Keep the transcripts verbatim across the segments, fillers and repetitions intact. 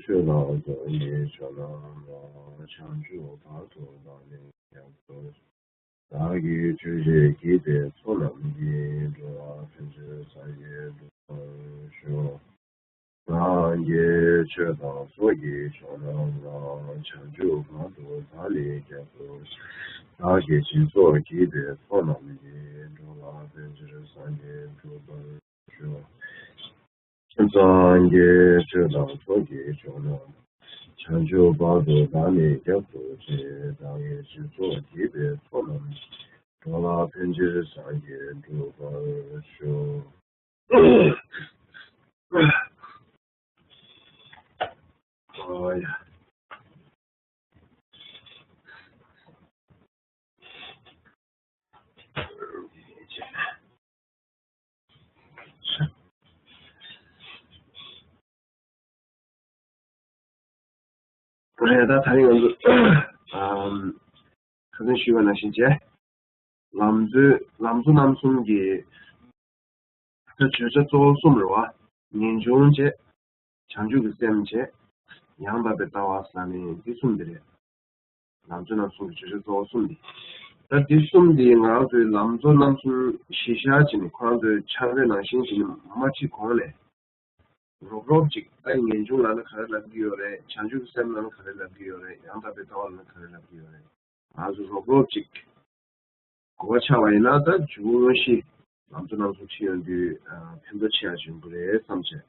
ཆོས་དང་ཚོགས་ཀྱི་མཆོག་རྣམས་ལ། བྱང་ཆུབ་བར་དུ་བདག་ནི་སྐྱབས་སུ་མཆི། བདག་གིས་ཆོས་བཞིན་བགྱིས་པའི་ཚོགས་རྣམས་ཀྱིས། འགྲོ་བ་ཕན་ཕྱིར་སངས་རྒྱས་འགྲུབ་པར་ཤོག། རང་གི་ཆོས་དང་ཚོགས་ཀྱི་མཆོག་རྣམས་ལ། བྱང་ཆུབ་བར་དུ་བདག་ནི་སྐྱབས་སུ་མཆི། བདག་གིས་སྦྱིན་སོགས་བགྱིས་པའི་ཚོགས་རྣམས་ཀྱིས། འགྲོ་བ་ཕན་ཕྱིར་སངས་རྒྱས་འགྲུབ་པར་ཤོག། སངས་རྒྱས་ཆོས་དང་ཚོགས་ཀྱི་མཆོག་རྣམས། བྱང་ཆུབ་བར་དུ་བདག་ནི་སྐྱབས་སུ་མཆི། བདག་གིས་སྦྱིན་སོགས་བགྱིས་པའི་ཚོགས་རྣམས། འགྲོ་བ་ཕན་ཕྱིར་སངས་རྒྱས་འགྲུབ་པར་ཤོག། ཨོ་ཡ། རེད། ད་ད་རིང་ང་ཚོ་ཨམ་ཁ་སང་ཞུས་པ་ནང་བཞིན་བྱས། ལམ་གཙོ་ལམ་གཙོ་རྣམ་གསུམ་གྱི་ད་བརྗོད་བྱ་གཙོ་བོ་གསུམ་རེད་བ། ངེས་འབྱུང་བྱས། བྱང་ཆུབ་ཀྱི་སེམས་བྱས། ཡང་དག་པའི་ལྟ་བ་ཟེར་ནས་འདི་གསུམ་འདི་རེད། ལམ་གཙོ་རྣམ་གསུམ་གྱི་བརྗོད་བྱ་གཙོ་བོ་གསུམ་འདི། ད་འདི་གསུམ་འདི་ང་རང་ཚོའི་ལམ་གཙོ་རྣམ་གསུམ་གཞི་བཞག་བྱས་ནས་ཁོ་རང་ཚོའི་ཕྱག་དཔེ་ནང་བཞིན་བྱས་ནས་མ་ཁྲིད་གོང་ནས། རོབ་རོབ་ཅིག་ད་ངེས་འབྱུང་ལབ་ན་ག་རེ་ལབ་ཀྱི་ཡོད་རེད། བྱང་ཆུབ་ཀྱི་སེམས་ལབ་ན་ག་རེ་ལབ་ཀྱི་ཡོད་རེད། ཡང་དག་པའི་ལྟ་བ་ལབ་ན་ག་རེ་ལབ་ཀྱི་ཡོད་རེད། ང་ཚོ་རོབ་རོབ་ཅིག་གོ་བ་ཆགས་པ་ཡིན་ན། ད་འཇུག་པ་དངོས་གཞི་ལམ་གཙོ་རྣམ་གསུམ་ཁྲིད་ཡོང་དུས་ཕན་ཐོགས་ཆེ་བ་ཅིག་ཡོང་གི་རེད་བསམ་བྱས།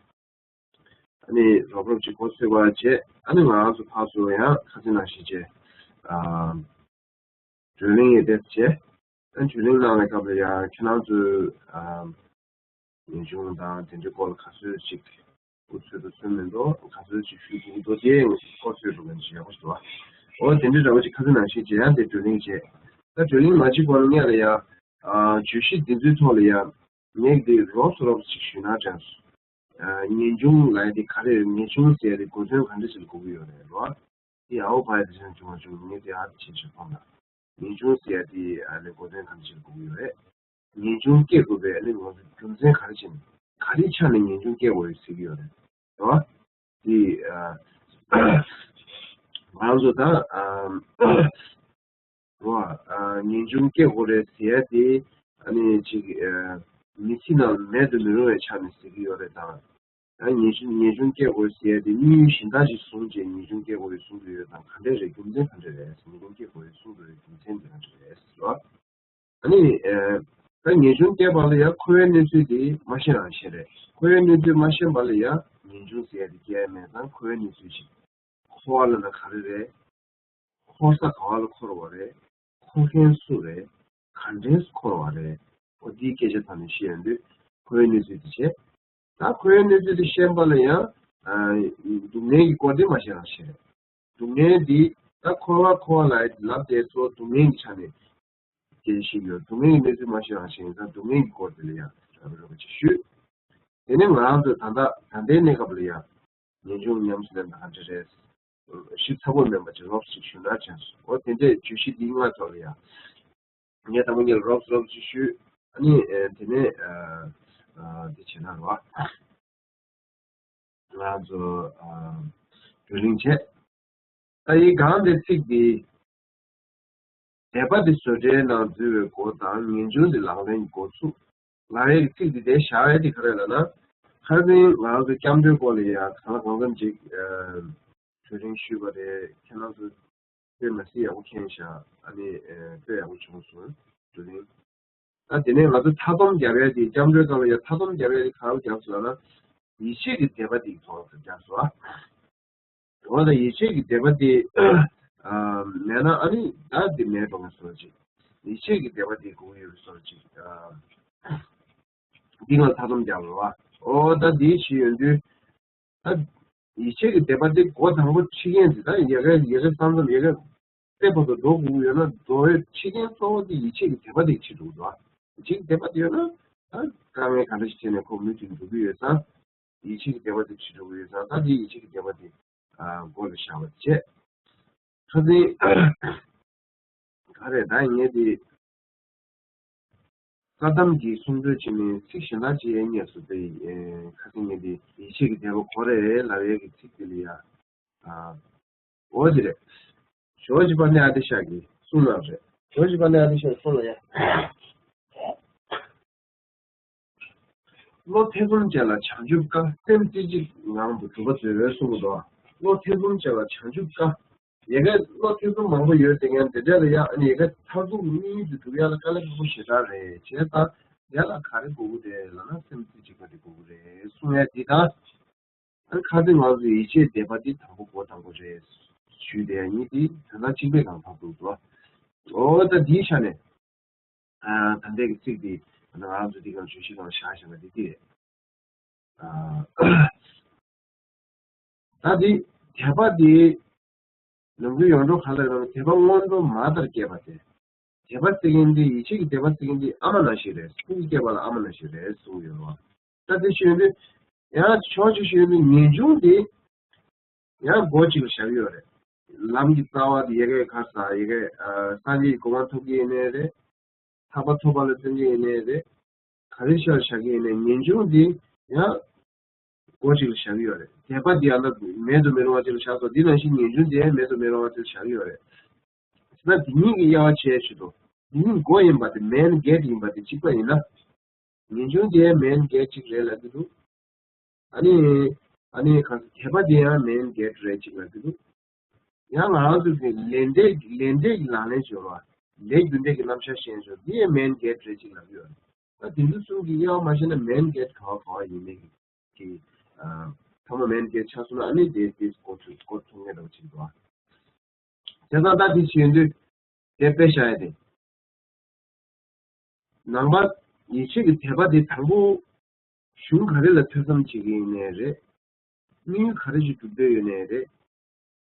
ཨ་ནི་རོབ་རོབ་ཅིག་གོ་ཚོད་པ་བྱས། ཨ་ནི་ང་རང་ཚོ་ཕར་ཚུར་ཡང་ཁ་སང་ནང་བཞིན་བྱས། ཨ་བགྲོ་གླེང་ཡང་བྱས། ཨ་བགྲོ་གླེང་གནང་བའི་སྐབས་ལ་ཡང་ཁྱེད་རང་ཚོས་ཨ་ངེས་འབྱུང་དང་དེ་འདྲའི་སྐོར་ལ་ག་ཚོད་ཅིག་སྐུ་ཚོད་དུ་ཚོད་མི་འདུག་ག་ཚོད་ཅིག་ཞུ་དགོས་འདུག་དེ་སྐོར་ཚོད་འགྲོ་མཁན་ཅིག་ཡག་པོ་ཞིག་འདུག་འོ་དེ་འདྲའི་འདྲ་བོ་ཅིག་ཁ་སང་ནང་བཞིན་བྱས། ཡང་དེ་བགྲོ་གླེང་བྱས། ད་བགྲོ་གླེང་མ་བྱེད་གོང་ལ་སྔོན་ལ་ཡང་ཨ་བརྗོད་གཞི་འདི་ཚོའི་ཐོག་ལ་ཡང་ངས་འདི་རོབ་ཙམ་རོབ་ཙམ་ཅིག་ཞུས་ན་དྲན་སོང་། ཨ་ངེས་འབྱུང་ལབ་ཡ་དེ་ག་རེ་རེད། ངེས་འབྱུང་ཟེར་ཡ་དེ་གོ་དོན་ག་འདྲ་ཞིག་ལ་གོ་གི་ཡོད་རེད་རོ། དེ་ཨའོ་བ་ཡ་དེ་བྱས་ན་བྱུང་བ་བྱུང་། ངས་དེ་ཨ་དེ་བྱས་བྱས་གོ་ན། ངེས་འབྱུང་ཟེར་ཡ་དེ་ཨ་ནི་གོ་དོན་ག་འདྲ་ཞིག་ལ་གོ་གི་ཡོད་རེད། ངེས་འབྱུང་སྐྱེ་དགོས་པའི་ཨ་ནི་ང་ཚོ་རྒྱུ་མཚན་ག་རེ་བྱས་ནས་ག་རེའི་ཆ་ནས་ངེས་འབྱུང་སྐྱེ་དགོས་ཡོད་ཟེར་གི་ཡོད་རེད་རོ། དེ་ཨ་ང་ཚོ་ད་ཨ་རོ། ཨ་ངེས་འབྱུང་སྐྱེ་དགོས་རེད་ཟེར་ཡ་དེ་ཨ་ནི་ཅིག་ཨ་མི་ཚེ་ནང་མེད་དུ་མི་རུང་བའི་ཆ་ནས་ཟེར་གྱི་ཡོད་རེད་དང་། ཨ་ངེས་འབྱུང་ངེས་འབྱུང་སྐྱེ་དགོས་ཟེར་ཡ་དེ་དམིགས་ཡུལ་གཞན་དག་ཅིག་བཟུང་བྱས་ངེས་འབྱུང་སྐྱེ་དགོས་གསུང་གི་ཡོད་དང་། ག་འདྲས་རེད། རྒྱུ་མཚན་ག་འདྲས་རེད་ཟེར། ངེས་འབྱུང་སྐྱེ་དགོས་གསུང་གི་ཡོད། རྒྱུ་མཚན་དེ་ག་འདྲས་རེད་ཟེར་བ། ཨ་ནི་ཨ་ད་ངེས་འབྱུང་སྐྱེ་བ་ལ་ཡང་འཁོར་བའི་གནས་ཚུལ་དེ་མ་ཤེས་རང་ཤེས་རེད། འཁོར་བའི་གནས་ཚུལ་མ་ཤེས་པ་ལ་ཡང་ངེས་འབྱུང་ཟེར་ཡ་དེ་སྐྱེ་ཡ་མེད་དང་། འཁོར་བའི་གནས་ཚུལ་ཅིག་འཁོར་བ་ལབ་ན་ག་རེ་རེད། འཁོར་ས་ག་བ་ལ་འཁོར་བ་རེད། འཁོར་མཁན་སུ་རེད། ག་འདྲས་འཁོར་བ་རེད། འོ་དེའི་སྐད་ཆ་ཐོག་ནས་བཤད་ཡོང་དུས་འཁོར་བའི་གནས་ཚུལ་དེ་བྱས། ད་འཁོར་བའི་གནས་ཚུལ་དེ་ཤེས་པ་ལ་ཡང་ཨ་སྡུག་བསྔལ་གྱི་སྐོར་དེ་མ་ཤེས་རང་ཤེས་རེད། སྡུག་བསྔལ་འདི་ད་འཁོར་བ་འཁོར་བ་ལབ་ཡ་དེ་ལབ་དེ་གཙོ་བོ་སྡུག་བསྔལ་གྱི་ཆ་ནས་སྐད་ཆ་བཤད་ཀྱི་ཡོད། སྡུག་བསྔལ་གྱི་གནས་ཚུལ་མ་ཤེས་རང་ཤེས་ཡིན་ཙང་སྡུག་བསྔལ་གྱི་སྐོར་དེ་ལ་ཡང་རོབ་རོབ་ཅིག་ཞུས། དེ་ནས་ང་རང་ཚོ་ད་ལྟ་ད་ལྟའི་གནས་སྐབས་ལ་ཡང་ངེས་འབྱུང་ཉམས་སུ་ལེན་པ་ག་འདྲ་རེད། ཞིབ་ཚགས་པོ་མིན་པ་ཅིག་རོབ་ཅིག་ཞུས་ན་བྱས་སོང་། འོ་དེ་འདྲས་བརྗོད་གཞི་འདི་ལྔ་ཐོག་ལ་ཡང་ངས་དང་པོ་ཉིད་ལ་རོབ་རོབ་ཅིག་ཞུས། ཨ་ནི་ཨ་དེ་ནས་ཨ་ཨ་འདི་བྱས་ན་རོ། ང་ཚོ་ཨ་བགྲོ་གླེང་བྱས། ད་ཡི་གང་དེ་ཚིག་འདི། དད་པ་འདི་བཟོ་གྲྭའི་ནང་འཛུལ་བའི་སྒོ་དང་། ངེས་འབྱུང་འདི་ལག་ལེན་གྱི་འགོ་ཚུགས། ལབ་ཡས་ཀྱི་ཚིག་འདི་དེ་བཞག་ཡས་འདི་ག་རེ་ལབ་ན། ཁ་སང་ང་ཚོ་སྐྱབས་འགྲོའི་སྐོར་ལ་ཡང་གང་ལ་གང་འཚམ་ཅིག་ཨ་བགྲོ་གླེང་ཞུས་པ་རེད། ཁྱེད་རང་ཚོ་དཔེ་མ་སྲིད་ཡག་པོ་མཁྱེན་ཤག་ཨ་ནི་ཨ་དཔེ་ཡག་པོ་བྱུང་སོང་བགྲོ་གླེང་། ད་དེ་ནས་ང་ཚོ་མཐའ་སྡོམ་རྒྱབ་ཡས་དེ། སྐྱབས་འགྲོའི་སྐབས་ལ་ཡང་མཐའ་སྡོམ་རྒྱབ་ཡས་དེ་ག་རེ་རྒྱབ་སོང་ལབ་ན། ཡིད་ཆེས་ཀྱི་དད་པ་དེ་གི་ཐོག་ལ་རྒྱབ་སོང་ཨ། འོ་ད་ཡིད་ཆེས་ཀྱི་དད་པ་དེ་ཨ་མེད་ན་ཨ་ནི་ད་དེ་མེད་འགྲོ་གི་བཟོ་ཅིག་ཡིད་ཆེས་ཀྱི་དད་པ་དེ་དགོས་ཀྱི་ཡོད་བཟོ་ཅིག་ཨ་འདི་ང་མཐའ་སྡོམ་རྒྱབ་རོགས་ཨ། འོ་ད་འདི་ཞིག་ཡོང་དུས། ད་ཡིད་ཆེས་ཀྱི་དད་པ་དེ་འགོ་དང་པོ་ཁྲིད་མཁན་དེ། ད་ཡ་གི་ཡ་གི་ས་མཚམས་ཡ་གི་ཚེ་བར་དུ་འགྲོ་དགོས་ཀྱི་ཡོད་ན། འགྲོ་བའི་ཁྲིད་མཁན་གཙོ་བོ་དེ་ཡིད་ཆེས་ཀྱི་དད་པ་དེ་ཁྲིད་འགྲོ་གི་འདུག་ཨ། ཡིད་ཆེས་ཀྱི་དད་པ་དེ་ཡོད་ན་ད་དཀའ་ངལ་ག་འདྲ་ཞིག་འཕྲད་ནས་ཁོ་མུ་མཐུད་འགྲོ་གི་ཡོད་ཙང་། ཡིད་ཆེས་ཀྱི་དད་པ་དེ་ཁྲིད་འགྲོ་གི་ཡོད་ཙང་། ད་དེ་ཡིད་ཆེས་ཀྱི་དད་པ་དེ་ཨ་འགོ་ལ་བཞག་པ་བྱས། ཁ་སང་ག་རེ་ད་ངས་དེ་བཀའ་གདམས་ཀྱི་གསུང་གྲོས་བྱས་ནས་ཚིག་གཞན་དག་ཅིག་ཡང་སྙན་སོང་དེ། ཨེ་ཁ་སང་ངས་དེ་ཡིད་ཆེས་ཀྱི་དད་པ་དགོས་རེད་ལབ་ཡས་ཀྱི་ཚིག་དེ་ལ་ཡ། ཨ། འོ་དེ་རེད། ཇོ་ཇི་པ་ནི་ཨ་ཏི་ཤ་གི་གསུང་ནང་རེད། ཇོ་ཇི་པ་ནི་ཨ་ཏི་ཤ་གསུང་ལ་ཡ། བློ་ཐེ་ཚོམ་ཅན་ལ་བྱང་ཆུབ་དཀའ། སེམས་རྩེ་གཅིག་ངང་དུ་གྲུབ་པ་མཛོད་པའི་གསུང་གི་འདུག་བློ་ཐེ་ཚོམ་ཅན་ལ་བྱང་ཆུབ་དཀའ། ཡ་གི་བློ་ཐེ་ཚོམ་མང་པོ་ཡོད་དེ་ངས་འདི་འདྲ་ལ་ཡ་ཨ་ནི་ཡ་གི་མཐར་ཐུག་གཉིས་སུ་གྲུབ་ཡ་ལ་དཀའ་ལས་ཁག་པོ་ཞེ་དྲག་རེད། བྱས་ཙང་ཡ་ལ་ག་རེ་དགོས་ཀྱི་རེད་ལབ་ན་སེམས་རྩེ་གཅིག་པ་དེ་དགོས་ཀྱི་རེད་གསུང་ཡ་འདི་དང་། ཨ་ནི་ཁ་སང་ང་ཚོས་ཡིད་ཆེས་དད་པ་འདི་དང་པོ་འགོ་དང་པོ་རེད་ཞུས་དེ་ཡ་གཉིས་དེ་དོན་དག་གཅིག་པའི་སྒང་ཐག་ཏུ་འགྲོ། འོ་ད་འདིའི་ཆ་ནས། ཨ་ད་ལྟའི་གི་ཚིག་འདི་ང་ཚོ་འདི་གང་བརྗོད་གཞི་གང་བཞག་བཞག་ན་འདི་འདི་རེད། ཨ་ད་འདི་དད་པ་འདི་ནམ་རྒྱུན་ཡོངས་གྲགས་ག་ལ་རང་དད་པ་སྔོན་འགྲོ་མ་ལྟར་སྐྱེས་པ་སྟེ། དད་པ་ཟེར་མཁན་འདི་ཡིད་ཆེས་ཀྱི་དད་པ་ཟེར་མཁན་འདི་ཨ་མ་ནང་བཞིན་རེད། སྤུ་གུ་སྐྱེས་པ་ལ་ཨ་མ་ནང་བཞིན་རེད་གསུངས་ཡོད་རེད་བ། ད་དེ་ཞུས་ཡོང་དུས་ཡང་ཕྱོགས་གཅིག་ཞུས་ཡོང་དུས་ངེས་འབྱུང་འདི་ཡང་སྒོ་གཅིག་ལ་བཞག་ཡོད་རེད། ལམ་གྱི་རྩ་བ་དེ་ཡ་གི་ག་རེ་ཟེར་ཡ་གི་ཨ་སངས་རྒྱས་ཀྱི་གོ་འཕང་ཐོབ་ཀྱི་ཡིན་ནའི་རེད། ཐར་པ་ཐོབ་པ་ལ་བརྩོན་གྱི་ཡིན་ནའི་རེད། ག་རེ་ཤར་བཞག་གི་ཡིན་ནའི་ངེས་འབྱུང་འདི་ཡང་སྒོ་གཅིག་ལ་བཞག་གི་ཡོད་རེད། དད་པ་འདི་ཡང་ན་མེད་དུ་མི་རུང་བ་གཅིག་ལ་བཞག་སོང་། འདི་ནང་བཞིན་ངེས་འབྱུང་འདི་ཡང་མེད་དུ་མི་རུང་བ་གཅིག་ལ་བཞག་གི་ཡོད་རེད། ད་འདི་གཉིས་ཀྱི་དབྱེ་བ་ཕྱེ་ཆེད་དུ་འདི་གཉིས་སྒོ་ཡིན་པ་དེ་མེན་གེ་ཊི་ཡིན་པ་དེ་གཅིག་པ་ཡིན་ན། ངེས་འབྱུང་དེ་མེན་གེ་ཊི་གཅིག་རེད་ལབ་ཀྱི་འདུག་ཨ་ནི། ཨ་ནི་ག་དད་པ་དེ་ཡང་མེན་གེ་ཊི་རེད་གཅིག་ལབ་ཀྱི་འདུག་ཡང་ང་རང་ཚོ་གི་ལས་འབྲས་ལས་འབྲས་ཀྱི་ལག་ལེན་བྱེད་རོགས། ལས་རྒྱུ་འབྲས་ཀྱི་རྣམ་གཞག་ཤེས་ཆོག་འདི་ཡང་མེན་གེ་ཊི་རེད་གཅིག་ལབ་ཀྱི་ཡོད་རེད། ད་དེ་ཚོ་གསུམ་གྱི་དབྱེ་བ་མ་ཤེས་ན་མེན་གེ་ཊི་ག་བ་ག་བ་ཡིན་མིན་གྱི་ཨ་ཐ་མ་མེན་གེ་ཊི་ཆགས་སོང་ན་ཨ་ནི་དེ་དེ་སྐོར་ཐུག་སྐོར་ཐུག་ངེས་འདྲ་བ་ཅིག་འདུག་ཨ། བྱས་ཙང་ད་དེ་བྱེད་ཡོང་དུས་དེ་དཔེ་བཞག་ཡ་དེ། ནང་པ་ཡིད་ཆེས་ཀྱི་དད་པ་དེ་དང་པོ་གཞུང་ག་རེ་ལ་ཐོས་བསམ་བྱེད་ཀྱི་ཡིན་ནའི་རེད། དམིགས་ཡུལ་ག་རེ་ཞིག་སྒྲུབ་འདོད་ཡོད་ནའི་རེད།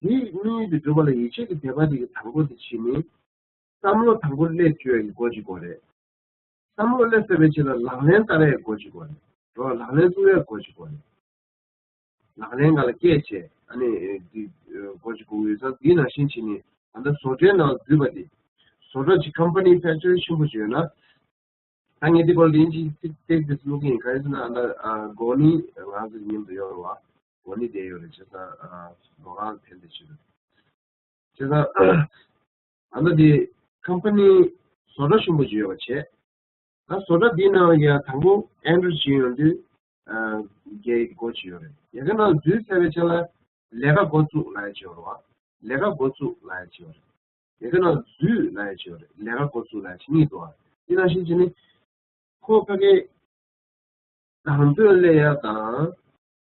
དེའི་དམིགས་ཡུལ་དེ་སྒྲུབ་པ་ལ་ཡིད་ཆེས་ཀྱི་དད་པ་དེ་གི་དང་པོ་དེ་བྱེད་ནི། བསམ་བློ་དང་པོ་སླེབས་བཅུག་ཡ་གི་སྒོ་གཅིག་པོ་རེད། བསམ་བློ་སླེབས་ཚར་བའི་རྗེས་ལ་ལག་ལེན་བསྟར་ཡ་སྒོ་གཅིག་པོ་རེད། རོ་ལག་ལེན་བཙུགས་ཡ་སྒོ་གཅིག་པོ་རེད། ལག་ལེན་སྒང་ལ་སྐྱེལ་བྱས་ཨ་ནི་འདི་སྒོ་གཅིག་པོ་ཡོད་ཙང་འདི་ནང་བཞིན་བྱས་ནས་ད་ལྟ་བཟོ་གྲྭའི་ནང་འཛུལ་བ་དེ། བཟོ་གྲྭ་གཅིག་ཀམ་པ་ནི་ཕེག་ཊི་རི་ཆེན་པོ་ཅིག་ཡོད་ན། ད་ངས་འདི་སྐོར་ལ་ཡིན་གཅིག་ཚིག་ཏེག་ཏེག་ཙམ་བླུག་གི་ཡིན། ག་རེ་ཟེར་ན་ཨ་ད་ཨ་གོ་ནི་ང་ཚོ་མཉམ་དུ་ཡོད་རེད་བ། གོ་ནི་དེ་ཡོད་རེད་བྱས་ཙང་ཨ་མདོ་ཁམས་ཕན་བདེ་ཆེད་དུ། བྱས་ཙང་ཨ་ད་དེ་ཀམ་པ་ནི་བཟོ་གྲྭ་ཆེན་པོ་ཅིག་ཡོད་པ་བྱས། ད་བཟོ་གྲྭ་འདིའི་ནང་ལ་ཡ་དང་པོ་ཨེན་ཊར་བྱེད་ཡོང་དུས་ཨ་རྒྱའི་སྒོ་ཅིག་ཡོད་རེད། ཡ་གི་ནང་འཛུལ་ཚར་བའི་ཆ་ལ་ལས་ཀ་འགོ་བཙུགས་ལབ་ཡ་ཅིག་ཡོད་རེད་བ། ལས་ཀ་འགོ་བཙུགས་ལབ་ཡ་ཅིག་ཡོད་རེད། ཡ་གི་ནང་འཛུལ་ལབ་ཡ་ཅིག་ཡོད་རེད། ལས་ཀ་འགོ་བཙུགས་ལབ་ཡ་ཅིག་གཉིས་འདུག་བ། དེ་ནང་བཞིན་བྱས་ནས་ཁོ་ཕ་གི་དང་དོད་སླེབས་ཡ་དང་།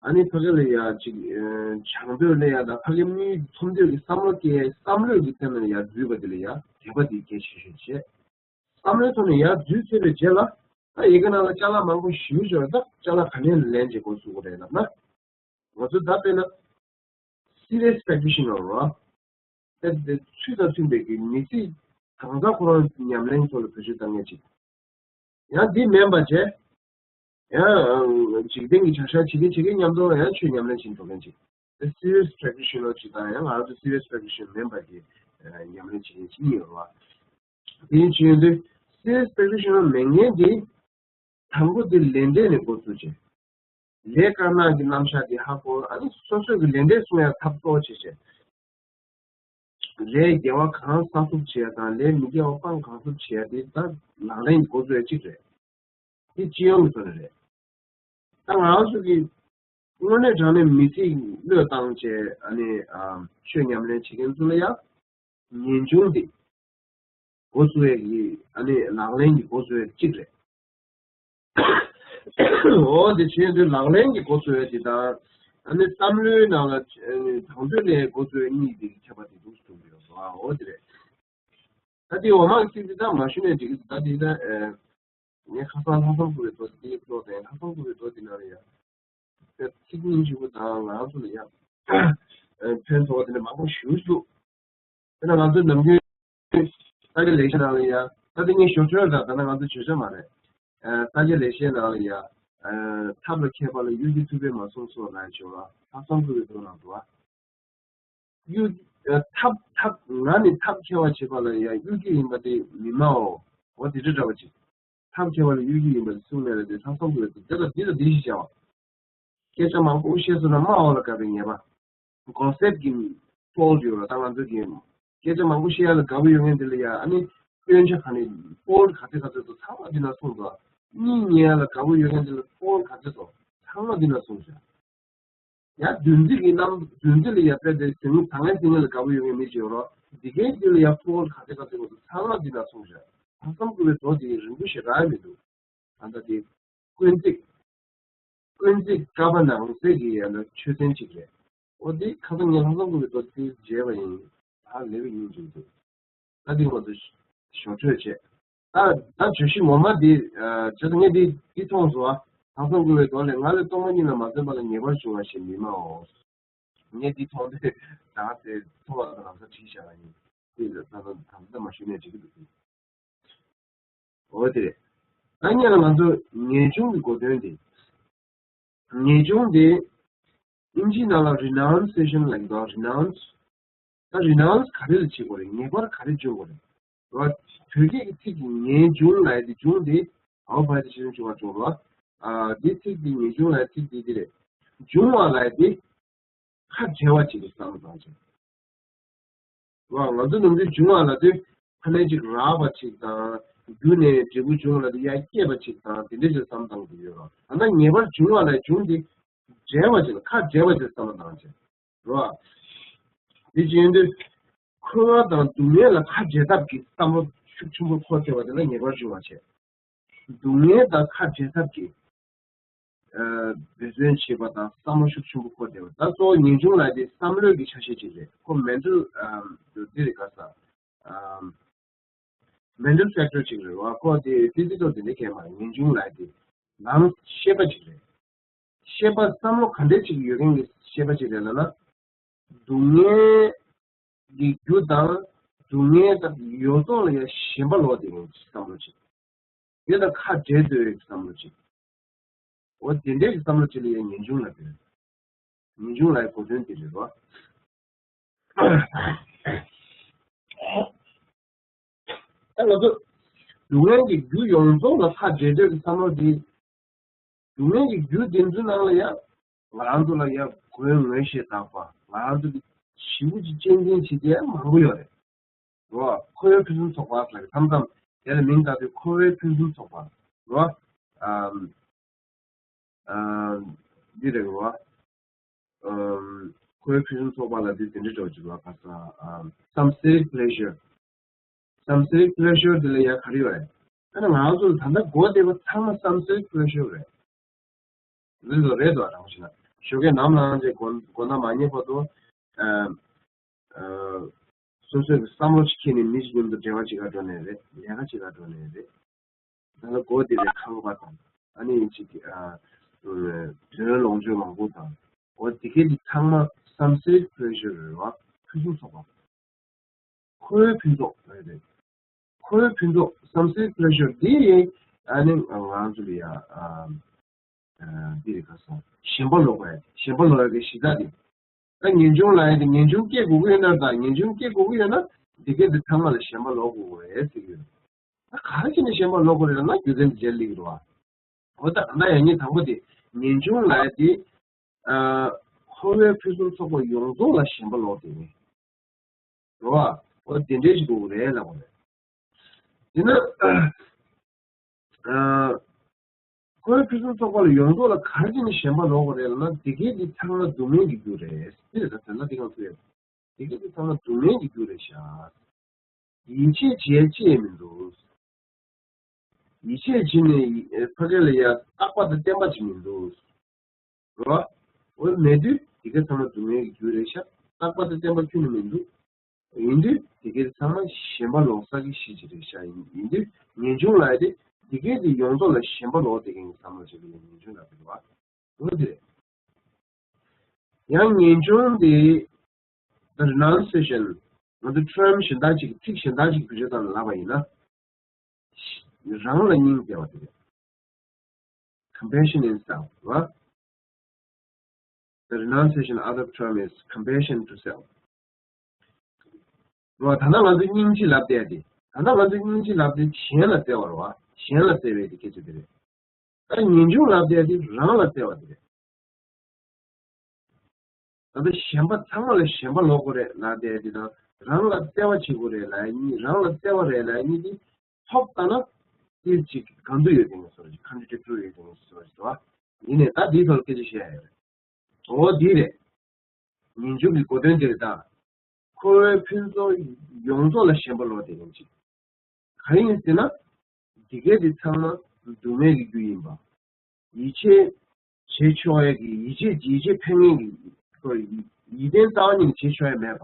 ཨ་ནི་ཕ་གི་ལ་ཡ་ཅིག་ཨ་བྱང་དོད་སླེབས་ཡ་དང་ཕ་གི་མིའི་ཚོམ་འདོད་ཀྱི་བསམ་བློ་སྐྱེ་ཡ་བསམ་བློ་གི་ཐད་ནས་ཡར་འཛུལ་བ་དེ་ལ་ཡ་དད་པ་དེ་གལ་ཆེ་ཤོས་བྱས། བསམ་བློའི་ཐོག་ནས་ཡར་འཛུལ་ཚར་བའི་རྗེས་ལ་ད་ཡི་གེ་ནང་ལ་ཅ་ལག་མང་པོ་ཞིག་ཡོད་ད་ཅ་ལག་ག་ནས་ལེན་བྱེད་འགོ་ཚུགས་དགོས་རེད་ལབ་ན། ང་ཚོ་ད་དཔེར་ན་སི་རི་ཡས་པེག་ཊི་ཤི་ནར་རོ། དེ་དེ་ཚུལ་དང་མཐུན་པའི་གི་མི་ཚེ་གང་ཟག་ཁོ་རང་ཉམས་ལེན་ཐོག་ལ་བེད་སྤྱོད་བཏང་མཁན་ཅིག་ཡང་འདི་མིན་པ་བྱས། ཡང་འཇིག་རྟེན་གྱི་བྱ་གཞག་བྱེད་ཀྱིན་བྱེད་ཀྱིན་མཉམ་དུ་ཡང་ཆོས་ཉམས་ལེན་བྱེད་འགྲོ་མཁན་ཅིག་དེ་སི་རི་ཡས་པེག་ཊི་ཤི་ནར་ཅིག་དང་ཡང་ང་ཚོ་སི་རི་ཡས་པེག་ཊི་ཤི་ནར་མིན་པ་གི་ཉམས་ལེན་བྱེད་མཁན་ཅིག་གཉིས་ཡོད་རེད་བ། དེ་ཡིན་ཕྱིན་དུས་སི་རི་ཡས་པེག་ཊི་ཤི་ནར་མེད་མཁན་དེ། དང་པོ་དེ་ལས་འབྲས་ནས་འགོ་བཙུགས་བྱས། ལས་དཀར་ནག་གི་རྣམ་གཞག་དེ་ཧ་གོ་ཨ་ནི་སོ་སོ་གི་ལས་འབྲས་སྲུང་ཡ་ཐབས་གཙོ་བོ་བྱས་བྱས། ལས་དགེ་བ་གང་བསགས་ཐུབ་བྱས་དང་ལས་མི་དགེ་བ་སྤང་གང་ཐུབ་བྱས་དེ་ད་ལག་ལེན་འགོ་བཙུགས་ཡ་གཅིག་རེད། དེ་སྤྱི་ཡོངས་ཀྱི་ཐོག་ནས་རེད། ད་ང་རང་ཚོ་གི་དངོས་གནས་དྲང་གནས་མི་ཚེ་བློས་བཏང་བྱས་ཨ་ནི་ཆོས་ཉམས་ལེན་བྱེད་མཁན་ཚོ་ལ་ཡང་ངེས་འབྱུང་དེ་འགོ་བཙུགས་ཡས་ཀྱི་ཨ་ནི་ལག་ལེན་གྱི་འགོ་བཙུགས་ཡས་གཅིག་རེད། འོ་དེ་བྱས་དུས་ལག་ལེན་གྱི་འགོ་བཙུགས་ཡས་དེ་དང་ཨ་ནི་བསམ་བློའི་ནང་ལ་དང་དོད་ལས་འགོ་བཙུགས་ཡས་གཉིས་དེ་གི་ཁྱད་པར་དེ་འདུག་གསུངས་ཀྱི་ཡོད་རེད་བ། འོ་དེ་རེད། ད་དེ་འོ་མ་གི་ཚིག་འདི་དག་མ་ཞུ་ནས་འགྲིག་གི་འདུག་ད་དེ་ད་ངས་ཁ་སང་ལྷག་བསམ་དགུ་པའི་མདོ་དེ་ཀློག་དེ་ལྷག་བསམ་དགུ་པའི་མདོ་དེ་ནང་ལ་ཡ། ཚིག་སྙིང་རྗེ་པོ་དང་ང་རང་ཚོ་ལ་ཡ། ཕན་ཐོགས་པ་དེ་འདྲ་མང་པོ་ཞེ་པོ་ཅིག་འདུག་དེ་ན་ང་ཚོ་ནམ་རྒྱུན་ས་སྐྱ་ལེགས་བཤད་ནང་ལ་ཡ། ད་དེ་ངས་ཞོར་ཞོར་དང་ད་ན་ང་ཚོ་བརྗོད་བྱ་མ་རེད། ས་སྐྱ་ལེགས་བཤད་ནང་ལ་ཡ། ཐབས་ལ་མཁས་པ་ལ་གཡོ་སྒྱུ་ཐུབ་པས་མ་གསུངས་སོ་ལབ་ཡ་ཅིག་ཡོད་ལ་ལྷག་བསམ་དགུ་པའི་མདོ་ནང་འདུག་ཨ། གཡོ་ཐབས་ཐབས་ང་ནི་ཐབས་མཁས་པ་བྱེད་པ་ལ་ཡ་གཡོ་སྒྱུ་ཡིན་པ་དེ་མི་སྨྲའོ། འོ་དེ་འདྲ་འདྲ་བ་ཅིག་ཐབས་མཁས་པ་ལ་གཡོ་སྒྱུ་ཡིན་པ་དེ་གསུངས་མེད་ལ་དེ་ལྷག་བསམ་དགུ་པའི་མདོ་དེ་ལ་འདི་ལ་འདི་ཞིག་བྱ་བ། སྐད་ཆ་མང་པོ་བཤད་སོང་ན་སྨྲ་བ་ལ་དགའ་བའི་ཉེས་པ། ཀོན་སེབ་ཀྱི་ཕོལ་ཡོད་ར། ད་ང་ཚོ་གི་སྐད་ཆ་མང་པོ་བཤད་ཡ་ལ་དགའ་པོ་ཡོད་མཁན་དེ་ལ་ཡ། ཨ་ནི་སྐྱོན་ཆ་ག་ནས་ཕོལ་ག་ཚོད་ག་ཚོད་འདུག་ཚང་མ་འདི་ན་གསུངས་འདུག་གཉིད་ཉལ་ཡ་ལ་དགའ་པོ་ཡོད་མཁན་དེ་ལ་ཕོལ་ག་ཚོད་འདུག་ཚང་མ་འདི་ན་གསུངས་བཞག་ཡ་བདུན་ཚིགས་ཀྱི་རྣམ་བདུན་ཚིགས་ལ་ཡ་དཔེ་དེ་ཟིང་ད་ངའི་ཟིང་ངེ་ལ་དགའ་པོ་ཡོད་མཁན་མི་ཞིག་ཡོད་རོགས། འདི་གའི་དེ་ལ་ཡ་ཕོལ་ག་ཚོད་ག་ཚོད་འདུག་ཚང་མ་འདི་ན་གསུངས་བཞག་ལྷག་བསམ་དགུ་པའི་མདོ་དེ་རིང་པོ་ཞེ་དྲག་མི་འདུག་ད་ལྟ་དེ་དཀོན་བརྩེགས། དཀོན་བརྩེགས་བསྐལ་པ་ནང་གསེས་ཀྱི་ཡང་ན་ཆོས་ཚན་གཅིག་རེད། ཨོ་དེ་ཁ་སང་ངས་ལྷག་བསམ་དགུ་པའི་མདོ་དེ་མཇལ་བ་ཡིན། ཧ་ལས་པའི་སྙིང་རྗེ་འདུག་ད་དེ་ང་ཚོ་ཞོར་འཕྲོས་བྱས། ད་ད་བརྗོད་གཞི་ངོ་མ་དེ་བྱས་ཙང་ངས་དེ་དེ་མཐོང་སོང་ཨ། ལྷག་བསམ་དགུ་པའི་མདོ་ལས་ང་ལས་སྟོང་པ་ཉིད་ལ་མ་བརྩོན་པ་ལ་ངེས་པར་འབྱུང་བ་ཞེས་མི་སྨྲའོ། ངས་འདི་མཐོང་དུས་ད་ཟེར་མཐོང་བ་དང་ལམ་སང་བྲིས་བཞག་པ་ཡིན། དེ་ད་ད་ད་ད་མ་ཞུས་ནས་འགྲིག་གི་འདུག་འོ་དེ་རེད། ད་སྔོན་ལ་ང་ཚོ་ངེས་འབྱུང་གི་གོ་དོན་དེ། ངེས་འབྱུང་དེ་ཨིན་ཇིའི་ནང་ལ་རི་ནའུན་སེ་ཤན་ལབ་ཀྱི་འདུག་རི་ནའུན་སི། ད་རི་ནའུན་སི་ག་རེ་ལ་བྱེད་དགོས་རེད། ངེས་པར་ག་རེ་འབྱུང་དགོས་རེད། ར། བོད་སྐད་ཀྱི་ཚིག་གི་ངེས་འབྱུང་ལབ་ཡ་དེ་འབྱུང་དེ་ཨའོ་བ་དེ་ཆེ་ཆུང་བ་འབྱུང་རོགས། ཨ་འདི་ཚིག་དེ་ངེས་འབྱུང་ལབ་ཡ་ཚིག་དེ་འདི་རེད། འབྱུང་བ་ལབ་ཡ་དེ་ཁ་བྲལ་བ་ཅིག་གི་བསམ་བློ་བཏང་བྱས། ར། ང་ཚོ་ནམ་རྒྱུན་འབྱུང་བ་ལབ་དུས་ཕ་ནས་ཅིག་རགས་པ་ཅིག་དང་རྒྱུ་ནས་འབྲས་བུ་འབྱུང་ལབ་དུས་ཡར་སྐྱེས་པ་ཅིག་དང་དེ་འདྲ་ཅིག་བསམ་བཏང་གི་ཡོད་ར། ད་ལྟ་ངེས་པར་འབྱུང་བ་ལབ་འབྱུང་དེ་བྲལ་བ་ཅིག་ལ་ཁ་བྲལ་བ་ཅིག་བསམ་བློ་བཏང་བྱས། རེད་བ། དེ་བཞིན་དུ་འཁོར་བ་དང་སྡུག་བསྔལ་ལ་ཁ་འབྲལ་ཐབས་ཀྱི་བསམ་བློ་ཤུགས་ཆེན་པོ་འཁོར་བསྡད་པ་དེ་ལ་ངེས་པར་འབྱུང་བ་བྱས། སྡུག་བསྔལ་དང་ཁ་འབྲལ་ཐབས་ཀྱི་འབད་བརྩོན་བྱེད་པ་དང་བསམ་བློ་ཤུགས་ཆེན་པོ་འཁོར་བསྡད་པ། ད་གཙོ་བོ་ངེས་འབྱུང་ལབ་དེ་བསམ་བློའི་གི་ཆ་ཤས་ཅིག་རེད། ཁོ་མེན་ཊལ་འདི་རེད་ག་ས། མེན་ཊལ་ཕེག་ཊར་ཅིག་རེད་བ། ཁོ་དེ་ཕི་ཟི་ཀལ་དེ་འདྲ་གས་མ་རེད། ངེས་འབྱུང་ལབ་དེ་ནང་ཤེས་པ་ཅིག་རེད། ཤེས་པ་བསམ་བློ་ག་འདྲས་ཅིག་ཡོད་མཁན་གྱི་ཤེས་པ་ཅིག་རེད་ལབ་ན། སྡུག་བསྔལ་གྱི་རྒྱུ་དང་སྡུག་བསྔལ་དང་ཡོངས་རྫོགས་ལ་ཡང་ཞེན་པ་ལོག་བསྡད་མཁན་གྱི་བསམ་བློ་ཅིག་དེ་ལ་ཁ་བྲལ་འདོད་ཀྱི་བསམ་བློ་ཅིག་འོ་དེ་འདྲས་ཀྱི་བསམ་བློ་ཅིག་ལ་ཡང་ངེས་འབྱུང་ལབ་དེ་རེད། ངེས་འབྱུང་ལབ་ཡ་གོ་དོན་དེ་རེད་བ། ད་ང་ཚོ་སྡུག་བསྔལ་གྱི་རྒྱུ་ཡོངས་རྫོགས་ལ་ཁ་བྲལ་འདོད་ཀྱི་བསམ་བློ་དེ། སྡུག་བསྔལ་གྱི་རྒྱུ་དེ་ཚོའི་ནང་ལ་ཡང་ང་རང་ཚོ་ལ་ཡང་གོས་ངན་ཞེ་དག་པ། ང་རང་ཚོ་གི་བྱིའུ་གཅིག་གཅན་གཅན་བྱེད་དེ་མང་པོ་ཡོད་རེད། རོ། ཁོ་བོའི་ཕུན་སུམ་ཚོགས་པ་ཟེར་གི་མཚམས་མཚམས་དེ་ལ་མིང་བཏགས་དུས་ཁོ་བོའི་ཕུན་སུམ་ཚོགས་པ། རོ། ཨམ། ཨམ། འདི་རེད་རོ། ཨམ། ཁོ་བོའི་ཕུན་སུམ་ཚོགས་པ་ལ་དུས་དེ་འདྲའི་འགྲོ་བཅུག་ལ་ག་ས། ཨམ། Some seek pleasure. Some seek pleasure དེ་ལ་ཡང་ག་རེ་ཡོད་རེད། ཨ་ནི་ང་ཚོ་ད་ལྟ་གོ་བདེ་པོ་ཚང་མ་some seek pleasure རེད། རེད་དོ་རེད་དོ་རང་བཞིན་ལ་ཞོགས་ཀས་ནམ་ལངས་རྗེས་དགོང་དགོང་དག་མ་ཉལ་བར་དུ། ཨམ། ཨ། སོ་སོའི་བསམ་བློ་ཅིག་འཁྱེར་ནས་མི་ཞིག་མཉམ་དུ་འབྲེལ་བ་ཅིག་ག་འགྲོ་ནས་རེད། ལས་ཀ་ཅིག་ག་འགྲོ་ནས་རེད། ད་ལྟ་མགོ་དེ་ལས་ཁང་པ་དང་ཨ་ནི་ཅིག་ཨ། དོན་ལོངས་སྤྱོད་མང་པོ་དང་འོ་དེ་གས་དེ་ཚང་མ་some seek pleasure རེད་བ། ཕུན་སུམ་ཚོགས་པ། ཁོའི་ཕུན་ཚོགས་རེད་རེད། ཁོའི་ཕུན་ཚོགས་some seek pleasure འདི་ཨ་ནི་ང་ཚོ་ལ་ཡ། འདི་རེད་ག་སོང་ཞེན་པ་ལོག་པ་ཡ། ཞེན་པ་ལོག་ཡ་གི་གཞི་རྩ་དེ། ད་ངེས་འབྱུང་ལ་ཡ་དེ་ངེས་འབྱུང་སྐྱེ་དགོས་ཀྱི་ཡོད་ན་དང་ངེས་འབྱུང་སྐྱེ་དགོས་ཀྱི་ཡོད་ན་འདི་གས་དེ་ཚང་མ་ལ་ཞེན་པ་ལོག་དགོས་རེད་ཟེར་གྱི་ཡོད། ད་ག་རེ་བྱས་ནས་ཞེན་པ་ལོག་དགོས་རེད་ལབ་ན་རྒྱུ་མཚན་དེ་རྗེས་ལ་སླེབས་ཀྱི་རེད་བ། འོ་ད་ད་ཡང་ངས་དང་པོ་དེ་ངེས་འབྱུང་ལབ་ཡ་དེ། ཁོ་བོའི་ཕུན་སུམ་ཚོགས་པ་ཡོངས་རྫོགས་ལ་ཞེན་པ་ལོག་དེ་ནི། རེད་བ། འོ་དེ་འདྲའི་ཞིག་དགོས་རེད་ལབ་པ་རེད། དེ་ན། ཁོའི་ཕུན་སུམ་ཚོགས་པ་ལ་ཡོངས་རྫོགས་ལ་ག་རེ་བྱས་ནས་ཞེན་པ་ལོག་པ་རེད་ལབ་ན་དེ་གས་དེ་ཚང་མ་སྡུག་བསྔལ་གྱི་རྒྱུ་རེད། དེ་རེད་ད་དེ་ལ་དེ་གང་ཐུབ་ཡོད། དེ་གས་དེ་ཚང་མ་སྡུག་བསྔལ་གྱི་རྒྱུ་རེད་ཤག་ཡིད་ཆེས་བྱེད་ཅེས་མི་འདུག་ཡིད་ཆེས་བྱེད་ནས་ཕ་གི་ལ་ཡ་རྟག་པ་དང་བརྟན་པ་ཅིག་མི་འདུག་རོ། འོ་མེད་དུས་དེ་ག་ཚང་མ་སྡུག་བསྔལ་གྱི་རྒྱུ་རེད་ཤག་རྟག་པ་དང་བརྟན་པ་ཁྱོན་ནས་མི་འདུག་ཡིན་དུས་དེ་ག་ཚང་མ་ཞེན་པ་ལོག་ས་གི་གཞི་ཅིག་རེད་ཤག་ཡིན་དུས་ངེས་འབྱུང་ལ་ཡ་དེ་དེ་ག་དེ་ཡོངས་རྫོགས་ལ་ཞེན་པ་ལོག་དེ་ག་ཡིན་བསམ་བློ་བྱེད་ཀྱི་ཡོད་ངེས་འབྱུང་ལ་དེ་ག་བ། འོ་དེ་རེད། ཡང་ངེས་འབྱུང་དེ་the renunciation ང་ཚོ་term གཞན་དག་ཅིག་ཚིག་གཞན་དག་ཅིག་བེད་སྤྱོད་བཏང་ནས་ལབ་པ་ཡིན་ན། རང་ལ་སྙིང་བརྩེ་བ་དེ་རེད། Compassion in self ར། The renunciation other term is compassion to self ར། ད་ལྟ་ང་ཚོ་སྙིང་རྗེ་ལབ་བསྡད་དེ། ད་ལྟ་ང་ཚོ་སྙིང་རྗེ་ལབ་དེ་གཞན་ལ་བརྩེ་བ་རེད་བ། གཞན་ལ་བརྩེ་བའི་དེ་སྐད་ཆ་དེ་རེད། ད་ངེས་འབྱུང་ལབ་བསྡད་དེ་རང་ལ་བརྩེ་བ་དེ་རེད། ད་ལྟ་གཞན་པ་ཚང་མ་ལ་ཞེན་པ་ལོག་དགོས་རེད་ལབ་བསྡད་དེ་དང་རང་ལ་བརྩེ་བ་བྱེད་དགོས་རེད་ལབ་ཡ་གཉིས། རང་ལ་བརྩེ་བ་རེད་ལབ་ཡ་གཉིས་དེ་ཐོབ་ལྟ་ན་ཏིལ་གཅིག་གང་དུ་ཡོད་དེ་ངས་སོ་རེ་ཁ་འདྲི་ཏྲི་ཏྲུ་ཡོད་དེ་ངས་སོ་རེ་དོ། ཡིན་ནས་ད་དེའི་ཐོག་ལ་སྐད་ཆ་བཤད་ཡ་ཡོད་རེད། འོ་དེ་རེད། ངེས་འབྱུང་གི་གོ་དོན་དེ་རེད་ད། འཁོར་བའི་ཕུན་ཚོགས་ཡོངས་རྫོགས་ལ་ཞེན་པ་ལོག་དེ་ཡིན་གཅིག་གང་ཡིན་ཟེར་ན། འདི་གས་འདི་ཚང་མ་སྡུག་བསྔལ་གྱི་རྒྱུ་ཡིན་པ། ཡིད་ཆེས་བྱེད་ཆོག་ཡས་ཀྱི་ཡིད་ཆེས་ཡིད་ཆེས་ཕན་ངེས་ཀྱི་ཡིད་བརྟན་རྩ་བ་ཉིད་ནས་བྱེད་ཆོག་ཡས་མེད་པ།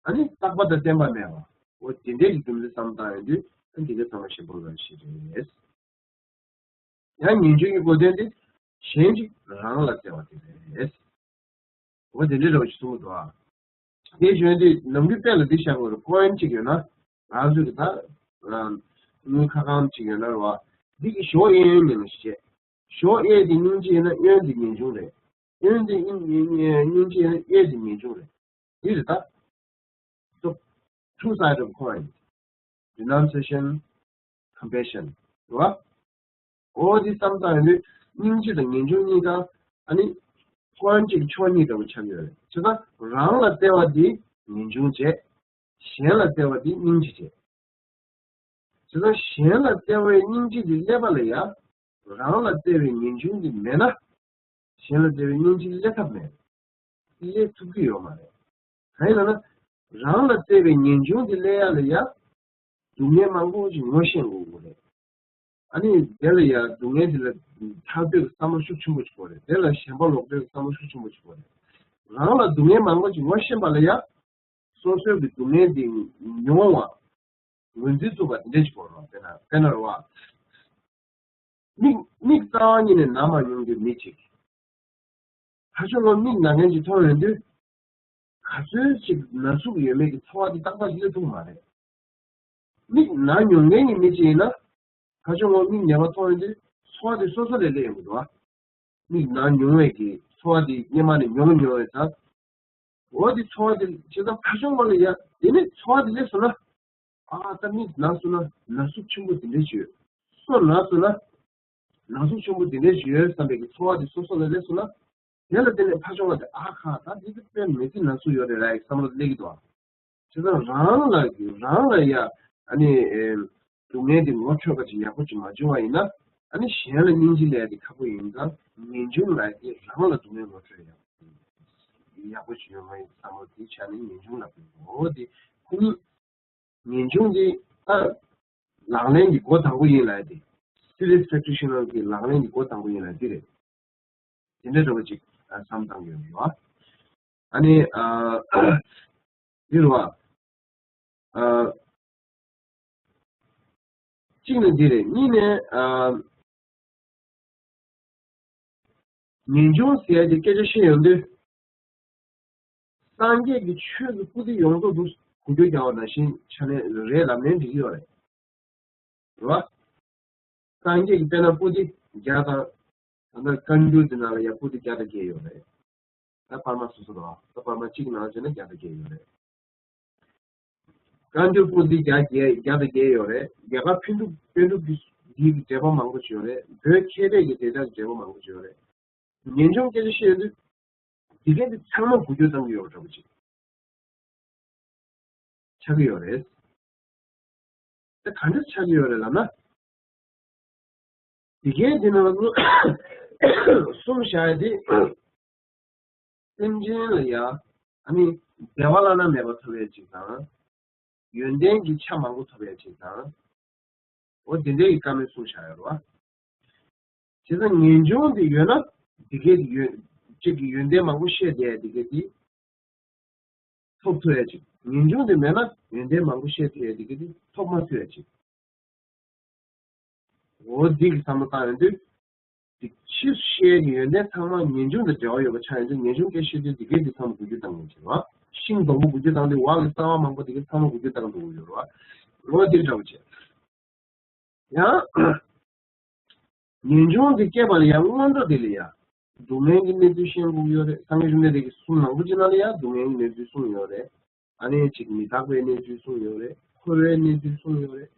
ཨ་ནི་རྟག་པ་དང་བརྟན་པ་མེད་པ། འོ་དེ་འདྲའི་གི་རྒྱུ་མཚན་བསམ་བཏང་ཡོང་དུས་ཨ་འདི་གས་ཚང་མ་ཞེན་པ་ལོག་ཡས་ཞིག་རེད། ཡང་ངེས་འབྱུང་གི་གོ་དོན་དེ་གཞན་གཅིག་རང་ལ་བརྩེ་བ་དེ་རེད། འོ་དེ་འདྲའི་རོ་ཞིག་གསུང་གི་འདུག་ཨ། དེ་བཞིན་དུ་ནམ་རྒྱུན་དཔེ་ལ་འདི་བཞག་དགོས་རེད། ཀོ་ཡན་གཅིག་ཡོད་ན་ང་ཚོས་ཀྱི་ད་དངུལ་ཁ་གང་གཅིག་ཡོད་ན་རེད་བ། འདི་གི་ཞོ་གཡས་གཡོན་ཉིན་ལ་ཞིག་བྱས། ཞོ་གཡས་དེ་སྙིང་རྗེ་ཡིན་ན་གཡོན་དེ་ངེས་འབྱུང་རེད། གཡོན་དེ་སྙིང་རྗེ་ཡིན་ན་གཡས་དེ་ངེས་འབྱུང་རེད། འདི་རེད་ད། So, two side of coin. Renunciation, compassion. རེད་བ། འོ་འདི་བསམ་བཏང་ཡོང་དུས་སྙིང་རྗེ་དང་ངེས་འབྱུང་གཉིས་ཀ་ཨ་ནི་ཀོ་ཡན་གཅིག་ཕྱོགས་གཉིས་འདྲ་བོ་ཆགས་ཡོད་རེད། བྱས་ཙང་རང་ལ་བརྩེ་བ་འདི་ངེས་འབྱུང་བྱས། གཞན་ལ་བརྩེ་བ་འདི་སྙིང་རྗེ་བྱས། བྱས་ཙང་གཞན་ལ་བརྩེ་བའི་སྙིང་རྗེ་འདི་སླེབས་པ་ལ་ཡ། རང་ལ་བརྩེ་བའི་ངེས་འབྱུང་འདི་མེད་ན། གཞན་ལ་བརྩེ་བའི་སྙིང་རྗེ་སླེབས་ཐབས་མེད། སླེབས་ཐུབ་ཀྱི་ཡོད་མ་རེད། གང་ཡིན་ལབ་ན། རང་ལ་བརྩེ་བའི་ངེས་འབྱུང་འདི་སླེབས་ཡ་ལ་ཡ། སྡུག་བསྔལ་མང་པོ་ཞིག་ངོ་ཤེས་དགོས་ཀྱི་རེད། ཨ་ནི་དེ་ལ་ཡ་སྡུག་བསྔལ་འདི་ལ་ཐར་འདོད་ཀྱི་བསམ་བློ་ཤུགས་ཆེན་པོ་ཞིག་དགོས་རེད། དེ་ལ་ཞེན་པ་ལོག་འདོད་ཀྱི་བསམ་བློ་ཤུགས་ཆེན་པོ་ཞིག་དགོས་རེད། རང་ལ་སྡུག་བསྔལ་མང་པོ་ཞིག་ངོ་ཤེས་པ་ལ་ཡ། སོ་སོའི་གི་སྡུག་བསྔལ་འདི་མྱོང་བ། ངོས་འཛིན་ཐུབ་པ་དེ་འདྲ་ཞིག་དགོས་རེད། དཔེར་ན་དཔེར་ན་རེད་བ། མིག་མིག་རྩ་བ་ཉིད་ནས་ན་མ་མྱོང་རྒྱུ་མི་གཅིག་ཕ་ཆུང་ངོ་མིག་ན་མཁན་ཅིག་མཐོང་ཡོང་དུས། ག་ཚོད་ཅིག་ན་ཟུག་ཡོད་མེད་ཀྱི་ཚོར་བ་དེ་ཏག་ཏག་ཅིག་སླེབས་ཐུབ་ཀྱི་མ་རེད། མིག་ན་མྱོང་མཁན་གྱི་མི་གཅིག་ཡིན་ན། ཕ་ཆུང་ངོ་མིག་ཉེས་པ་མཐོང་ཡོང་དུས་ཚོར་བ་དེ་སོ་སོ་ལས་སླེབས་ཡོང་གི་འདུག་བ། མིག་ན་མྱོང་བའི་གི་ཚོར་བ་དེ་སྔོན་མ་ནས་མྱོང་མྱོང་བའི་ད། འོ་དེ་ཚོར་བ་དེ་བྱས་ཙང་ཕ་ཆུང་ངོ་ལ་ཡ་དེ་ནས་ཚོར་བ་དེ་སླེབས་སོང་ན། ཨ་ད་མིག་ན་སོང་ན་ན་ཟུག་ཆེན་པོ་དེ་འདྲ་ཞིག་ཡོད། སོ་ན་སོང་ན། ན་ཟུག་ཆེན་པོ་དེ་འདྲ་ཞིག་ཡོད་བསམ་པའི་གི་ཚོར་བ་དེ་སོ་སོ་ལ་སླེབས་སོང་ན། དེ་ལ་བརྟེན་ནས་ཕ་ཆུང་བ་དེ་ཨ་ཁ་ད་འདི་དེ་དཔེ་མི་སྲིད་ན་ཟུག་ཡོད་རེད་ར་ཡི་བསམ་བློ་སླེབས་ཀྱི་འདུག་ཨ། བྱས་ཙང་རང་ལ་རང་ལ་ཡ་ཨ་ནི་སྡུག་བསྔལ་དེ་ངོ་འཕྲོད་པ་ཅིག་ཡག་པོ་ཅིག་མ་བྱུང་བ་ཡིན་ན་ཨ་ནི་གཞན་ལ་སྙིང་རྗེ་སླེབས་ཡ་དེ་ཁག་པོ་ཡིན་ཙང་ངེས་འབྱུང་ལ་དེ་རང་ལ་སྡུག་བསྔལ་ངོ་འཕྲོད་ཡ་ཡག་པོ་ཅིག་ཡོང་བ་ཡིན་བསམ་བློ་དེ་ཆ་ནས་ངེས་འབྱུང་ལ་འོ་དེ་ཁོ་གཉིས། ངེས་འབྱུང་འདི་ད་ལག་ལེན་གྱི་སྒོ་དང་པོ་ཡིན་ལབ་ཡ་དེ། Serious practitioner གྱི་ལག་ལེན་གྱི་སྒོ་དང་པོ་ཡིན་ལབ་ཡ་དེ་རེད། དེ་འདྲ་འདྲ་བོ་ཅིག་བསམ་བཏང་གི་ཡོད་རེད་བ། ཨ་ནི་ཨ་འདི་རེད་བ། ཨ་གཅིག་ནི་འདི་རེད། གཉིས་ནི་ཨ་ངེས་འབྱུང་ཟེར་ཡ་དེ་སྐད་ཆ་བཤད་ཡོང་དུས། སངས་རྒྱས་ཀྱི་ཆོས་ཀྱི་པོ་ཏི་ཡོངས་རྫོགས་སུ་འགུལ་སྐྱོད་རྒྱག་པ་ནང་བཞིན་ཆ་ནས་རེད་ལབ་ནའི་འགྲིག་གི་ཡོད་རེད། རེད་བ། སངས་རྒྱས་ཀྱི་དཔེར་ན་པོ་ཏི་བརྒྱ་དང་། ད་ལྟ་བཀའ་འགྱུར་དེ་ནང་ལ་ཡང་པོ་ཏི་བརྒྱ་དང་བརྒྱད་ཡོད་རེད། ད་པར་མ་སོ་སོ་རེད་བ། ད་པར་མ་གཅིག་ནང་བྱས་ན་བརྒྱ་དང་བརྒྱད་ཡོད་རེད། བཀའ་འགྱུར་པོ་ཏི་བརྒྱ་བརྒྱད་བརྒྱ་དང་བརྒྱད་ཡོད་རེད། རྒྱ་གར་པཎ་གྲུབ་པཎ་གྲུབ་ཀྱི་འདི་གི་འགྲེལ་པ་མང་པོ་ཅིག་ཡོད་རེད། བོད་མཁས་པའི་གི་དེ་དག་གི་འགྲེལ་པ་མང་པོ་ཅིག་ཡོད་རེད། ངེས་འབྱུང་སྐད་ཆ་བཤད་དུས། འདི་གའི་འདི་ཚང་མ་འགུལ་སྐྱོད་གཏང་གི་ཡོད་པ་འདྲ་པོ་ཅིག་ཆགས་ཀྱི་ཡོད་རེད། དེ་ག་འདྲ་ཆགས་ཀྱི་ཡོད་རེད་ལབ་ན། འདི་གའི་འདི་ནང་ལ་གསུམ་བཞག་ཡ་དེ། སེམས་ཅན་ལ་ཡ། ཨ་ནི། བདེ་བ་བླ་ན་མེད་པ་ཐོབ་ཡ་ཅིག་དང་། ཡོན་ཏན་གྱི་ཆ་མང་པོ་ཐོབ་ཡ་ཅིག་དང་། འོ་དེ་འདྲའི་བཀའ་མོལ་གསུངས་བཞག་ཡོད་རེད་བ། བྱས་ཙང་ངེས་འབྱུང་དེ་ཡོད་ན་དེ་གའི་ཡོན་གཅིག་གི་ཡོན་ཏན་མང་པོ་བཤད་བསྡད་ཡ་དེ་གའི་དེ་ཐོབ་ཐུབ་ཡ་ཅིག་ངེས་འབྱུང་དེ་མེད་ན་ཡོན་ཏན་མང་པོ་བཤད་ཐུབ་ཡ་དེ་གའི་དེ་ཐོབ་མ་ཐུབ་ཡ་ཅིག་འོ་འདི་གི་བསམ་བློ་བཏང་ཡོང་དུས། དེ་ཕྱིས་སུ་བཤད་ཀྱི་ཡོན་ཏན་ཚང་མ་ངེས་འབྱུང་དང་འབྲེལ་བ་ཡོད་པ་ཆགས་ཡོང་དུས་ངེས་འབྱུང་སྐད་བཤད་དུས་འདི་གའི་འདི་ཚང་མ་འགུལ་སྐྱོད་བཏང་ཡོང་གི་རེད་བ། ཤིང་སྡོང་པོ་འགུལ་སྐྱོད་བཏང་དུས་འོག་གི་རྩ་བ་མང་པོ་འདི་གའི་ཚང་མ་འགུལ་སྐྱོད་བཏང་འགྲོ་གི་ཡོད་རེད་བ། འོ་འདི་འདྲ་བོ་བྱས། ཡང་། ངེས་འབྱུང་འདི་སྐྱེས་པ་ལ་ཡང་སྔོན་འགྲོ་འདི་ལ་ཡང་། སྡུག་བསྔལ་གྱི་གནས་ཚུལ་ཤེས་དགོས་ཀྱི་ཡོད་རེད། སངས་རྒྱས་བཅོམ་ལྡན་འདས་ཀྱིས་གསུང་མང་པོ་ཅིག་ནང་ལ་ཡང་སྡུག་བསྔལ་གྱི་གནས་ཚུལ་གསུངས་ཡོད་རེད། ཨ་ནི་ཅིག་མི་རྟག་པའི་གནས་ཚུལ་གསུངས་ཡོད་རེད། འཁོར་བའི་གནས་ཚུལ་གསུངས་ཡོད་རེད།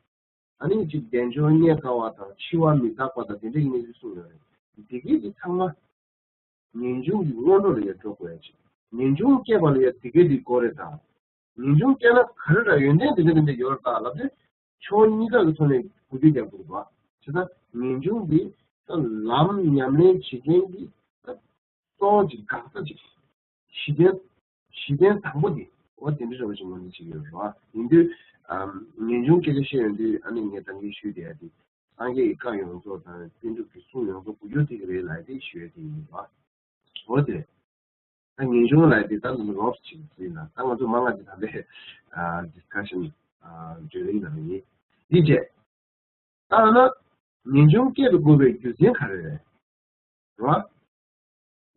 ཨ་ནི་ཅིག་བདེ་འབྱུང་རྙེད་དཀའ་བ་དང་འཆི་བ་མི་རྟག་པ་དང་དེ་འདྲའི་གནས་ཚུལ་གསུངས་ཡོད་རེད། འདི་གའི་འདི་ཚང་མ། ངེས་འབྱུང་གི་སྔོན་འགྲོ་ལ་ཡང་འགྲོ་དགོས་ཡ་ཅིག་ངེས་འབྱུང་སྐྱེས་པ་ལ་ཡང་དེ་གའི་དེ་དགོས་རེད་ད། ངེས་འབྱུང་སྐྱེས་ན་ག་རེ་འདྲ་ཡོན་ཏན་དེ་འདྲ་དེ་འདྲ་ཡོད་རེད་ད་ལབ་དུས་ཕྱོགས་གཉིས་ཀ་གི་ཐོག་ནས་གོ་བསྡུར་རྒྱག་དགོས་རེད་བ། བྱས་ཙང་ངེས་འབྱུང་འདི་ད་ལམ་ཉམས་ལེན་བྱེད་མཁན་གྱི་ད་གཙོ་བོ་ཅིག་འགག་རྩ་ཅིག་གཞི་རྟེན། གཞི་རྟེན་དང་པོ་འདི་འོ་དེ་འདྲ་རེད་བ་ཅིག་ངོས་འཛིན་བྱེད་ཀྱི་ཡོད་རེད་བ། ཡིན་དུས་ངེས་འབྱུང་སྐད་ཆ་བཤད་ཡོང་དུས་ཨ་ནི་ངས་ད་གིན་ཞུས་བསྡད་ཡ་དེ་སངས་རྒྱས་ཀྱི་བཀའ་ཡོངས་རྫོགས་དང་པཎ་གྲུབ་ཀྱི་གསུང་ཡོངས་རྫོགས་གོ་རྒྱུ་དེ་ག་རེད་ལབ་དེ་ཞུ་ཡ་དེ་ཡིན་རེད་བ། འོ་དེ་རེད། ད་ངེས་འབྱུང་ལ་དེ་ལྟར་དུ་རོབ་ཅིག་ཟིན་ན་ད་ང་ཚོ་མང་ང་ཅིག་ད་ལྟའི་ཌིསི་ཀ་ཤན་བརྗོད་རིང་ནང་ཡིན། འདི་བྱས། ད་ན་ངེས་འབྱུང་སྐྱེ་རུ་དགོས་པའི་རྒྱུ་མཚན་ག་རེ་རེད། རོ།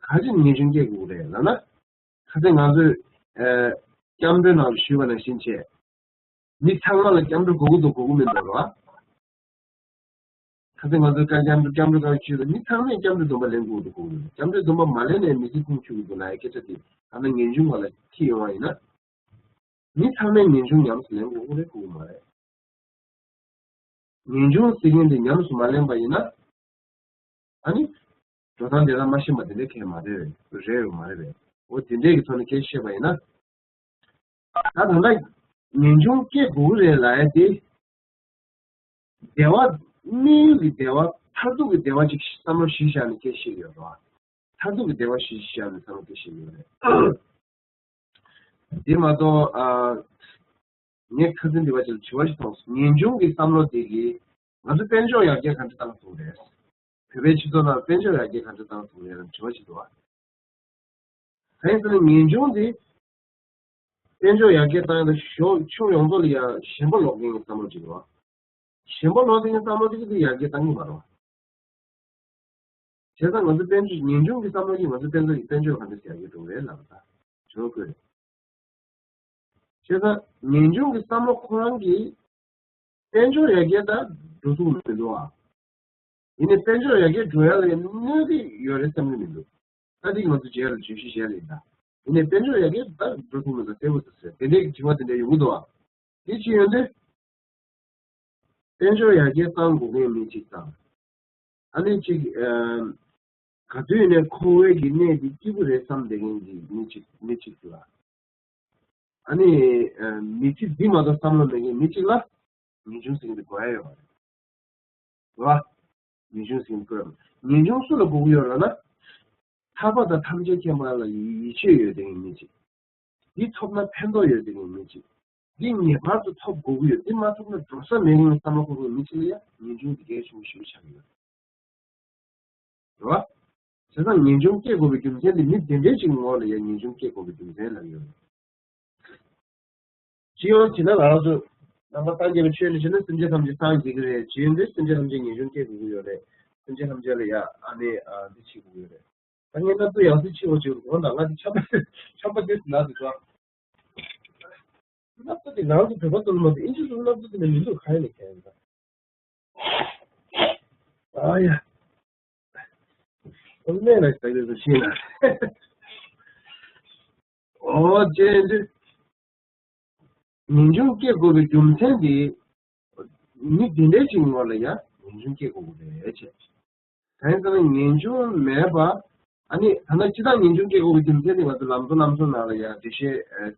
ག་ཅི་ངེས་འབྱུང་སྐྱེ་དགོས་རེད་ལབ་ན། ཁ་སང་ང་ཚོས་སྐྱབས་འགྲོའི་ནང་ལ་ཞུས་པ་ནང་བཞིན་བྱས། མི་ཚང་མ་ལ་སྐྱབས་འགྲོ་དགོས་ཀྱི་འདུག་དགོས་ཀྱི་མི་འདུག་རོ། ཁ་སང་ང་ཚོས་བཀའ་སྐྱབས་འགྲོ་སྐྱབས་འགྲོ་གང་ཞུས་ལ་མི་ཚང་མས་སྐྱབས་འགྲོའི་སྡོམ་པ་ལེན་དགོས་འདུག་དགོས་ཀྱི་འདུག་སྐྱབས་འགྲོའི་སྡོམ་པ་མ་ལེན་ནས་མི་ཚེ་ཕུང་བཅུག་གི་འདུག་ལབ་ཡའི་སྐད་ཆ་དེ་ད་ལྟ་ངེས་འབྱུང་བ་ལ་འཁྱེར་ཡོང་བ་ཡིན་ན། མི་ཚང་མས་ངེས་འབྱུང་ཉམས་སུ་ལེན་དགོས་ཀྱི་རེད་དགོས་ཀྱི་མ་རེད། ངེས་འབྱུང་ཟེར་མཁན་དེ་ཉམས་སུ་མ་ལེན་པ་ཡིན་ན། ཨ་ནི། འགྲོ་སྟངས་དེ་དག་མ་ཤེས་པ་དེ་འདྲ་གང་ཡང་མ་རེད། རེད་མ་རེད་པས། འོ་དེ་འདྲའི་གི་ཐོག་ནས་སྐད་ཆ་བཤད་པ་ཡིན་ན། ད་ད་ལྟ་ངེས་འབྱུང་སྐྱེ་དགོས་ཀྱི་རེད་ལབ་ཡ་དེ། བདེ་བ། དམིགས་ཡུལ་གྱི་བདེ་བ། མཐར་ཐུག་གི་བདེ་བ་ཅིག་བསམ་བློ་གཞི་བཞག་ནས་སྐད་ཆ་བཤད་ཡོད་རེད་བ། མཐར་ཐུག་གི་བདེ་བ་གཞི་བཞག་ནས་བསམ་བློ་སྐད་ཆ་བཤད་ཡོད་རེད། དེ་མ་གཏོགས་ཨ། ངས་ཁ་སང་འདི་བ་ཅིག་ལ་དྲི་བ་ཞིག་མཐོང་སོང་། ངེས་འབྱུང་གི་བསམ་བློ་དེ་གིས་ང་ཚོ་དཔལ་འབྱོར་ཡར་རྒྱས་ག་འདྲ་བཏང་སོང་རེད། བོད་པའི་སྤྱི་ཚོགས་ནང་དཔལ་འབྱོར་ཡར་རྒྱས་ག་འདྲ་བཏང་སོང་རེད་ལབ་དྲི་བ་ཞིག་འདུག་བ། གང་ཡིན་ཟེར་ན་ངེས་འབྱུང་དེ་དཔལ་འབྱོར་ཡར་རྒྱས་བཏང་ཡ་ལ་ཕྱོགས་ཕྱོགས་ཡོངས་རྫོགས་ལ་ཡ་ཞེན་པ་ལོག་མཁན་གྱི་བསམ་བློ་ཅིག་རེད་བ། ཞེན་པ་ལོག་མཁན་གྱི་བསམ་བློ་དེ་གིས་དེ་ཡར་རྒྱས་བཏང་གི་མ་རེད་བ། བྱས་ཙང་ང་ཚོ་དཔལ་འབྱོར་ངེས་འབྱུང་གི་བསམ་བློ་གིས་ང་ཚོ་དཔལ་འབྱོར་གྱི་དཔལ་འབྱོར་ག་འདྲ་ཡར་རྒྱས་འགྲོ་གི་རེད་ལབ་པ་ད་ཞོར་དགོས་རེད། བྱས་ཙང་ངེས་འབྱུང་གི་བསམ་བློ་ཁོ་རང་གིས་དཔལ་འབྱོར་ཡར་རྒྱས་ད་འགྲོ་ཐུབ་མི་འདུག་ཨ། ཡིན་ནའི་དཔལ་འབྱོར་ཡར་རྒྱས་འགྲོ་ཡ་ལ་གནོད་ཀྱི་ཡོད་རེད་བསམ་གྱི་མི་འདུག་ད་དེ་ང་ཚོ་རྗེས་ལ་བརྗོད་གཞི་གཞན་ལ་ཡིན་ད། ཡིན་ནའི་དཔལ་འབྱོར་ཡར་རྒྱས་ད་འགྲོ་ཐུབ་མི་འདུག་གསལ་པོ་ཟེར་ཟེར་དེ་འདྲའི་དྲི་བ་དེ་འདྲ་ཡོང་གི་འདུག་ཨ། དེ་ཅི་ཡོང་དུས། དཔལ་འབྱོར་ཡར་རྒྱས་གཏང་དགོས་མཁན་མི་གཅིག་དང་། ཨ་ནི་གཅིག་ཨམ། ག་དུས་ནས་འཁོར་བའི་གི་གནས་འདི་སྐྱིད་པོ་རེད་བསམ་བསྡད་མཁན་གྱི་མི་གཅིག་མི་གཅིག་ལ། ཨ་ནི་ཨམ། མི་ཚེ་འདི་མ་གཏོགས་བསམ་བློ་མེད་མཁན་མི་གཅིག་ལ་ངེས་འབྱུང་ཟེར་མཁན་དེ་དགོས་ཡ་ཡོད་མ་རེད། རེད་བ། ངེས་འབྱུང་ཟེར་མཁན་དགོས་ཡ་མ་རེད། ངེས་འབྱུང་སུ་ལ་དགོས་ཀྱི་ཡོད་ལབ་ན། ཐར་པ་དང་ཐམས་ཅད་མཁྱེན་པ་ལ་ཡིད་ཆེས་ཡོད་བསྡད་མཁན་མི་གཅིག་འདི་ཐོབ་ན་ཕན་ཐོགས་ཡོད་དེ་ངས་མི་བྱེད། འདི་ངེས་པར་དུ་ཐོབ་དགོས་ཀྱི་ཡོད། འདི་མ་ཐོབ་ན་འགྲོ་ས་མེད་ངས་བསམ་བློ་འཁོར་བའི་མི་ཚོ་ལ་ཡང་ངེས་འབྱུང་འདི་གལ་ཆེན་པོ་ཞེ་པོ་ཆགས་ཀྱི་ཡོད་རེད་བ། བྱས་ཙང་ངེས་འབྱུང་སྐྱེ་དགོས་པའི་རྒྱུ་མཚན་འདི་མི་དེ་འདྲའི་ཅིག་ངོ་ལ་ཡང་ངེས་འབྱུང་སྐྱེ་དགོས་པའི་རྒྱུ་མཚན་ལབ་ཡོད་རེད། སྤྱི་ཡོངས་བྱས་ན་ང་རང་ཚོ་ནང་པ་སངས་རྒྱས་པའི་ཆོས་ལ་བྱས་ན་སེམས་ཅན་ཐམས་ཅད་སངས་རྒྱས་ཀྱི་རེད། སྤྱི་ཡོངས་འདི་སེམས་ཅན་ཐམས་ཅད་ངེས་འབྱུང་སྐྱེ་དགོས་ཀྱི་ཡོད་རེད། སེམས་ཅན་ཐམས་ཅད་ལ་ཡང་ཨ་ནི་ཨ་འདི་བྱེད་དགོས་ཀྱི་ཡོད་རེད། ད་ངས་སྣབས་ཚུགས་ཡང་སེ་ཕྱི་བ་བྱེད་དགོས་ན་ང་འདི་ཆམ་པ་ཆམ་པ་དེ་ན་དུ་ཚོ། སྣབས་ཚུགས་དེ་ང་ཚོ་བོད་པ་ཚོ་ལ་མ་གཏོགས་ཨིན་ཇི་ཚོ་སྣབས་ཚུགས་དེ་ནས་མི་འདུག་ག་ཡིན་ནས་ཁྱད་ཡིན་ད། ཨ་ཡ། ཨོ་ལེ་ལ་ཞིག་ད་གི་ཚོ་ཤེས་ན། ཨོ་ཅེ་འདི། ངེས་འབྱུང་སྐྱེ་དགོས་པའི་རྒྱུ་མཚན་དེ། མི་འདི་འདྲའི་ཅིག་ངོ་ལ་ཡང་ངེས་འབྱུང་སྐྱེ་དགོས་ཀྱི་རེད་ཅེས། གང་ཡིན་ཟེར་ན་ངེས་འབྱུང་མེད་པ། ཨ་ནི་ད་ལྟ་སྤྱི་བཏང་ངེས་འབྱུང་སྐྱེ་དགོས་ཀྱི་རྒྱུ་མཚན་དེ་ང་ཚོ་ལམ་གཙོ་རྣམ་གསུམ་ནང་ལ་ཡང་འགྲེལ་བཤད་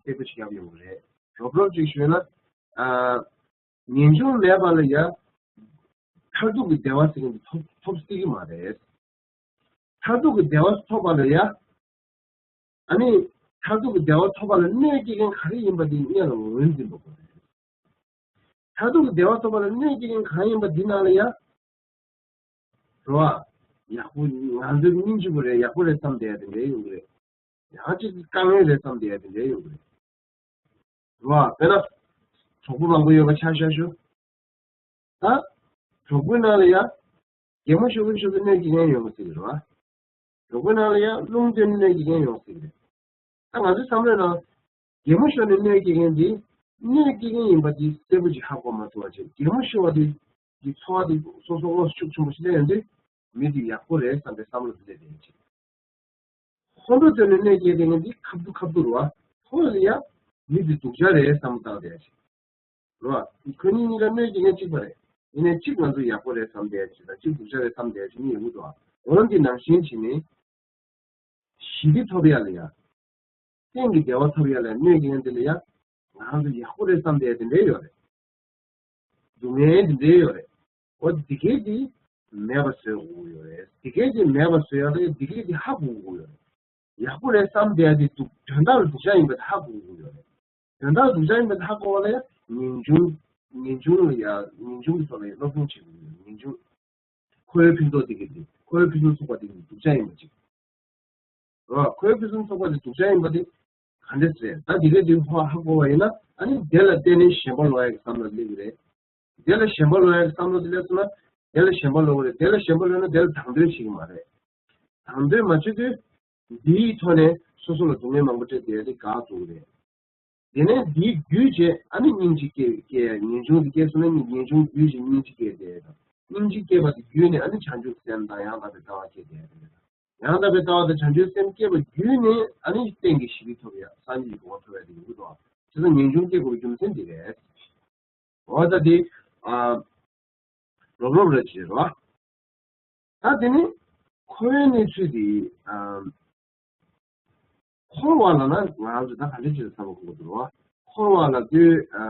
གསལ་པོ་ཞིག་བརྒྱབ་ཡོང་གི་རེད། རོབ་རོབ་ཅིག་ཞུས་ན། ཨ། ངེས་འབྱུང་མེད་པ་ལ་ཡང་མཐར་ཐུག་གི་བདེ་བ་ཟེར་མཁན་དེ་ཐོབ་ཐོབ་སྲིད་ཀྱི་མ་རེད། མཐར་ཐུག་གི་བདེ་བ་ཐོབ་པ་ལ་ཡ། ཨ་ནི། མཐར་ཐུག་གི་བདེ་བ་ཐོབ་པ་ལ་གནོད་སྐྱེལ་མཁན་ག་རེ་ཡིན་པ་དེ་སྔོན་ལ་ངོས་འཛིན་པ་དགོས་རེད། མཐར་ཐུག་གི་བདེ་བ་ཐོབ་པ་ལ་གནོད་སྐྱེལ་མཁན་གང་ཡིན་པ་འདི་ནང་ལ་ཡ། རེད་བ། ཡག་པོ་ང་ཚོའི་སྙིང་རྗེ་པོ་རེད། ཡག་པོ་རེད་བསམ་བསྡད་ཡ་དེ་འདྲ་ཡོང་གི་རེད། ཡང་གཅིག་དཀའ་ངལ་རེད་བསམ་བསྡད་ཡ་དེ་འདྲ་ཡོང་གི་རེད། རེད་བ། དཔེར་ན། གྲོགས་པོ་མང་པོ་ཡོད་པ་ཆ་བཞག་ཞུ། ད། གྲོགས་པོའི་ནང་ལ་ཡ། གད་མོ་ཤོར་གི་ཤོར་གི་གནོད་སྐྱེལ་མཁན་ཡོང་གི་སྲིད་རེད་བ། གྲོགས་པོའི་ནང་ལ་ཡ་རླུང་བཏོན་ནས་གནོད་སྐྱེལ་མཁན་ཡོང་སྲིད་རེད། ད་ང་ཚོའི་བསམ་བློའི་ནང་། གད་མོ་ཤོར་ནས་གནོད་སྐྱེལ་མཁན་འདི། གནོད་སྐྱེལ་མཁན་ཡིན་པ་འདི་གསལ་པོ་ཅིག་ཧ་གོ་མ་ཐུབ་པ་བྱས། གད་མོ་ཤོར་བ་འདི། འདི་ཚོར་བ་འདི་སོ་སོ་དངོས་སུ་ཤུགས་ཆེན་པོ་ཞིག་སླེབས་ཡོང་དུས། མི་འདི་ཡག་པོ་རེད་བསམ་པའི་བསམ་བློ་འདི་སླེབས་བསྡད་ཡོད་ཅིག་ཁོང་ཁྲོ་བཏོན་ནས་གནོད་སྐྱེལ་མཁན་འདི་ཁ་བསྡུ་ཁ་བསྡུ་རེད་བ། ཁོང་ལ་ཡ། མི་འདི་སྡུག་ཅག་རེད་བསམ་བློ་བཏང་བསྡད་ཡོད་ཅིག་རེད་བ། ཁོ་གཉིས་གཉིས་ཀ་གནོད་སྐྱེལ་མཁན་གཅིག་པ་རེད། ཡིན་ནའི་གཅིག་ང་ཚོ་ཡག་པོ་རེད་བསམ་བསྡད་ཅིག་དང་གཅིག་སྡུག་ཅག་རེད་བསམ་བསྡད་ཅིག་གཉིས་ཡོང་གི་འདུག་ཨ། འོ་ན་འདི་ནང་བཞིན་བྱས་ནས། ཞི་བདེ་ཐོབ་ཡ་ལ་ཡ། གཏན་གྱི་བདེ་བ་ཐོབ་ཡ་ལ་གནོད་ཀྱི་ཡན་དེ་ལ་ཡ། ང་རང་ཚོ་ཡག་པོ་རེད་བསམ་བསྡད་དེ་འདྲས་ཡོད་རེད། སྡུག་བསྔལ་དེ་འདྲས་ཡོད་རེད། འོ་འདི་གས་དེ་མེད་པ་བཟོ་དགོས་ཀྱི་ཡོད་རེད། འདི་གས་དེ་མེད་པ་བཟོ་ཡ་ལ་འདི་གས་དེ་ཧ་གོ་དགོས་ཀྱི་ཡོད་རེད། ཡག་པོ་རེད་བསམ་བསྡད་དེ་སྡུག་དོན་དག་ལ་སྡུག་ཅག་ཡིན་པ་དེ་ཧ་གོ་དགོས་ཀྱི་ཡོད་རེད། དོན་དག་སྡུག་ཅག་ཡིན་པ་དེ་ཧ་གོ་བ་ལ་ཡ་ངེས་འབྱུང་། ངེས་འབྱུང་ལ་ཡ་ངེས་འབྱུང་གི་ཐོག་ལ་ཡ་སློབ་སྦྱོང་བྱེད་དགོས་ཀྱི་ཡོད་རེད། ངེས་འབྱུང་། ཁོ་བོའི་ཕུན་ཚོགས་དེ་གས་དེ་ཁོ་བོའི་ཕུན་སུམ་ཚོགས་པ་དེ་གས་སྡུག་ཅག་ཡིན་པ་ཅིག་རོ། ཁོའི་ཕུན་སུམ་ཚོགས་པ་དེ་སྡུག་ཅག་ཡིན་པ་དེ་ག་འདྲས་རེད། ད་དེ་གས་དེ་ཧ་ཧ་གོ་བ་ཡིན་ན་ཨ་ནི་དེ་ལ་བརྟེན་ནས་ཞེན་པ་ལོག་ཡག་གི་བསམ་བློ་སླེབས་ཀྱི་རེད། དེ་ལ་ཞེན་པ་ལོག་ཡག་གི་བསམ་བློ་དེ་སླེབས་སོང་ན་དེ་ལ་ཞེན་པ་ལོག་གི་རེད། དེ་ལ་ཞེན་པ་ལོག་ན་དེ་ལ་དང་དོད་བྱེད་ཀྱི་མ་རེད། དང་དོད་མ་བྱེད་དུས་འདིའི་ཐོག་ནས་སོ་སོ་ལ་སྡུག་བསྔལ་མང་པོ་སྤྲད་བསྡད་དེ་དགའ་འདུག་རེད། དེ་ནས་འདིའི་རྒྱུད་བྱས་ཨ་ནི་སྙིང་རྗེ་སྐྱེ་སྐྱེ་ངེས་འབྱུང་དེ་སྐྱེས་སོང་ན་ངེས་འབྱུང་རྒྱུད་ཀྱི་སྙིང་རྗེ་སྐྱེ་བསྡད་དང་། སྙིང་རྗེ་སྐྱེས་པ་དེ་རྒྱུད་ནས་ཨ་ནི་བྱང་ཆུབ་སེམས་དང་ཡང་དག་པའི་ལྟ་བ་སྐྱེ་བསྡད་དེ། ཡང་དག་པའི་ལྟ་བ་དང་བྱང་ཆུབ་སེམས་སྐྱེས་པ་བརྒྱུད་ནས་ཨ་ནི་གཏན་གྱི་ཞི་བདེ་ཐོབ་ཡ་སངས་རྒྱས་ཀྱི་གོ་འཕང་ཐོབ་ཡ་དེ་ཡོང་གི་འདུག་བ། བྱས་ཙང་ངེས་འབྱུང་སྐྱེ་དགོས་པའི་རྒྱུ་མཚན་འདི་རེད། འོ་ད་དེ་ཨ་རོབ་རོབ་རེ་བྱེད་རོགས། ད་དེ་ནི་འཁོར་བའི་གནས་ཚུལ་དེ་ཨ་འཁོར་བ་ལ་ན་ང་རང་ཚོ་ད་ག་འདྲ་ཅིག་བསམ་བློ་འཁོར་དགོས་འདུག་རོགས། འཁོར་བ་ལ་དུས་ཨ་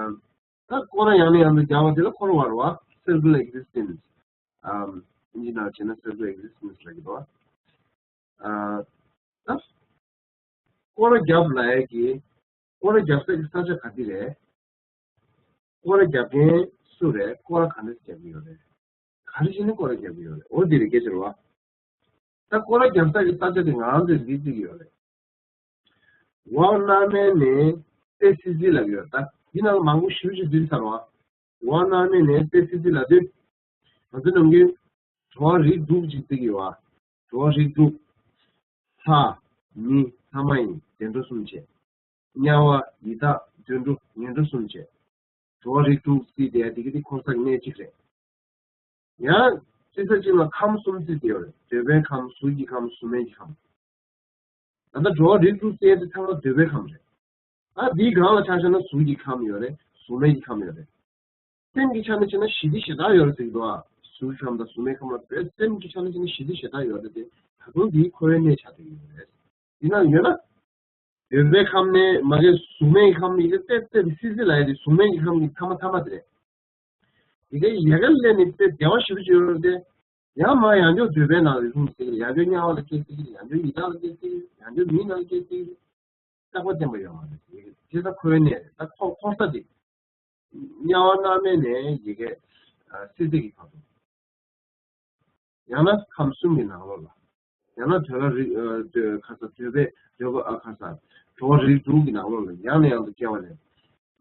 ད་སྐོར་ར་ཡང་ནས་ཡང་དུ་རྒྱག་པ་དེ་ལ་འཁོར་བ་རེད་བ། Circular existence། ཨམ། ཨིན་ཇི་ནང་བྱས་ན་circular existence ལབ་ཀྱི་འདུག་ཨ། ད། སྐོར་ར་རྒྱབ་ལབ་ཡག་གི། སྐོར་ར་རྒྱབ་ས་གི་ས་ཆ་ག་དེ་རེད། སྐོར་ར་རྒྱབ་མཁན་སུ་རེད། སྐོར་ར་ག་འདྲས་རྒྱབ་ཀྱི་ཡོད་རེད། ག་རེ་བྱས་ནས་སྐོར་ར་རྒྱབ་ཀྱི་ཡོད་རེད། འོ་དེ་རེད་སྐད་ཆ་རེད་བ། ད་སྐོར་ར་རྒྱབ་ས་གི་ས་ཆ་དེ་ང་རང་ཚོས་འདི་བརྩི་གི་ཡོད་རེད། ཝང་སྣར་མེན་ནས་ཏེ་སི་ཙི་ལབ་ཡོད། ད་འདི་ནང་མང་པོ་ཞེ་པོ་ཅིག་བསྡུས་ཚར་བ། ཝང་སྣར་མེན་ནས་ཏེ་སི་ཙི་ལབ་དུས། ང་ཚོ་ནམ་རྒྱུན་འགྲོ་བ་རིགས་དྲུག་ཅིག་བརྩི་གི་ཡོད་བ། འགྲོ་བ་རིགས་དྲུག་ལྷ། མི། ལྷ་མ་ཡིན། བདེ་འགྲོ་གསུམ་བྱས། དམྱལ་བ། ཡི་དྭགས། དུད་འགྲོ། ངན་འགྲོ་གསུམ་བྱས། འགྲོ་བ་རིགས་དྲུག་བརྩིས་ཏེ་དེ་གི་དེ་འཁོར་ས་གི་གནས་གཅིག་རེད། ཡང་། བརྩི་ས་གཅིག་ལ་ཁམས་གསུམ་བརྩིས་ཏེ་ཡོད་རེད། འདོད་པའི་ཁམས། གཟུགས་ཀྱི་ཁམས། གཟུགས་མེད་ཀྱི་ཁམས། ད་ལྟ་འགྲོ་བ་རིགས་དྲུག་ཟེར་དེ་ཚང་མ་འདོད་པའི་ཁམས་རེད། ཨ་འདིའི་སྒང་ལ་ཆ་བཞག་ན་གཟུགས་ཀྱི་ཁམས་ཡོད་རེད། གཟུགས་མེད་ཀྱི་ཁམས་ཡོད་རེད། སེམས་ཀྱི་ཆ་ནས་བྱས་ན་ཞི་བདེ་ཞེ་དྲག་ཡོད་རེད་ཟེར་གྱི་འདུག་ཨ། གཟུགས་ཀྱི་ཁམས་དང་གཟུགས་མེད་ཁམས་ལ་བོད་སེམས་ཀྱི་ཆ་ནས་བྱས་ན་ཞི་བདེ་ཞེ་དྲག་ཡོད་རེད་དེ། ད་དུང་འདིའི་འཁོར་བའི་གནས་ཆགས་བསྡད་ཡོད་རེད། འདི་ན་ཡོད་ན། འདོད་པའི་ཁམས་ནས་མ་གི་གཟུགས་མེད་ཀྱི་ཁམས་ཡི་གེ་ཏེ་ཏེ་སི་སི་ལ་ཡ་དེ་གཟུགས་མེད་ཀྱི་ཁམས་ཀྱི་ཐ་མ་ཐ་མ་དེ་རེད། ཡི་གེ་ཡ་ག་ལས་ནི་དཔེ་བདེ་བ་ཞེ་པོ་ཅིག་ཡོད་རེད་དེ། ཡང་མ་ཡང་བསྐྱར་འདོད་པའི་ནང་ལ་ལྷུང་སྲིད་ཀྱི་རེད། ཡང་བསྐྱར་དམྱལ་བ་ལ་སྐྱེ་སྲིད་ཀྱི་རེད། ཡང་བསྐྱར་ཡི་དྭགས་ལ་སྐྱེ་སྲིད་ཀྱི་རེད། ཡང་བསྐྱར་མིའི་ནང་ལ་སྐྱེ་སྲིད་ཀྱི་རེད། རྟག་པ་བརྟན་པ་ཡོད་མ་རེད། དེ་ད་འཁོར་བའི་གནས་རེད། ད་འཁོར་འཁོར་ས་དེ། དམྱལ་བ་མནར་མེད་ནས་ཡི་གེ་སྲིད་རྩེ་གི་བར་དུ། ཡང་ན་ཁམས་གསུམ་གྱི་ནང་ལོགས་ལ། ཡང་ན་འདོད་ལ་རིགས་ཨ་འདོད་ཁ་ས་འདོད་པའི་འདོད་པ་ཨ་ཁ་ས་འགྲོ་བ་རིགས་དྲུག་གི་ནང་ལོགས་ལ་ཡང་ནས་ཡང་དུ་སྐྱེ་བ་ལེན།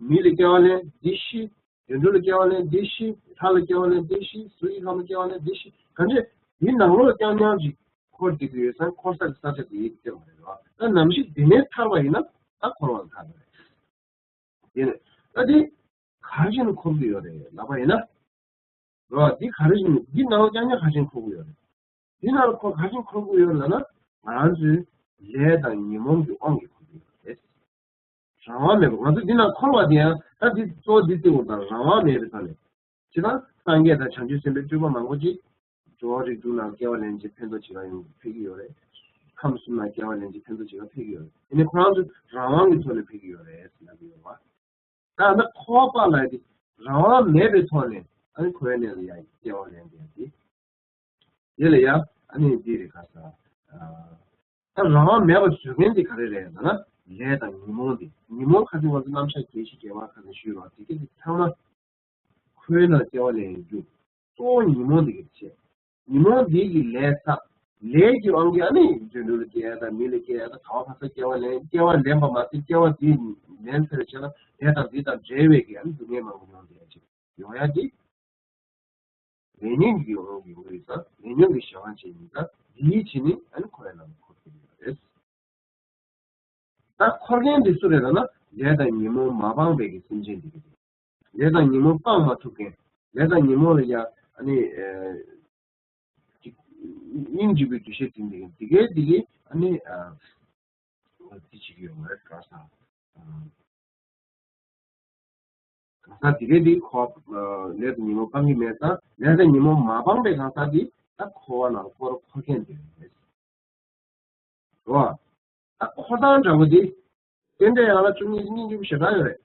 མི་ལ་སྐྱེ་བ་ལེན་འདི་ཤི། དུད་འགྲོ་ལ་སྐྱེ་བ་ལེན་འདི་ཤི། ལྷ་ལ་སྐྱེ་བ་ལེན་འདི་ཤི། གཟུགས་ཀྱི་ཁམས་ལ་སྐྱེ་བ་ལེན་འདི་ཤི། ག་འདྲས་འདི་ནང་ལོགས་རྐྱང་རྐྱང་ཅིག་འཁོར་བསྡད་ཀྱི་ཡོད་ཙང་འཁོར་ས་ཀྱི་ས་ཆ་དེ་ཡིད་ཀྱི་མ་རེད་བ། ད་ནམ་ཞིག་འདི་ནས་ཐར་བ་ཡིན་ན་ད་འཁོར་བ་ལ་ཐར་བ་རེད། དེ་ནས་ད་འདི་ག་རེ་བྱས་ནས་འཁོར་གྱི་ཡོད་རེད་ལབ་པ་ཡིན་ན། རོ། འདི་ག་རེ་བྱས་ནས་འདི་ནང་ལ་རྐྱང་རྐྱང་ག་རེ་བྱས་ནས་འཁོར་གྱི་ཡོད་རེད། འདི་ནང་ལ་འཁོར་ག་རེ་བྱས་ནས་འཁོར་གྱི་ཡོད་རེད་ལབ་ན། ང་རང་ཚོའི་ལས་དང་ཉོན་མོངས་ཀྱི་དབང་གིས་འཁོར་གྱི་ཡོད་རེད། རང་དབང་མེད་པ། ང་ཚོ་འདི་ནང་འཁོར་བ་དེ་ཡང་ད་འདི་གཙོ་བོ་འདི་བརྩི་དགོས་དང་རང་དབང་མེད་པའི་ཐོག་ནས། ཇི་ལྟར་སངས་རྒྱས་དང་བྱང་ཆུབ་སེམས་དཔའི་སྤྲུལ་པ་མང་པོ་ཅིག་འགྲོ་བ་རིགས་དྲུག་ནང་སྐྱེ་བ་ལེན་ཅིང་ཕན་ཐོགས་བྱེད་ག་ཡོང་ཕེབས་ཀྱི་ཡོད་རེད། ཁམས་གསུམ་ནང་སྐྱེ་བ་ལེན་ཅིང་ཕན་ཐོགས་བྱེད་ག་ཕེབས་ཀྱི་ཡོད་རེད། ཡིན་ནའི་ཁོ་རང་ཚོ་རང་དབང་གི་ཐོག་ནས་ཕེབས་ཀྱི་ཡོད་རེད་ཟེར་ལབ་ཀྱི་ཡོད་རེད་བ། ད་ཨ་ནི་འཁོར་བ་པ་ལ་དེ་རང་དབང་མེད་པའི་ཐོག་ནས་ཨ་ནི་འཁོར་བའི་གནས་ལ་ཡང་སྐྱེ་བ་ལེན་བསྡད་དེ། དེ་ལ་ཡང་ཨ་ནི་འདི་རེད་ག་ས། ད་རང་དབང་མེད་པ་བཟོ་མཁན་དེ་ག་རེ་རེད་ལབ་ན། ལས་དང་ཉོན་མོངས་དེ། ཉོན་མོངས་ཁ་སང་ང་ཚོ་རྣམ་གཞག་རྒྱས་ཤིང་རྒྱས་པ་ཁ་སང་ཞུས་རོགས། དེ་ག་དེ་ཚང་མ་འཁོར་བའི་ནང་སྐྱེ་བ་ལེན་རྒྱུ་གཙོ་བོ་ཉོན་མོངས་དེ་ག་བྱས། ཉོན་མོངས་འདི་གི་ལས་བསགས། ལས་ཀྱི་དབང་གིས་ཨ་ནི་དུད་འགྲོ་ལ་སྐྱེ་ཡ་དང་མི་ལ་སྐྱེ་ཡ་དང་ག་བ་ག་ས་སྐྱེ་བ་ལེན། སྐྱེ་བ་ལེན་པ་མ་ཟད་སྐྱེ་བ་འདི་ལེན་ཚར་བའི་རྗེས་ལ་ལས་དང་འདི་དང་འབྲེལ་བའི་གི་ཨ་ནི་སྡུག་བསྔལ་མང་པོ་མྱོང་བསྡད་ཡ་ཅིག་ཡོང་ཡ་འདི། ལས་ཉོན་གྱི་དབང་གིས་ཡོང་གི་ཡོད་ཙང་ལས་ཉོན་གྱི་གཞན་དབང་བྱས་ཡིན་ཙང་འདིའི་ཕྱིར་ནི་ཨ་ནི་འཁོར་བའི་ནང་ལ་འཁོར་ཐུབ་ཀྱི་ཡོད་རེད། ད་འཁོར་མཁན་འདི་སུ་རེད་ལབ་ན། ལས་དང་ཉོན་མོངས་མ་སྤངས་པའི་གི་སེམས་ཅན་འདི་གི་རེད། ལས་དང་ཉོན་མོངས་སྤང་མ་ཐུབ་མཁན། ལས་དང་ཉོན་མོངས་ལ་ཡ་ཨ་ནི་ཨ་ཅིག་སྙིང་རྗེ་པོའི་འདུ་ཤེས་འཛིན་པའི་འདི་གའི་འདི་གའི་ཨ་ནི་ཨ་འདི་བྱེད་ཀྱི་ཡོད་མ་རེད་ག་ས། གང་ཟག་དེ་གའི་དེ་ཁོ་ལས་དང་ཉོན་མོངས་སྤང་གི་མེད་ཙང་ལས་དང་ཉོན་མོངས་མ་སྤངས་པའི་གང་ཟག་དེ་ད་འཁོར་བ་ནང་འཁོར་འཁོར་མཁན་དེ་རེད། རོ། འཁོར་སྟངས་འདྲ་པོ་དེ། རྟེན་འབྲེལ་ཡན་ལག་བཅུ་གཉིས་སྙིང་རྗེ་པོ་ཞེ་དྲག་ཡོད་རེད།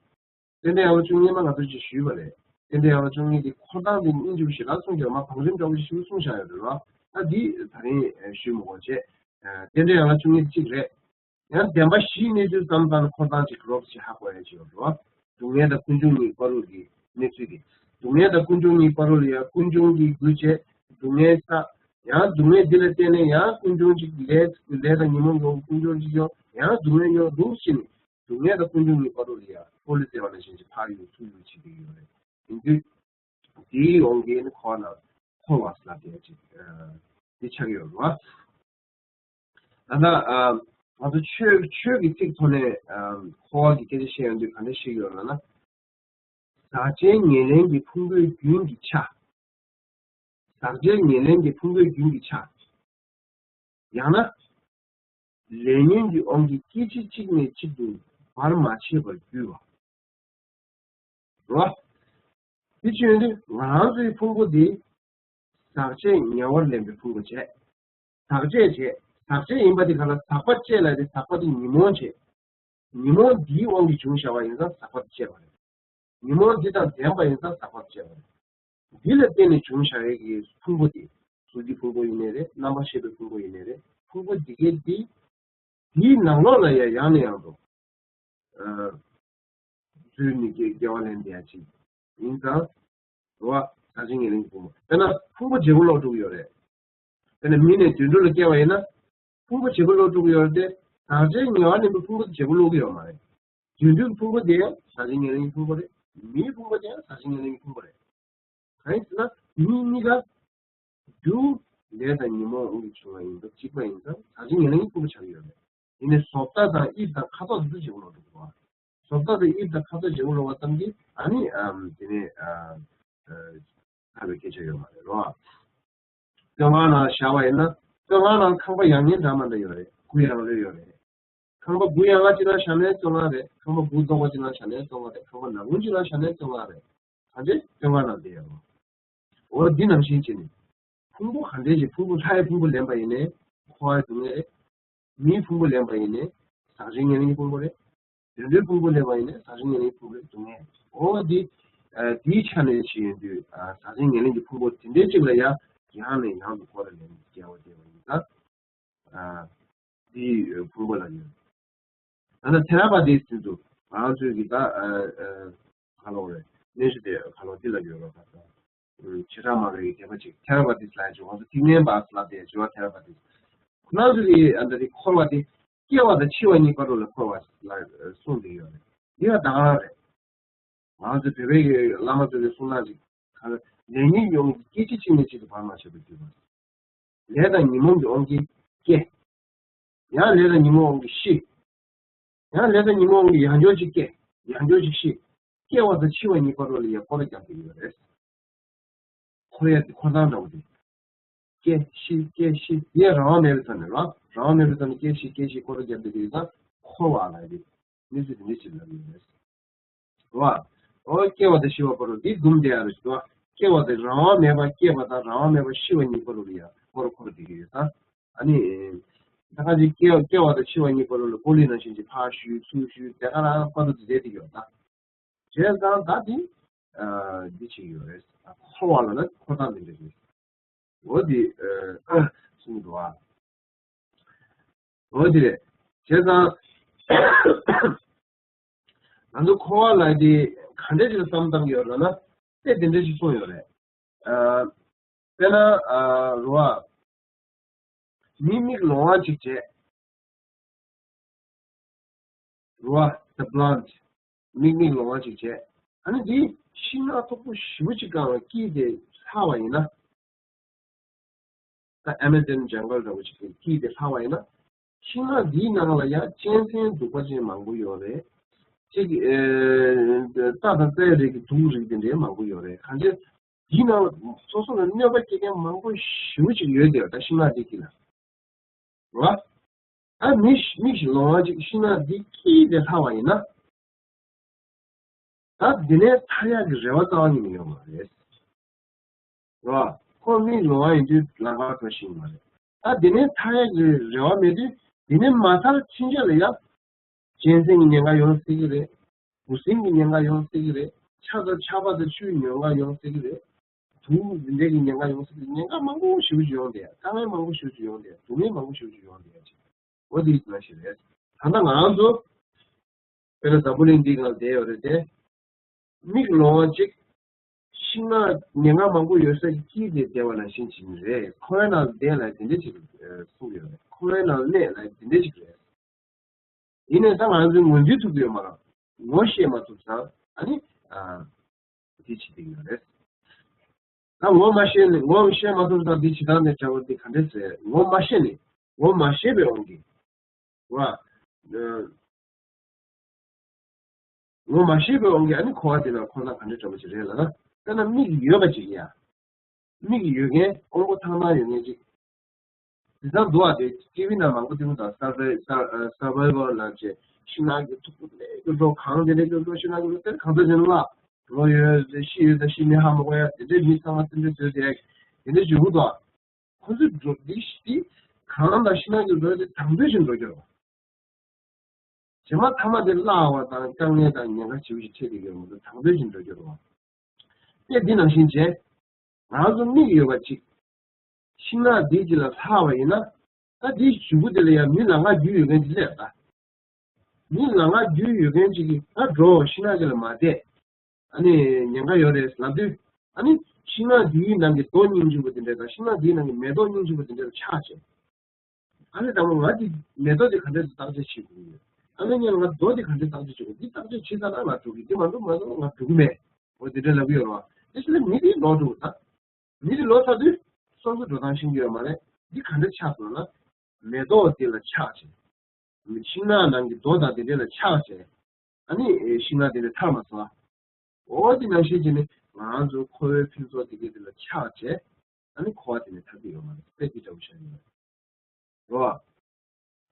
རྟེན་འབྲེལ་ཡན་ལག་བཅུ་གཉིས་མ་ང་ཚོས་ཅིག་ཞུས་པ་རེད། རྟེན་འབྲེལ་ཡན་ལག་བཅུ་གཉིས་དེ་འཁོར་སྟངས་དེ་སྙིང་རྗེ་པོ་ཞེ་དྲག་གསུངས་ཀྱི་ཡོད་མ། བང་རིམ་འདྲ་པོ་ཞིག་གསུངས་བཞག་ཡོད་རེད་རོ། ད་འདི་ད་རིང་ཞུས་མི་དགོས་བྱས། རྟེན་འབྲེལ་ཡན་ལག་བཅུ་གཉིས་གཅིག་རེད། ཡང་བདེན་པ་བཞིའི་གནས་ཚུལ་བསམ་བློ་བཏང་ན་འཁོར་སྟངས་ཅིག་རོབ་ཅིག་ཧ་གོ་ཡ་ཅིག་ཡོད་རེད་བ། སྡུག་བསྔལ་དང་ཀུན་འབྱུང་གཉིས་བར་དུ་གི་གནས་ཚུལ་དེ། སྡུག་བསྔལ་དང་ཀུན་འབྱུང་གཉིས་བར་དུ་ལ་ཡང་ཀུན་འབྱུང་གི་རྒྱུ་བྱས་སྡུག་བསྔལ་བསགས། ཡང་སྡུག་བསྔལ་འདི་ལ་བརྟེན་ནས་ཡང་ཀུན་འབྱུང་ཅིག་ལས་ལས་དང་ཉོན་མོངས་ཀྱི་ཀུན་འབྱུང་ཅིག་ཡོང་། ཡང་སྡུག་བསྔལ་ཡོང་འདུག་ཕྱིན། སྡུག་བསྔལ་དང་ཀུན་འབྱུང་གཉིས་བར་དུ་ལ་ཡང་སྤོ་ལོ་རྩེ་བ་ནང་བཞིན་ཅིག་ཕར་གཡུག་ཚུར་གཡུག་བྱེད་ཀྱི་ཡོད་རེད། ཡིན་དུས། དེའི་དབང་གིས་ནི་འཁོར་བ་ལ་འཁོར་བ་ཟེར་ལབ་བསྡད་ཅིག་འདི་ཆགས་ཀྱི་ཡོད་རེད་བ། ད་ལྟ་ང་ཚོ་ཆོས་ཆོས་ཀྱི་ཚིག་ཐོག་ནས་འཁོར་བ་གི་སྐད་ཆ་བཤད་ཡོང་དུས་ག་འདྲ་བཤད་ཀྱི་ཡོད་ལབ་ན། ཟག་བཅས་ཉེར་ལེན་གྱི་ཕུང་པོའི་རྒྱུན་གྱི་ཆ། ཟག་བཅས་ཉེར་ལེན་གྱི་ཕུང་པོའི་རྒྱུན་གྱི་ཆ། ཡང་ན། ལས་ཉོན་གྱི་དབང་གིས་སྐད་ཅིག་གཅིག་ནས་གཅིག་ཏུ་བར་མ་ཆད་པར་རྒྱུ་བ། རོ། དེ་བྱས་ཡོང་དུས་ང་རང་ཚོའི་ཕུང་པོ་འདི་ཟག་བཅས་ཉེ་བར་ལེན་པའི་ཕུང་པོ་བྱས། ཟག་བཅས་བྱས། ཟག་བཅས་ཡིན་པ་དེ་ག་ལ་ཟག་པ་བཅས་ལ་དེ་ཟག་པ་དེ་ཉོན་མོངས་བྱས། ཉོན་མོངས་འདིའི་དབང་གིས་བྱུང་བཞག་པ་ཡིན་ཙང་ཟག་པ་དེ་བཅས་པ་རེད། ཉོན་མོངས་འདི་དང་ལྡན་པ་ཡིན་ཙང་ཟག་པ་དེ་བཅས་པ་རེད། འདི་ལ་བརྟེན་ནས་བྱུང་བཞག་ཡས་ཀྱི་ཕུང་པོ་དེ་གཟུགས་ཀྱི་ཕུང་པོ་ཡིན་ནའི་རེད། རྣམ་པར་ཤེས་པའི་ཕུང་པོ་ཡིན་ནའི་རེད། ཕུང་པོ་འདི་གའི་འདི་དེའི་ནང་ལོགས་ལ་ཡང་ཡང་ནས་ཡང་དུ་འཛུལ་ནས་སྐྱེ་སྐྱེ་བ་ལེན་བསྡད་ཡ་ཅིག་ཡིན་ཙང་། རེད་བ། ཟག་བཅས་ཉེར་ལེན་གྱི་ཕུང་པོ། དཔེར་ན་ཕུང་པོ་བརྗེ་པོ་ལོག་འགྲོ་གི་ཡོད་རེད། དཔེར་ན་མི་ནས་དུད་འགྲོ་ལ་སྐྱེ་བ་ཡིན་ན། ཕུང་པོ་བརྗེ་པོ་ལོག་འགྲོ་གི་ཡོད་རེད་དེ། ཟག་བཅས་ཉེ་བར་ལེན་པའི་ཕུང་པོ་དེ་བརྗེ་པོ་ལོག་གི་ཡོད་མ་རེད། དུད་འགྲོའི་ཕུང་པོ་དེ་ཡང་ཟག་བཅས་ཉེར་ལེན་གྱི་ཕུང་པོ་རེད། མིའི་ཕུང་པོ་དེ་ཡང་ཟག་བཅས་ཉེར་ལེན་གྱི་ཕུང་པོ་རེད། གང་ཡིན་ཟེར་ན་མི་གཉིས་ཀ་རྒྱུ་ལས་དང་ཉོན་མོངས་དབང་གིས་བྱུང་བ་ཡིན་སྟབས་གཅིག་པ་ཡིན་ཙང་ཟག་བཅས་ཉེར་ལེན་གྱི་ཕུང་པོ་ཆགས་ཀྱི་ཡོད་རེད། ཡིན་ནའི་བཟོ་ལྟ་དང་དབྱིབས་དང་ཁ་དོག་དེ་ཚོ་བརྗེ་པོ་ལོག་འགྲོ་གི་རེད་བ། བཟོ་ལྟ་དང་དབྱིབས་དང་ཁ་དོག་བརྗེ་པོ་ལོག་པ་ཙམ་གྱིས་ཨ་ནི་དེ་ནས་ཐར་བའི་སྐད་ཆ་ཡོད་མ་རེད་རོ། བཙོན་ཁང་ནང་བཞག་པ་ཡིན་ན་བཙོན་ཁང་ནང་ཁང་པ་ཡང་ཉེན་འདྲ་མ་འདྲ་ཡོད་རེད། དགུ་ཡང་ལོས་ཡོད་རེད། ཁང་པ་དགུ་ཡང་ལ་གཅིག་ལ་བཞག་ནའི་བཙོན་ཁང་རེད། ཁང་པ་དགུ་ལྡོག་པ་གཅིག་ལ་བཞག་ནའི་བཙོན་ཁང་རེད། ཁང་པ་ནང་ཁུལ་གཅིག་ལ་བཞག་ནའི་བཙོན་ཁང་རེད། གང་འདྲའི་བཙོན་ཁང་ནང་བསྡད་ཡོད་རེད། འོ་འདི་ནང་བཞིན་བྱས་ནས། ཕུང་པོ་ག་འདྲའི་ཞིག་ཕུང་པོ་ལྷའི་ཕུང་པོ་ལེན་པ་ཡིན་ནའི་འཁོར་བའི་སྡུག་བསྔལ་རེད། མིའི་ཕུང་པོ་ལེན་པ་ཡིན་ནའི་ཟག་བཅས་ཉེར་ལེན་གྱི་ཕུང་པོ་རེད། དུད་འགྲོའི་ཕུང་པོ་ལེན་པ་ཡིན་ནའི་ཟག་བཅས་ཉེར་ལེན་གྱི་ཕུང་པོ་རེད། སྡུག་བསྔལ་རེད། འོ་འདི་འདིའི་ཆ་ནས་བྱས་ཡོང་དུས་ཟག་བཅས་ཉེར་ལེན་གྱི་ཕུང་པོ་དེ་འདྲའི་གཅིག་ལ་ཡང་ཡང་ནས་ཡང་དུ་འཁོར་བ་ལེན་སྐྱེ་བ་སྐྱེ་བ་ཡིན་ཙང་། འདིའི་ཕུང་པོ་ལ་ཡོད། ད་ལྟ་ཐེ་ར་པ་ཏིས་དེ་ཚོ་ང་ཚོའི་གི་ད་ག་ལོག་རེད། གནས་ཚུལ་དེ་ག་ལོག་འདི་ལ་ཡོད་རོགས་ད་ལྟ་བྱེ་བྲག་སྨྲ་བའི་དད་པ་ཅིག་ཐེ་ར་པ་ཏིས་ལ་ཡ་ཅིག་ང་ཚོ་ཐེག་དམན་པ་ལ་དེ་བྱེ་བ་ཐེ་ར་པ་ཏིས། ཁོ་རང་ཚོ་གི་ཨ་ད་དེ་འཁོར་བ་དེ་སྐྱེ་བ་དང་འཆི་བ་གཉིས་བར་དུ་ལ་འཁོར་བ་ལ་གསུངས་བསྡད་ཡོད་རེད། འདི་ཡང་ད་ག་རང་རེད། ང་ཚོ་བོད་པའི་གི་བླ་མ་ཚོ་གི་གསུང་སྟངས་ཅིག་ག་ལ་ལས་ཉོན་ཡོངས་ཀྱི་སྐད་ཅིག་གཅིག་ནས་གཅིག་ཏུ་བར་མ་ཆད་པར་གྱུར་པ། ལས་དང་ཉོན་མོངས་ཀྱི་དབང་གིས་སྐྱེ། ཡང་ལས་དང་ཉོན་མོངས་དབང་གིས་ཤི། ཡང་ལས་དང་ཉོན་མོངས་དབང་གིས་ཡང་བསྐྱར་ཅིག་སྐྱེ། ཡང་བསྐྱར་ཅིག་ཤི། སྐྱེ་བ་དང་འཆི་བ་གཉིས་བར་དུ་ལ་ཡང་སྐོར་ར་རྒྱབ་བསྡད་ཡོད་རེད། འཁོར་ཡ་དེ་འཁོར་སྟངས་འདྲ་བོ་དེ། སྐྱེ་ཤི་སྐྱེ་ཤི་ཡང་རང་དབང་མེད་པའི་ཐོག་ནས་རང་རང་དབང་མེད་པའི་ཐོག་ནས་སྐྱེ་ཤི་སྐྱེ་ཤི་སྐོར་ར་རྒྱབ་བསྡད་ཡོད་ཙང་འཁོར་བ་ལ་ཡི་གནས་ཚུལ་དེ་འདྲ་ཞིག་ལབ་ཡོད་རེད། རེད་བ། འོ་སྐྱེ་བ་དང་ཤི་བ་བར་དུ་འདི་བསྡུམས་བསྡད་ཡ་རེད་ཟེར་བ། སྐྱེ་བ་དེ་རང་དབང་མེད་པ་སྐྱེ་བ་དང་རང་དབང་མེད་པ་ཤི་བ་གཉིས་བར་དུ་ལ་ཡ་སྐོར་འཁོར་བསྡད་ཀྱི་ཡོད་ད། ཨ་ནི། ད་ག་ཅིག་སྐྱེ་སྐྱེ་བ་དང་འཆི་བ་གཉིས་བར་དུ་ལ་སྤོ་ལོ་ནང་བཞིན་གྱི་ཕར་བཤུས་ཚུར་བཤུས་དེ་ག་རང་བར་དུ་དེ་བསྡད་ཀྱི་ཡོད་ད། བྱས་ཙང་ད་འདི། འདི་བྱེད་ཀྱི་ཡོད་རེད། འཁོར་བ་ལ་ན་འཁོར་སྟངས་འདི་འདྲ་རེད། འོ་འདི། གསུངས་འདུག་ཨ། འོ་དེ་རེད། བྱས་ཙང་། ང་ཚོ་འཁོར་བ་ལ་དེ་ག་འདྲ་ཞིག་ལ་བསམ་བཏང་གི་ཡོད་ལབ་ན། དཔེ་དེ་འདྲ་ཞིག་གསུངས་ཡོད་རེད། ཨ། དཔེར་ན། ཨ། རོ་ཨ། མི་མིག་ལོང་བ་ཅིག་བྱས། རོ་ཨ། the blunt། མིག་མིག་ལོང་བ་ཅིག་བྱས། ཨ་ནི་དེ་ཤིང་ནགས་མཐུག་པོ་ཞེ་པོ་ཅིག་སྒང་ལ་དཀྱིལ་དེ་ལྷག་པ་ཡིན་ན། ད་Amazon jungle་འདྲ་བོ་ཅིག་གི་དཀྱིལ་དེ་ལྷག་པ་ཡིན་ན། ཤིང་ནགས་འདིའི་ནང་ལ་ཡང་གཅན་གཟན་གདུག་པ་ཅན་མང་པོ་ཡོད་རེད། གཅིག་ཨེ། རྟ་དང་རྩྭའི་རིགས་ཀྱི་དུག་རིགས་དེ་འདྲའི་མང་པོ་ཡོད་རེད། གང་ཅི། འདིའི་ནང་ལ་སོ་སོ་ལ་གནོད་པ་སྐྱེལ་མཁན་མང་པོ་ཞེ་པོ་ཅིག་ཡོད་དེ་ད་ཤིང་ནགས་འདི་དཀྱིལ་ལ། རེད་བ། ད་མི་ཞིག་མིག་ཞིག་ལོང་བ་ཅིག་ཤིང་ནགས་འདི་དཀྱིལ་དེ་ལྷག་པ་ཡིན་ན། ད་འདི་ནས་ཐར་ཡག་གི་རེ་བ་རྩ་བ་ཉིད་ནས་ཡོད་མ་རེད། རེད་བ། ཁོ་མིག་ལོང་བ་ཡིན་དུས་ལམ་ཁར་འགྲོ་ཤེས་ཀྱི་མ་རེད། ད་འདི་ནས་ཐར་ཡག་གི་རེ་བ་མེད་དུས་ དེ་ནས་མ་མཐར་ཕྱིན་ཆད་ལ་ཡང་གཅན་གཟན་གྱི་ཉེན་ཁ་ཡོང་སྲིད་ཀྱི་རེད། འབུ་སྲིན་གྱི་ཉེན་ཁ་ཡོང་སྲིད་ཀྱི་རེད། ཆར་དང་ཆར་པ་དང་ཆུའི་ཉེན་ཁ་ཡོང་སྲིད་ཀྱི་རེད། དུག་འདི་འདྲའི་གི་ཉེན་ཁ་ཡོང་སྲིད་ཀྱི་རེད། ཉེན་ཁ་མང་པོ་ཞེ་པོ་ཅིག་ཡོང་བསྡད་ཡ། དཀའ་ངལ་མང་པོ་ཞེ་པོ་ཅིག་ཡོང་བསྡད་ཡ། སྡུག་བསྔལ་མང་པོ་ཞེ་པོ་ཅིག་ཡོང་བསྡད་ཡ་ཅིག་འོ་དེ་ཡིན་ན་ཞིག་རེད། ད་ལྟ་ང་རང་ཚོ་དཔེར་ན་འཛམ་བུ་གླིང་འདི་སྒང་བསྡད་ཡོད་རེད་དེ། མིག་ལོང་བ་གཅིག་ཤིང་ནགས་ཉེན་ཁ་མང་པོ་ཡོད་ས་ཀྱི་དཀྱིལ་དེ་བསྡད་པ་ནང་བཞིན་ཅིག་རེད། ཁོའི་ནང་བསྡད་ལ་དེ་འདྲ་ཅིག་གསུངས་ཡོད་རེད། ཁོའི་ནང་གནས་ལ་དེ་འདྲ་ཅིག་རེད། ཡིན་ནའི་ད་ང་ཚོས་ངོས་འཛིན་ཐུབ་ཀྱི་ཡོད་མ་རེད། ངོ་ཤེས་མ་ཐུབ་ཙང་ཨ་ནི་ཨ་དེ་བྱེད་ཀྱི་ཡོད་རེད། ད་ངོ་མ་ཤེས་ནས་ངོ་ཤེས་མ་ཐུབ་ཙང་དེ་བྱེད་སྟངས་དེ་བྱ་བ་དེ་ག་འདྲས་ཟེར། ངོ་མ་ཤེས་ནས་ངོ་མ་ཤེས་པའི་དབང་གིས་བ། ངོ་མ་ཤེས་པའི་དབང་གིས་ཨ་ནི་འཁོར་བ་དེ་ལ་འཁོར་སྟངས་ག་འདྲ་འདྲ་པོ་ཅིག་རེད་ལབ་ན། དཔེར་ན་མིག་ཡོད་པ་ཅིག་ཡ། མིག་ཡོད་མཁན་དབང་པོ་ཐ་མ་ཡོད་མཁན་ཅིག་དེང་སང་འདུག་ཨ། དེ་ཊི་ཝི་ནང་མང་པོ་སྟོན་གྱི་འདུག་སར་ཝའི་སར་ཨ་སར་ཝའི་ཝལ་ལབ་བྱས། ཤིང་ནགས་ཀྱི་མཐུག་པོ་ལས་ཀྱི་འགྲོ། གངས་དེ་ལས་ཀྱི་འགྲོ། ཤིང་ནགས་ཀྱི་འགྲོ། དེ་གང་ཚོད་ཅིག་ལ་འགྲོ་ཡོད་དེ། ཤི་ཡོད་དེ། ཤི་མེད་ཧ་མ་གོ་ཡ། དེ་འདྲའི་མི་ཚང་མ་སེམས་ཁྲལ་བཟོས་ཏེ་དེ་འདྲའི་བྱེད་ཀྱི་འདུག་ཁོ་ཚོས་འགྲོ་འདི་ཤི་གངས་དང་ཤིང་ནགས་ཀྱི་འགྲོ་དེ་དང་དོད་ཅིག་འགྲོ་རྒྱུ་རེད། རྗེས་མ་མཐའ་མ་དེ་བརླག་པ་དང་དཀའ་ངལ་དང་ཉེན་ཁ་ཆེ་བོ་ཞིག་འཕྲད་ཀྱི་ཡོད་མ་གཏོགས་དང་དོད་ཅིག་འགྲོ་རྒྱུ་རེད་བ། དེ་འདི་ནང་བཞིན་བྱས། ང་ཚོ་མིག་ཡོད་པ་ཅིག་ཤིང་ནགས་འདི་གཅིག་ལ་ལྷག་པ་ཡིན་ན། ད་འདིའི་གཞུག་གུ་དེ་ལ་ཡང་མི་ལམ་ཁ་རྒྱུས་ཡོད་མཁན་ཅིག་སླེབས་ད། མི་ལམ་ཁ་རྒྱུས་ཡོད་མཁན་ཅིག་གིས་ད་འགྲོ། ཤིང་ནགས་དེ་ལ་མ་བསྡད། ཨ་ནི་ཉེན་ཁ་ཡོད་རེད་ལབ་དུས། ཨ་ནི་ཤིང་ནགས་འདིའི་ནང་གི་རྡོ་སྙིང་རྗེ་པོ་དེ་འདྲ་དང་ཤིང་ནགས་འདིའི་ནང་གི་མེ་ཏོག་སྙིང་རྗེ་པོ་དེ་འདྲ་ལ་ཆགས་བྱས། ཨ་ནི་དང་པོ་ང་འདི་མེ་ཏོག་འདི་ག་འདྲ་བརྟག་དཔྱད་བྱེད་དགོས་ཀྱི་ཡོད། ཨ་ནི་ངས་ང་རྡོ་འདི་ག་འདྲ་བརྟག་དཔྱད་བྱེད་དགོས། འདི་བརྟག་དཔྱད་བྱེད་ཚར་ན་ང་འགྲོ་གི། འདི་མ་འགྲོ་མ་གཏོགས་ང་འགྲོ་གི་མེད། འོ་དེ་འདྲ་ལབ་ཀྱི་ཡོད་རེད་བ། དེ་ཕྱིན་ལ་མི་འདི་ལོག་འགྲོ་གི་ད། མི་འདི་ལོག་ཚར་དུས་སོ་སོ་འགྲོ་སྟངས་ཤེས་ཀྱི་ཡོད་མ་རེད། འདི་ག་འདྲ་ཆགས་སོང་ན། མེ་ཏོག་འདི་ལ་ཆགས་བྱས། ཤིང་ནགས་ནང་གི་རྡོ་དང་དེ་འདྲ་ལ་ཆགས་བྱས། ཨ་ནི་ཤིང་ནགས་དེ་འདྲ་ཐར་མ་སོང་ཨ། འོ་དེ་ནང་བཞིན་བྱས་ནས་ང་ཚོ་འཁོར་བའི་ཕུན་ཚོགས་དེ་གའི་དེ་ལ་ཆགས་བྱས། ཨ་ནི་འཁོར་བ་དེ་ནས་ཐར་གྱི་ཡོད་མ་རེད། དཔེ་འདི་འདྲ་པོ་ཤར་ཡོད་རེད་བ།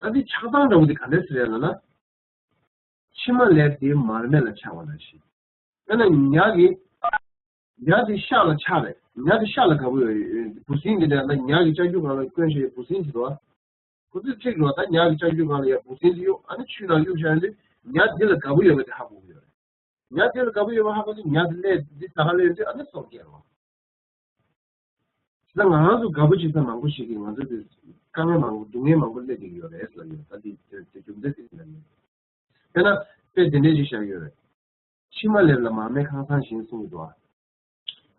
ཨ་འདི་ཆགས་སྟངས་འདྲ་པོ་དེ་ག་འདྲ་ཟེར་ཡ་ལབ་ན། ཕྱེ་མ་ལེབ་དེ་མར་མེ་ལ་ཆགས་པ་ནང་བཞིན། དཔེར་ན་ཉ་གི་ཉ་དེ་ཤ་ལ་ཆགས་རེད། ཉ་དེ་ཤ་ལ་དགའ་པོ་ཡོད། འབུ་སྲིན་དེ་འདྲ་ན་ཉ་གི་ལྕགས་ཀྱུ་སྒང་ལ་བསྐོན་བྱས་འབུ་སྲིན་དེ་འདུག་ཨ། ཁོ་ཚོས་ཁྲིད་འགྲོ། ད་ཉ་གི་ལྕགས་ཀྱུ་སྒང་ལ་ཡ་འབུ་སྲིན་དེ་གཡུག་ཨ་ནི་ཆུའི་ནང་གཡུག་བཞག་ཡོང་དུས་ཉ་དེ་ལ་དགའ་པོ་ཡོད་པ་དེ་ཧ་གོ་གི་ཡོད་རེད། ཉ་དེ་ལ་དགའ་པོ་ཡོད་པ་ཧ་གོ་དུས་ཉ་དེ་སླེབས་དེ་ཟ་ག་སླེབས་དུས་ཨ་ནི་སྲོག་སྐྱེལ་རོ། ད་ང་རང་ཚོ་དགའ་པོ་བྱེད་ས་མང་པོ་ཞིག་གིས་ང་ཚོ་དེ་དཀའ་ངལ་མང་པོ་སྡུག་བསྔལ་མང་པོ་སླེབས་ཀྱི་ཡོད་རེད་ལབ་ཡོད། ད་དེ་དེ་རྒྱུ་མཚན་དེ་ལ་ཡོད། དཔེར་ན་དཔེ་དེ་འདྲས་ཅིག་བཞག་ཡོད་རེད། ཕྱེ་མ་ལེབ་ལ་མར་མེ་ཁང་ཚང་བཞིན་གསུངས་ཀྱི་འདུག་ཨ།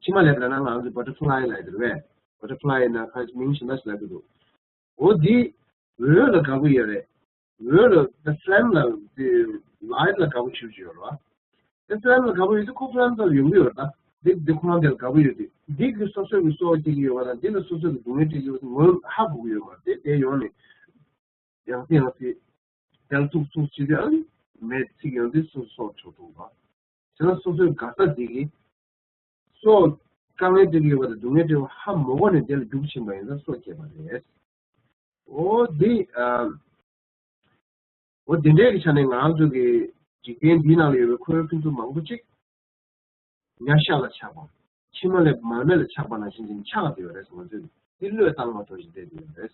ཕྱེ་མ་ལེབ་ལབ་ན་ང་ཚོ་བ་ཊར་ཕ་ལའི་ལབ་ཀྱི་རེད་པས། བ་ཊར་ཕ་ལའི་ན་ཁ་མིང་གཞན་དག་ཞིག་ལབ་ཀྱི་འདུག་འོ་འདི་འོད་ལ་དགའ་པོ་ཡོད་རེད། འོད་ལ་the flame ལ་དེ་light ལ་དགའ་པོ་བྱེད་ཀྱི་ཡོད་རེད་བ། དེ་flame ལ་དགའ་པོ་ཡོད་དུས་ཁོ་flame དེ་ལ་ཡོང་གི་ཡོད་རེད་ད། འདི་འདི་ཁོ་རང་དེ་ལ་དགའ་པོ་ཡོད་དུས་འདི་གི་སོ་སོ་གི་སྲོག་སྐྱེལ་གྱི་ཡོད་པ་དང་འདི་ལ་སོ་སོ་གི་སྡུག་བསྔལ་སྤྲད་ཀྱི་ཡོད་པ་དེ་ངོས་ཧ་གོ་གི་ཡོད་མ་རེད། དེ་དེ་ཡོང་ནས་ཡང་སེ་ཡང་སེ་དལ་ཚུགས་ཚུགས་བྱེད་དུས་ཨ་ནི་མེ་ཚིག་ཡོང་དུས་སོ་སོ་སྲོག་འཕྲོག་འགྲོ་བ། དེ་ལ་སོ་སོའི་དགའ་ས་འདི་གི་སྲོག་དཀའ་ངལ་སྤྲད་ཀྱི་ཡོད་པ་དང་སྡུག་བསྔལ་སྤྲད་པ་ཧ་མ་གོ་ནས་དེ་ལ་རྒྱུག་ཕྱིན་པ་ཡིན་ཙང་སྲོག་སྐྱེས་པ་རེད། འོ་འདི་ཨ། འོ་འདི་འདྲའི་གི་ཆ་ནས་ང་རང་ཚོ་གི་འཇིག་རྟེན་འདིའི་ནང་ལ་ཡོད་པའི་འཁོར་བའི་ཕུན་ཚོགས་མང་པོ་ཅིག་ཉ་ཤ་ལ་ཆགས་པ། ཕྱེ་མ་ལེབ་མར་མེ་ལ་ཆགས་པ་ནང་བཞིན་ཅིག་ཆགས་བསྡད་ཡོད་རེད། ང་ཚོས་འདི་བློས་བཏང་མ་ཐུབ་ཅིག་བསྡད་ཡོད་རེད།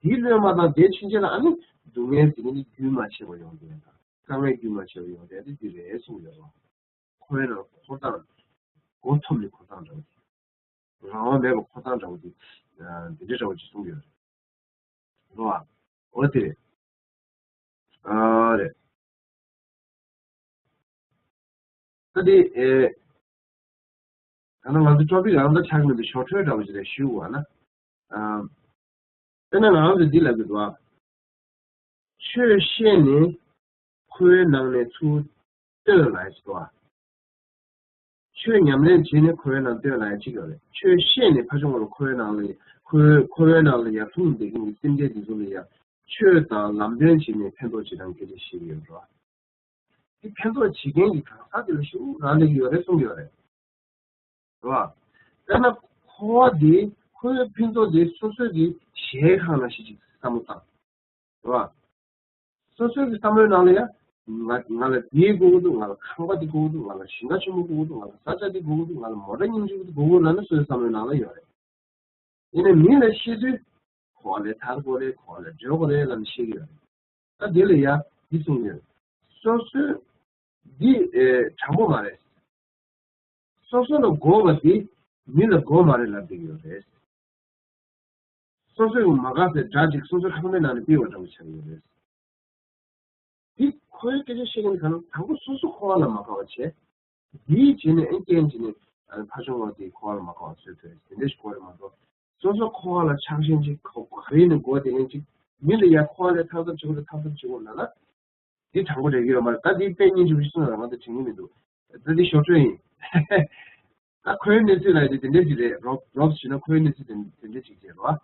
འདི་བློས་མ་བཏང་བསྡད་ཕྱིན་ཆད་ལ་ཨ་ནི་སྡུག་བསྔལ་འདི་ནི་རྒྱུན་མ་ཆད་པ་ཡོང་བསྡད་ཡོད། དཀའ་ངལ་རྒྱུན་མ་ཆད་པ་ཡོང་བསྡད་དེ་འདི་རེད་གསུངས་ཡོད་རེད། འཁོར་བའི་ནང་འཁོར་སྟངས་མགོ་འཐོམས་ནས་འཁོར་སྟངས་འདྲ་བོ་དེ། རང་དབང་མེད་པར་འཁོར་སྟངས་འདྲ་བོ་དེ། འདི་འདྲའི་འདྲ་བོ་ཅིག་གསུངས་ཡོད་རེད། རོ། འོ་དེ་རེད། ཨ་རེད། ད་དེ་ཨེ། ད་ནང་ང་ཚོ་ཊོ་པིག་རང་ད་ཆགས་མི་འདུག་ཞོར་འཕྲོས་འདྲ་བོ་ཞིག་རེད་ཞུ་དགོས་ན། ཨ། དཔེར་ན་ང་ཚོ་འདི་ལབ་ཀྱི་འདུག་ཨ། ཆོས་བཤད་ནས་འཁོར་བའི་ནང་ནས་ཚུར་བཏོན་ལ་ཞིག་འདུག་ཨ། ཆོས་ཉམས་ལེན་བྱས་ནས་འཁོར་བའི་ནང་བཏོན་ལ་ཡ་གཅིག་ཡོད་རེད། ཆོས་བཤད་ནས་ཕར་ཕྱོགས་ལ་འཁོར་བའི་ནང་ལ་ཡ་འཁོར་འཁོར་བའི་ནང་ལ་ཡ་ལྷུང་བསྡད་མཁན་གྱི་སེམས་ཅན་དེ་ཚོ་ལ་ཡ་ཆོས་དང་ལམ་སྟོན་བྱས་ནས་ཕན་ཐོགས་བྱེད་སྟངས་སྐད་ཆ་བཤད་ཀྱི་ཡོད་རེད། དེ་ཕན་ཐོགས་བྱེད་མཁན་གྱི་གང་ཟག་དེ་ལ་ཞེ་པོ་རག་ལས་ཀྱི་ཡོད་རེད་གསུང་གི་ཡོད་རེད། རེད་བ། དཔེར་ན་འཁོར་བ་དེ་འཁོར་བའི་ཕུན་ཚོགས་དེ་སོ་སོའི་གི་གཞལ་ཁང་ནང་བཞིན་ཅིག་བསམ་བློ་བཏང་། རེད་བ། སོ་སོའི་གི་བསམ་བློའི་ནང་ལ་ཡ། ང་ང་ལ་འདི་དགོས་ཀྱི་འདུག་ང་ལ་ཁང་པ་འདི་དགོས་ཀྱི་འདུག་ང་ལ་ཞིང་ཁ་ཆེན་པོ་དགོས་ཀྱི་འདུག་ང་ལ་ས་ཆ་འདི་དགོས་ཀྱི་འདུག་ང་ལ་མོ་ཊ་སྙིང་རྗེ་པོ་འདི་དགོས་ཀྱི་འདུག་ལབ་ན་སོ་སོའི་བསམ་བློའི་ནང་ལ་ཡོད་རེད། ཡིན་ནའི་མི་ལ་བཤད་དུས་ག་པར་ལ་ཐར་དགོས་རེད། ག་པར་ལ་འགྲོ་དགོས་རེད་ལབ་ནས་བཤད་ཀྱི་ཡོད་རེད། ད་དེ་ལ་ཡ་འདི་གསུངས་ཡོད། སོ་སོའི་འདི་ཨེ་དྲང་པོ་མ་རེད། སོ་སོ་ལ་དགོས་པ་འདི་མི་ལ་དགོས་མ་རེད་ལབ་བསྡད་ཡོད་རེད། སོ་སོས་མ་དགའ་སའི་དགྲ་ཅིག་སོ་སོའི་ཁང་པའི་ནང་ནས་ཕུད་པ་འདྲ་བོ་ཆགས་ཡོད་རེད། འདི་ཁོའི་སྐད་ཆ་བཤད་མཁན་གང་དང་པོ་སོ་སོ་འཁོར་བ་ལ་མ་དགའ་བ་བྱས། འདིའི་རྗེས་ནས་ཨེ་རྐྱེན་བྱས་ནས་ཕར་བྱུང་བ་དེ་འཁོར་བ་ལ་མ་དགའ་བ་བཟོས་ཐུབ་རེད། དེ་འདྲ་ཞིག་དགོས་རེད་མ་གཏོགས། སོ་སོ་འཁོར་བ་ལ་ཆགས་ཞེན་ཅིག་ག་རེ་ནས་འགོ་དེ་ནས་ཅིག་མི་ལ་ཡ་འཁོར་བ་ལས་ཐར་ཐབས་བྱེད་དགོས་རེད། ཐར་ཐབས་བྱེད་དགོས་ལབ་ན། འདི་དྲང་པོ་རེད་ཡོད་མ་རེད། ད་འདི་དཔེ་རྙིང་ཞིག་གསུངས་ན་ང་ཚོ་དྲན་གྱི་མི་འདུག་ད་འདི་ཞོར་འཕྲོས་ཡིན། ད་ཁོའི་གནས་ཚུལ་ལ་ཡི་དེ་འདྲ་ཞིག་རེད། རོབ་རོབ་བྱས་ན་ཁོའི་གནས་ཚུལ་དེ་དེ་འདྲ་ཞིག་རེད་རོ།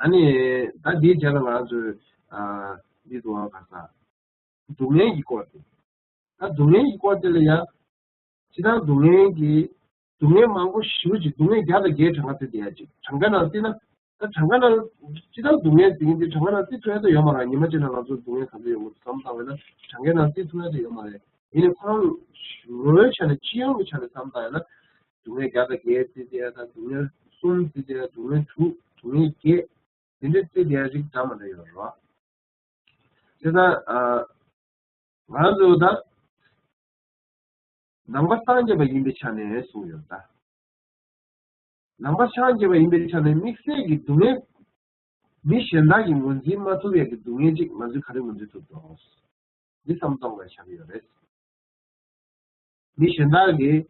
ཨ་ནི་ད་འདིའི་རྗེས་ལ་ང་ཚོས་ཨ་འདི་དུ་བ་ག་ས་སྡུག་བསྔལ་གྱི་སྐོར་དེ། ད་སྡུག་བསྔལ་གྱི་སྐོར་དེ་ལ་ཡ། སྤྱིར་བཏང་སྡུག་བསྔལ་གྱི་སྡུག་བསྔལ་མང་པོ་ཞེ་པོ་ཅིག་སྡུག་བསྔལ་བརྒྱ་དང་བརྒྱད་གྲངས་ཀ་བརྩི་བསྡད་ཡ་ཅིག་གྲངས་ཀ་ནང་བརྩིས་ན། ད་གྲངས་ཀ་ནང་སྤྱིར་བཏང་སྡུག་བསྔལ་ཟེར་མཁན་དེ་གྲངས་ཀ་ནང་བརྩི་ཐུབ་ཡ་ད་ཡོད་མ་རེད། ཉི་མ་གཅིག་ནང་ང་ཚོ་སྡུག་བསྔལ་ག་ཚོད་ཡོང་གི་འདུག་བསམ་བློ་བཏང་བས་ན་གྲངས་ཀ་ནང་བརྩི་ཐུབ་ཡ་ད་ཡོད་མ་རེད། ཡིན་ནའི་ཁོ་རང་ངོ་བོའི་ཆ་ནས་སྤྱི་ཡོངས་ཀྱི་ཆ་ནས་བསམ་བཏང་ཡ་ན། སྡུག་བསྔལ་བརྒྱ་དང་བརྒྱད་བརྩི་བསྡད་ཡ་དང་སྡུག་བསྔལ་གསུམ་བརྩི་བསྡད་ཡ་སྡུག་བསྔལ་དྲུག་སྡུག་བསྔལ་བརྒྱད་དེ་འདྲ་བརྩི་བསྡད་ཡ་ཅིག་འདྲ་མི་འདྲ་ཡོད་རེད་བ། བྱས་ཙང་ཨ། ང་ཚོ་ད་ནང་པ་སངས་རྒྱས་པ་ཡིན་པའི་ཆ་ནས་གསུངས་ཡོད་ད། ནང་པ་སངས་རྒྱས་པ་ཡིན་པའི་ཆ་ནས་དམིགས་བསལ་གྱི་སྡུག་བསྔལ། མི་གཞན་དག་གིས་ངོས་འཛིན་མ་ཐུབ་པའི་གི་སྡུག་བསྔལ་ཅིག་ང་ཚོས་ག་རེ་ངོས་འཛིན་ཐུབ་འདུག་འདི་བསམ་སྟངས་ལ་བཞག་གི་ཡོད་རེད། མི་གཞན་དག་གིས།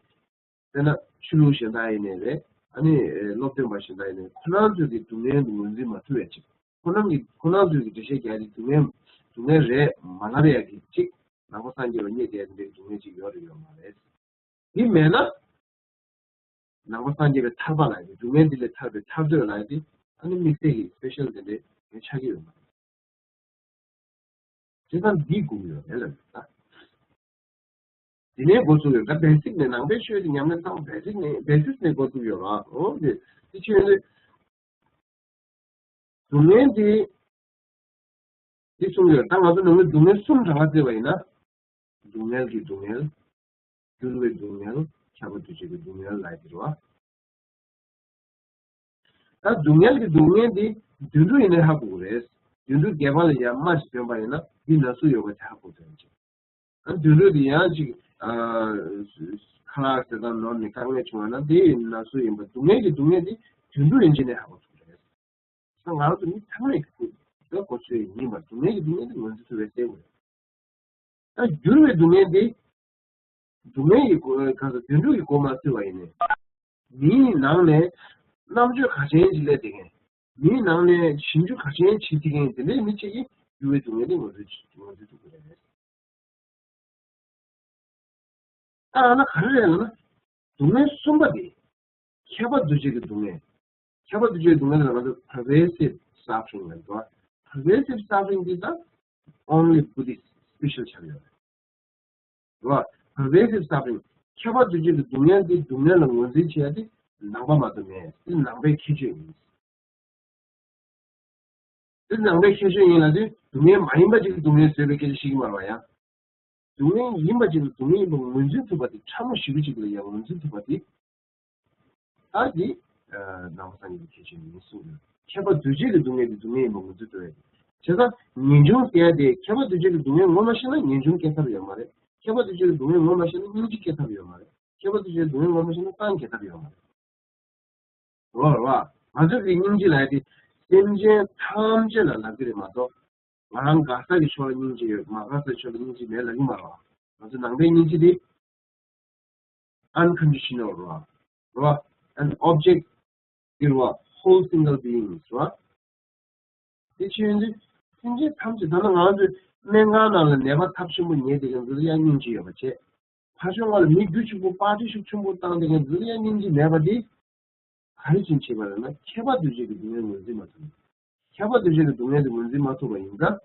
དཔེར་ན་ཆོས་ལུགས་གཞན་དག་ཡིན་ནའི་རེད། ཨ་ནི་སློབ་སྟོན་པ་གཞན་དག་ཡིན་ནའི་ཁོ་རང་ཚོས་ཀྱི་སྡུག་བསྔལ་ངོས་འཛིན་མ་ཐུབ་པའི་ཅིག་ཁོ་རང་གི་ཁོ་རང་ཚོས་ཀྱི་འགྲེལ་བཤད་རྒྱག་དེ་སྡུག་བསྔལ་སྡུག་བསྔལ་རེད་མ་ལབ་ཡ་གི་ཅིག་ནང་པ་སངས་རྒྱས་པ་རྙེད་བསྡད་དེ་འདྲའི་སྡུག་བསྔལ་ཅིག་ཡོད་རེད་ཡོད་མ་རེད། དེ་མེད་ན། ནང་པ་སངས་རྒྱས་པའི་ཐར་པ་ལབ་ཡ་དེ་སྡུག་བསྔལ་འདི་ལས་ཐར་པའི་ཐར་འདོད་ལབ་ཡ་དེ་ཨ་ནི་དམིགས་བསལ་གྱི་སི་པེ་ཤལ་དེ་འདྲའི་ཆགས་ཀྱི་ཡོད་མ་རེད། བྱས་ཙང་འདི་སྒུག་ཡོད་རེད་ལབ་ཡོད་ད། དེ་ནས་འགོ་བཙུགས་ཡོད་ད། བེ་སིག་ནས་ནང་པའི་ཆོས་དེ་ཉམས་ལེན་བཏང་བེ་སིག་ནས་བེ་སིག་ནས་འགོ་བཙུགས་ཡོད་ར། འོ་དེ་དེ་ཆོས་ནི། སྡུག་བསྔལ་དེ་དེ་གསུངས་ཡོད། ད་ང་ཚོ་ནང་པའི་སྡུག་བསྔལ་གསུམ་གྲངས་ཀ་བརྩིས་པ་ཡིན་ན། སྡུག་བསྔལ་གྱི་སྡུག་བསྔལ། འགྱུར་བའི་སྡུག་བསྔལ། ཁྱབ་པ་འདུ་བྱེད་ཀྱི་སྡུག་བསྔལ་ལབ་ཡ་དེ་རེད་བ། ད་སྡུག་བསྔལ་གྱི་སྡུག་བསྔལ་དེ་དུད་འགྲོ་ཡིན་ནའི་ཧ་གོ་གི་རེད། དུད་འགྲོ་སྒལ་པ་ལ་ཡ་རྨ་ཞིག་བཏོན་པ་ཡིན་ན་འདི་ན་ཟུག་ཡོད་པ་དེ་ཧ་གོ་ཐུབ་ཡོད་ཅིག་ཨ་དུད་འགྲོ་དེ་ཡང་ཅིག་ཨ་ཁ་ལག་ཟས་དང་ནོར་ནས་དཀའ་ངལ་བྱུང་བ་ན་དེ་ཡིན་ན་ཟུག་ཡིན་པ། སྡུག་བསྔལ་གྱི་སྡུག་བསྔལ་དེ་དུད་འགྲོ་ཡིན་ཅེས་ནས་ཧ་གོ་ཐུབ་རེད། ད་ང་ཚོ་མི་ཚང་མས་ཀྱི་ཁུར་དེ་གོ་ཚོད་ཡིན་པ། སྡུག་བསྔལ་གྱི་སྡུག་བསྔལ་དེ་ངོས་འཛིན་ཐུབ་པའི་གསལ་བོ་རེད། ད་འགྱུར་བའི་སྡུག་བསྔལ་དེ། སྡུག་བསྔལ་གྱི་སྒོ་གང་ཟེར་དུད་འགྲོ་གི་སྒོ་མ་ཕྱེ་བ་ཡིན་ནའི། མིའི་ནང་ནས་རྣམ་དཔྱོད་གལ་ཆེན་ཅིག་སླེབས་བསྡད་མཁན། མིའི་ནང་ནས་ཞིབ་འཇུག་གལ་ཆེན་བྱེད་བསྡད་མཁན་དེ་འདྲའི་མི་གཅིག་གིས་འགྱུར་བའི་སྡུག་བསྔལ་དེ་ངོས་འཛིན་ངོས་འཛིན་ཐུབ་ཀྱི་རེད། ད་ཨ་ན་ག་རེ་རེད་ལབ་ན། སྡུག་བསྔལ་གསུམ་པ་དེ། ཁྱབ་པ་འདུ་བྱེད་ཀྱི་སྡུག་བསྔལ། ཁྱབ་པ་འདུ་བྱེད་ཀྱི་སྡུག་བསྔལ་ལ་ང་ཚོ་pervasive suffering ལབ་འདུག pervasive suffering འདི་ད་only Buddhist special ཆགས་ཡོད་རེད། རེད་བ། pervasive suffering ཁྱབ་པ་འདུ་བྱེད་ཀྱི་སྡུག་བསྔལ་འདི་སྡུག་བསྔལ་ལ་ངོས་འཛིན་བྱེད་ཡ་དེ་ནང་པ་མ་གཏོགས་མེད། འདི་ནང་པའི་ཁྱད་ཆོས་ཡིན། འདི་ནང་པའི་ཁྱད་ཆོས་ཡིན་ལབ་དུས་སྡུག་བསྔལ་མ་ཡིན་པ་ཅིག་སྡུག་བསྔལ་བཟོས་པའི་སྐད་ཆ་བཤད་ཀྱི་མ་རེད་བ་ཡ། སྡུག་བསྔལ་ཡིན་པ་ཅིག་ལ་སྡུག་བསྔལ་ཡིན་པ་ངོས་འཛིན་ཐུབ་པ་དེ། ཕྲ་མོ་ཞེ་པོ་ཅིག་ལ་ཡང་ངོས་འཛིན་ཐུབ་པ་དེ། ད་འདི་ནང་པ་སངས་རྒྱས་པའི་ཁྱད་ཆོས་ཡིན་གསུངས་ཡོད། ཁྱབ་པ་འདུ་བྱེད་ཀྱི་སྡུག་བསྔལ་དེ་སྡུག་བསྔལ་ཡིན་པ་ངོས་འཛིན་ཐུབ་ཡ་དེ། བྱས་ཙང་ངེས་འབྱུང་ཟེར་ཡ་དེ་ཁྱབ་པ་འདུ་བྱེད་ཀྱི་སྡུག་བསྔལ་ངོ་མ་ཤེས་ན་ངེས་འབྱུང་སྐྱེ་ཐབས་ཡོད་མ་རེད། ཁྱབ་པ་འདུ་བྱེད་ཀྱི་སྡུག་བསྔལ་ངོ་མ་ཤེས་ན་སྙིང་རྗེ་སྐྱེ་ཐབས་ཡོད་མ་རེད། ཁྱབ་པ་འདུ་བྱེད་ཀྱི་སྡུག་བསྔལ་ངོ་མ་ཤེས་ན་སངས་རྒྱས་ཐབས་ཡོད་མ་རེད། རེད་བ། རེད་བ། ང་ཚོ་གི་སྙིང་རྗེ་ལབ་ཡ་དེ་སེམས་ཅན་ཐམས་ཅད་ལ་ལབ་ཀྱི་རེད་མ་གཏོགས། ང་རང་དགའ་ས་གི་ཕྱོགས་ལ་སྙིང་རྗེ་ཡོད། མ་དགའ་ས་གི་ཕྱོགས་ལ་སྙིང་རྗེ་མེད་ལབ་ཀྱི་མ་རེད་བ། ང་ཚོ་ནང་པའི་སྙིང་རྗེ་དེ་unconditional རེད་བ། རེད་བ། An object རེད་བ། Whole single being རེད་བ། དེ་ཅི་ཡིན་དུས་སེམས་ཅན་ཐམས་ཅད་ད་ནི་ང་ཚོས་སྨན་ཁང་ནང་ལ་ནད་པ་ཐབས་ཆེན་པོ་ཉལ་བསྡད་མཁན་ཚོ་ལ་ཡང་སྙིང་རྗེ་ཡོད་པ་བྱས། ཕར་ཕྱོགས་ལ་མི་རྒྱུ་ཕྱུག་པོ་པར་ཊི་ཤུགས་ཆེན་པོ་བཏང་བསྡད་མཁན་ཚོ་ལ་ཡང་སྙིང་རྗེ་མེད་པ་དེ་ག་རེ་བྱས་ནས་བྱས་པ་རེད་ན། ཁྱད་པར་འདུ་བྱེད་ཀྱི་སྡུག་བསྔལ་ངོས་འཛིན་མ་ཐུབ། ཁྱད་པར་འདུ་བྱེད་ཀྱི་སྡུག་བསྔལ་དེ་ངོས་འཛིན་མ་ཐུབ་པ་ཡིན་ཙང་།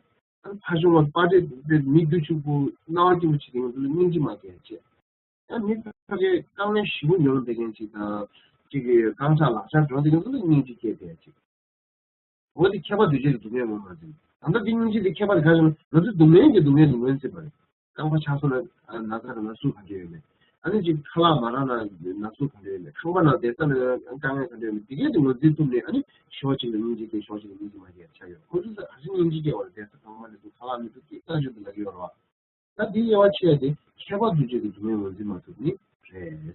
ཕར་ཕྱོགས་ལ་པར་ཊི་དེ་མི་རྒྱུ་ཕྱུག་པོ་སྣང་བ་སྐྱིད་པོ་བྱེད་མཁན་ཚོ་ལ་སྙིང་རྗེ་མ་སྐྱེ་བ་བྱས། ཡང་མི་ཕ་གིའི་དཀའ་ངལ་ཞེ་པོ་མྱོང་བསྡད་མཁན་ཅིག་དང་། ཅིག་གིས་རྐང་ཚ་ལག་ཆ་འགྲོ་བསྡད་མཁན་ཚོ་ལ་སྙིང་རྗེ་སྐྱེ་བསྡད་ཅིག་འོ་དེ་ཁྱད་པར་འདུ་བྱེད་ཀྱི་སྡུག་བསྔལ་ངོས་མ་འཛིན། ད་ལྟ་འདི་སྙིང་རྗེ་འདི་ཁྱད་པར་ག་རེ་ལབ་ན། ང་ཚོ་སྡུག་བསྔལ་གྱི་སྡུག་བསྔལ་དེ་ངོས་འཛིན་པ་རེད། རྐང་པ་ཆག་སོང་ན་ན་ཚ་རེད་ན་སུ་ག་འདྲ་ཡོད་མེད། ཨ་ནི་ཅིག་ཁ་ལག་མ་རག་ན་ན་ཟུག་ག་འདྲ་ཡོད་མེད། ཁང་པ་ནང་བསྡད་ས་ན་དཀའ་ངལ་ག་འདྲ་ཡོད་མེད། དེ་གས་དེ་ངོས་འཛིན་ཐུབ་ནས། ཨ་ནི་ཞོགས་གཅིག་ལ་སྙིང་རྗེ་སྐྱེ། ཞོགས་གཅིག་ལ་སྙིང་རྗེ་མ་སྐྱེ་ཆགས་ཡོད། ཁོ་ཚོ་ས་ག་ཚོད་སྙིང་རྗེ་སྐྱེ་བ་རེད། བསྡད་ས་ཁང་པ་ནས་ཁ་ལག་མི་འདུག་སྐད་ཆ་ཞིག་ཏུ་ལབ་ཀྱི་ཡོད་རེད་བ། ད་དེའི་དབྱེ་བ་ཕྱེ་ཡ་དེ་ཁྱད་པར་འདུ་བྱེད་ཀྱི་སྡུག་བསྔལ་ངོས་འཛིན་མ་ཐུབ་ནི་རེད།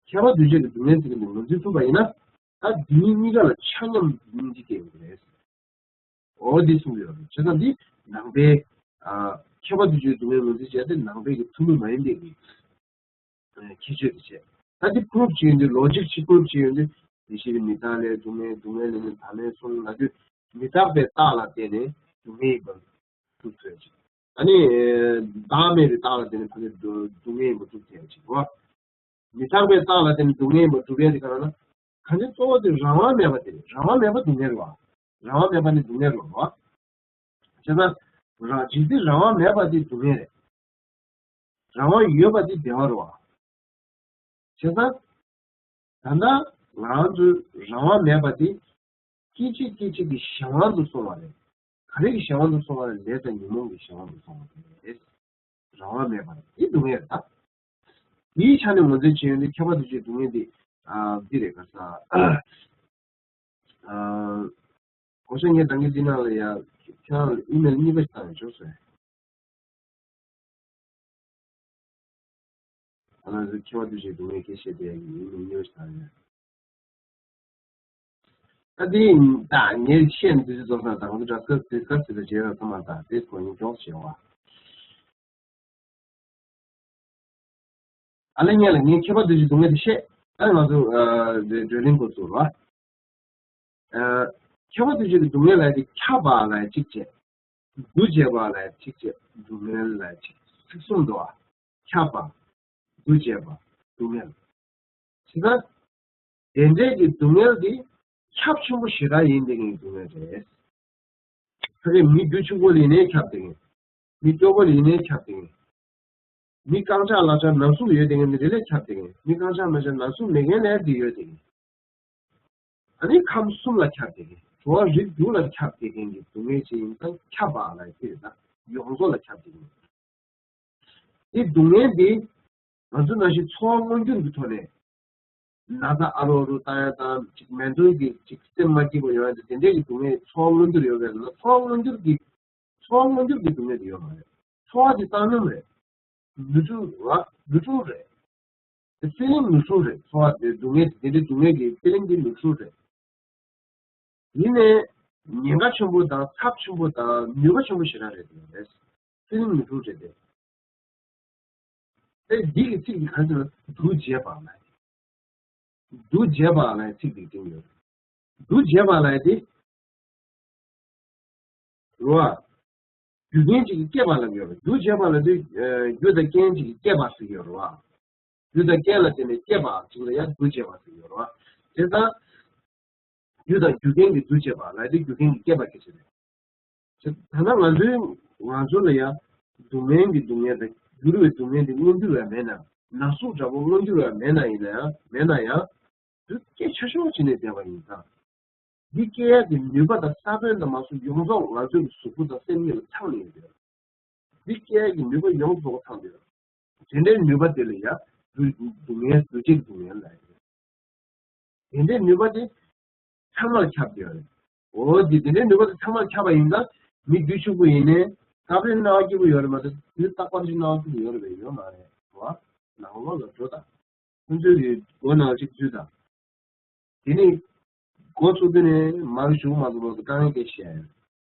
ཁྱད་པར་འདུ་བྱེད་ཀྱི་སྡུག་བསྔལ་ཟེར་གྱི་འདུག་ངོས་འཛིན་ཐུབ་པ་ཡིན་ན། ད་འདི་གཉིས་ཀ་ལ་ཆ་མཉམ་སྙིང་རྗེ་སྐྱེ་ཡོང་གི་རེད། འོ་འདི་གསུངས་ཡོད་རེད། བྱས་ཙང་འདི་ནང་པའི་ཨ་ཁྱད་པར་འདུ་བྱེད་ཀྱི་སྡུག་བསྔལ་ངོས་འཛིན་བྱས་ཏེ་ནང་པའི་གི་ཐུན་མོང་མ་ཡིན་པའི་གི་ཁྱད་ཆོས་དེ་བྱས། ད་འདི་པུ་རུབ་བྱེད་ཡོང་དུས། ལོ་ཇིག་ཅིག་པུ་རུབ་བྱེད་ཡོང་དུས། དེ་བཞིན་མི་རྟག་ལས་སྡུག་བསྔལ། སྡུག་བསྔལ་ལས་ནི་བདག་མེད་གསུངས་ལབ་དུས། མི་རྟག་པའི་རྟགས་ལ་བརྟེན་ནས་སྡུག་བསྔལ་ཡིན་པ་སྒྲུབ་ཐུབ་ཡ་ཅིག་ཨ་ནི་བདག་མེད་པའི་རྟགས་ལ་བརྟེན་ནས་ཕ་གི་སྡུག་བསྔལ་ཡིན་པ་སྒྲུབ་ཐུབ་ཡ་ཅིག་རེད་བ། མི་རྟག་པའི་རྟགས་ལ་བརྟེན་ནས་སྡུག་བསྔལ་ཡིན་པ་སྒྲུབ་ཡ་དེ་ག་རེ་ལབ་ན། གང་ཅི་གཙོ་བོ་དེ་རང་དབང་མེད་པ་དེ་རེད། རང་དབང་མེད་པ་སྡུག་བསྔལ་རེད་བ། རང་དབང་མེད་པ་ནི་སྡུག་བསྔལ་རེད་བ། བྱས་ཙང་རང་ཇི་སྲིད་རང་དབང་མེད་པ་དེ་སྡུག་བསྔལ་རེད། རང་དབང་ཡོད་པ་དེ་བདེ་བ་རེད་བ། བྱས་ཙང་། ད་ལྟ་ང་རང་ཚོའི་རང་དབང་མེད་པ་དེ་སྐད་ཅིག་སྐད་ཅིག་གི་གཞན་དབང་དུ་སོང་བ་རེད། ག་རེ་གི་གཞན་དབང་དུ་སོང་བ་རེད། ལས་དང་ཉོན་མོངས་ཀྱི་གཞན་དབང་དུ་སོང་བ་རེད། རང་དབང་མེད་པ་རེད། དེ་སྡུག་བསྔལ་རེད་ད། དེའི་ཆ་ནས་ངོས་འཛིན་བྱེད་ཡོང་དུས་ཁྱད་པར་དུ་བྱེད་སྡུག་བསྔལ་དེ། ཨ། འདི་རེད། ག་ས། ཨ། གོ་ས་ངས་ད་གིན་འདི་ནང་ལ་ཡ། ཁྱེད་རང་ལ་ཨི་མེལ་གཉིས་པ་ཞིག་བཏང་ཡོད། ཆོག་སོང་། ང་ཚོ་ཁྱད་པར་དུ་བྱེད་སྡུག་བསྔལ་སྐད་བཤད་བསྡད་ཡ་གི་ཡིན་མིན་ཉོ་ཞིག་དང་ཡ། ད་དེ་ད་ངས་བཤད་ནས་དུས་ཚོད་རྫོགས་སོང་། ད་ང་ཚོ་ཌིས་ཀ་སི་ཌིས་ཀ་སི་བྱེད་ཡ་ཚང་མ་ད་དེ་གོ་ཡིན་ཅོག་བྱེད་བ། ཨ་ལེ་ངས་ལ་ངས་ཁྱད་པར་དུ་བྱེད་སྡུག་བསྔལ་དེ་བཤད། ད་ང་ཚོ་ཨ་བགྲོ་གླེང་འགོ་བཙུགས་རོགས། ཨ། ཁྱད་པར་དུ་བྱེད་ཀྱི་སྡུག་བསྔལ་ལ་དེ་ཁྱབ་པ་ལ་གཅིག་བྱས། འདུ་བྱེད་པ་ལ་གཅིག་བྱས། སྡུག་བསྔལ་ལ་གཅིག། ཚིག་གསུམ་འདུག་ཨ། ཁྱབ་པ། འདུ་བྱེད་པ། སྡུག་བསྔལ། བྱས་ཙང་། དེ་འདྲའི་གི་སྡུག་བསྔལ་དེ་ཁྱབ་ཆེན་པོ་ཞེ་དྲག་ཡིན་བསྡད་མཁན་གྱི་སྡུག་བསྔལ་རེད། ཕ་གི་མི་རྒྱུ་ཆུང་ཀུ་ལ་ཡིན་ནའི་ཁྱབ་བསྡད་མཁན། མི་སྐྱོ་པོ་ལ་ཡིན་ནའི་ཁྱབ་བསྡད་མཁན། མི་རྐང་ཆག་ལག་ཆག་ན་ཟུག་ཡོད་བསྡད་མཁན་དེ་ལ་ཁྱབ་བསྡད་མཁན། མི་རྐང་ཆག་ལག་ཆག་ན་ཟུག་མེད་མཁན་ལ་དེ་ཡོད་བསྡད་མཁན། ཨ་ནི་ཁམས་གསུམ་ལ་ཁྱབ་བསྡད་མཁན། འགྲོ་བ་རིགས་དྲུག་ལ་ཁྱབ་བསྡད་མཁན་གྱི་སྡུག་བསྔལ་ཅིག་ཡིན་ཙང་ཁྱབ་པ་ལ་ཁྱབ་བསྡད་མཁན། ཡོངས་རྫོགས་ལ་ཁྱབ་བསྡད་མཁན། དེ་སྡུག་བསྔལ་དེ་ང་ཚོ་ནང་བཞིན་འཚོ་བ་མངོན་འགྱུར་གྱི་ཐོག་ནས་ན་ཚ་ཨ་རོག་རོག་བཏང་ཡ་དང་། ཅིག་མེ་མདུན་གྱི་ཅིག་སེམས་མ་སྐྱིད་པོ་ཡོང་ཡ་དེ་དེ་འདྲས་ཀྱི་སྡུག་བསྔལ། འཚོ་བ་མངོན་འགྱུར་ཡོད་པའི་ལ་འཚོ་བ་མངོན་འགྱུར་གྱི། འཚོ་བ་མངོན་འགྱུར་གྱི་སྡུག་བསྔལ་དེ་ཡོད་མ་རེད། འཚོ་བ་དེ་བཏང་སྙོམས་རེད། ནུས་ཤུགས་ར་ནུས་ཤུགས་རེད། དེ་ཚེ་རིང་ནུས་ཤུགས་རེད། འཚོ་བ་དེ་སྡུག་བསྔལ་དེ་འདྲའི་སྡུག་བསྔལ་གྱི་ཚེ་རིང་དེ་ནུས་ཤུགས་རེད། ཡིན་ནའི་ཉེན་ཁ་ཆེན་པོ་དང་ཚབས་ཆེན་པོ་དང་ནུས་པ་ཆེན་པོ་ཞེ་དྲག་རེད་དེ་རེད། ཚེ་རིང་ནུས་ཤུགས་རེད་དེ། ཨེ་འདི་གི་ཚིག་འདི་ག་ཚོད་འདུ་བྱེད་པ་ལ། འདུ་བྱེད་པ་ལ་ཚིག་འདི་བསྟན་ཡོད། འདུ་བྱེད་པ་ལ་དེ། རོ། རྒྱུ་རྐྱེན་ཅིག་གིས་སྐྱེས་པ་ལ་ཡོད་རེད། འདུ་བྱེད་པ་ལ་དེ་རྒྱུ་དང་རྐྱེན་ཅིག་གིས་སྐྱེས་པ་ཟེར་ཡོད་རེད་བ། རྒྱུ་དང་རྐྱེན་ལ་བརྟེན་ནས་སྐྱེས་པ་ཅིག་ལ་ཡང་འདུ་བྱེད་པ་ཟེར་ཡོད་རེད་བ། དེ་ལྟར། རྒྱུ་དང་རྒྱུ་རྐྱེན་གྱིས་འདུ་བྱེད་པ་ལ་དེ་རྒྱུ་རྐྱེན་གྱིས་སྐྱེས་པ་སྐད་ཆ་རེད། ད་ལྟ་ང་ཚོའི་ང་ཚོ་ལ་ཡང་སྡུག་བསྔལ་གྱི་སྡུག་བསྔལ་དང་འགྱུར་བའི་སྡུག་བསྔལ་དེ་མངོན་གྱུར་བ་མེད་ན། ན་ཟུག་འདྲ་པོ་མངོན་གྱུར་བ་མེད་ན་ཡིན་ན་ཡང་མེད་ན་ཡང་། འདི་སྐད་ཆ་ཤོར་བྱས་ནས་བསྡད་པ་ཡིན་ཙང་། འདི་སྐྱེ་ཡག་གི་ནུས་པ་དང་ས་བོན་དང་མ་སོགས་ཡོངས་རྫོགས་ང་ཚོའི་གཟུགས་པོ་དང་སེམས་ཉིད་ལ་ཚང་ནས་ཡོད་དེ། འདི་སྐྱེ་ཡག་གི་ནུས་པ་ཡོངས་རྫོགས་ཚང་དེ། དེ་འདྲའི་ནུས་པ་དེ་ལ་ཡང་སྡུག་སྡུག་བསྔལ། འདུ་བྱེད་སྡུག་བསྔལ་ལ་ཡོད། དེ་འདྲའི་ནུས་པ་དེ་ཚང་མར་ཁྱབ་ཡོད་རེད། འོ་དེ་དེ་འདྲའི་ནུས་པ་དེ་ཚང་མར་ཁྱབ་པ་ཡིན་ཙང་། མི་རྒྱུ་ཆུང་ཀུ་ཡིན་ནའི་སྐབས་རེ་སྣང་བ་སྐྱིད་པོ་ཡོད་རེད་མ་གཏོགས། དུས་རྟག་པར་ཞིག་སྣང་བ་སྐྱིད་པོ་ཡོད་རེད་པས། ཡོད་མ་རེད་བ། ནང་ལོགས་ལ་འགྲོ་དང་། ཁོ་ཚོའི་གི་སྒོ་ནང་གཅིག་འཛུལ་དང་། དེ་ནི་སྒོ་ཚུགས་དུས་ནས་མར་གཞུག་མ་འཛུལ་བར་དུ་དཀའ་ངལ་སྐད་བཤད།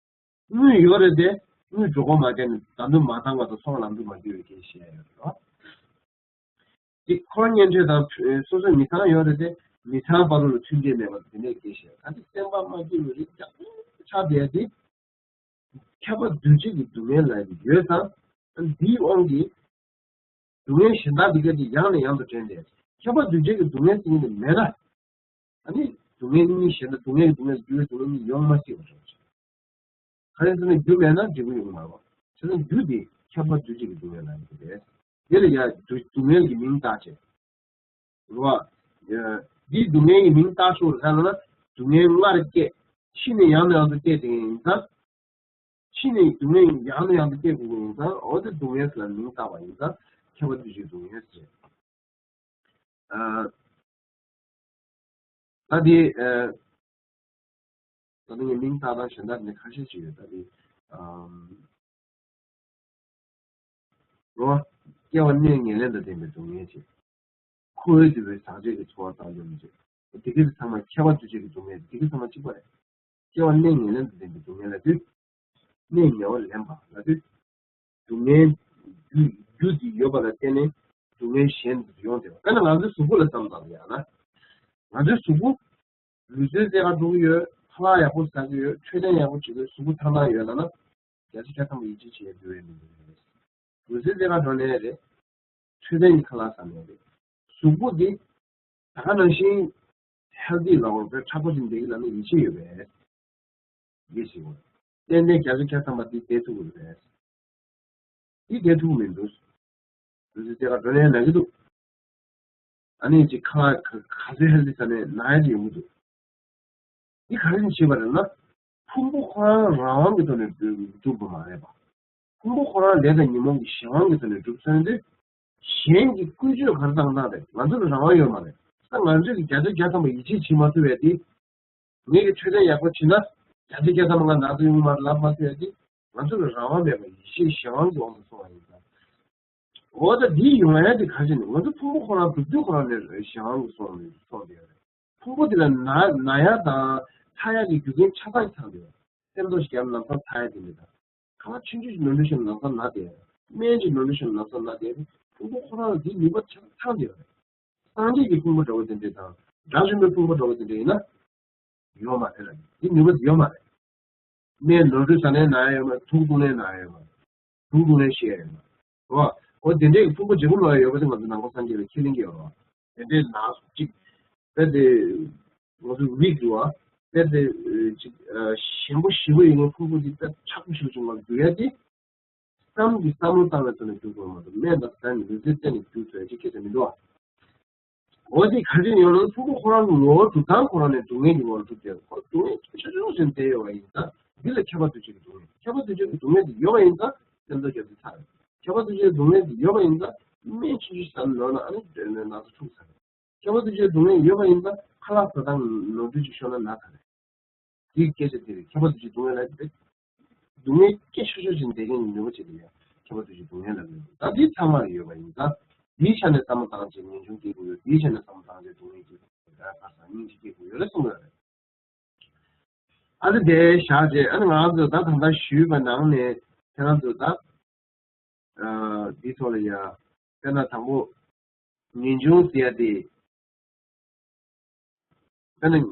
དངུལ་ཡོད་རེད་དེ། དངུལ་གྲོད་ཁོག་མ་བརྒྱབ་ནས་ད་དུང་མ་བཏང་བར་དུ་ཚོང་ལམ་དུ་མ་འགྱུར་བའི་སྐད་བཤད་ཡོད་རེད་བ། དེ་ཁོ་གཉེན་འཕྲད་དང་སོ་སོའི་མི་ཚང་ཡོད་རེད་དེ། མི་ཚང་བར་དུ་མཐུན་སྒྲིལ་མེད་པར་དེ་འདྲའི་སྐད་བཤད། ད་དེ་སེམས་པ་མ་སྐྱིད་པའི་རིགས་ཀྱང་ཆགས་བསྡད་དེ། ཁྱབ་པ་འདུ་བྱེད་ཀྱི་སྡུག་བསྔལ་ལ་ཡོད་ཙང་། འདིའི་དབང་གིས་སྡུག་བསྔལ་གཞན་དག་འདི་ག་དེ་ཡང་ནས་ཡང་དུ་དྲན་ཏེ། ཁྱབ་པ་འདུ་བྱེད་ཀྱི་སྡུག་བསྔལ་ཟེར་མཁན་དེ་མེད་ན། ཨ་ནི་སྡུག་བསྔལ་གཉིས་གཞན་དག་སྡུག་བསྔལ་གྱི་སྡུག་བསྔལ་རྒྱུ་བའི་སྡུག་བསྔལ་གཉིས་ཡོང་མ་སྲིད་པ་རེད། ག་རེ་ཟེར་ན་རྒྱུ་མེད་ན་འབྲས་བུ་ཡོང་མ་རེད། བྱས་ཙང་རྒྱུ་དེ་ཁྱབ་པ་འདུ་བྱེད་ཀྱི་སྡུག་བསྔལ་ལ་ཡོད་རེད། དེ་ལ་ཡང་སྡུག་སྡུག་བསྔལ་གྱི་མིང་བཏགས་བྱས། རེད་བ། འདིས་སྡུག་བསྔལ་གྱི་མིང་བཏགས་ཆོག་རེད་ལབ་ན། སྡུག་བསྔལ་སྔར་སྐྱེས། ཕྱིས་ནས་ཡང་ནས་ཡང་དུ་སྐྱེས་དེ་ཡིན་ཙང་། ཕྱིས་ནས་སྡུག་བསྔལ་ཡང་ནས་ཡང་དུ་སྐྱེ་དགོས་པ་ཡིན་ཙང་། འོ་དེ་སྡུག་བསྔལ་ལ་མིང་བཏགས་པ་ཡིན་ཙང་། ཁྱབ་པ་འདུ་བྱེད་སྡུག་བསྔལ་ཟེར། ཨ། ད་དེ་ཨ། ད་ནི་ངའི་མིང་བཏགས་སྟངས་གཞན་དག་ནི་ཁ་ཤས་ཤིག་ཡོད། ད་དེ་ཨམ། རོ། སྐྱེ་བ་གནས་ངན་ལེན་དང་ལྡན་པའི་སྡུག་བསྔལ་བྱེད། འཁོར་བའི་འདུ་བའི་ཟག་བཅས་ཀྱི་ཚོར་བ་དང་སྙོམས་བྱེད། དེ་གའི་ཚང་མ་ཁྱབ་པ་འདུ་བྱེད་ཀྱི་སྡུག་བསྔལ་དེ་གའི་ཚང་མ་གཅིག་པ་རེད། སྐྱེ་བ་གནས་ངན་ལེན་དང་ལྡན་པའི་སྡུག་བསྔལ་ལབ་དུས། གནས་ངན་པ་ལེན་པ་ལབ་དུས། སྡུག་བསྔལ་རྒྱུ་རྒྱུ་དེ་ཡོད་པ་ལ་བརྟེན་ནས་སྡུག་བསྔལ་གཞན་དུ་ཡོང་བསྡད་པ། དཔེར་ན་ང་ཚོའི་གཟུགས་པོ་ལ་བསམ་བློ་བཏང་ཡག་ན། ང་ཚོའི་གཟུགས་པོ། ལུས་རྩལ་རྩེ་ག་འགྲོ་གི་ཡོད། ཁ་ལག་ཡག་པོ་ཟ་གི་ཡོད། འཕྲོད་བསྟེན་ཡག་པོ་བྱེད་ཀྱི་ཡོད། གཟུགས་པོ་ཐང་ཐང་ཡོད་ལབ་ན། བརྒྱ་ཆ་བརྒྱ་ཐམ་པ་ཡིད་ཆེས་བྱེད་ཡ་འགྱུར་ཡ་མི་འདུག་རེད། ལུས་རྩལ་རྩེ་ག་འགྲོ་ནའི་རེད། འཕྲོད་བསྟེན་གྱི་ཁ་ལག་ཟ་ནའི་རེད། གཟུགས་པོ་འདི་ད་ག་ནང་བཞིན་ཧེལ་ཐི་ལ་འོར་བའི་མཁྲེགས་པོ་ཅིག་འདེགས་ལབ་ན་ཡིད་ཆེས་ཡོད་པས། ཡིད་ཆེས་ཡོད། ཏན་ཏན་བརྒྱ་ཆ་བརྒྱ་ཐམ་པ་འདི་བསྡད་ཐུབ་ཀྱི་རེད། འདི་བསྡད་ཐུབ་ཀྱི་མི་འདུག་ལུས་རྩལ་རྩེ་ག་འགྲོ་ནའི་ན་གི་འདུག་ཨ་ནི་ཅིག་ཁ་ལག་ག་ཚོད་ཧེལ་ཐི་ཟ་ནའི་ན་ཡ་ཅིག་ཡོང་གི་འདུག་འདི་ག་རེ་བྱེད་པ་རེད་ན། ཕུང་པོ་ཁོ་རང་རང་དབང་གི་ཐོག་ནས་གྲུབ་པ་མ་རེད་པ། ཕུང་པོ་ཁོ་རང་ལས་དང་ཉོན་མོངས་ཀྱི་གཞན་དབང་གི་ཐོག་ནས་གྲུབ་སོང་དུས། གཞན་གྱི་བཀོལ་སྤྱོད་ག་རེ་བཏང་བཏང་རེད། ང་ཚོ་ལ་རང་དབང་ཡོད་མ་རེད། ད་ང་ཚོས་ཀྱི་བརྒྱ་ཆ་བརྒྱ་ཐམ་པ་ཡིད་ཆེས་བྱེད་མ་ཐུབ་པའི་དེ། ངེད་ཀྱི་འཕྲོད་བསྟེན་ཡག་པོ་བྱེད་ན། བརྒྱ་ཆ་བརྒྱ་ཐམ་པ་ང་ནག་ཚོ་ཡོང་མ་རེད་ལབ་མ་ཐུབ་ཡ་དེ། ང་ཚོ་ལ་རང་དབང་མེད་པ་ཡིད་ཆེས་གཞན་དབང་གི་དབང་དུ་སོང་བ་ཡིན་ཙང་། འོ་ད་འདི་ཡོང་ཡ་དེ་ག་རེ་ནི་ང་ཚོ་ཕུང་པོ་ཁོ་རང་གྲུབ་དུས་ཁོ་རང་ནས་གཞན་དབང་གི་སོང་ནས་སོང་བསྡད་ཡོད་རེད། ཕུང་པོ་དེ་ལ་ན་ན་ཡ་དང་ཚ་ཡ་གི་རྒྱུ་རྐྱེན་ཆ་ཚང་ཚང་བསྡད་ཡོད་རེད། སེམས་ཚོགས་ཤིག་ཡར་ལམ་སང་ཚ་ཡ་དེ་མི་དང་། ཁ་ལག་ཆུང་ཆུང་ཞིག་ནོར་འཁྲུལ་ཞིག་ལམ་སང་ན་བསྡད་ཡོད་རེད། སྨན་ཞིག་ནོར་འཁྲུལ་ཞིག་ལམ་སང་ན་བསྡད་ཡོད་རེད། ཕུང་པོ་ཁོ་རང་ལ་འདི་ནུས་པ་ཆ་ཚང་བསྡད་ཡོད་རེད། སངས་རྒྱས་ཀྱི་ཕུང་པོ་འདྲ་བོ་དེ་འདྲས་དང་། དགྲ་བཅོམ་པའི་ཕུང་པོ་འདྲ་བོ་དེ་འདྲས་ཡིན་ན། ཡོད་མ་རེད་ལ། འདི་ནུས་པ་ཡོད་མ་རེད། སྨན་ནོར་འཁྲུལ་ཟ་ནའི་ན་ཡ་ཡོད་མ་རེད། དུག་བཏུང་ནའི་ན་ཡ་ཡོད་མ་རེད། དུག་བཏུང་ནའི་ཤི་ཡ་ཡོད་མ་རེད། རོ། འོ་དེ་འདྲས་ཀྱི་ཕུང་པོ་བརྗེ་པོ་ལོག་ཡ་ཡོད་པ་དེ་ང་ཚོ་ནང་པ་སངས་རྒྱས་པའི་ཁས་ལེན་གྱི་ཡོད་རོ། དེ་འདྲས་ན་ཅིག་དཔེ་དེ། ང་ཚོ་ཝིག་འདུག་བ། དཔེ་དེ་ཅིག་ཞན་པོ་ཞི་བོ་ཡིན་ན་ཕུང་པོ་དེ་དཔེ་མཁྲེགས་པོ་ཞིག་བྱུང་བ་འདུག་ཡ་དེ། གཏམ་གྱི་བསམ་བློ་བཏང་བའི་ཐོག་ནས་འགྱུར་དགོས་མ་གཏོགས་སྨན་དང་ཟས་ནས་ལུས་རྩལ་བསྟེན་ནས་འགྱུར་ཐུབ་ཡ་ཅིག་སྐད་ཆ་མི་འདུག་བ། འོ་དེ་ག་རེ་ཡོང་ན་ཕུང་པོ་ཁོ་རང་གི་ངོ་བོ་གྲུབ་སྟངས་ཁོ་རང་ནས་སྡུག་བསྔལ་གྱི་ངོ་བོར་གྲུབ་ཀྱི་ཡོད། ཁོ་སྡུག་བསྔལ་སྐྱེ་ཆོག་ཆོག་བཞིན་བསྡད་ཡོད་པ་ཡིན་ཙང་འདི་ལ་ཁྱབ་པ་འདུ་བྱེད་ཀྱི་སྡུག་བསྔལ། ཁྱབ་པ་འདུ་བྱེད་ཀྱི་སྡུག་བསྔལ་དེ་ཡོད་པ་ཡིན་ཙང་སེམས་ཚོགས་རྒྱ་མཚོའི་ཚ་རེད། ཁྱབ་པ་འདུ་བྱེད་ཀྱི་སྡུག་བསྔལ་དེ་ཡོད་པ་ཡིན་ཙང་སྨན་ཆུང་ཆུང་ཟ་ནས་ནོར་ན་ཨ་ནི་ན་ཚ་འཁྲུག་ས་རེད། ཁྱབ་པ་འདུ་བྱེད་ཀྱི་སྡུག་བསྔལ་ཡོད་པ་ཡིན་ཙང་ཁ་ལག་ཟ་སྟངས་ནོར་འཁྲུལ་ཅིག་ཤོར་ན་ན་ཚ་རེད། དེའི་སྐད་ཆ་དེ་རེད། ཁྱབ་པ་འདུ་བྱེད་སྡུག་བསྔལ་ལ་རེད། སྡུག་བསྔལ་སྐྱེ་ཆོག་ཆོག་ཅིག་བསྡད་མཁན་གྱི་ནུས་པ་ཅིག་ལ་ཡང་ཁྱབ་པ་འདུ་བྱེད་སྡུག་བསྔལ་ལ་མེད། ད་འདི་ཚང་མ་ལ་ཡོད་པ་ཡིན་ཙང་འདིའི་ཆ་ནས་བསམ་བློ་བཏང་བྱས་ངེས་འབྱུང་སྐྱེ་དགོས་ཡོད། འདིའི་ཆ་ནས་བསམ་བློ་བཏང་བྱས་སྡུག་བསྔལ་སྐྱེ་དགོས་ཡོད། ད་ག་ས་སྙིང་རྗེ་སྐྱེ་དགོས་ཡོད་རེད་གསུངས་ཡོད་རེད། ཨ་ནི་དེ་བཞག་རྗེས་ཨ་ནི་ང་རང་ཚོ་ད་ད་ལྟ་ཞུས་པ་ནང་ནས་ཁྱེད་རང་ཚོ་ད་ཨ་འདི་ཐོག་ལ་ཡ་དཔེར་ན་དང་པོ་ངེས་འབྱུང་ཟེར་ཡ་དེ་དཔེར་ན་ང་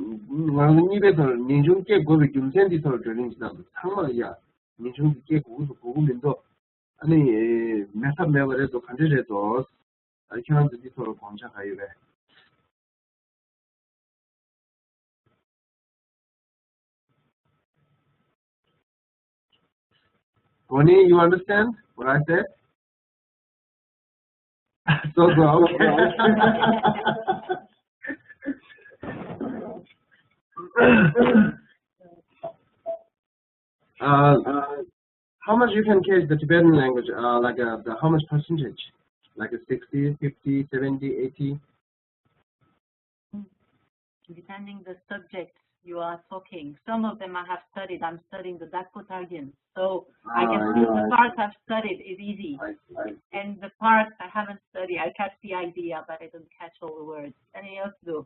རང་ཚོ་གཉིས་པའི་ཐོག་ལ་ངེས་འབྱུང་སྐྱེ་དགོས་པའི་རྒྱུ་མཚན་འདི་ཐོག་ལ་བགྲོ་གླེང་ཅིག་གནང་འདུག་ཚང་མ་ལ་ཡ་ངེས་འབྱུང་འདི་སྐྱེ་དགོས་ཀྱི་འདུག་དགོས་ཀྱི་མི་འདུག་ཨ་ནི་མེད་ཐབས་མེད་པ་རེད་འདུག་ག་འདྲ་རེད་འདུག་ཨ་ཁྱེད་རང་ཚོ་འདི་ཐོག་ལ་དགོངས་འཆར་ག་ཡོད་པས། Goni, you understand what I said? So, so, okay. Uh, how much you can catch the Tibetan language, uh, like uh, the, how much percentage? Like a sixty, fifty, seventy, eighty? Depending the subject you are talking. Some of them I have studied. I'm studying the Dakpo Targyen. So I guess the part I've studied is easy. And the part I haven't studied, I catch the idea, but I don't catch all the words. Any else do?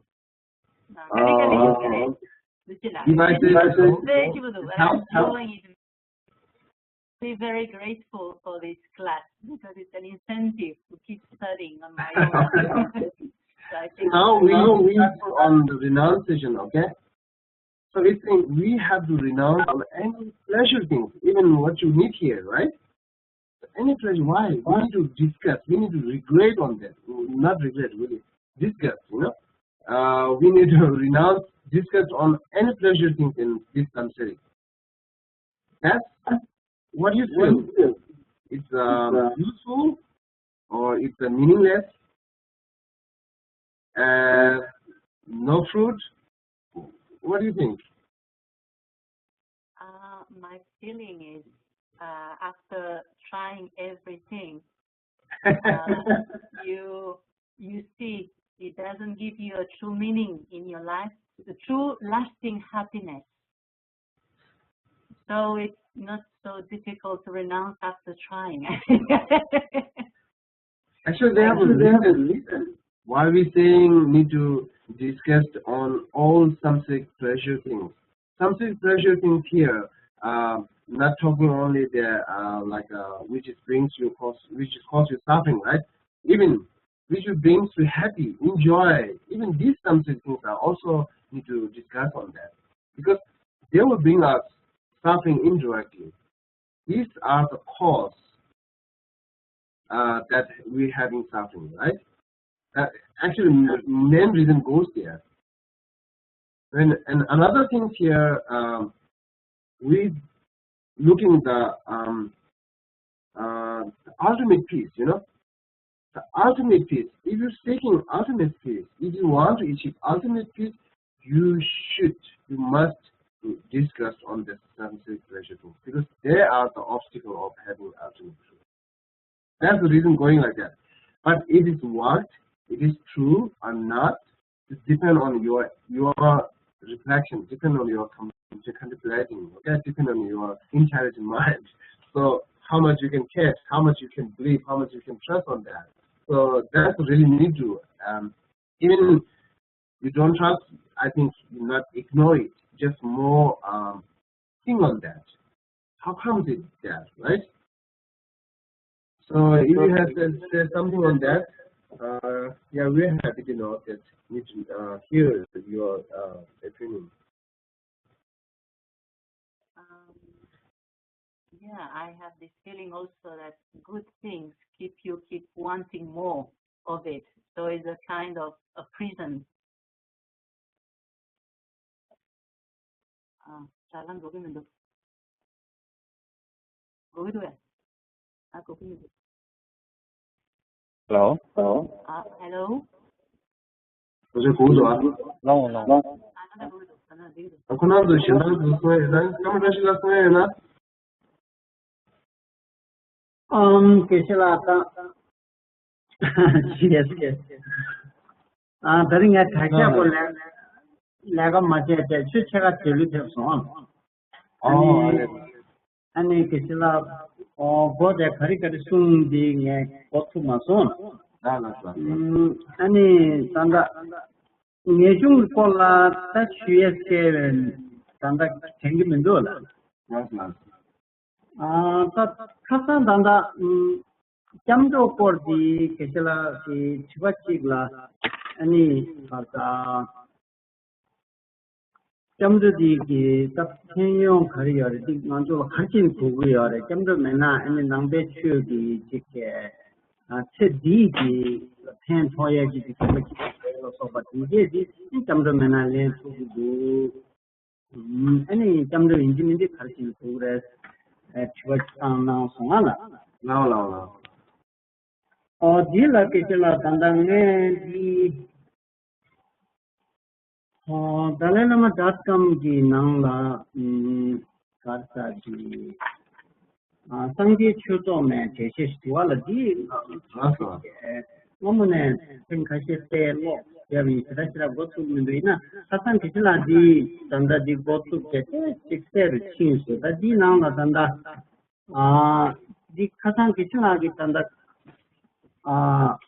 Be very grateful for this class because it's an incentive to keep studying on my own. So I think now we, we on the renunciation, okay? So it's saying we have to renounce on any pleasure things, even what you need here, right? Any pleasure, why? We need to discuss, we need to regret on that. Not regret, really. Discuss, you know. Uh, we need to renounce, discuss on any pleasure things in this samsara. That's what you feel. It's uh, useful or it's uh, meaningless and no fruit. What do you think? Uh, my feeling is uh, after trying everything, uh, you you see it doesn't give you a true meaning in your life, a true lasting happiness. So it's not so difficult to renounce after trying. Actually, they have a reason why we saying need to discuss on all samsaric pleasure things. Samsaric pleasure things here, uh, not talking only the uh, like uh, which is brings you cause which is cause you suffering, right? Even which brings you happy, enjoy. Even these samsaric things are also need to discuss on that because they will bring us suffering indirectly. These are the cause uh, that we having suffering, right? Uh, actually, m- main reason goes there. And, and another thing here, um, we looking the um, uh, ultimate peace, you know, the ultimate peace. If you're seeking ultimate peace, if you want to achieve ultimate peace, you should, you must discuss on the samsaric pleasure things because they are the obstacle of having ultimate peace. That's the reason going like that. But it is what, it is true or not, it depend on your your reflection, depend on your con- contemplating, okay, depend on your intelligent mind. So how much you can catch, how much you can believe, how much you can trust on that. So that's really need to um, even you don't trust, I think you not ignore it. Just more um, think on that. How come it that, right? So if you have to say something on that, uh, yeah, we're happy to know that we can uh, hear your uh, opinion. Um, yeah, I have this feeling also that good things keep you keep wanting more of it. So it's a kind of a prison. ཨ། དྲ་ལམ་འགྲོ་གི་མི་འདུག་འགྲོ་གི་འདུག་ཨ། ཨ། འགྲོ་གི་མི་འདུག Hello? Hello? ཨ། Hello? ཁོ་ཚོས་གོ་གི་འདུག་ཨ། ལའོ་ལའོ། ཨ། ད་ད་འགྲོ་གི་འདུག་ད་ད་འགྲོ་གི་འདུག་ཨ། ཁོ་རང་ཚོས་གཞན་དག་ཚོ་གསུང་ཡ་ཡོད་ན། ཀམ་ར་ཤི་ལ་གསུང་ཡ་ཡོད་ན། ཨམ། དགེ་བཤེས་ལགས་ད། ཡེས་ཡེས། ཨ། ད་རིང་ངས་དྲ་རྒྱ་སྐོར་ལས་ལས་ཀ་མ་བྱས་ཏེ་ཆུ་ཕྱེད་ཀ་དུས་ལུས་ཐེབས་སོང་། ཨ་ནི། ཨ་ནི་དགེ་བཤེས་ལགས། ཨོ། མགོ་དེ་ག་རེ་ག་རེ་གསུངས་འདི་ངས་གོ་ཐུབ་མ་སོང་། ཨ་ནི་ད་ལྟ། ངེས་འབྱུང་སྐོར་ལ་ད་ཞུ་ཡས་བཤད་པའི་ད་ལྟ་དྲན་གྱི་མི་འདུག་ལ། ལགས་ལགས། ཨ། ད་ཁ་སང་ད་ལྟ་ཨམ། སྐྱབས་འགྲོ་སྐོར་འདི་དགེ་བཤེས་ལགས་ཀྱིས་དྲི་བ་གཅིག་ལ་ཨ་ནི་བར་ད་སྐྱབས་འགྲོ་འདི་གི་ད་ཕན་ཡོན་ག་རེ་ཡོད་རེད། འདི་ང་ཚོ་ལ་ག་རེ་བྱས་ནས་དགོས་ཀྱི་ཡོད་རེད། སྐྱབས་འགྲོ་མེད་ན་ཨ་ནི་ནང་པའི་ཆོས་ཀྱི་ཅིག་གི་ཚེ་འདིའི་གི་ཕན་ཐོགས་ཡས་ཀྱི་ཅིག་དགོངས་པ་ཅིག་ཡོད་ལ་སོགས་པ་དེ་འདྲས་འདི་སྐྱབས་འགྲོ་མེད་ན་ལེན་ཐུབ་ཀྱི་འདུག་ཨ་ནི་སྐྱབས་འགྲོ་ཡིན་གཅིག་མིན་གཅིག་ག་རེ་བྱེད་དགོས་རེད། དྲི་བ་བཏང་གནང་སོང་ང་ལ། ལའོ་ལའོ་ལའོ། ཨོ། འདི་ལ་སྐད་ཆ་ལ་ད་ལྟ་ངས་འདི། ཨོ། ཏཱ་ལའི་བླ་མ་ཌོཊ་ཀོམ་གི་ནང་ལ་ཨམ། གར་ས་འདི། ཨ། སངས་རྒྱས་ཆོས་ཚོགས་ནས་འགྲེལ་བཤད་ཞུ་བ་ལ་འདི། ལགས་སོ། སྔ་མོ་ནས་ཐེངས་ཁ་ཤས་བལྟས་ཀློག་བྱས་པ་ཡིན། ཞེ་དྲག་ཞེ་དྲག་འགོ་ཚུགས་མི་འདུག་ཡིན་ན་ཁ་སང་དེ་ཚོ་ལ་འདི་ད་ལྟ་འདི་འགོ་ཚུགས་བྱས་ཏེ་ཅིག་གསལ་རུ་ཕྱིན་སོང་། ད་འདིའི་ནང་ལ་ད་ལྟ་ཨ། འདི་ཁ་སང་དེ་ཚོ་ལ་གི་ད་ལྟ་ཨ།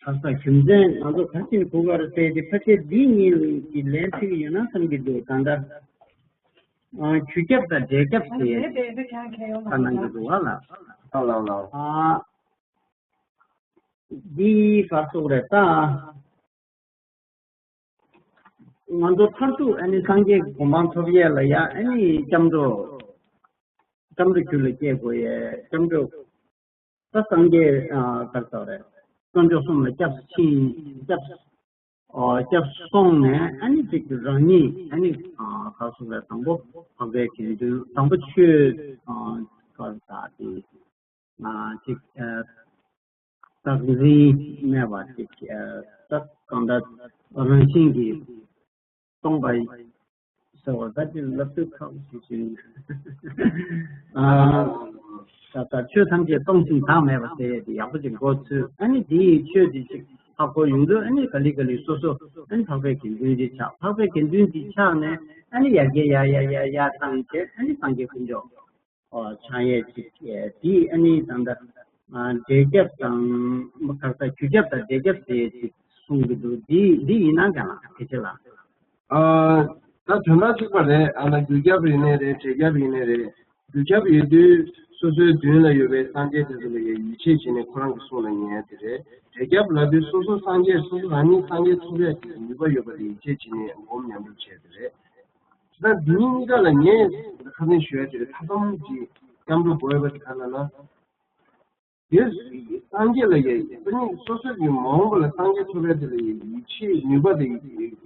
ཁ་སང་རྒྱུ་མཚན་ང་ཚོ་ག་ཅིག་གོ་ག་རེ་ཟེར་ཏེ་ཕལ་ཆེར་འདི་གཉིས་ལ་གི་ལན་ཐེབས་ཡོད་ན་བསམ་གྱི་འདུག་ད་ལྟ། ཨ། གུས་སྐྱབས་དང་འབྲས་སྐྱབས་ཟེར་ད་གནང་གི་འདུག་བ་ལ། ལགས་ལགས་ལགས། ཨ། འདི་བར་སོགས་རེད་ད། ང་ཚོ་མཐར་ཐུག་ཨ་ནི་སངས་རྒྱས་ཀྱི་གོ་འཕང་ཐོབ་ཡས་ལ་ཡ་ཨ་ནི་སྐྱབས་འགྲོ། སྐྱབས་འགྲོ་རྒྱུད་ལ་སྐྱེ་དགོས་ཡས་སྐྱབས་འགྲོ། ད་སངས་རྒྱས་ཨ། ག་རེ་ཟེར་རེད། དཀོན་མཆོག་གསུམ་ལ་སྐྱབས་སུ་ཕྱིན། སྐྱབས་ཨོ། སྐྱབས་སུ་སོང་ནས་ཨ་ནི་ཅིག་རང་ཉིད་ཨ་ནི་ཨ། ག་རེ་ཟེར་རེད། དང་པོ་བག་པའི་དགེ་འདུན། དང་པོ་ཆོས་ཨ། ག་རེ་ཟེར་དེ་ཨ། ཅིག་ཨ། བདག་འཛིན་མེད་པ་ཅིག་ཨ། ད་གང་ལྟར་རང་བཞིན་གྱིས་སྟོང་པ་ཟེར་བ་ད་ཅིག་ལབ་དུས་ཁག་པོ་ཞིག་བྱུང་། ཨ། ད་ལྟ་ཆོས་ཐམས་ཅད་སྟོང་ཞིང་བདག་མེད་པ་ཟེར་ཡས་དེ་ཡག་པོ་ཅིག་མགོ་ཚོས། ཨ་ནི་དེ་ཡི་ཆོས་དེ་ཅིག་ འཕགས་པ་ཡོང་དུས་ཨ་ནི་ག་ལེ་ག་ལེ་སོ་སོ་ཨ་ནི་འཕགས་པའི་དགེ་འདུན་ཅིག་ཆགས། འཕགས་པའི་དགེ་འདུན་ཅིག་ཆགས་ནས་ཨ་ནི་ཡར་རྒྱས་ཡར་ཡར་ཡར་ཡར་བཏང་བྱས་ཨ་ནི་སངས་རྒྱས་དཀོན་མཆོག་ཨོ་ཕྱག་གཡས་གཅིག་བྱས་དེ་ཨ་ནི་ད་ལྟ་ཨ་འབྲས་སྐྱབས་དང་ག་རེ་ཟེར་གུས་སྐྱབས་དང་འབྲས་སྐྱབས་ཟེར་ཅིག་གསུང་གི་འདུག་འདི་འདི་ཡིན་ན་ག་ལ་དགེ་ཆེ་ལགས། ཨ། ད་དོན་དག་གཅིག་པ་རེད། ཨ་ན་གུས་སྐྱབས་ཡིན་ནའི་རེད། འབྲས་སྐྱབས་ཡིན་ནའི་རེད། གུས་སྐྱབས་ཡོད་དུས་སོ་སོའི་མདུན་ལ་ཡོད་པའི་སངས་རྒྱས་དེ་ཚོ་ལ་ཡང་ཡིད་ཆེས་བྱས་ནས་ཁོ་རང་གི་གསུང་ལ་ཉན་ཡ་དེ་རེད། འབྲས་སྐྱབས་ལབ་དུས་སོ་སོ་སངས་རྒྱས་སོ་སོ་རང་ཉིད་སངས་རྒྱས་ཐོབ་ཡ་གི་ནུས་པ་ཡོད་པ་དེ་ཡིད་ཆེས་བྱས་ནས་སྒོམ་ཉམས་ལེན་བྱས་དེ་རེད། ད་འདི་གཉིས་གཉིས་ཀ་ལ་ངས་ཁ་སང་ཞུ་ཡ་དེ་རེད། མཐའ་སྡོམ་གྱི་སྐྱབས་འགྲོ་དགོས་པ་དེ་ག་ལ་ན། དེར་སངས་རྒྱས་ལ་ཡང་སོ་སོ་སོ་སོ་གི་མ་འོངས་པ་ལ་སངས་རྒྱས་ཐོབ་པའི་དེ་ལ་ཡང་ཡིད་ཆེས་ནུས་པ་དེ་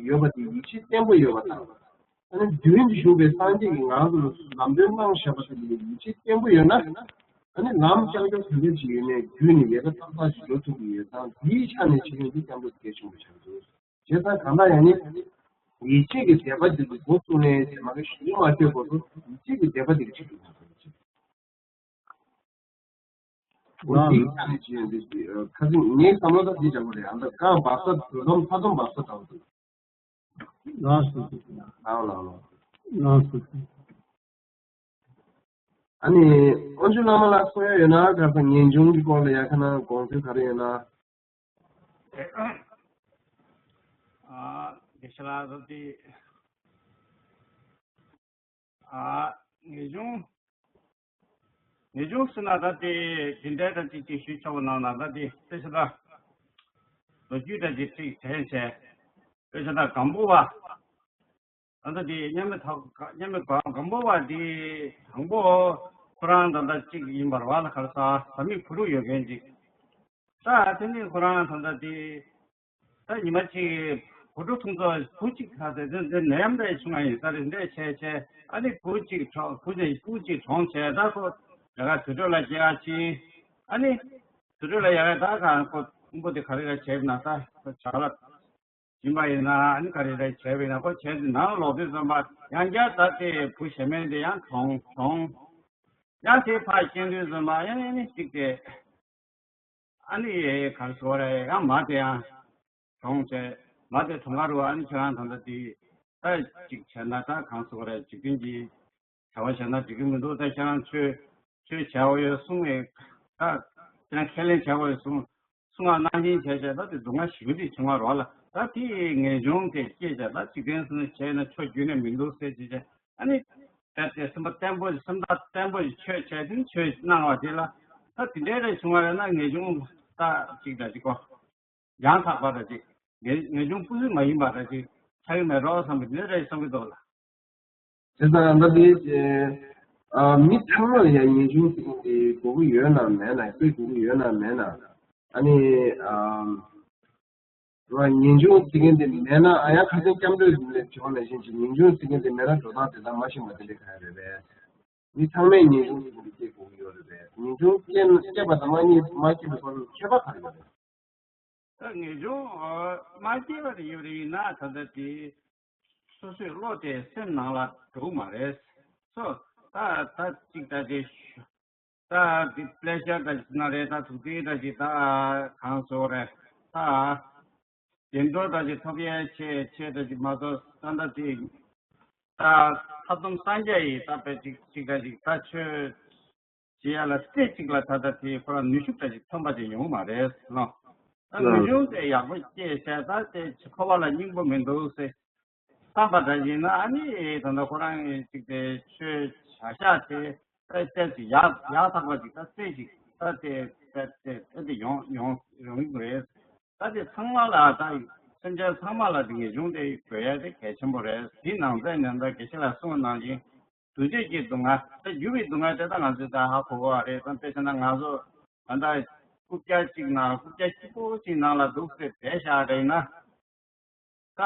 ཡོད་པ་དེ་ཡིད་ཆེས་བརྟན་པོ་ཡོད་པ་དང་། ཨ་ནི་མདུན་དུ་བཞུགས་པའི་སངས་རྒྱས་ཀྱིས་ང་ཚོ་ལ་ལམ་སྟོན་གནང་བཞག་པ་དེ་ལ་ཡང་ཡིད་ཆེས་བརྟན་པོ་ཡོད་ན། ཨ་ནི་ལམ་རྐྱང་རྐྱང་ག་འདྲ་ཞིག་ཡོད་ནའི་བརྒྱུད་ནས་ཡལ་ག་ཏག་ཏག་ཞིག་འགྲོ་ཐུབ་ཀྱི་ཡོད་ཙང་། དེའི་ཆ་ནས་བྱེད་མཁན་འདི་སྐྱབས་འགྲོ་གལ་ཆེན་པོ་ཆགས་འདུག་བྱས་ཙང་གང་ལྟར་ཡང་ནི་ཡིད་ཆེས་ཀྱི་དད་པ་འདི་གི་འགོ་བཙུགས་ནས་མ་གི་གཞུག་མ་བསྐྱོད་བར་དུ་ཡིད་ཆེས་ཀྱི་དད་པ་འདི་གི་ཆེད་དུ་ཡོད་པ་རེད། འོ་ལགས་འདི་ལགས། ཀྱང་ཅི་ཡང་འདི་ཁ་སང་ངའི་བསམ་བློ་ད་འདི་འདྲ་པོ་རེད། ཨ་ད་རྐང་བབས་ས་འགྲོ་སྟངས་མཐའ་སྡོམ་བབས་ས་འདྲ་པོ་འདུག་ལགས་སོ། ལགས་ལགས་ལགས། ལགས་སོ། ཨ་ནི་དབོན་ཆེན་བླ་མ་ལ་གསུང་ཡ་ཡོད་ན་ག་ས་ངེས་འབྱུང་གི་སྐོར་ལ་ཡ་ཁ་ན་དགོངས་ཚུལ་ག་རེ་ཡོད་ན། ཨ་དགེ་བཤེས་ལགས་ད་དེ་ཨ་ངེས་འབྱུང་ངེས་འབྱུང་ཟེར་ན་ད་དེ་དེ་འདྲའི་ད་ཅིག་ཅིག་ཞུས་ཆོག་པ་ནང་ན་ད་དེ་དཔེ་ཆ་ད་ལོ་རྒྱུས་ད་ཅིག་ཅིག་དྲན་བྱས་དཔེ་ཆ་ད་སྒམ་པོ་པ་ད་ད་དེ་མཉམ་མེད་ཐག་མཉམ་མེད་སྒམ་པོ་པ་དེ་དང་པོ་ཁོ་རང་ད་ད་ཅིག་ཡིན་པར་བ་ལ་ག་རེ་ཟ་ས་མིག་བུ་ཕྲུག་ཡོད་མཁན་ཅིག་ད་དེ་ནི་ཁོ་རང་ད་ད་དེ། ད་ཉི་མ་གཅིག་བུ་ཕྲུག་ཐུང་ཚོ་བུ་གཅིག་ཁ་ཟེར་དེ་འདི་ནད་ཡམས་འདྲ་བྱུང་བ་ཡིན་ས་རེད། འདྲ་བྱས་བྱས་ཨ་ནི་བུ་གཅིག་གྲོངས། བུ་གཅིག་བུ་གཅིག་གྲོངས་བྱས་ད་ཁོ་ལས་ཀ་དུར་ཁྲོད་ལ་སྐྱེལ་ཡག་ཕྱིན། ཨ་ནི་དུར་ཁྲོད་ལ་ཡག་ཡག་ད་གང་ཁོ་ཕུང་པོ་དེ་ག་རེ་རེ་བྱས་ན་ད་ཁོ་བྱ་ལ་སྦྱིན་པ་ཡིན་ན་ཨ་ནི་ག་རེ་རེ་བྱས་པ་ཡིན་ན་ཁོ་བྱས་ཏེ་ནང་ལོག་དུས་ཙམ་པ་ཡང་བསྐྱར་ད་དེ་བུ་གཞན་མ་དེ་ཡང་གྲོངས་གྲོངས། ཡང་དེ་ཕར་སྐྱེལ་དུས་ཙམ་པ་ཡང་ཨ་ནི་གཅིག་དེ། ཨ་ནི་ག་རེ་ཟེར་རེད། ཡང་མ་དེ་ཡང་གྲོངས་བྱས། མ་དེ་གྲོངས་ཁར་རུ་ཨ་ནི་ཁྱེད་རང་ད་ལྟ་དེ་ད་ཅིག་བྱས་ན་ད་གང་ཟེར་རེད། འཇིག་རྟེན་གྱི་བྱ་བ་བྱས་ན་འགྲིག་གི་མི་འདུག་ད་ཁྱེད་རང་ཆོས་ཆོས་བྱ་བ་ཡོད་གསུང་བས་ད་ཁྱེད་རང་ཁས་ལེན་བྱ་བ་ཡོད་གསུང་གསུང་བ་གནང་བཞིན་བྱས་བྱས་ད་དེ་སྡུག་བསྔལ་ཞེ་པོ་ཅིག་བྱུང་བ་རོགས་ལ། ད་དེ་ངེས་འབྱུང་དེ་སྐྱེས་བྱས་ད་འཇིག་རྟེན་ཟེར་ན་བྱས་ན་ཆོས་རྒྱུན་ནས་མི་འདུག་ཟེར་བྱས་བྱས་ཨ་ནི། དེ་དེ་སེམས་པ་བརྟན་པོ་སེམས་ཐག་བརྟན་པོ་ཞིག་ཆོད་བྱས་དུས་ཆོས་གནང་བ་དེ་ལ་ད་དེ་འདྲའི་རེ་བྱུང་བ་རེད་ན་ངེས་འབྱུང་ད་ཅིག་ད་ཅིག་གོ་ཡང་དག་པ་ད་ཅིག་ངེས་ངེས་འབྱུང་སྤུ་སུ་མ་ཡིན་པ་ད་ཅིག་ཆགས་ཀྱི་མེད་འགྲོ་བསམ་པ་དེ་འདྲའི་བསམ་གྱི་འདུག་ལ། དེ་ལྟར་ད་དེ་ཨ་མི་ཚང་མ་ལ་ཡང་ངེས་འབྱུང་ཟེར་མཁན་དེ་དགོས་ཀྱི་ཡོད་ན་མེད་ན་སྐྱེ་དགོས་ཀྱི་ཡོད་ན་མེད་ན་ཨ་ནི་ཨ། རོ། ངེས་འབྱུང་ཟེར་མཁན་དེ་མེད་ན་ཨ་ཡང་ཁ་སང་སྐྱབས་འགྲོའི་ལས་བྱུང་ནང་བཞིན་གྱི་ངེས་འབྱུང་ཟེར་མཁན་དེ་མེད་ན་འགྲོ་སྟངས་དེ་དག་མ་ཤེས་པ་དེ་འདྲ་གང་ཡང་རེད་པས། མི་ཚང་མས་ངེས་འབྱུང་ཟེར་མཁན་དེ་སྐྱེ་དགོས་ཀྱི་ཡོད་རེད་པས། ངེས་འབྱུང་སྐྱེ་སྐྱེས་པ་དང་མ་སྐྱེས་མ་སྐྱེས་པའི་བར་ལ་ཁྱད་པར་ག་རེ་ཡོད་རེད། ད་ངེས་འབྱུང་མ་སྐྱེས་པ་དེ་ཡོད་རེད་ཡིན་ན་ད་ལྟ་དེ་སོ་སོའི་བློ་དེ་སེམས་ནང་ལ་འགྲོ་གི་མ་རེད། སོ་ད་ད་ཅིག་ད་དེ། ད་འདི་པླེ་ཤར་ད་ཅིག་ན་རེད། ད་ཐུགས་རྗེ་ད་ཅིག་ད་གང་ཟེར་རེད། ད་བདེ་འགྲོ་ད་ཅིག་ཐོབ་ཡས་ཆེད་ཆེད་ད་ཅིག་མ་གཏོགས་ད་ད་ཅིག་ད་ཐབས་སྡོམ་སངས་རྒྱས་ཡིས་ད་པའི་ཅིག་ཅིག་ད་ཅིག་ད་ཆོས་བྱེད་ཡ་ལ་རྩེ་གཅིག་ལ་ད་ད་དེ་ཁོ་རང་ནུས་ཤུགས་ད་ཅིག་ཐོན་པ་ཅིག་ཡོང་གི་མ་རེད་ལོ། ད་ངེས་འབྱུང་དེ་ཡག་པོ་སྐྱེས་བྱས་ད་དེ་འཁོར་བ་ལ་སྙིང་པོ་མི་འདུག་ཟེར། བསམ་པ་འདྲ་ཡིན་ན་ཨ་ནི་ད་ལྟ་ཁོ་རང་གིས་ཅིག་དེ་ཆོས་བྱ་བཞག་དེ་ཏོག་ཙམ་ཅིག་ཡག་ཡག་ཐག་པ་ཅིག་ད་རྩེ་ཅིག་ད་དེ་ད་དེ་ད་དེ་ཡོང་ཡོང་ཡོང་གི་རེད། ད་དེ་ཚང་མ་ལ་ད་སེམས་ཅན་ཚང་མ་ལ་དེ་ངེས་འབྱུང་དེ་དགོས་ཡ་དེ་གལ་ཆེན་པོ་རེད། དེ་ནང་ཚན་ནང་ད་དགེ་བཤེས་ལགས་གསུངས་པ་ནང་བཞིན་སྡུག་བྱེད་ཀྱི་སྡུག་བསྔལ་ད་རྒྱུ་བའི་སྡུག་བསྔལ་དེ་ད་ང་ཚོས་ད་ཧ་གོ་གི་རེད། ད་དཔེ་བྱས་ན་ང་ཚོ་ད་ད་རྐུབ་བཀྱག་གཅིག་ནང་རྐུབ་བཀྱག་སྐྱིད་པོ་ཅིག་ནང་ལ་འདུག་སེ་བསྡད་བཞག་རེད་ན། ད་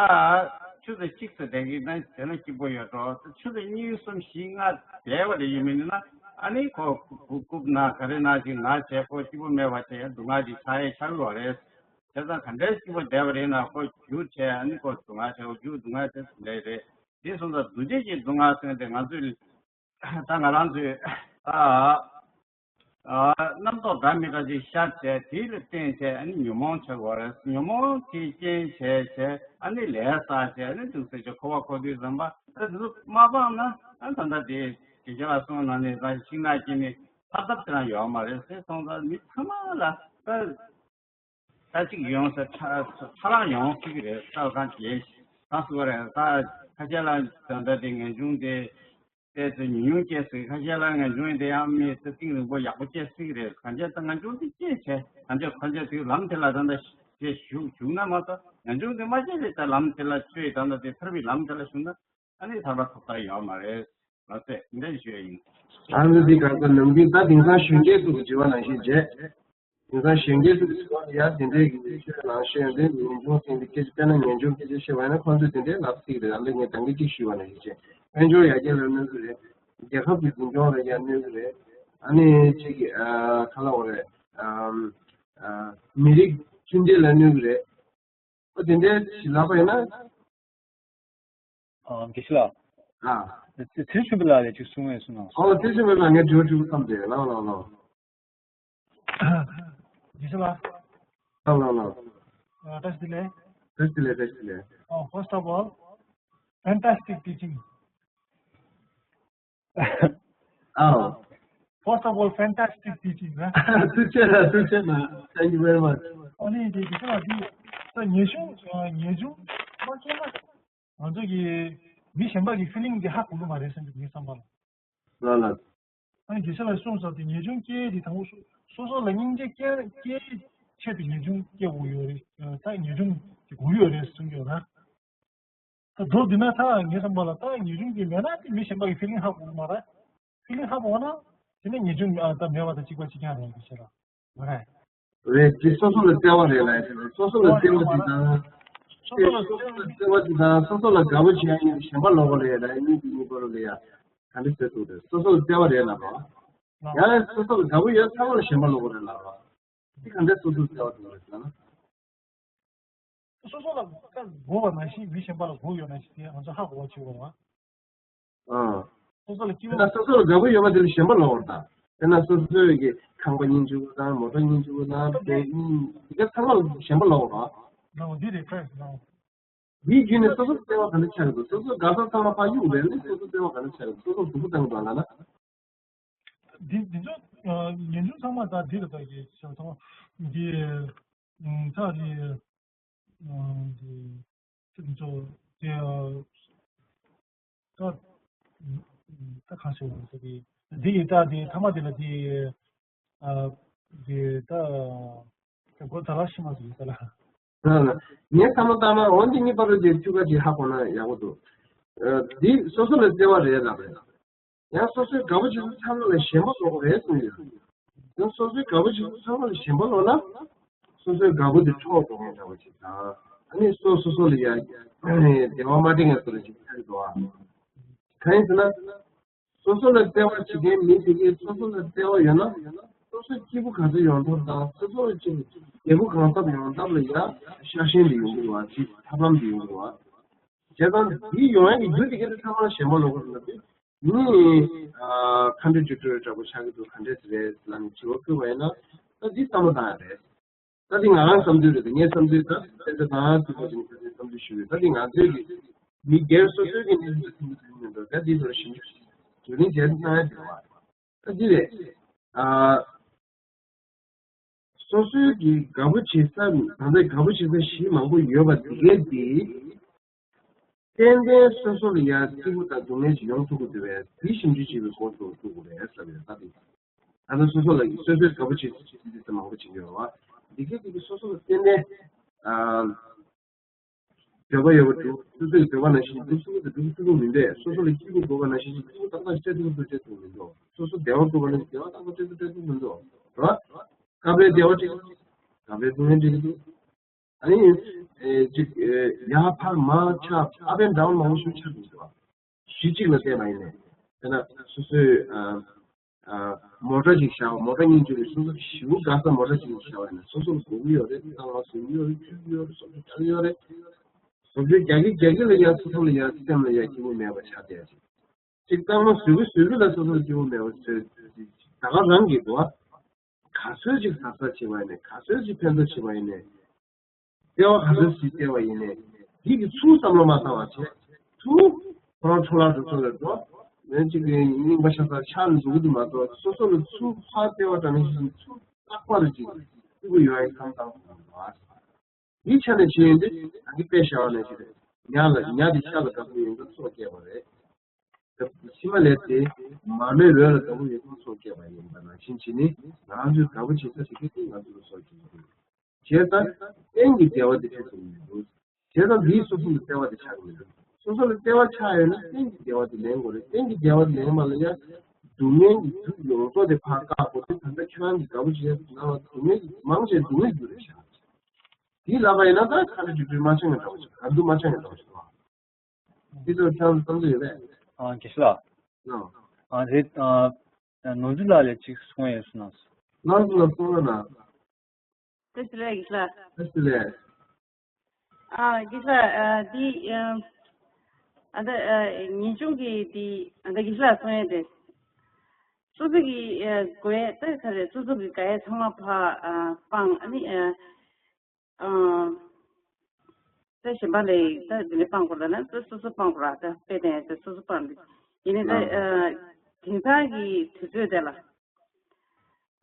ཆུ་ཚོད་གཅིག་ཙམ་བསྡད་ཀྱི་ན་དེ་ན་སྐྱིད་པོ་ཡོད་འགྲོ། ཆུ་ཚོད་གཉིས་གསུམ་བཞི་ལྔ་བསྡད་པ་རེ་ཡིན་མིན་ན་ཨ་ནི་ཁོ་རྐུབ་རྐུབ་ན་ག་རེ་ན་ཅིག་ན་བྱས་ཁོ་སྐྱིད་པོ་མེད་པ་བྱས་སྡུག་བསྔལ་ཅིག་ཆགས་ཡས་ཆགས་ཡོད་རེད། བྱས་ཙང་ག་འདྲའི་སྐྱིད་པོ་བསྡད་པ་རེད་ན་ཁོ་རྒྱུ་བྱས་ཨ་ནི་ཁོ་སྡུག་བསྔལ་བྱས་ཁོ་རྒྱུ་སྡུག་བསྔལ་དེ་དེ་འདྲ་རེད། དེ་སོང་ཙང་སྡུག་བྱེད་ཀྱི་སྡུག་བསྔལ་ཟེར་དེ་ང་ཚོས་ད་ང་རང་ཚོས་ད། རྣམ་རྟོག་འདྲ་མི་འདྲ་ཅིག་ཤར་བྱས། དེ་ལ་བརྟེན་བྱས་ཨ་ནི་ཉོན་མོངས་ཆགས་པ་རེད། ཉོན་མོངས་དེ་རྐྱེན་བྱས་བྱས་ཨ་ནི་ལས་བསགས་བྱས། ཨ་ནི་འདུག་ཟེར་བྱས་འཁོར་བ་འཁོར་དུས་ཙམ་པ། ཨ་དེ་ཚོ་མ་སྤངས་ན་ཨ་ད་ལྟ་དེ་དགེ་བཤེས་ལགས་གསུངས་ནང་ནས་ད་ཤིང་ནགས་སྐྱེས་ནས་ཐར་ཐབས་དེ་རང་ཡོད་མ་རེད་ཟེར་སོང་ཙང་། མི་ཚང་མ་ལ་ད་ད་ཅིག་ཡོང་ཟེར། ཕྲ་ཕྲ་རགས་ཡོང་སྲིད་ཀྱི་རེད། ས་གང་རྒྱས་གང་ཟེར་བ་རེད། ད་ཁ་ཤས་ལ་ད་ལྟ་དེ་ངེས་འབྱུང་དེ་ཏོག་ཙམ་ཉུང་ཉུང་སྐྱེས་སྲིད། ཁ་ཤས་ལ་ངེས་འབྱུང་དེ་ཡང་མི་ཚེ་གཏིང་རིང་པོ་ཡག་པོ་སྐྱེས་སྲིད་ཀྱི་རེད། གང་ཅི་ད་ངེས་འབྱུང་དེ་སྐྱེས་བྱས་གང་ཅི་གང་ཅི་དེ་ལམ་དེ་ལ་ད་ལྟ་ཞེས་ཞུགས་བཅུག་ན་མ་གཏོགས། ངེས་འབྱུང་དེ་མ་སྐྱེས་རེད། ད་ལམ་དེ་ལ་ཆོས་ད་ལྟ་དེ་ཐར་པའི་ལམ་དེ་ལ་ཞུགས་ན་ཨ་ནི་ཐར་པ་ཐོབ་ཐབས་ཡོད་མ་རེད། མ་ཟད་འདི་འདྲ་ཞུ་ཡ་ཡིན། ཨ་ནི་འདི་ག་ཚོད་ནམ་རྒྱུན་ད་དེང་སང་གཞོན་སྐྱེས་ཚོ་གི་དྲི་བ་ནང་བཞིན་བྱས། དེང་སང་གཞོན་སྐྱེས་ཚོ་གི་དྲི་བ་ཡ་དེ་འདྲའི་གི་ཆོས་ནང་ཤོད་འདི་ངེས་འབྱུང་ཟེར་འདི་སྐད་ཆ། དཔེར་ན་ངེས་འབྱུང་སྐད་ཆ་བཤད་པ་ཡིན་ན་ཁོང་ཚོས་དེ་འདྲའི་ལབ་སྲིད་རེད། ཨ་ལེ་ངས་ད་གིན་གཅིག་ཞུས་པ་ནང་བཞིན་བྱས། དཔལ་འབྱོར་ཡར་རྒྱས་ལ་གནོད་ཀྱི་རེད། རྒྱལ་ཁབ་ཀྱི་འཛིན་སྐྱོང་ལ་ཡར་གནོད་ཀྱི་རེད། ཨ་ནི་གཅིག་གི་ཨ་ག་ལབ་དགོས་རེད། ཨམ་ཨ་མི་རིགས་མཐུན་སྒྲིལ་ལ་གནོད་ཀྱི་རེད། ཨ་དེ་འདྲའི་ཞིག་ལབ་པ་ཡིན་ན། ཨ་དགེ་བཤེས་ལགས། ཨ། ཚེ་ཚེ་རིང་ཆོས་འཕེལ་ལགས་ལ་ཅིག་གསུང་ངེས་སོང་ན། ཨོ་ཚེ་རིང་ཆོས་འཕེལ་ལགས། ངས་དྲི་བ་དྲི་བ་བསམ་སྟེ། ལགས་ལགས་ལགས། དགེ་བཤེས་ལགས། ལགས་ལགས་ལགས། ཨ་བཀྲ་ཤིས་བདེ་ལེགས། བཀྲ་ཤིས་བདེ་ལེགས། བཀྲ་ཤིས་བདེ་ལེགས། ཨ། First of all, fantastic teaching. Oh. First of all, fantastic teaching, ན། ཐུགས་རྗེ་ཆེ། ཐུགས་རྗེ་ཆེ་ན། Thank you very much. ཨ་ནི་དེ་དེ་ཚོ་ལ་དེ་ད་ངེས་འབྱུང་ངེས་འབྱུང་མ་སྐྱེས་ན་ང་ཚོ་གི་མི་གཞན་པ་གི་feeling་དེ་ཧ་གོ་གི་མ་རེད་བསམ་གི་ངའི་བསམ་པ་ལ། ལ་ལ། ཨ་ནི་དགེ་བཤེས་ལགས་གསུངས་ས་དེ་ངེས་འབྱུང་སྐྱེ་དེ་དང་པོ་སོ་སོ་ལ་སྙིང་རྗེ་སྐྱེ་སྐྱེ་ཆེད་དུ་ངེས་འབྱུང་སྐྱེ་དགོས་ཡོད་རེད། ད་ངེས་འབྱུང་དེ་དགོས་ཡོད་རེད་གསུང་གི་ཡོད་ན། ད་མདོར་བསྡུས་ན་ད་ངའི་བསམ་པ་ལ་ད་ངེས་འབྱུང་གི་མེད་ན་དེ་མི་གཞན་པ་གི་feeling་ཧ་གོ་གི་མ་རེད། Feeling་ཧ་གོ་ན་དེ་ནས་ངེས་འབྱུང་ཨ་ད་མེད་པ་དང་གཅིག་པ་གཅིག་རྐྱང་རེད་ཟེར་ལ། མ་རེད། རེད། དེ་སོ་སོ་ལ་བརྩེ་བ་རེད་ལ། སོ་སོ་ལ་བརྩེ་བ་དེ་དང་། སོ་སོ་ལ་བརྩེ་བ་དེ་དང་སོ་སོ་ལ་དགའ་པོ་བྱེད་ཡ་ཡིན་གཞན་པ་ལོག་པ་རེད་ལ། གཉིས་ཀྱི་གཉིས་པ་ལོག་ལ་ཡ། ག་འདྲ་ཟེར་ཐུབ་རེད། སོ་སོ་ལ་བརྩེ་བ་རེད་ལ་རོ། ཡང་སོ་སོ་ལ་དགའ་པོ་ཡོད་ཚང་མ་ལ་གཞན་པ་ལོག་པ་རེད་ལ་རོ། དེ་ག་འདྲ་སོ་སོ་ལ་བརྩེ་བ་དེ་ལོག་རེད་ལ། སོ་སོ་ལ་དགའ་དགོས་པ་ནང་བཞིན་མི་གཞན་པ་ལ་དགོས་ཡོད་ནང་བཞིན་དེ་ང་ཚོ་ཧ་གོ་བ་བྱེད་དགོས་པ། ཨང་། སོ་སོ་ལ་སྐྱིད་པོ། དེ་ན་སོ་སོ་ལ་དགའ་པོ་ཡོད་པ་དེ་ལ་གཞན་པ་ལོག་པར་ད། དེ་ན་སོ་སོའི་གི་ཁང་པ་སྙིང་རྗེ་པོ་དང་མོ་ཊ་སྙིང་རྗེ་པོ་དང་དེ་འདི་ག་ཚང་མ་ལ་གཞན་པ་ལོག་པར་ད། ལོག་འདི་རེད་ཕྲ་ལོག་འདིའི་བརྒྱུད་ནས་སོ་སོ་ལ་བརྩེ་བ་ག་འདྲ་ཆགས་འདུག་སོ་སོ་དགའ་ས་ཚང་མ་ཕར་གཡུག་རེད་ལ། སོ་སོ་བརྩེ་བ་ག་འདྲ་ཆགས་འདུག་སོ་སོ་སྡུག་པོ་བཏང་འདུག་ལ་ན། འདི་འདི་ཚོ་ངན་ཇུང་ཚང་མ་ད་འདི་རེད། ད་གི་ཞང་ཚང་མ་འདི་ད་རེད། འདི་ཚོ་དེ་ད་ད་གང་ཞིག་འོང་ཟེར་གི་འདི་ཡི་ད་དེ་ཐ་མ་དེ་ལ་དེ་དེ་ད་དེ་གོ་ད་ལ་ཤི་མ་ཟིག་ད་ལ། ངས་བསམ་བློ་བཏང་ན་འོན་ཏེ་གཉིས་པ་རུ་དེ་ཐུག་ག་ཅིག་ཧ་གོ་ན་ཡག་པོ་འདུག་འདི་སོ་སོ་ལ་བརྩེ་བ་རེད་ལབ་རེད། ཡང་སོ་སོའི་དགའ་པོ་བྱེད་ས་ཚང་མ་ལ་ཞེན་པ་ལོག་རེད་གསུངས་ཡོད། ཡང་སོ་སོའི་དགའ་པོ་བྱེད་ས་ཚང་མ་ལ་ཞེན་པ་ལོག་ན། སོ་སོའི་དགའ་པོ་དེ་འཕྲོག་འགྲོ་མཁན་འདྲ་བོ་ཅིག་དང་། ཨ་ནི་སོ་སོ་སོ་ལ་ཡ་བདེ་བ་མ་འདྲེན་མཁན་སོ་ལ་ཅིག་ཆགས་འགྲོ་བ། གང་ཡིན་ཟེར་ན། སོ་སོ་ལ་བརྩེ་བ་བྱེད་མཁན་མི་དེ་གས་སོ་སོ་ལ་བརྩེ་བ་ཡོད་ན། སོ་སོ་སྐྱིད་པོ་ག་ཚོད་ཡོང་ཐབས་དང་སོ་སོ་ཅིག་བདེ་པོ་གང་ཐོབ་ཡོང་ཐབས་ལ་ཡ་ཤ་ཞེན་དེ་ཡོང་གི་རེད་བ། ཅིག་ཐབས་ལམ་དེ་ཡོང་གི་རེད་བ། བྱས་ཙང་འདི་ཡོང་ཡག་གི་རྒྱུ་དེ་ག་དེ་ཚང་མ་ཞེན་པ་ལོག་པ་རེད་ལབ་དུས། ནི་ཨ་མཁའ་འགྲོའི་སྒྲུབ་གྲོལ་འདྲ་པོ་ཆགས་ཀྱི་འདུག་ག་འདྲས་རེད་ལབ་ནས་དྲི་བ་བཀོད་པ་ཡིན་ན། ད་འདི་བསམ་བློ་བཏང་ཡག་རེད། ད་འདི་ང་རང་བསམ་ཚུལ་རེད། ད་ངའི་བསམ་ཚུལ་ད་བསྟན་དགྲ་དང་ཐུག་པ་ཅིག་ད་འདི་བསམ་ཚུལ་ཞུ་གི་ཡོད། ད་འདི་ང་ཚོའི་གི་མི་སྒེར་སོ་སོའི་གི་གནས་ཚུལ་ལ་ཐུག་གི་མི་འདུག་ད་འདི་ཚོར་ཞིབ་འཇུག་བརྒྱུད་ལེན་བྱས་ཏེ་གནང་ཡག་དེ་བ། ད་འདི་རེད། ཨ། སོ་སོའི་གི་དགའ་པོ་བྱེད་ས་ད་ལྟ་དགའ་པོ་བྱེད་ས་གཞི་མང་པོ་ཡོད་པ་དེ་གས་དེ། ཏན་ཏན་སོ་སོ་ལ་ཡ་སྐྱིད་པོ་དང་སྡུག་བསྔལ་ཞིག་ཡོང་ཐུབ་ཀྱི་འདུག་པས་དེ་ཞིབ་འཇུག་བྱེད་པའི་སྐོར་དུ་ཐུག་དགོས་རེད་བསམ་ཡོད་ད་དེ། ད་ལྟ་སོ་སོ་ལ་སོ་སོའི་དགའ་པོ་བྱེད་ས་ཅི་ཙི་ཙི་མང་པོ་བྱེད་ཀྱི་ཡོད་རེད་བ། འདི་གས་དེ་གི་སོ་སོ་ལ་ཏན་ཏན་ཨ། འདོད་པ་ཡོད་པ་འགྲུབ། སོ་སོའི་འདོད་པ་ནང་བཞིན་འགྲུབ་ཐུབ་ཀྱི་འདུག་འགྲུབ་ཐུབ་ཀྱི་མི་འདུག་སོ་སོ་ལ་སྐྱིད་པོ་དགོས་པ་ནང་བཞིན་སྐྱིད་པོ་ཏག་ཏག་སྤྲད་ཐུབ་ཀྱི་འདུག་སྤྲད་ཐུབ་ཀྱི་མི་འདུག་སོ་སོ་བདེ་བ་དགོས་པ་ནང་བཞིན་བདེ་བ་ཏག་ཏག་སྤྲད་ཐུབ་སྤྲད་ཐུབ་མི་འདུག་རེད་བ། སྐབས་རེ་བདེ་བ་སྤྲད་ཀྱི་འདུག་སྐབས་རེ་སྡུག་བསྔལ་སྤྲད་ཀྱི་འདུག་ཨ་ནི། ཨེ་ཅིག་ཨེ་ཡར་ཕར་མར་ཆགས་up and down མང་པོ་ཞིག་ཆགས་ཀྱི་འདུག་བ། གཞི་གཅིག་ལ་བལྟས་པ་ཡིན་ནའི། དཔེར་ན་སོ་སོའི་ཨ། ཨ། མོ་ཊ་ཅིག་བཞག་མོ་ཊ་སྙིང་རྗེ་བའི་སོ་སོ་ཞེ་པོ་དགའ་ས་མོ་ཊ་ཅིག་བཞག་པ་ཡིན་ན་སོ་སོ་ལ་དགོས་ཀྱི་ཡོད་རེད། ཏང་ལ་བཟོ་གི་ཡོད་རེད། འཁྱེར་གྱི་ཡོད་རེད། བཟོ་གི་ཡོད་རེད། བཟོ་བཅོས་རྒྱག་གི་རྒྱག་གི་ལ་ཡང་སོ་སོ་ལ་ཡང་སེམས་ལ་ཡང་སྐྱིད་པོ་མེད་པ་ཆགས་བསྡད་ཅིག་ཅིག་ཏང་མ་བཟོ་གི་བཟོ་གི་ལ་སོ་སོ་ལ་སྐྱིད་པོ་མེད་པ་བཟོས་ད་ག་རང་གི་འདུག་ཨ། ག་ཚོད་ཅིག་གཟབ་གཟབ་བྱེད་པ་ཡིན་ནའི། ག་ཚོད་ཅིག་ཕན་ཐོགས་བྱེད་པ་ཡིན་ནའི། ལྟེ་བ་ག་ཚོད་ཅིག་བལྟས་པ་ཡིན་ནའི། འདི་གི་ཚུར་བསམ་བློ་མ་བཏང་བ་བྱས། ཚུར་ཁོ་རང་འཕྲོ་བརླག་འགྲོ་ཚུལ་ལ་འགྲོ། ལན་གཅིག་གི་རྙིང་པ་ཤ་ཚ་ཆགས་ནས་འགྲོ་གི་འདུག་མ་གཏོགས། སོ་སོ་ལ་ཚུར་ཕར་ལྟེ་བ་དྲངས་ནས་ཚུར་རྟག་པར་ཅིག་སྐྱིད་པོ་ཡོང་ཡ་བསམ་བཏང་དགོས་འདུག་འདིའི་ཆ་ནས་བྱས་ཡོང་དུས། རང་གི་དཔེ་བཞག་ནས་ཅིག་ཉ་ལ། ཉ་དེ་ཤ་ལ་དགའ་པོ་ཡོད་ན་སྲོག་བསྐྱེད་པ་རེད། སྐབས་ཕྱི་མ་ལས་དེ་མ་རྨོས་རོལ་ལ་དགའ་པོ་ཡོད་ཙང་སྲོག་བསྐྱེད་པ་ཡིན་པ་ནང་བཞིན་བྱས་ནས། ང་ཚོས་དགའ་པོ་བྱེད་ས་དེ་ག་དེ་ང་ཚོ་ལ་སྲོག་བསྐྱེད་ཀྱི་རེད། བྱས་ཙང་རྟེན་གྱི་བདེ་བ་དེ་ཆགས་ཀྱི་མི་འདུག་བྱས་ཙང་འདིས་སོ་སོ་ལ་བརྩེ་བ་དེ་ཆགས་ཀྱི་མི་འདུག་སོ་སོ་ལ་བརྩེ་བ་ཆགས་ཡོད་ན་རྟེན་གྱི་བདེ་བ་དེ་ལེན་དགོས་རེད། རྟེན་གྱི་བདེ་བ་དེ་ལེན་པ་ལ་ཡ། སྡུག་བསྔལ་གྱི་རྒྱུ་ཡོངས་རྫོགས་དེ་ཕར་བཀག་དགོས་ཏེ། ད་ལྟ་ཁྱེད་རང་གིས་དགའ་པོ་བྱས་ན་སྡུག་བསྔལ་གྱི་མང་ཆེ་སྡུག་བསྔལ་རྒྱུ་རེད་ཤག་དེ་ལབ་པ་ཡིན་ན་ད་ཁ་ལ་ཅིག་ཅིག་མ་ཆགས་ངེས་འདྲ་བོ་ཞིག་ག་འདུག་མ་ཆགས་ངེས་འདྲ་བོ་ཞིག་འདུག་འདི་ཚོ་ཁྱེད་རང་ཚོ་བསམ་ཚུལ་ཡོད་པས། ཨ། དགེ་བཤེས་ལགས། ཨ། ཨ། རེད། ཨ། ནོར་འཛིན་ལགས་ལ་ཅིག་གསུང་ཡས་ཡོད་ཟེར་གནང་སོང་། ནོར་འཛིན་ལགས་གསུང་རོགས་གནང་། བཀྲ་ཤིས་བདེ་ལེགས་དགེ་བཤེས་ལགས། བཀྲ་ཤིས་བདེ་ལེགས། ཨ། དགེ་བཤེས་ལགས། ཨ། འདི། ཨ། ཨ། ད། ཨ། ངེས་འབྱུང་གི་འདི། ཨ། ད་དགེ་བཤེས་ལགས་གསུང་ཡས་དེ། སོ་སོ་གི། ཨ། དགོས་ཡས་ད་ག་རེ། སོ་སོ་གི་དགའ་ཡས་ཚང་མ་ཕར། ཨ། སྤང་། ཨ་ནི། ཨ། ཨ། ད་གཞན་པ་ལ་ད་འདི་ནས་སྤང་དགོས་ལབ་ན། ད་སོ་སོ་སྤང་དགོས་ར། ད་དཔེ་དེ་ད་སོ་སོ་སྤང་དགོས། ཡིན་ནའི་ད། ཨ། ཨ། དེང་སང་གི་དུས་ཚོད་དེ་ལ།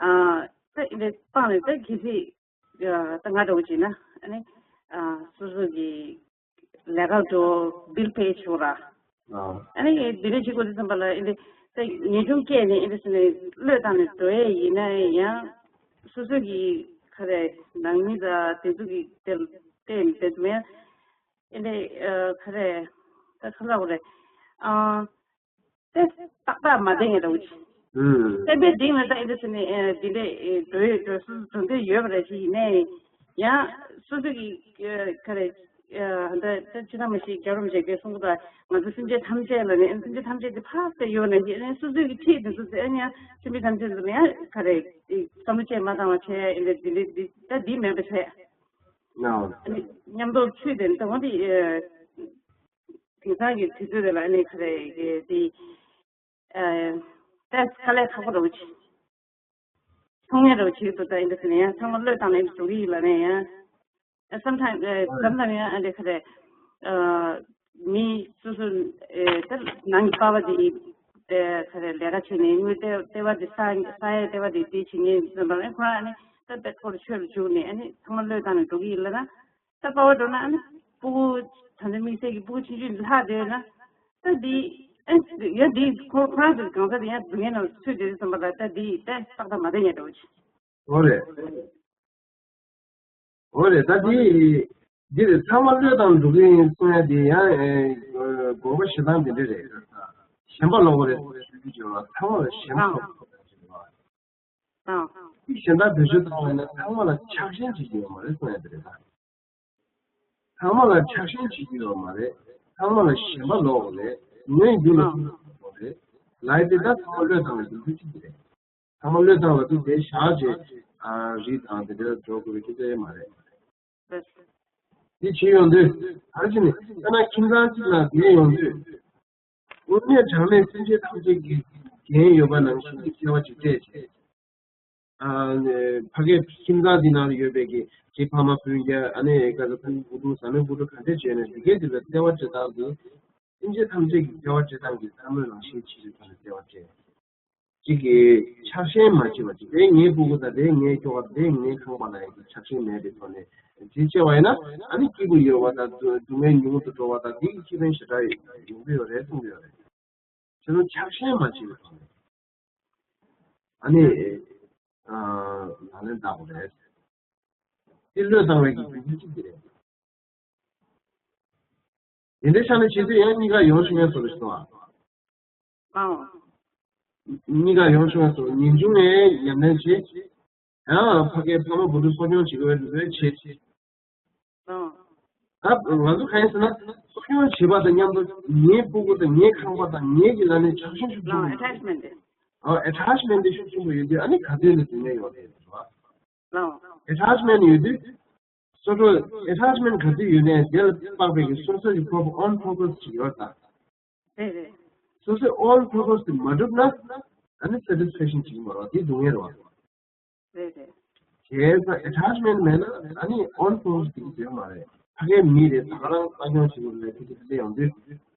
ཨ། ད་འདི་སྤང་ནས་ད་གལ་སྲིད། ཨ། ད་ང་འདྲ་བོ་བྱས་ན། ཨ་ནི། ཨ། སོ་སོ་གི་ལས་ཀ་འགྲོ། བིལ་པེ་བྱེད་དགོས་ར། ཨ། ཨ་ནི་འདི་འདྲ་བྱེད་དགོས་དུས་ཙམ་པ་ལ། ཨ་ནི་ད་ངེས་འབྱུང་སྐྱེས་ནས། ཨ་ནི་ཟེར་ནས་བློས་བཏང་ནས་འགྲོ་ཡས་ཡིན་ན་ཡང་། སོ་སོ་གི་ག་རེ་ནང་མི་དང་དེ་ཚོ་གི་དེར་བལྟས་ནས་བལྟས་ཙམ་ཡང་། ཨ་ནི། ཨ། ག་རེ། ད་ག་ལབ་དགོས་རེད། ཨ། ཏོག་ཙམ་ཏག་ཏག་མ་བསྡད་ཡས་འདྲ་བོ་ཅིག་ཨུམ། བསྟན་པའི་སྟེང་ལ་ད་ཨེ་འདྲ་ཟེར་ནས། ཨེ། འདི་འདྲས། ཨེ། འགྲོ་ཡས་འགྲོ་སོ་སོ་འགྲོ་འདོད་ཡོད་པ་རེད་ཅིག་ཡིན་ནའི། ཡང་སོ་སོ་གི། ཨེ། ག་རེ། ཨེ། ད་ད་ཅི་ཐ་མ་ཞིག་རྒྱལ་བ་རིན་པོ་ཆེ་གིས་གསུང་གི་འདུག་ང་ཚོ་སེམས་ཅན་ཐམས་ཅད་ལ་ནི། སེམས་ཅན་ཐམས་ཅད་དེ་ཕར་བལྟས་ཡོད་ནའི། ཨེ། སོ་སོ་གི་འཁྲིས་དེ་ཚོ་དེ་ཡང་སེམས་ཅན་ཐམས་ཅད་ཚོ་ལ་ཡང་ག་རེ། ཨེ། བསམ་བློ་ཅིག་མ་བཏང་བ་བྱས། ཨེ་འདྲ་འདི་འདྲ་འདི་ད་འདི་མེད་པ་བྱས། ཨ་ནི་མཉམ་དུ་ཚུད་དེ་ད་འོ་འདི། ཨེ། དེང་སང་གི་དུས་ཚོད་དེ་ལ་ཨ་ནི་ག་རེ་གི་དེ། ཨ། ཏོག་ཙམ་དཀའ་ལས་ཁག་པོ་འདྲ་བོ་ཅིག་ཚོར་མཁན་འདྲ་བོ་ཅིག་འདུག་ད་ཨེ་འདྲ་ཟེར་ནས་ཡང་ཚང་མ་བློས་བཏང་ནས་འགྲོ་གི་ཡིན་ལབ་ནས་ཡང་། ཨ། སམ་ཊའིམ། ཨ། སམ་ཊའིམ་ཡང་ཨ་འདྲ་ག་རེ། ཨ། མི་སོ་སོ། ཨེ། ད་ནང་གི་པ་ཕ་དེ་ཡིས། ཨེ། ག་རེ། ལས་ཀ་བྱས་ནས་དངུལ་སྟེར་སྟེར་བ་དེ་ཟ་ཟ་ཡས་སྟེར་བ་དེ་དེ་བྱེད་མཁན་ཡིན་པ་ལ། ཁོ་རང་ཨ་ནི་ད་དཔེ་ཁོ་རང་ཆོས་ལ་འཇུག་ནས། ཨ་ནི་ཚང་མ་བློས་བཏང་ནས་འགྲོ་གི་ཡིན་ལབ་ན། ད་པ་ཕ་འགྲོ་ན། ཨ་ནི་སྤུ་གུ། ད་ལྟ་དམིགས་བསལ་གྱི་སྤུ་གུ་ཆུང་ཆུང་ལྷག་བསྡད་ཡོད་ན། ད་འདི། ཨེ། ཡང་འདི་ཁོ་ཁོ་རང་ཚོ་གང་ཟག་དེ་ཡང་སྡུག་བསྔལ་ནང་ཚུད་བསྡད་དུས་ཙམ་པ་ལ། ད་འདི་ད་ཏག་ཏག་མ་བསྡད་ཡས་འདྲ་བོ་ཅིག་འོ་རེད། འོ་རེད། ད་འདི། འདི་རེད། ཚང་མ་བློས་བཏང་འགྲོ་གི་ཡིན་གསུང་ཡ་དེ་ཡང་། ཨེ། དགོངས་པ་བཞེས་སྟངས་དེ་འདྲ་རེད། ཞེན་པ་ལོག་པ་རེད་ཞུ་རྒྱུ་ཡོད་ལ། ཚང་མ་ལ་ཞེན་པ་ལོག་པ་རེད། ཨང་། ཨང་། གཞན་དག་བེད་སྤྱོད་བཏང་བ་ཡིན་ན་ཚང་མ་ལ་ཆགས་ཞེན་བྱེད་ཀྱི་ཡོད་མ་རེད་གསུང་ཡ་དེ་རེད་ད། ཚང་མ་ལ་ཆགས་ཞེན་བྱེད་ཀྱི་ཡོད་མ་རེད། ཚང་མ་ལ་ཞེན་པ་ལོག་པ་རེད། ངའི་རྒྱུད་ལ་ཨང་། ཐུག་ཡོད་རེད། ལབ་ཡ་དེ་ད་ཚང་མ་བློས་བཏང་བའི་རྒྱུ་མཚན་གཅིག་དེ་རེད། ཚང་མ་བློས་བཏང་བ་དེ་དེ་བཞག་བྱས། ཨ། རིགས་དང་དེ་འདྲ་འགྲོ་དགོས་པའི་སྐད་ཆ་ཡོད་མ་རེད། དེ་བྱེད་ཡོང་དུས། ག་རེ་བྱས་ནས་ད་ན་ཁྱིམ་ཚང་གཅིག་ལ་བསྡད་ཡོང་དུས། དངོས་གནས་དྲང་གནས་སེམས་ཅན་ཐམས་ཅད་ཀྱི་འགན་ཡོད་པ་ནང་བཞིན་གྱི་བརྩེ་བ་ཅིག་སྤྲད་བྱས། ཨ། ཕ་གིའི་ཁྱིམ་ཚང་འདི་ནང་ལ་ཡོད་པའི་གི་ཁྱེད་ཕ་མ་སྤུན་ཀྱག་ཨ་ནི་ག་ཚོད་སྤུ་གུ་བུ་ཕྲུག་བཟའ་མི་བུ་ཕྲུག་ག་འདྲས་བྱས་ནས་འདི་གའི་འདི་ལ་བརྩེ་བ་སྤྲད་སྟངས་འདི། སེམས་ཅན་ཐམས་ཅད་ཀྱི་བརྩེ་བ་སྤྲད་སྟངས་ཀྱི་ལྟད་མོ་ནང་བཞིན་བྱས་ནས་བརྩེ་བ་སྤྲད། གཅིག་གིས་ཆགས་ཞེན་མ་བྱེད་པ་ཅིག་དེ་ངའི་སྤུ་གུ་དང་། དེ་ངའི་ཁྱོ་ག་དང་། དེ་ངའི་ཁང་པ་ལ་ཡང་ཆགས་ཞེན་མེད་པའི་ཐོག་ནས་དེ་བྱས་པ་ཡིན་ན། ཨ་ནི་སྐྱིད་པོ་ཡོད་པ་དང་སྡུག་བསྔལ་ཉུང་དུ་འགྲོ་བ་དང་། དེ་གི་ཁེ་ཕན་ཞེ་དྲག་ཡོང་གི་ཡོད་རེད་གསུང་གི་ཡོད་རེད། ཁྱེད་ཚོ་ཆགས་ཞེན་མ་བྱེད་པའི་ཐོག་ནས། ཨ་ནི། ཨ། ལག་ལེན་བསྟར་དགོས་རེད། དེ་བློས་བཏང་བའི་གི་རྒྱུ་མཚན་གཅིག་དེ་རེད། དེ་འདྲའི་ཆ་ནས་བྱེད་དུས་ཡང་གཉིས་ཀ་ཡོང་ཆོག་མཁན་བཟོ་འདྲ་ཞིག་འདུག་ཨ། ཨང་། གཉིས་ཀ་ཡོང་ཆོག་མཁན་བཟོ། ངེས་འབྱུང་ངས་ཉམས་ལེན་བྱེད། ཡང་ཕ་གིའི་ཕ་མ་བུ་ཕྲུག་གསོ་སྐྱོང་བྱེད་དགོས་པའི་འདུ་འགོད་བྱེད། ཨང་། ད་ང་ཚོ་གང་ཡིན་ཟེར་ན། གསོ་སྐྱོང་བྱེད་པ་དང་མཉམ་དུ་ངའི་སྤུ་གུ་དང་། ངའི་ཁང་པ་དང་། ངའི་གི་ལ་ནི་ཆགས་ཞེན་ཤུགས་ཆེན་པོ་ཡོད་དུས། ཨ། ཨེ་ཊེཆ་མེན་ཊི་དེ་ཤུགས་ཆེན་པོ་ཡོད་དུས། ཨ་ནི་ག་དུས་ནས་སྡུག་བསྔལ་ཡོང་རེད་ཟེར་བ། ཨེ་ཊེཆ་མེན་ཊི་ཡོད་དུས། སོ་སོ་ཨེ་ཊེཆ་མེན་ཊི་ག་དུས་ཡོད་ནའི་དེ་ལ་དཔག་པའི་གི་སོ་སོ་གི་ཨོན་པར་པོ་སི་ཅིག་ཡོད་ད། རེད་རེད། སོ་སོའི་ཨོན་པར་པོ་སི་དེ་མ་འགྲུབ་ན། ཨ་ནི་སེ་ཊིས་ཕེག་ཤན་ཅིག་མ་རེད་བ། དེ་སྡུག་བསྔལ་རེད་བ། རེད་རེད། བྱས་ཙང་attachment མེད་ན་ཨ་ནི་on force དེ་ཡོད་མ་རེད། ཕ་གའི་མི་རེད། ད་ག་རང་ལྟ་སྐྱོང་བྱེད་དགོས་རེད། དེ་དེ་ཡོང་དུས་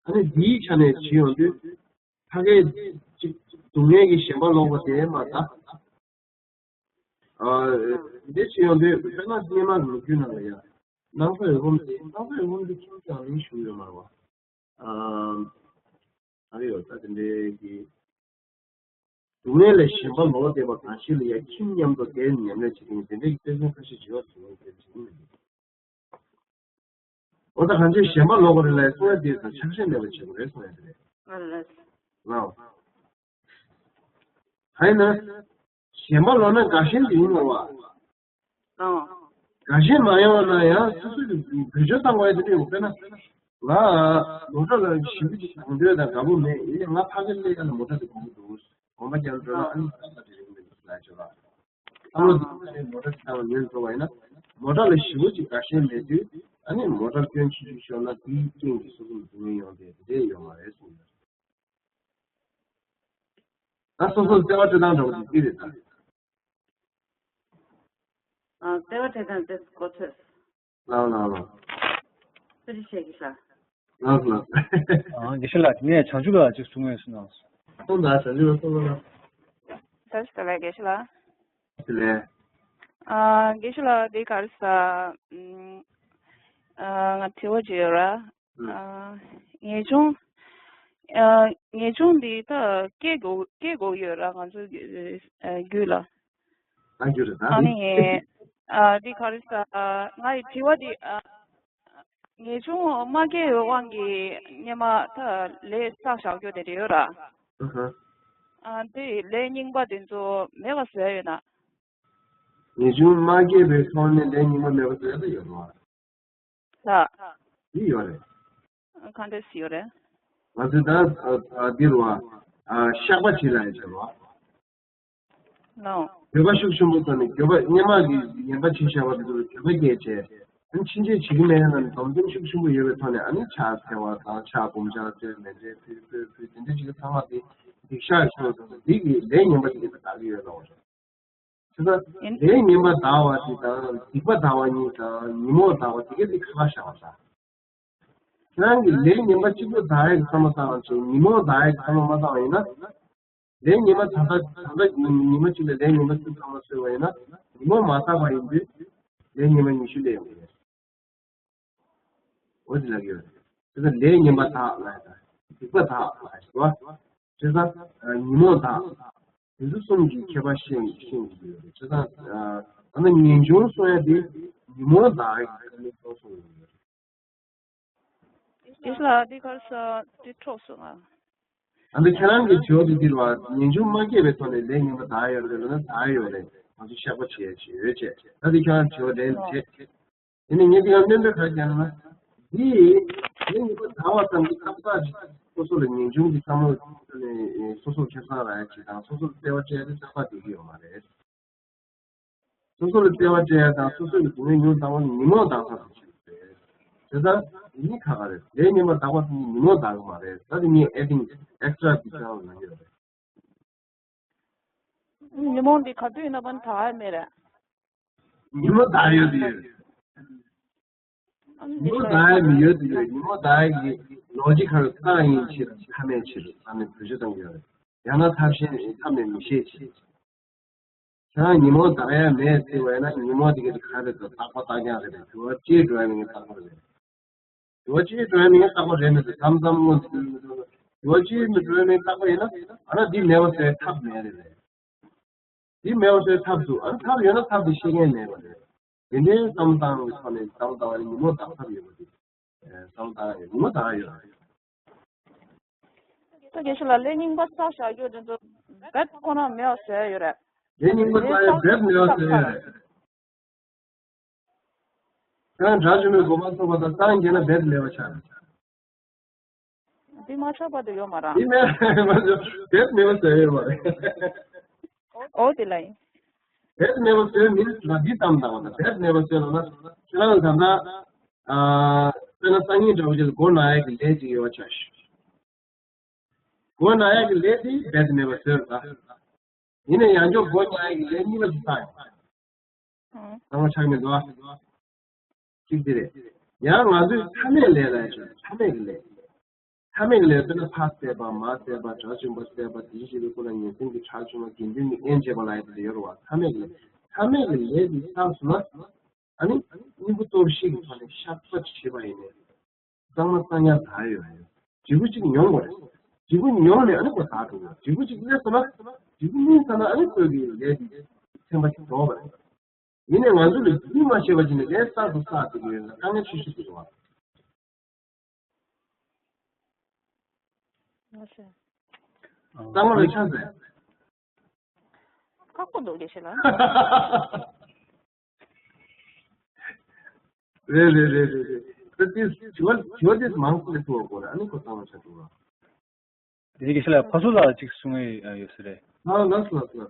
ཨ་ནི་འདིའི་ཆ་ནས་བྱེད་ཡོང་དུས་ཕ་གའི་ཅིག་སྡུག་བསྔལ་གྱི་ཞེན་པ་ལོག་པ་དེ་མ་ད། འདི་བྱེད་ཡོང་དུས་དཔེར་ན་སྙེ་མ་ལོ་རྒྱུས་ནང་ལ་ཡ། སྣང་ས་འོད་འབུམ་དེ་སྣང་ས་འོད་འབུམ་དེ་ཁྱིམ་ཀྱང་མིང་ཞུ་ཡོད་མ་རེད་བ། ཨ་རེ་ཡོད་ད་དེ་འདྲའི་གི། སྡུག་བསྔལ་ལས་ཞེན་པ་ལོག་བསྡད་པ་གང་ཞིག་ལ་ཡ་ཁྱིམ་མཉམ་དུ་བསྡད་ཉམས་ལེན་བྱེད་མཁན་དེ་འདྲའི་གི་དཔེ་མཚོན་ཁ་ཤས་བྱེད་པ་དེ་ངས་དེ་བྱེད་ཀྱི་མི་འདུག་འོ་ད་གང་ཅི་ཞེན་པ་ལོག་པ་རེད་ལ་གསུང་ཡ་དེ་དང་ཆགས་ཞེན་མེད་པ་བྱེད་དགོས་རེད་གསུང་ཡ་དེ་རེད། ཨ་ལ་ལ། ལའོ། ཧའི་ན། ཞེན་པ་ལོག་ན་དགའ་ཞེན་དེ་ཡིན་ནོ་བ། ཨང་། དགའ་ཞེན་མ་ཡོང་བ་ན་ཡང་སོ་སོ་གི་བེད་སྤྱོད་བཏང་བ་ཡ་དེ་འདྲ་ཡོང་དཔེར་ན། ང་མོ་ཊ་ལ་ཞེ་པོ་ཅིག་དང་འདོད་དང་དགའ་པོ་མེད་ཡིན་ན་ང་ཕ་གི་སླེབས་ཡ་ལ་མོ་ཊ་དེ་གོང་དུ་འདུག་གོམ་པ་རྒྱག་འགྲོ་ན་ཨ་ནི་ཏག་ཏག་དེ་རིང་མི་འདུག་ལ་ཅོ་ལ། ཨ་ལོ་འདི་ཁ་ནས་མོ་ཊ་ཅིག་བཏང་ཉོས་འགྲོ་བ་ཡིན་ན་མོ་ཊ་ལ་ཞེ་པོ་ཅིག་དགའ་ཞེན་མེད་དུས་ཨ་ནི་མོ་ཊ་སྐྱོན་ཆེ་ཆུང་ཤོར་ན་དེའི་རྐྱེན་གྱིས་སོ་སོ་ལ་སྡུག་བསྔལ་ཡོང་དེ་དེ་འདྲས་ཡོད་མ་རེད་གསུངས་ཡོད། ད་སོ་སོར་བརྩེ་བ་སྤྲོད་སྟངས་འདྲ་པོ་དེ་ཅི་རེད་ད། ཨ། བརྩེ་བ་སྤྲད་སྟངས་དེ་གོ་ཐོས། ལགས་ལགས་ལགས། བཀའ་དྲིན་ཆེ་དགེ་བཤེས་ལགས། ལགས་ལགས། ཨ། དགེ་བཤེས་ལགས་ངས་བྱང་ཆུབ་ལ་ཅིག་གསུང་ངེས་སུ་གནང་སོང་། སོང་ད་བྱང་ཆུབ་ལ་གསུང་ལ། བཀྲ་ཤིས་བདེ་ལེགས་དགེ་བཤེས་ལགས། བདེ་ལེགས། ཨ། དགེ་བཤེས་ལགས་འདི་ག་རེ་ཟ། ཨ། ང་དྲི་བ་ཅིག་ཡོད་ར། ཨ། ངེས་འབྱུང་། ཨ། ངེས་འབྱུང་འདི་ད་སྐྱེ་དགོས་སྐྱེ་དགོས་ཡོད་ར་ང་ཚོའི་རྒྱུད་ལ། ཨ། རྒྱུད་ལ་ད། ཨ་ནི། ཨ། འདི་ག་རེ་ཟ། ང་ཡི་དྲི་བ་འདི། ཨ། ངེས་འབྱུང་མ་སྐྱེ་བའི་དབང་གིས་སྔོན་མ་ད་ལས་བསགས་བཞག་རྒྱུ་དེ་འདྲ་ཡོད་ར། ཨ། དེ་ལས་རྙིང་པ་དེ་ཚོ་མེད་པ་བཟོས་ཡོད་ན། ངེས་འབྱུང་མ་སྐྱེས་པའི་ཐོག་ནས་ལས་རྙིང་པ་མེད་པ་བཟོས་ཡོད་ད་ཡོད་ར། ལགས། འདི་ཡོད་རེད། གང་འདྲ་ཞིག་ཡོད་རེད། ང་ཚོས་ད་ཨ་ཨ་འདིར་བ་ཨ་བཤགས་པ་བྱེད་ལ་ཡང་བྱེད་རོགས། ལགས། འགྱོད་པ་ཤུགས་ཆེན་པོ་བཏང་ནས་འགྱོད་པ་སྔོན་མ་གི་ངན་པ་བྱས་བཞག་པ་དེ་ཚོ་ལ་འགྱོད་པ་སྐྱེས་བྱས། ཨ་ནི་ཕྱིན་ཆད་བྱེད་ཀྱི་མེད་ན་ནི་སྡོམ་སེམས་ཤུགས་ཆེན་པོ་ཡོད་པའི་ཐོག་ནས་ཨ་ནི་ཕྱག་འཚལ་བ་དང་ཕྱག་འབུམ་ཕྱག་བཙལ་མཎྜལ་ཕུལ་ཕུལ་ཕུལ་དེ་འདྲ་བྱེད་ཀྱི་ཚང་མ་དེ་སྡིག་བཤགས་ཤོག་དང་འདི་གི་ལས་ངན་པ་དེ་གི་དག་གི་ཡོད་ལ། ད་ལས་ངན་པ་དག་པ་དེ་དང་སྡིག་པ་དག་པ་གཉིས་དང་ཉོན་མོངས་དག་པ་དེ་ག་དེ་ཁ་ཁ་བཞག་པ་དང་། ཁྱེད་རང་གིས་ལས་ངན་པ་གཅིག་པོ་དག་ཡག་གི་བསམ་བློ་བཏང་བ་བྱས་ཉོན་མོངས་དག་ཡག་གི་བསམ་བློ་མ་བཏང་བ་ཡིན་ན། ལས་ངན་པ་ད་ལྟ་ད་ལྟ་ཉི་མ་གཅིག་ལ་ལས་ངན་པ་གཅིག་ཚང་མ་བཟོས་པ་ཡིན་ན་ཉོན་མོངས་མ་དག་པ་ཡིན་དུས་ལས་ངན་པ་ཉི་ཤུ་ལས་ཡོང་གི་རེད། འོ་དེ་ལབ་ཡོད་རེད། དེ་ཚོ་ལས་ངན་པ་དག་ལབ་ཡ་དང་སྡིག་པ་དག་ལབ་ཡ་ཞིག་བ། བྱས་ཙང་ཉོན་མོངས་དག་དེ་ཚོ་གསུམ་གྱི་ཁྱད་པར་ཤེས་ཤེས་དགོས་ཀྱི་ཡོད་རེད། བྱས་ཙང་ད་ནི་ངེས་འབྱུང་གསུང་ཡ་དེ་ཉོན་མོངས་དག་གི་ཁ་ནས་གསུང་གསུང་ཡོད་རེད། དེ་ལ་དེ་གར་ས་དེ་འཕྲོག་སོང་ང་། ད་ནི་ཁྱེད་རང་གི་བྱེད་པ་དེ་འདིར་བ་ངེས་འབྱུང་མ་སྐྱེས་པའི་ཐོག་ནས་ལས་ངན་པ་དག་ཡོད་རེད་ལབ་ན་དག་ཡོད་རེད། ང་ཚོ་བཤགས་པ་བྱེད་ཡ་བྱེད་ཡོད་བྱས་ད་དེ་ཁྱེད་རང་བྱེད་པ་ལས་བྱེད། དེ་ནས་ངས་འདི་ག་སྨན་པའི་ཁ་རྒྱག་ན། འདི་ངས་ངེས་པ་དག་པ་ཙམ་གྱིས་ཏག་ཏག་ཅིག་སོ་སོ་ལ་ངེས་འབྱུང་གི་བསམ་བློ་ནས་སོ་སོར་ཁེ་བཟང་རག་ཡ་ཅིག་དང་སོ་སོར་བརྩེ་བ་སྤྲད་ཡ་དེ་ཏག་ཏག་བསྡད་ཀྱི་ཡོད་མ་རེད། སོ་སོ་ལ་བརྩེ་བ་སྤྲད་ཡ་དང་སོ་སོ་ལ་སྡུག་བསྔལ་མྱོང་བཏང་བ་ནི་ཉོན་མོངས་དག་ས་སུ་ཞིག་རེད། དེ་ལྟར་འདི་གཉིས་ཁ་ཁ་རེད། ལས་ངན་པ་དག་པ་ཙམ་གྱིས་ཉོན་མོངས་དག་གི་མ་རེད། ད་དེ་ངས་adding extra detail ལ་ཡོད་རེད། ཉོན་མོངས་འདི་ག་དུས་ཡིན་ན་ཕན་ཐོགས་མེད་རེད། ཉོན་མོངས་དག་ཡོད་དེ་ཡོད། ཉོན་མོངས་དག་ཡ་མི་ཡོད་དེ་ཡོད། ཉོན་མོངས་དག་ཡ་གི་ལོ་ཇིག་ཁ་རུ་རྟགས་ཡིན་ཕྱིར་ཐ་མའི་ཕྱིར་ཐ་མའི་བེད་སྤྱོད་གཏོང་གི་ཡོད་རེད། ཡང་ན་ཐབས་གཞན་ཐབས་མེད་མི་ཤེས་ཕྱིར། ཁྱེད་རང་ཉོན་མོངས་དག་ཡ་མེད་ཟེར་བས་ན་ཉོན་མོངས་དེ་ག་རེ་རེད་དོ། རྟག་པ་རྟགས་རྐྱང་རེད་དོ། འགྱུར་བ་སྐྱེ་འགྲོ་ཡ་མེད་ངེས་རྟག་པ་རེད། འགྱུར་བ་སྐྱེ་འགྲོ་ཡ་མེད་ངེས་རྟག་པ་རེད་མི་འདུག་མཚམས་མཚམས་སྔོན་དུ་འགྱུར་མི་འགྲོ། འགྱུར་བ་སྐྱེ་མི་འགྲོ་ཡ་མེད་རྟག་པ་ཡིན་ན་ཨ་ན་འདི་མེད་པ་བཟོ་ཡ་ཐབས་མེད་རེད་རེད། འདི་མེད་པ་བཟོ་ཡ་ཐབས་འདུག་ཨ་ན་ཐབས་ཡོད་ན་ཐབས་དེ་ཤེས་མཁན་མེད་པ་རེད། དེ་འདྲའི་བསམ་བཏང་གི་ཐོག་ནས་བསམ་བཏང་བ་ནི་ཉོན་མོངས་དག་ཐབས་ཡོད་པ་དེ། བསམ་བཏང་ཡོད་ཉོན་མོངས་དག་ཡོད་རེད། ད་དགེ་བཤེས་ལགས་ལས་རྙིང་པ་བསགས་བཞག་རྒྱུ་དེ་ཚོ་རྦད་ཁོ་ན་མེད་པ་བཟོ་ཡ་ཡོད་རེད། ལས་རྙིང་པ་བསགས་ཡ་རྦད་མེད་པ་བཟོ་ཡ་ཡོད་རེད། ཁྱེད་རང་དགྲ་བཅོམ་པའི་གོ་འཕང་ཐོབ་པ་དང་སངས་རྒྱས་ན་རྦད་མེད་པ་ཆགས་རེད། འདི་མ་ཆགས་པ་དེ་ཡོད་མ་རེད། འདི་མེད་པ་ཆགས་རྦད་མེད་པ་བཟོ་ཡ་ཡོད་མ་རེད། འོ་དེ་ལ་ཡིན། རྦད་མེད་པ་བཟོ་ཡ་མིན་ལ་འདི་ཙམ་དང་བ་དང་རྦད་མེད་པ་བཟོ་ཡ་ལ་ན་ཁྱེད་རང་ད་ལྟ་ཨ་དཔེར་ན་སང་ཉིན་འདྲ་བོ་ཅིག་ལ་མགོ་ན་ཡ་གི་ལས་ཅིག་ཡོད་ཆགས་ཤག་མགོ་ན་ཡ་གི་ལས་དེ་རྦད་མེད་པ་བཟོས་རེད་ད། ཡིན་ནའི་ཡང་བསྐྱར་མགོ་ཉལ་ཡག་གི་ལས་གཉིས་པ་ཞིག་བཏང་ཡོང་། ཨང་། གཙང་མ་ཆགས་མི་འདུག་ཨ། གཅིག་དེ་རེད། ཡང་ང་ཚོས་མཐའ་མའི་ལས་ལ་ཡང་ཞུ། མཐའ་མའི་གི་ལས། མཐའ་མའི་གི་ལས་དཔེར་ན་ཕ་བསད་པ། མ་བསད་པ། དགྲ་བཅོམ་པ་བསད་པ། དེ་བཞིན་གཤེགས་པའི་སྐུ་ལ་ངན་སེམས་ཀྱི་ཁྲག་ཕྱུང་བ། དགེ་འདུན་གྱི་དབྱེན་བྱེད་པ་ལ་ཡང་དེ་འདྲ་ཡོད་རེད་བ། མཐའ་མའི་གི་ལས། མཐའ་མའི་གི་ལས་དེ་བསགས་སོང་ན། ཨ་ནི་སྙིང་པོ་གཏོར་བཤིག་གི་ཐོག་ནས་བཤགས་པ་བྱེད་པ་ཡིན་ནའི། གཙང་མ་གཙང་ཡག་དག་ཡོད་རེད། འབྲས་བུ་གཅིག་མྱོང་དགོས་རེད། འབྲས་བུ་མྱོང་ནས་ཨ་ནི་ཁོ་དག་འགྲོ་དགོས། འབྲས་བུ་གཅིག་སླེབས་སོང་ན། འབྲས་བུ་སྨིན་ཚར་ན་ཨ་ནི་ཁོའི་གི་ལས་དེ་ཚན་པ་ཞིག་འགྲོ་བ་རེད། ཡིན་ནའི་ང་ཚོ་ལ་རྒྱུས་མ་ཤེས་པ་ཅིག་ནས་ལས་བསགས་དང་བསགས་དེ་གི་ཡོད་ན་དཀའ་ངལ་ཆེ་ཤོས་དེ་རེད་བ། ལགས་སོ། གཙང་མ་ལ་ཆ་ཟད། ཁག་པོ་འདུག་དགེ་བཤེས་ལགས། རེད་རེད་རེད་རེད་རེད། ད་དེ་དྲི་བ་དྲི་བ་དེ་མང་པོ་སླེབས་ཐུབ་པ་དགོས་རེད། ཨ་ནི་ཁོ་གཙང་མ་ཆགས་འགྲོ་བ། དེ་ནས་དགེ་བཤེས་ལགས་ཕ་སུ་ལ་ཅིག་གསུང་ཡས་ཡོད་ས་རེད། ཨ་ལགས་སོ་ལགས་སོ།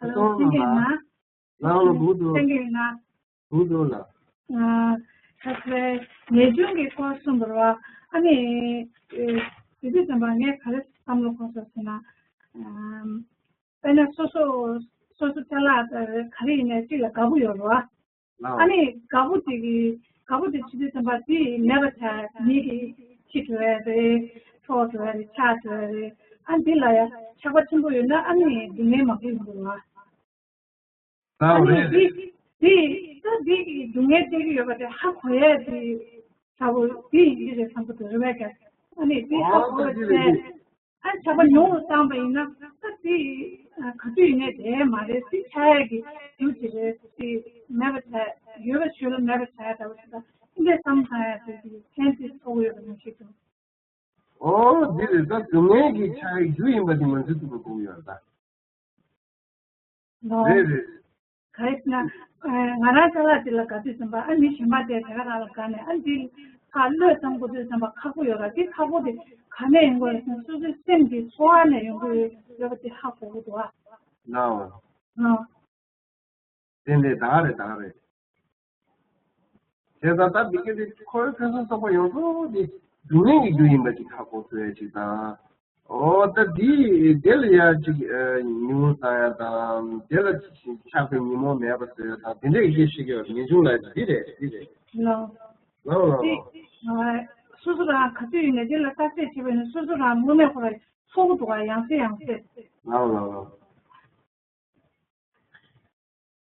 ཧ་ལོ། ཐུགས་རྗེ་གནང་། ལགས་ལགས། སྒུག་འདུག་ཐུགས་རྗེ་གནང་། སྒུག་འདུག་ལགས། ཨ། ཁ་ཚ་ངེས་འབྱུང་གི་སྐོར་གསུངས་པ་རེད་བ། ཨ་ནི། ཨེ། དེ་དུས་ཙམ་པ་ངས་ག་རེ་བསམ་བློ་འཁོར་སོང་ཟེར་ན། ཨམ། དཔེར་ན་སོ་སོ་སོ་སོ་ཅ་ལག་ག་རེ་ཡིན་ནའི་གཅིག་ལ་དགའ་པོ་ཡོད་རེད་བ། ཨ་ནི་དགའ་པོ་དེ་གི་དགའ་པོ་དེ་བྱེད་དུས་ཙམ་པ་དེ་མེད་པ་བྱས། མི་གི་འཆི་འགྲོ་ཡ་རེད། འཕྲོག་འགྲོ་ཡ་རེད། ཆག་འགྲོ་ཡ་རེད། ཨ་འདི་ལ་ཡ་ཆགས་པ་ཆེན་པོ་ཡོད་ན་ཨ་ནི་སྡུག་བསྔལ་མང་པོ་ཡོང་གི་རེད་བ། ཨ་ནི་འདི་འདི་ད་འདི་གི་སྡུག་བསྔལ་སྟེར་གི་ཡོད་པ་དེ་ཧ་གོ་ཡ་དེ་ལྟ་བུ་དེ་ཡིན་གྱི་རེད་བསམ་གྱི་འདུག་རེད་བས་ཀྱང་། ཨ་ནི་དེ་ཧ་གོ་བ་བྱས། ཨ་ཆགས་པ་ཉུང་རུ་བཏང་པ་ཡིན་ན་ད་དེ་ག་དུས་ཡིན་ནའི་བསྡད་མ་རེད། དེ་ཆགས་ཡག་གི་རྒྱུ་དེ་རེད། དེ་མེད་པ་བྱས། ཡོད་པ་ཆོས་ལ་མེད་པ་བྱས་ལྟ་བུ་ཞིག་དང་། འདི་འདྲའི་བསམ་བཏང་ཡ་དེ་དེ་ཕན་ཐོགས་ཡོད་པ་ནང་བཞིན་དུ། ཨོ་འདི་རེད། ད་སྡུག་བསྔལ་གྱི་ཆགས་ཡག་རྒྱུ་ཡིན་པ་དེ་ང་ཚོས་ཐུགས་ལ་གོ་གི་ཡོད་རེད་ད། ལོ། རེད་རེད། ག་རེ་ཟེར་ན། ཨ། ང་རང་ཅ་ལག་དེ་ལ་དགའ་དུས་ཙམ་པ་ཨ་ནི་གཞན་པ་དེ་དེ་ག་རང་ལ་དགའ་ནས། ཨ་འདི་ཁ་བློས་བཏང་དགོས་དུས་ཙམ་པ་ཁག་པོ་ཡོད་ར། དེ་ཁག་པོ་དེ་ག་ནས་ཡོང་གི་རེད་ཟེར་ན་སོ་སོའི་སེམས་ཀྱི་ཚོར་བ་ནས་ཡོང་གི་ཡོད་པ་དེ་ཧ་གོ་གི་འདུག་ཨ། ལའོ། ཨ། དེ་འདྲའི་ད་ག་རེད། ད་ག་རེད། བྱས་ཙང་ད་འདི་ག་དེ་ཁོའི་ཕུན་སུམ་ཚོགས་པ་ཡོངས་རྫོགས་དེ་སྡུག་བསྔལ་གྱི་རྒྱུ་ཡིན་པ་ཅིག་ཧ་གོ་ཐུབ་ཡ་ཅིག་དང་། ཨོ་ད་འདི་དེ་ལ་ཡ་ཅིག་ཨ། ཉུང་བཏང་ཡ་དང་། དེ་ལ་ཆགས་པའི་ཉིན་མོ་མེད་པ་བཟོ་ཡ་དང་། དེ་འདྲའི་ཡེ་ཤེས་ཀྱི་ངེས་འབྱུང་ལ་འདི་རེད། འདི་རེད། ལོ། ལོ་ལོ་དེ་ལོ། ཨ། སོ་སོ་རང་ག་ཚོད་ཡིན་ནའི་དེ་ལ་བརྟག་དཔྱད་བྱེད་པ་ཡིན་ན་སོ་སོ་རང་དངོས་གནས་ཁོ་རང་ཚོར་གི་འདུག་ག་ཡང་སེ་ཡང་སེ། ལོ་ལོ་ལོ།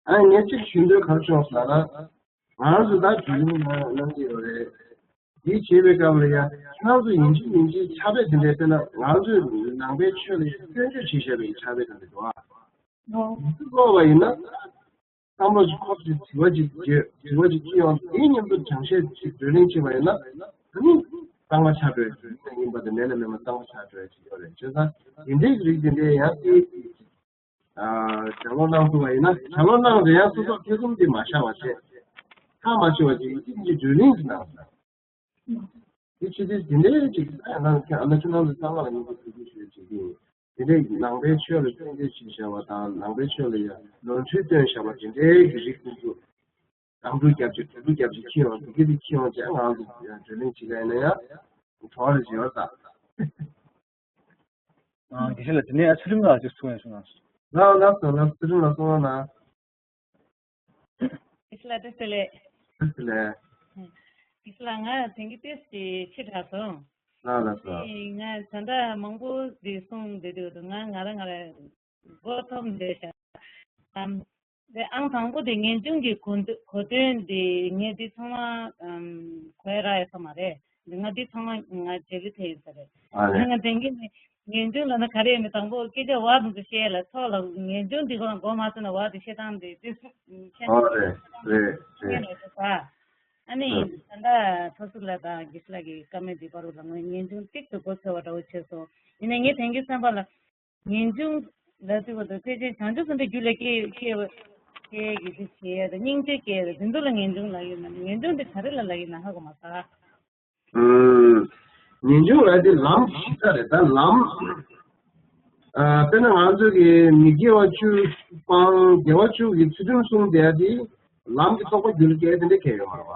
ཨ་ངས་གཅིག་ཞུ་འདོད་ག་རེ་བྱུང་ཟེར་ན། ང་ཚོ་ད་བརྒྱུད་རིམ་ནང་གནང་གི་ཡོད་རེད། འདི་བྱེད་པའི་སྐབས་ལ་ཡ་ཁྱེད་རང་ཚོ་ཡིན་གཅིག་མིན་གཅིག་ཕྱག་དཔེ་དེ་འདྲའི་སྟེར་ན། ང་ཚོས་ནང་པའི་ཆོས་ལ་སྐྱོན་བརྗོད་བྱེད་བཞག་པའི་ཕྱག་དཔེ་དེ་འདྲ་འདུག་ཨ། ལོ། འདི་ཀློག་པ་ཡིན་ན། བསམ་བློ་ཞིག་འཁོར་ཞིག་དྲི་བ་ཞིག་བརྗོད། དྲི་བ་ཞིག་སྐྱེ་ཡོང་། དེའི་མཉམ་དུ་དྲན་ཤེས་ཞིག་བགྲོ་གླེང་བྱེད་པ་ཡིན་ན། ཨ་ནི་གཙང་མ་ཆགས་འགྲོ་ཡ་ཡིན་པ་དང་། མེད་ན་མེད་པ་གཙང་མ་ཆགས་འགྲོ་ཡ་ཞིག་ཡོད་རེད། བྱས་ཙང་དེ་འདྲའི་རིགས་དེ་འདྲའི་ཡང་དེ། ཨ། ལྗགས་ཀློག་གནང་ཐུབ་པ་ཡིན་ན། ལྗགས་ཀློག་གནང་རེད། ཡང་སོ་སོ་ཐེ་ཚོམ་དེ་མ་བཞག་པ་བྱས། ཐག་མ་ཆོད་པ་ཅིག་ཅིག་ཅིག་བགྲོ་གླེང་ཅིག་གནང་ཟེར། དེ་ཆེ་དེ་དེ་འདྲའི་ཅིག་ཨ་ནང་ཁྱེད་ཨ་ནང་ཁྱེད་རང་ཚོ་གཙང་མ་ལ་སྙིང་པོ་ཐུགས་རྗེ་ཆེ་ཞུ་ཡ་བྱེད་ཀྱི་ཡིན། དེ་འདྲའི་ནང་པའི་ཆོས་ལ་སྐྱོན་བརྗོད་བྱས་བཞག་པ་དང་། ནང་པའི་ཆོས་ལ་ཡ་ནོར་འཁྲུལ་བཏོན་བཞག་པ་དེ་འདྲའི་གི་རིགས་དེ་ཚོ་དང་སྤྲོ་རྒྱབ་ཅིག་དྲུག་སྤྲོ་རྒྱབ་ཅིག་ཁྱེད་རང་ཚོ་གི་དེ་ཁྱེད་རང་ཚོ་ང་ཚོ་བགྲོ་གླེང་བྱེད་ཀ་ཡིན་ན་ཡ་གྲོགས་རེ་བྱེད་པ་དང་། ཨ། དགེ་བཤེས་ལགས་དེ་ནས་ཨ་ཚུལ་ཁྲིམས་ལགས་ཅིག་གསུང་ཡ་གསུང་གནང་། ལགས་ལགས་སོ། ལགས་ཚུལ་ཁྲིམས་ལགས་གསུང་གནང་། དགེ་བཤེས་ལགས་བཀྲ་ཤིས་བདེ་ལེགས། བཀྲ་ཤིས་བདེ་ལེགས། དགེ་བཤེས་ལགས་ང་དེང་གི་ཏོག་ཙམ་ཕྱི་དྲགས་སོང་། ལགས་ལགས་སོ། དེ་ང་ད་ལྟ་མང་པོ་དེ་གསུངས་བསྡད་དུས་ང་ང་རང་ང་རང་མགོ་འཐོམས་བསྡད་ཤག་ཨམ། དེ་ཨང་དང་པོ་དེ་ངེས་འབྱུང་གི་གོ་འདུ་གོ་དོན་དེ་ངས་འདི་ཚང་མ་ཨམ་གོ་ཡ་རག་ཡོད་ས་མ་རེད། འདི་ང་འདི་ཚང་མ་ང་རྗེས་ལུས་ཐེབས་ཡིན་ས་རེད། ཨ་རེད། ང་དེང་གི་ནི་ངེས་འབྱུང་ལབ་ན་ག་རེ་ཡིན་མིན་དང་པོ་སྐད་ཆ་བ་དེ་ཚོ་བཤད་ལ་ཚོགས་ལ། ངེས་འབྱུང་འདི་གོ་ལ་མགོ་མ་ཚོས་ན་བ་དེ་བཤད་སྟངས་དེ་དེ་ཚོ་ཁྱེད་ཨ་རེད་རེད་རེད། ངས་ལབ་ཚོད་པ། ཨ་ནི་ཨ་ད་ལྟ་ཐོ་སུ་ལ་དང་དགེ་བཤེས་ལགས་ཀྱི་བཀའ་མོལ་འདི་བར་ལ་ང་ངེས་འབྱུང་ཏིག་ཏུ་མགོ་ཚོས་པ་འདྲ་བོ་བྱས་སོང་། ཡིན་ནའི་ངས་དེང་གི་བསམ་པ་ལ། ངེས་འབྱུང་ལ་ཟེར་བ་དང་། ཕལ་ཆེར་བྱང་ཆུབ་སེམས་དཔའི་རྒྱུད་ལ་སྐྱེ་སྐྱེ་བ་སྐྱེ་གི་དེ་བྱེད་ཡ་དང་། སྙིང་རྗེ་སྐྱེ་ཡ་དང་། དེ་ཚོ་ལ་ངེས་འབྱུང་ལབ་ཡོད་ན། ངེས་འབྱུང་དེ་ག་རེ་ལ་ལབ་ཡོད་ན་ཧ་གོ་མ་སོང་། ཨུམ། ངེས་འབྱུང་ལབ་དེ་ལམ་གཞི་རྩ་རེད། ད་ལམ། ཨ། དཔེར་ན་ང་ཚོ་གི་མི་དགེ་བ་བཅུ་སྤང་། དགེ་བ་བཅུ་གི་ཚུལ་ཁྲིམས་སྲུང་བསྡད་ཡ་དེ་ལམ་གྱི་རྟོགས་པ་རྒྱུད་ལ་སྐྱེ་ཡ་དེ་འདྲ་གང་ཡང་ཡོད་མ་རེད་བ།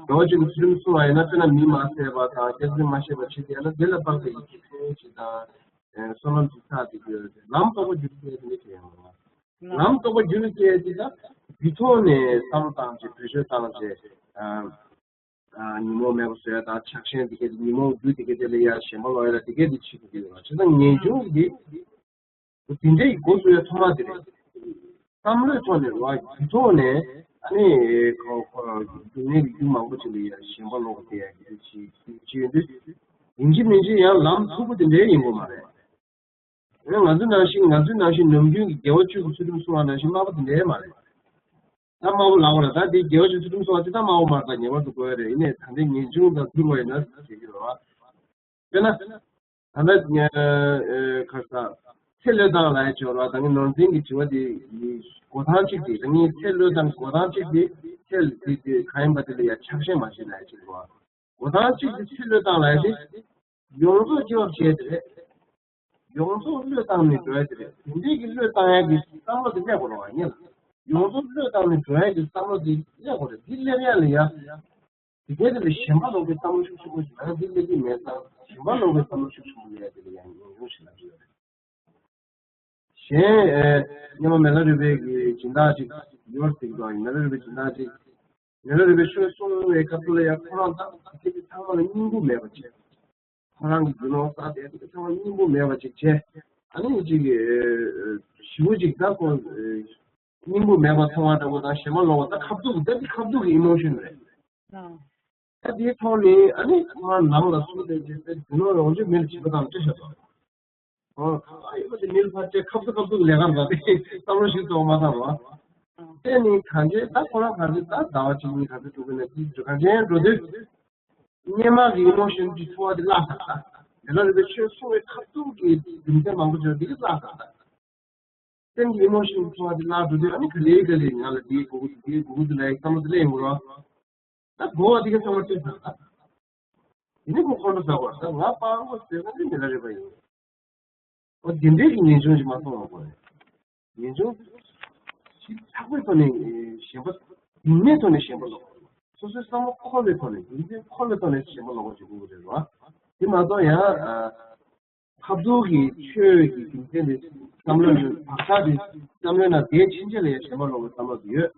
དགེ་བ་བཅུ་གི་ཚུལ་ཁྲིམས་སྲུང་བ་ཡིན་ན། དཔེར་ན་མི་མ་བསད་པ་དང་། སྐྱག་རྫུན་མ་བཤད་པ་བྱེད་བསྡད་ཡ་ན། དེ་ལ་དཔག་པའི་ཡིད་ཀྱི་ཚུལ་ཞིག་དང་། བསོད་ནམས་ཅིག་བསགས་ཏེ་ཡོད། ལམ་རྟོགས་པ་བརྒྱུད་དེ་སྐྱེ་ཡོད་དེ་ཡང་མ་རེད། ལམ་རྟོགས་པ་བརྒྱུད་དེ་སྐྱེ་ཡོད་དེ་ད་དུས་ཐོག་ནས་བསམ་བློ་བཏང་བྱས། བེད་སྤྱོད་བཏང་བྱས། ཉོན་མོངས་མེད་པ་བཟོ་ཡ་དང་། ཆགས་ཞེན་དེ་གས་དེ་ཉོན་མོངས་རྒྱུ་དེ་གས་དེ་ལ་ཡ་ཞེན་པ་ལོག་ཡ་ལ་དེ་གས་དེ་བྱེད་དགོས་ཀྱི་ཡོད་རེད། བྱས་ཙང་ངེས་འབྱུང་གི་དེ་འདྲའི་འགོ་བཙུགས་ཡ་ཐོག་མ་དེ་རེད། བསམ་བློའི་ཐོག་ནས་རེད་བ། རྒྱུ་ཐོག་ནས་ཨ་ནི་ཁོ་ཁོ་རང་སྡུག་བསྔལ་གྱི་རྒྱུ་མང་པོ་ཅིག་ལ་ཡ་ཞེན་པ་ལོག་སྟེ་ཡ་གི་ཅིག་ཅིག་ཡོད་དུས། ཡིན་གཅིག་མིན་གཅིག་ཡང་ལམ་མཐུག་པོ་དེ་འདྲའི་ཡིན་དགོས་མ་རེད། ང་ཚོ་ནང་བཞིན། ང་ཚོའི་ནང་བཞིན་ནམ་རྒྱུན་གྱི་དགེ་བ་བཅུ་གི་ཚུལ་ཁྲིམས་སྲུང་བ་ནང་བཞིན་དམའ་པོ་དེ་འདྲའི་མ་རེད། ད་དམའ་པོ་ལབ་པ་རེད། ད་དེ་དགེ་བ་བཅུ་ཚུལ་ཁྲིམས་སྲུང་བ་དེ་ད་དམའ་པོ་མ་རེད། ད་ངེས་པར་དུ་དགོས་ཡ་རེད། ཡིན་ནའི་ད་ལྟའི་ངེས་འབྱུང་དང་མཐུན་པ་ཡིན་ན་བྱེད་ཀྱི་རེད་བ། དཔེར་ན། ད་ལྟ་ཨ་ཁ་ས་ཚེ་བློས་བཏང་ལབ་ཡ་ཅིག་ཡོད་རེད་བ། ད་ངས་ནོར་འཛིན་གྱི་དྲི་བ་དེ་འགོད་སྟངས་གཅིག་དེ། ད་ངས་ཚེ་བློས་བཏང་འགོད་སྟངས་གཅིག་དེ། ཚེ་དེ་དེ་གང་ཡིན་པ་དེ་ལ་ཡ་ཆགས་ཞེན་མ་བྱེད་ལབ་ཡ་ཅིག་རེད་བ། འགོད་སྟངས་གཅིག་དེ་ཚེ་བློས་བཏང་ལབ་ཡ་དེ་ཡོངས་རྫོགས་སྐྱེ་བ་བྱས་དེ་རེད། ཡོངས་རྫོགས་བློས་བཏང་ནས་འགྲོ་ཡ་དེ་རེད། དེ་འདྲའི་གི་བློས་བཏང་ཡ་གི་བསམ་བློ་དེ་སླེབས་དགོས་རེད་བ། ཡིན་ལ། ཡོངས་རྫོགས་བློས་བཏང་ནས་འགྲོ་ཡ་གི་བསམ་བློ་དེ་སླེབས་དགོས་རེད། དེ་སླེབས་ཡ་ལ་ཡ། དེ་གའི་དེ་ལ་ཞེན་པ་ལོག་པའི་བསམ་བློ་ཤུགས་ཆེན་པོ་ཞིག་ཡང་འདི་སླེབས་ཀྱི་མེད་ཙང་། ཞེན་པ་ལོག་པའི་བསམ་བློ་ཤུགས་ཆེན་པོ་སླེབས་ཡ་དེ་ལ་ཡང་ངེས་འབྱུང་ཞེས་ལབ་ཀྱི་ཡོད་རེད། གཞན། ཨེ། སྔོན་མ་མི་ལ་རས་པའི་གི་སྦྱིན་བདག་ཅིག་ཡོད་ཟེར་གྱི་འདུག་མི་ལ་རས་པའི་སྦྱིན་བདག་ཅིག་མི་ལ་རས་པའི་ཆོས་གསུང་བའི་སྐབས་སུ་ལ་ཡང་ཁོ་རང་ད་དེ་གའི་ཚང་མ་ལ་སྙིང་པོ་མེད་པ་བྱས། ཁོ་རང་གི་རྒྱུ་ནོར་བསགས་དེ་དེ་གའི་ཚང་མ་སྙིང་པོ་མེད་པ་ཅིག་བྱས། ཨ་ནི་ཅིག་ཨེ། ཞེ་པོ་ཅིག་ད་ཁོ་ཨེ། སྙིང་པོ་མེད་པ་མཐོང་བ་འདྲ་པོ་དང་། ཞེན་པ་ལོག་པ། ད་ཁ་ཐུག་གི། ད་འདི་ཁ་ཐུག་གི་ཨི་མོ་ཤོན་རེད། ཨ། ད་དེའི་ཐོག་ནས་ཨ་ནི་ཁོ་རང་ནང་ལ་སུ་དེ་ཅིག་དེ་རྒྱུ་ནོར་ཡོང་རྒྱུ་མི་ལ་བྱིས་པ་དང་བཅས་བཞག་པ། ཨོ། ཁ་ཡོད་པ་དེ་མི་ལ་ཕར་བཅས། ཁ་ཐུག་ཁ་ཐུག་གི་ལས་ཀ་འདྲ་དེ་བསམ་བློ་ཞིག་གཏོང་མ་ཐག་རོ། དེ་ནི་གང་བྱས། ད་ཁོ་རང་གང་བྱས། ད་ཟླ་བ་གཅིག་གཉིས་ག་ཚོད་འགྲོ་གི་ན། དེ་གང་བྱས་འགྲོ་དུས། སྔོན་མ་གི་ཨི་མོ་ཤོན་གྱི་ཚོར་བ་དེ་བརླག་ཚར། ད་མི་ལ་རས་པའི་ཆོས་གསུང་བའི་ཁ་ཐུག་གི་རྒྱུ་མཚན་མང་པོ་བྱུང་། དེ་ག་བརླག་ཚར། ད་སེམས་ཀྱི་ཨི་མོ་ཤོན་གྱི་ཚོར་བ་དེ་བརླག་འགྲོ་དུས། ཨ་ནི་ག་ལེ་ག་ལེ་ང་ལ་དེའི་དགོས་ཀྱི་འདུག་དེའི་དགོས་ཀྱི་འདུག་ལབ་ཡའི་བསམ་བློ་དེ་སླེབས་ཡོང་གི་རེད་བ། ད་དགོས་པ་དེ་ག་ཚང་མ་སྤྲད་ཚར། ད་དེ་ནི་ཁོ་ཁོང་ཁྲོ་ཟ་བར། ད་ང་སྤྲང་པོ་ཟེར་ན་དེ་མི་ལ་རས་པ་ཡིན། འོ། དེ་འདྲའི་གི་ངེས་འབྱུང་ཞིག་མ་སོང་བ་དགོས་རེད། ངེས་འབྱུང་ཞིབ་ཚགས་པོའི་ཐོག་ནས་ཞེན་པ། རིང་མོའི་ཐོག་ནས་ཞེན་པ་ལོག། སོ་སོའི་བསམ་བློ་འཁོར་བའི་ཐོག་ནས། རྒྱུ་མཚན་འཁོར་བའི་ཐོག་ནས་ཞེན་པ་ལོག་པ་ཞིག་དགོས་ཀྱི་རེད་བ། དེ་མ་གཏོགས་ཡང་། ཨ། ཐབས་སྡུག་གི་ཆོས་ཀྱི་རྒྱུ་མཚན་དེ་བསམ་བློ་ནས། བག་ཆགས་དེ་བསམ་བློའི་ནང་བསྡད་ཕྱིན་ཆད་ལ་ཡང་ཞེན་པ་ལོག་པའི་བསམ་བློ་དེ་ཡོད།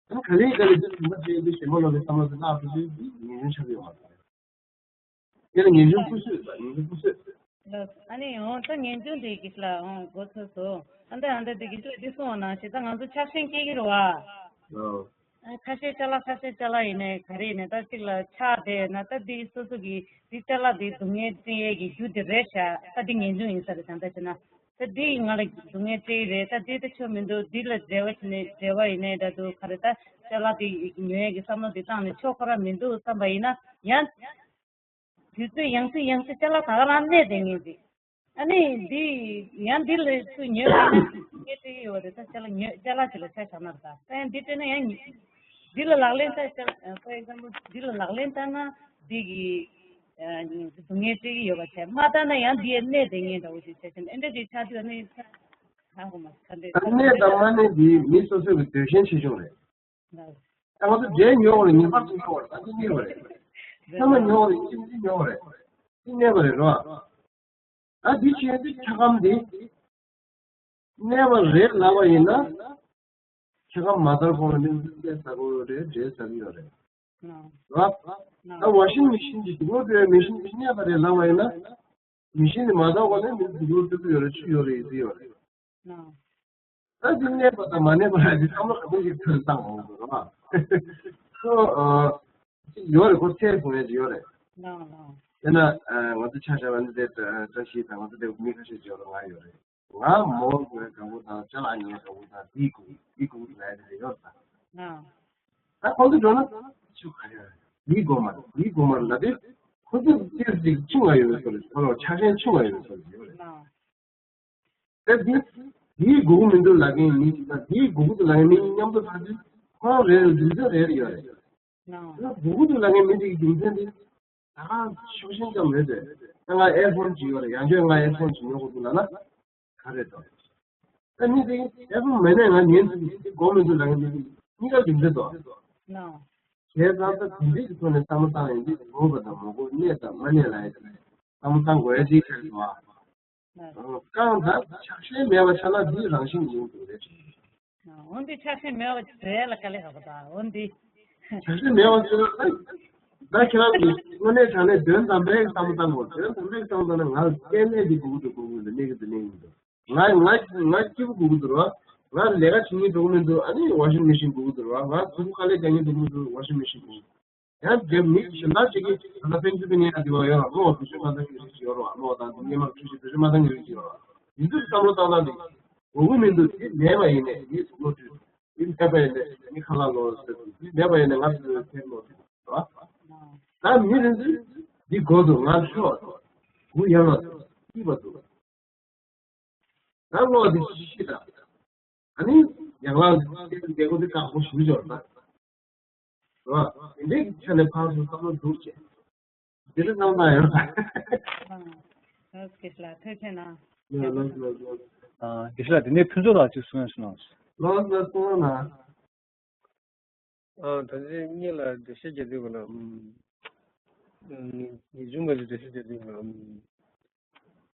ཨ་ནི་ག་ལེ་ག་ལེ་དེ་དུས་མ་ཆད་དེ་ཞེན་པ་ལོག་པའི་བསམ་བློ་དེ་བརླག་འགྲོ་དུས་དེ་ངེས་འབྱུང་ཆགས་ཀྱི་ཡོད་མ་རེད། དེ་ལ་ངེས་འབྱུང་སྐུལ་སྲོལ་ཟེར། ངེས་འབྱུང་སྐུལ་སྲོལ། ལགས། ཨ་ནི་འོ་ད་ངེས་འབྱུང་དེ་གི་ལ་འོ་འགོ་ཚུགས་སོང་། ཨ་འདྲ་ཨ་འདྲ་དེ་གི་ལ་འདི་སོང་བ་ནང་བཞིན་ད་ང་ཚོ་ཆགས་ཞེན་སྐྱེ་གི་རེད་བ། ཨ། ཨ། ཁ་ཤས་ཅ་ལག་ཁ་ཤས་ཅ་ལག་ཡིན་ནའི་ག་རེ་ཡིན་ནའི་ད་གཅིག་ལ་ཆགས་བསྡད་ན། ད་འདི་སོ་སོ་གི་འདི་ཅ་ལག་འདི་སྡུག་བསྔལ་སྤྲད་ཡས་ཀྱི་རྒྱུ་དེ་རེད་ཤག་ད་འདི་ངེས་འབྱུང་ཡིན་ས་རེད། ད་ལྟ་བྱས་ན་ད་འདི་ང་ལ་སྡུག་བསྔལ་སྤྲད་ཀྱི་རེད། ད་འདི་ད་ཆོ་མི་འདུག་འདི་ལ་འབྲེལ་བ་བྱས་ནས། འབྲེལ་བ་ཡིན་ནའི་འདྲ་འདུག་ག་རེ། ད་ཅ་ལག་འདི་ཉོ་ཡས་ཀྱི་བསམ་བློ་འདི་བཏང་ནས་ཆོ་ཁོ་རང་མི་འདུག་བསམ་པ་ཡིན་ན་ཡང་། དུས་ཚོད་ཡང་སེ་ཡང་སེ་ཅ་ལག་ད་ག་རང་གནས་བསྡད་ངེས་ཅིག་ཨ་ནི་འདི་ཡང་འདི་ལ་ཚུར་ཉོས་པ་ཡིན་ན་ངས་སྤྲད་ཀྱི་ཡོད་རེད། ད་ཅ་ལག་ཉོས། ཅ་ལག་ཅིག་ལ་ཆ་བཞག་ན། ད་ད་ཡང་འདི་སྤྲད་ན་ཡང་འདི་ལ་ལག་ལེན་བསྟར། ཅ་ལག་For example འདི་ལ་ལག་ལེན་བསྟར་ན་འདི་གི་སྡུག་བསྔལ་སྤྲད་ཀྱི་ཡོད་པ་བྱས། མ་བསྟར་ན་ཡང་འདི་ཡང་གནས་བསྡད་ངེས་འདྲ་བོ་ཅིག་བྱས་ཙང་། ཨེ་འདྲ་ཅིག་ཆགས་དུས་ཨ་ནི་ད་གོ་མ་ག་འདྲ། ད་གནས་དང་མ་གནས་འདི་མི་སོ་སོའི་གི་འདོད་ཞེན་ཆེ་ཆུང་རེད། ད་ང་ཚོ་འབྲས་ཉོ་བ་ལ་ངེས་པར་དུ་ཉོ་བ་རེད། ད་འདི་གནས་པ་རེད། ཚང་མ་ཉོ་བ་རེད། ཁྱིམ་གྱིས་ཉོ་བ་རེད། འདི་གནས་པ་རེད་རོ། ད་འདི་བྱས་འདི་ཆ་ཁམ་འདི་གནས་པ་རེད་ལབ་པ་ཡིན་ན། ཆ་ཁམ་མ་དར་གོང་ལ་མི་ཚོས་ཟ་གི་ཡོད་རེད། འབྲས་ཟ་གི་ཡོད་རེད། རོ། ད་ཝ་ཤིང་མེ་ཤིན་གྱི་སྒྲིག་གོ་དེ། མེ་ཤིན་འདི་གནས་པ་རེད་ལབ་པ་ཡིན་ན། མེ་ཤིན་འདི་མ་དར་གོང་ལ་མི་ཚོས་སྒྲིག་གོ་སྤྲོད་ཀྱི་ཡོད་རེད། ཆུ་ཡོད་རེད། ཡི་ཟི་ཡོད་རེད། ད་འདི་གནས་པ་དང་མ་གནས་པ་ལ་འདི་བསམ་བློ་ག་ཚོད་ཅིག་ཐོན་བཏང་འོང་དགོས་རེད་པ། ཁོ། ཨ། ཅིག་ཡོད་རེད། ཁོ་ཚད་དགོས་ཡ་ཅིག་ཡོད་རེད། ལགས་ལགས། དེ་ན། ཨ། ང་ཚོ་ཆ་བཞག་པ་ནི་དེ་བཀྲ་ཤིས་དང་ང་ཚོ་དེ་མི་ཁ་ཤས་ཅིག་ཡོད་རེད། ང་ཡོད་རེད། ང་མོ་དགོས་དགའ་པོ་དང་ཅ་ལག་ཉོ་དགའ་པོ་དང་འདི་དགོས་འདི་དགོས་ལབ་ཡ་དེ་ཡོད་རེད། ལགས། ད་ཁོང་ཚོ་འགྲོ་ན་ཆུ་ག་རེ་རེད། འདི་དགོས་མ་རེད། འདི་དགོས་མ་རེད་ལབ་དུས། ཁོ་ཚོ་ཏོག་ཙམ་ཅིག་ཆུང་བ་ཡོད་པའི་བཟོ་འདྲ། ཁོ་ལ་ཆགས་ཞེན་ཆུང་བ་ཡོད་པའི་བཟོ་འདྲ་ཡོད་རེད། ལགས། དེ་འདི། འདིའི་སྒུག་མི་འདུག་ལབ་མཁན་མི་གཅིག་དང་། འདིའི་སྒུག་འདུག་ལབ་མཁན་མི་གཉིས་མཉམ་དུ་ཐག་ཆོད། ཁོ་རང་རེ་རེ་རྒྱུ་མཚན་རེ་རེ་ཡོད་རེད། ལགས། ད་སྒུག་འདུག་ལབ་མཁན་མི་གཅིག་གི་རྒྱུ་མཚན་དེ་ད་ག་ཤུགས་ཆེན་ཙམ་རེད་དེ། ད་ང་ཨེ་ཕོན་གཅིག་ཡོད་རེད། ཡང་བསྐྱར་ང་ཨེ་ཕོན་གཅིག་ཉོ་དགོས་འདུག་ལབ་ན་ག་རེ་འདུག་ད་མི་དེ་ཨེ་ཕོན་མེད་ན་ང་ཉན་ཐུབ་ཀྱི། དེ་དགོས་མི་འདུག་ལབ་མཁན་མི་གཅིག་གཉིས་ཀ་རྒྱུ་མཚན་འདུག་ལགས། བྱས་ཙང་ད་དེ་འདྲའི་གི་ཐོག་ནས་བསམ་བློ་བཏང་ཡོང་དུས། དགོས་པ་དང་མ་དགོས། གནས་དང་མ་གནས་ལབ་ཡ་དེ་བསམ་བློ་བཏང་དགོས་ཡ་ཅིག་ཆགས་འདུག་ཨ། རྐང་དང་ཆགས་ཞེན་མེད་པ་ཆགས་ན་འདི་རང་བཞིན་ཡིན་འདུག་རེད། འོན་ཏེ་ཆགས་ཞེན་མེད་པ་བཟོ་ཡ་ལ་དཀའ་ལས་ཁག་པོ་དང་འོན་ཏེ། ཆགས་ཞེན་མེད་པ་བཟོ་ན་ད་ཁྱེད་རང་གིས་དངོས་གནས་དྲང་གནས་དོན་དམ་པའི་བསམ་བློ་བཏང་དགོས། དོན་དམ་པའི་བསམ་བློ་བཏང་ན་ང་སྐྱེ་གནས་འདི་དགོས་ཀྱི་འདུག་དགོས་ཀྱི་འདུག་གནས་ཀྱི་འདུག་གནས་ཀྱི་འདུག་ང་ང་ང་སྐྱིད་པོ་དགོས་ཀྱི་འདུག་རོ། ང་ལས་ཀ་བྱེད་སྙིང་འདོད་ཀྱི་མི་འདུག་ཨ་ནི་ཝ་ཤིང་མེ་ཤིན་དགོས་ཀྱི་འདུག་རོ། ང་གཟུགས་པོ་དཀའ་ལས་རྒྱག་སྙིང་འདོད་ཀྱི་མི་འདུག་ཝ་ཤིང་མེ་ཤིན་དགོས། ཡང་རྒྱབ་མི་གཞན་དག་ཅིག་གིས་ད་ལྟ་ཕན་ཚུན་པའི་གནས་ཡང་འདི་བ་ཡོད་ར། བློ་བ་འདུ་ཤེས་མ་བཏང་གི་རིགས་ཅིག་ཡོད་ར། བློ་བ་དང་འདི་སྙེ་མ་འཁྲུལ་ཞིག་འདུ་ཤེས་མ་བཏང་གི་རིགས་ཅིག་ཡོད་ར། འདི་ཚོའི་བསམ་བློ་བཏང་སྟངས་འདི་དགོས་ཀྱི་མི་འདུག་འདི་མེད་པ་ཡིན་ནས་འདི་གཟུགས་བློ་བཀྲུས། འདི་མེད་པ་ཡིན་ནས་འདི་ཁ་ལག་ལོ་ཟེར། འདི་མེད་པ་ཡིན་ནས་ང་ཚོའི་ཕན་ལོ་ཟེར་ར། ད་མི་རེ་ཚོས་འདི་དགོས་འདུག་ང་ཤོག་དགུ་ཡང་ལ་སྐྱིད་པ་འདུག་ད་བློ་འདི་ཤི་ཤི་དང་། ཨ་ནི་ཡང་ལ་འདི་འདི་གོ་འདི་ཁག་པོ་ཞུ་འབྱོར་ད། རོ། འདི་འདྲའི་ཆ་ནས་ཕར་ཚུར་བསམ་བློ་འདུག་ཅེས། འདི་འདྲ་བསམ་བློ་ཡོད་ད། ཨ། ཨོ་ཁེ་ལ་ཐུགས་རྗེ་གནང་། ཡ་ལགས་ལགས་ལགས། ཨ། དགེ་བཤེས་ལགས་དེ་ནས་ཕུན་ཚོགས་ལགས་ཅིག་གསུང་ཡ་གསུང་གནང་། ལགས་ལགས་གསུང་གནང་། ཨ། ད་ཅི་སྔོན་ལ་འགྲེལ་བཤད་རྒྱག་དུས་ག་ལ། ངེས་འབྱུང་ག་ཅིག་འགྲེལ་བཤད་རྒྱག་དུས་ག་ལ།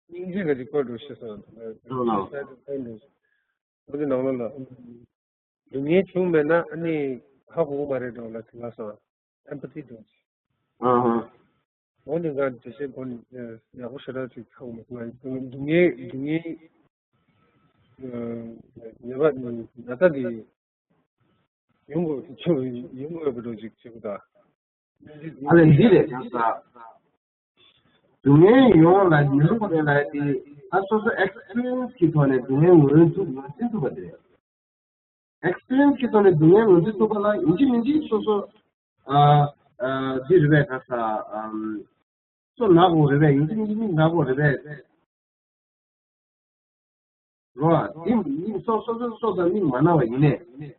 སྙིང་རྗེ་ག་ཅིག་བཀོད་འགྲོ་ཤེས་སོང་། ལགས་ལགས། འོ་དེ་ནང་ལོགས་ལ། སྡུག་བསྔལ་བྱུང་མེད་ན་ཨ་ནི་ཧ་གོ་གི་མ་རེད་འགྲོ་ལ་དེ་ལ་སོང་། ཨེམ་པ་ཐི་འགྲོ། ཨ་ཧ། འོ་ནི་ང་འགྲེལ་བཤད་གོ་ནི་ཡག་པོ་ཞེ་དྲག་ཅིག་ཧ་གོ་མ་སོང་། སྡུག་བསྔལ་སྡུག་བསྔལ་ཉེས་པ་ཉེས་པ་དེ་ཡོང་དགོས་ཡོང་དགོས་པའི་འགྲོ་ཅིག་བྱེད་དགོས་ད། ཨ་ལས་འདི་རེད་ད་ས། སྡུག་བསྔལ་ཡོང་ལ་ཉོན་དགོས་རེད་ལ་དེ་ད་སོ་སོ་ཨེག་སི་པི་རི་ཡན་སི་གི་ཐོག་ནས་སྡུག་བསྔལ་ངོས་འཛིན་ངོས་འཛིན་ཐུབ་པ་དེ་རེད། ཨེག་སི་པི་རི་ཡན་སི་གི་ཐོག་ནས་སྡུག་བསྔལ་ངོས་འཛིན་ཐུབ་པ་ལ་ཡིན་གཅིག་མིན་གཅིག་སོ་སོ་ཨ་ཨ་འདི་རེད་པས་ད་ས་ཨམ་སོ་ན་དགོས་རེད་པས། ཡིན་གཅིག་མིན་གཅིག་ན་དགོས་རེད་པས། རོ། དེ་མིག་སོགས་སོ་སོའི་སྲོག་དང་མིག་མ་ན་བ་ཡིན་ནས།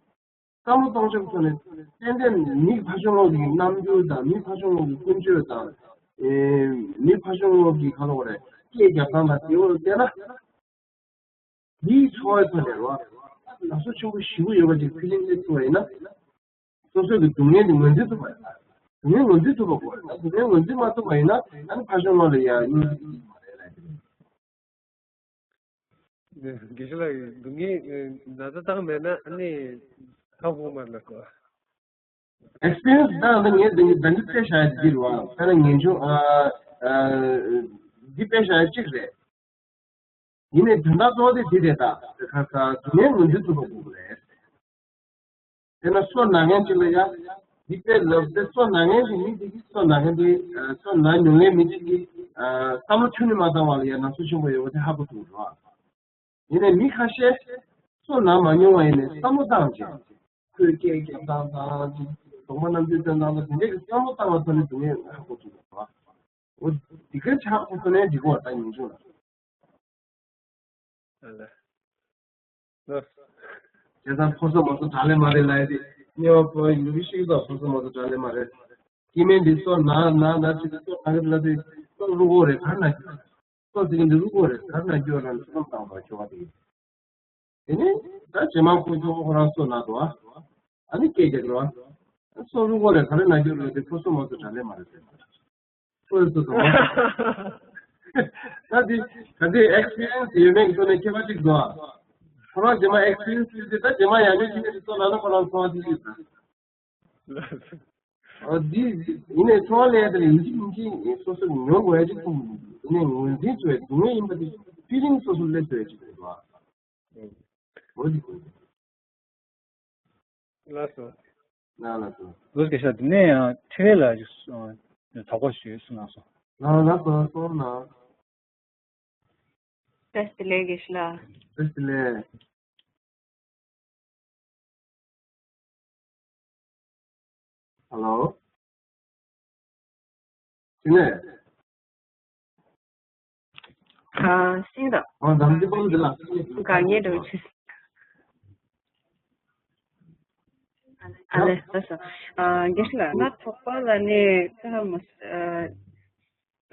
བསམ་བློ་གཏོང་ཕྱོགས་ཐོག་ནས་ཏན་ཏན་མི་ཕར་ཕྱོགས་ལོགས་ཀྱི་རྣམ་འགྱུར་དང་མི་ཕར་ཕྱོགས་ལོགས་ཀྱི་ཀུན་སྤྱོད་དང་། ཨེ། མི་ཕར་ཕྱོགས་ལོགས་ཀྱི་ག་ལ་བ་རེད་སྐད་རྒྱབ་སྟངས་དང་དེ་བོ་བལྟས་ན། དེའི་ཚོར་བའི་ཐོག་ནས་རོ། ན་ཚོད་ཆེན་པོ་ཞེ་པོ་ཡོད་པ་ཅིག་ཕི་ལིང་སླེབས་ཐུབ་པ་ཡིན་ན། སོ་སོའི་གི་སྡུག་བསྔལ་དེ་ངོས་འཛིན་ཐུབ་པ་ཡིན་ན། སྡུག་བསྔལ་ངོས་འཛིན་ཐུབ་པ་དགོས། ད་སྡུག་བསྔལ་ངོས་འཛིན་མ་ཐུབ་པ་ཡིན་ན་ཨ་ནི་ཕར་ཕྱོགས་ལོགས་ལ་ཡ་སྙིང་རྗེ་ཞིག་མ་རེད་ལ། དགེ་བཤེས་ལགས་ཀྱིས་སྡུག་བསྔལ་ན་ཚ་བཏང་མེད་ན་ཨ་ནི་ཧ་གོ་མ་ལ་གོ། ཨེག་སི་པི་རི་ཡན་སི་ད་ལྟ་ངས་འདི་འདི་འདི་དཔེ་བཞག་ཡ་འདི་རེད་བ། དཔེར་ན་ངེས་འབྱུང་ཨ་ཨ་འདི་དཔེ་བཞག་ཡ་གཅིག་རེད། ཡིན་ནའི་དོན་དག་གཙོ་བོ་དེ་འདི་རེད་ད། དེ་ག་ས་སྡུག་བསྔལ་ངོས་འཛིན་ཐུབ་པ་དགོས་ཀྱི་རེད། དེ་ན་སོ་ན་མཁན་ཅིག་ལ་ཡ། འདི་དཔེ་ལབ་སྟེ་སོ་ན་མཁན་གྱི་མི་དེ་གིས་སོ་ན་མཁན་དེ་སོ་ན་མྱོང་མཁན་མི་གཅིག་གིས་བསམ་བློ་ཁྱོན་ནས་མ་བཏང་བ་ལ་ཡ་ན་ཚོད་ཆེན་པོ་ཡོད་པ་དེ་ཧ་གོ་ཐུབ་རོགས། ཡིན་ནའི་མི་ཁ་ཤས་སོ་ན་མ་མྱོང་བ་ཡིན་ནའི་བསམ་བློ་བཏང་བྱས། ཁོས་སྐད་རྒྱབ་སྟངས་དང་ཅིག་གདོང་པ་རྣམ་འགྱུར་སྟོན་སྟངས་དང་དེ་འདྲས་ཀྱི་བསམ་བློ་བཏང་བ་ཐོག་ནས་སྡུག་བསྔལ་ཧ་གོ་ཐུབ་རོགས། འོ་འདི་ག་ཆགས་ཐུབ་ན་འགྲིག་གོ་ད་ཡིན་ཆོག་ལ། ཨ་ལས། ལོ། བྱས་ཙང་ཕོ་སོ་མོ་སོ་དྲག་ལེ་མ་རེད་ལ་ཡ་དེ། ཉེ་བ་ཕོ་ཡིན་ནུ་གི་ཤིག་ད་ཕོ་སོ་མོ་སོ་དྲག་ལེ་མ་རེད། སྐྱེ་དམན་འདི་སོ་ན་ན་ན་ཅིག་སོ་ག་གི་ལ་དེ་སོ་རུ་གོ་རེད་ག་ན་རྒྱུ། སོ་ཟེར་གི་འདི་རུ་གོ་རེད་ག་ན་རྒྱུ་ལ་ཚོད་བཏང་བ་ཁྱོ་བ་དེ། དེ་ནས་ད་རྗེས་མ་ཁོ་ཚོ་ཁོ་རང་སོ་ན་དོ་ཨ། ཨ་ནི་སྐད་རྒྱག་རོགས། སོ་རུ་གོ་རེད་ག་རེ་ན་རྒྱུ་རེད་དེ་ཕོ་སོ་མོ་སོ་དྲག་ལེ་མ་རེད་ཟེར། ཁོས་སུ་དང་། ད་དེ་ད་དེ་ཨེག་སི་པི་རི་ཡན་སི་ཡོད་མེད་ཀྱི་ཐོག་ནས་ཁྱད་པར་ཅིག་འདུག་ཨ། ཁོ་རང་རྗེས་མ་ཨེག་སི་པི་རི་ཡན་སི་ཡོད་དེ་ད་རྗེས་མ་ཡང་བསྐྱར་ཅི་ནས་ཅིག་སོང་ན་ན་ཁོ་རང་ཚོར་བ་ཅིག་ཡོད་ད། ཨ་འདི་ཡིན་ནའི་ཚོར་བ་ལས་དེ་ཡིན་གཅིག་མིན་གཅིག་སོ་སོ་ཉོ་དགོས་ཡ་ཅིག་མཐོང་གི་འདུག་ཡིན་ནའི་ངོས་འཛིན་བྱས་སྡུག་བསྔལ་ཡིན་པ་དེ་ཕི་ལིང་སོ་སོ་སླེབས་ཐུབ་ཡ་ཅིག་འདུག་ཨ། འོ་དེ་དགོས། ལགས་སོ། ལགས་ལགས་སོ། ལོ་སྐད་ཆ་དེ་ནས་ཡང་ཁྲི་རེ་ལ་དོགས་པ་ཞུས་གསུངས་གནང་སོང་། ལགས་ལགས་སོ་སོང་ན། བཀྲ་ཤིས་བདེ་ལེགས་དགེ་བཤེས་ལགས། བཀྲ་ཤིས་བདེ་ལེགས། ཧ་ལོ། དེ་ནས། ཨ་ཤེས་ད། ཨ་འདམ་གྱི་པང་འདི་ལ། དཀའ་ངལ་འགྲོ་ཆེ། ཨ་ལས་ལགས་སོ། ཨ་དགེ་བཤེས་ལགས་ང་དོགས་པ་ལ་ནི་ད་མ་ཨ་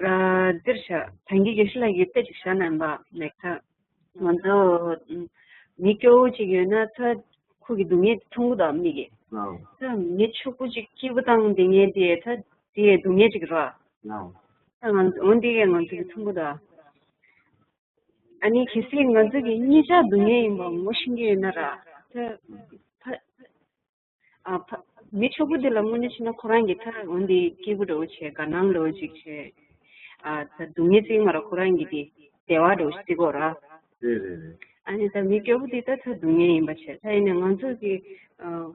ཨ་འདིར་བཞག་ད་གིན་དགེ་བཤེས་ལགས་ཀྱིས་དཔེ་ཅིག་བཞག་གནང་བ་ལེགས་ཐག་ང་ཚོ་མི་སྐྱོ་བོ་ཅིག་ཡོད་ན་ད་ཁོ་གི་སྡུག་བསྔལ་དེ་མཐོང་གི་འདུག་མིག་གིས། ད་མི་ཕྱུག་པོ་ཅིག་སྐྱིད་པོ་བཏང་བསྡད་མཁན་དེ་ད་དེ་སྡུག་བསྔལ་ཅིག་རེད། ད་ང་འོན་ཏེ་ང་ཚོ་གི་མཐོང་གི་འདུག་ཨ་ནི་གལ་སྲིད་ང་ཚོ་གི་གཉིས་ཆ་སྡུག་བསྔལ་ཡིན་པ་ངོ་ཤེས་ཀྱི་ཡོད་ན་ར། ད་ཕ་ཨ་ཕ་མི་ཕྱུག་པོ་དེ་ལ་དངོས་གནས་བྱས་ན་ཁོ་རང་གི་ད་འོན་ཏེ་སྐྱིད་པོ་འདྲ་བོ་བྱས། དགའ་སྣང་འདྲ་བོ་ཅིག་བྱས། ཨ་ད་སྡུག་བསྔལ་བརྩི་མ་ར། ཁོ་རང་གི་དེ་བདེ་བ་འདྲ་བོ་ཞིག་བརྩི་དགོས་ར། རེད་རེད་རེད། ཨ་ནི་ད་མི་སྐྱོ་པོ་དེ་ད་ད་སྡུག་བསྔལ་ཡིན་པ་བྱས། ད་ཡིན་ནའི་ང་ཚོ་གི་ཨ་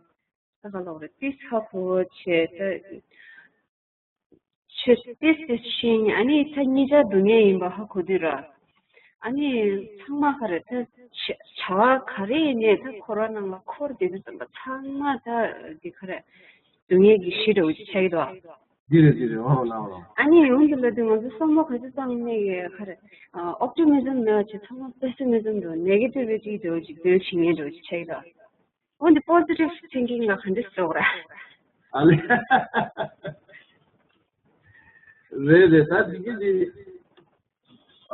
ད་ག་ལབ་རེད། ཏིས་ཧ་གོ་བྱས། ད་ཆོས་ཏིས་ཏིས་ཤེས། ཨ་ནི་ད་གཉིས་ཆ་སྡུག་བསྔལ་ཡིན་པ་ཧ་གོ་དུས་ར། ཨ་ནི་ཚང་མ་ག་རེ་ད་བྱ་བྱ་བ་ག་རེ་ཡིན་ནའི་ད་འཁོར་བ་ནང་ལ་འཁོར་བསྡད་དུས་ཙམ་པ་ཚང་མ་ད་འདི་ག་རེ་སྡུག་བསྔལ་གྱི་གཞི་འདྲ་བོ་ཅིག་ཆགས་ཀྱི་འདུག་འདི་རེད་འདི་རེད། འོ་ལ་འོ་ལ། ཨ་ནི་ཡོང་དུས་ལ་དུས་ང་ཚོ་བསམ་བློ་ག་ཚོད་བཏང་ནའི་ག་རེ་ཨོབ་ཊི་མི་ཛམ་མེད་པ་བྱས། ཚང་མ་པེ་སི་མི་ཛམ་དང་ནེ་གེ་ཊི་ཝི་ཊི་འདྲ་བོ་ཅིག་འདོད་བྱེད་མཁན་འདྲ་བོ་ཅིག་ཆགས་ཀྱི་འདུག་འོན་ཏེ་པོ་སི་ཊིབ་ཐིང་ཀིང་ལ་ག་འདྲ་ཟེར་དགོས་ར། ཨ་ལེ། རེད་རེད། ད་འདི་གི་འདི།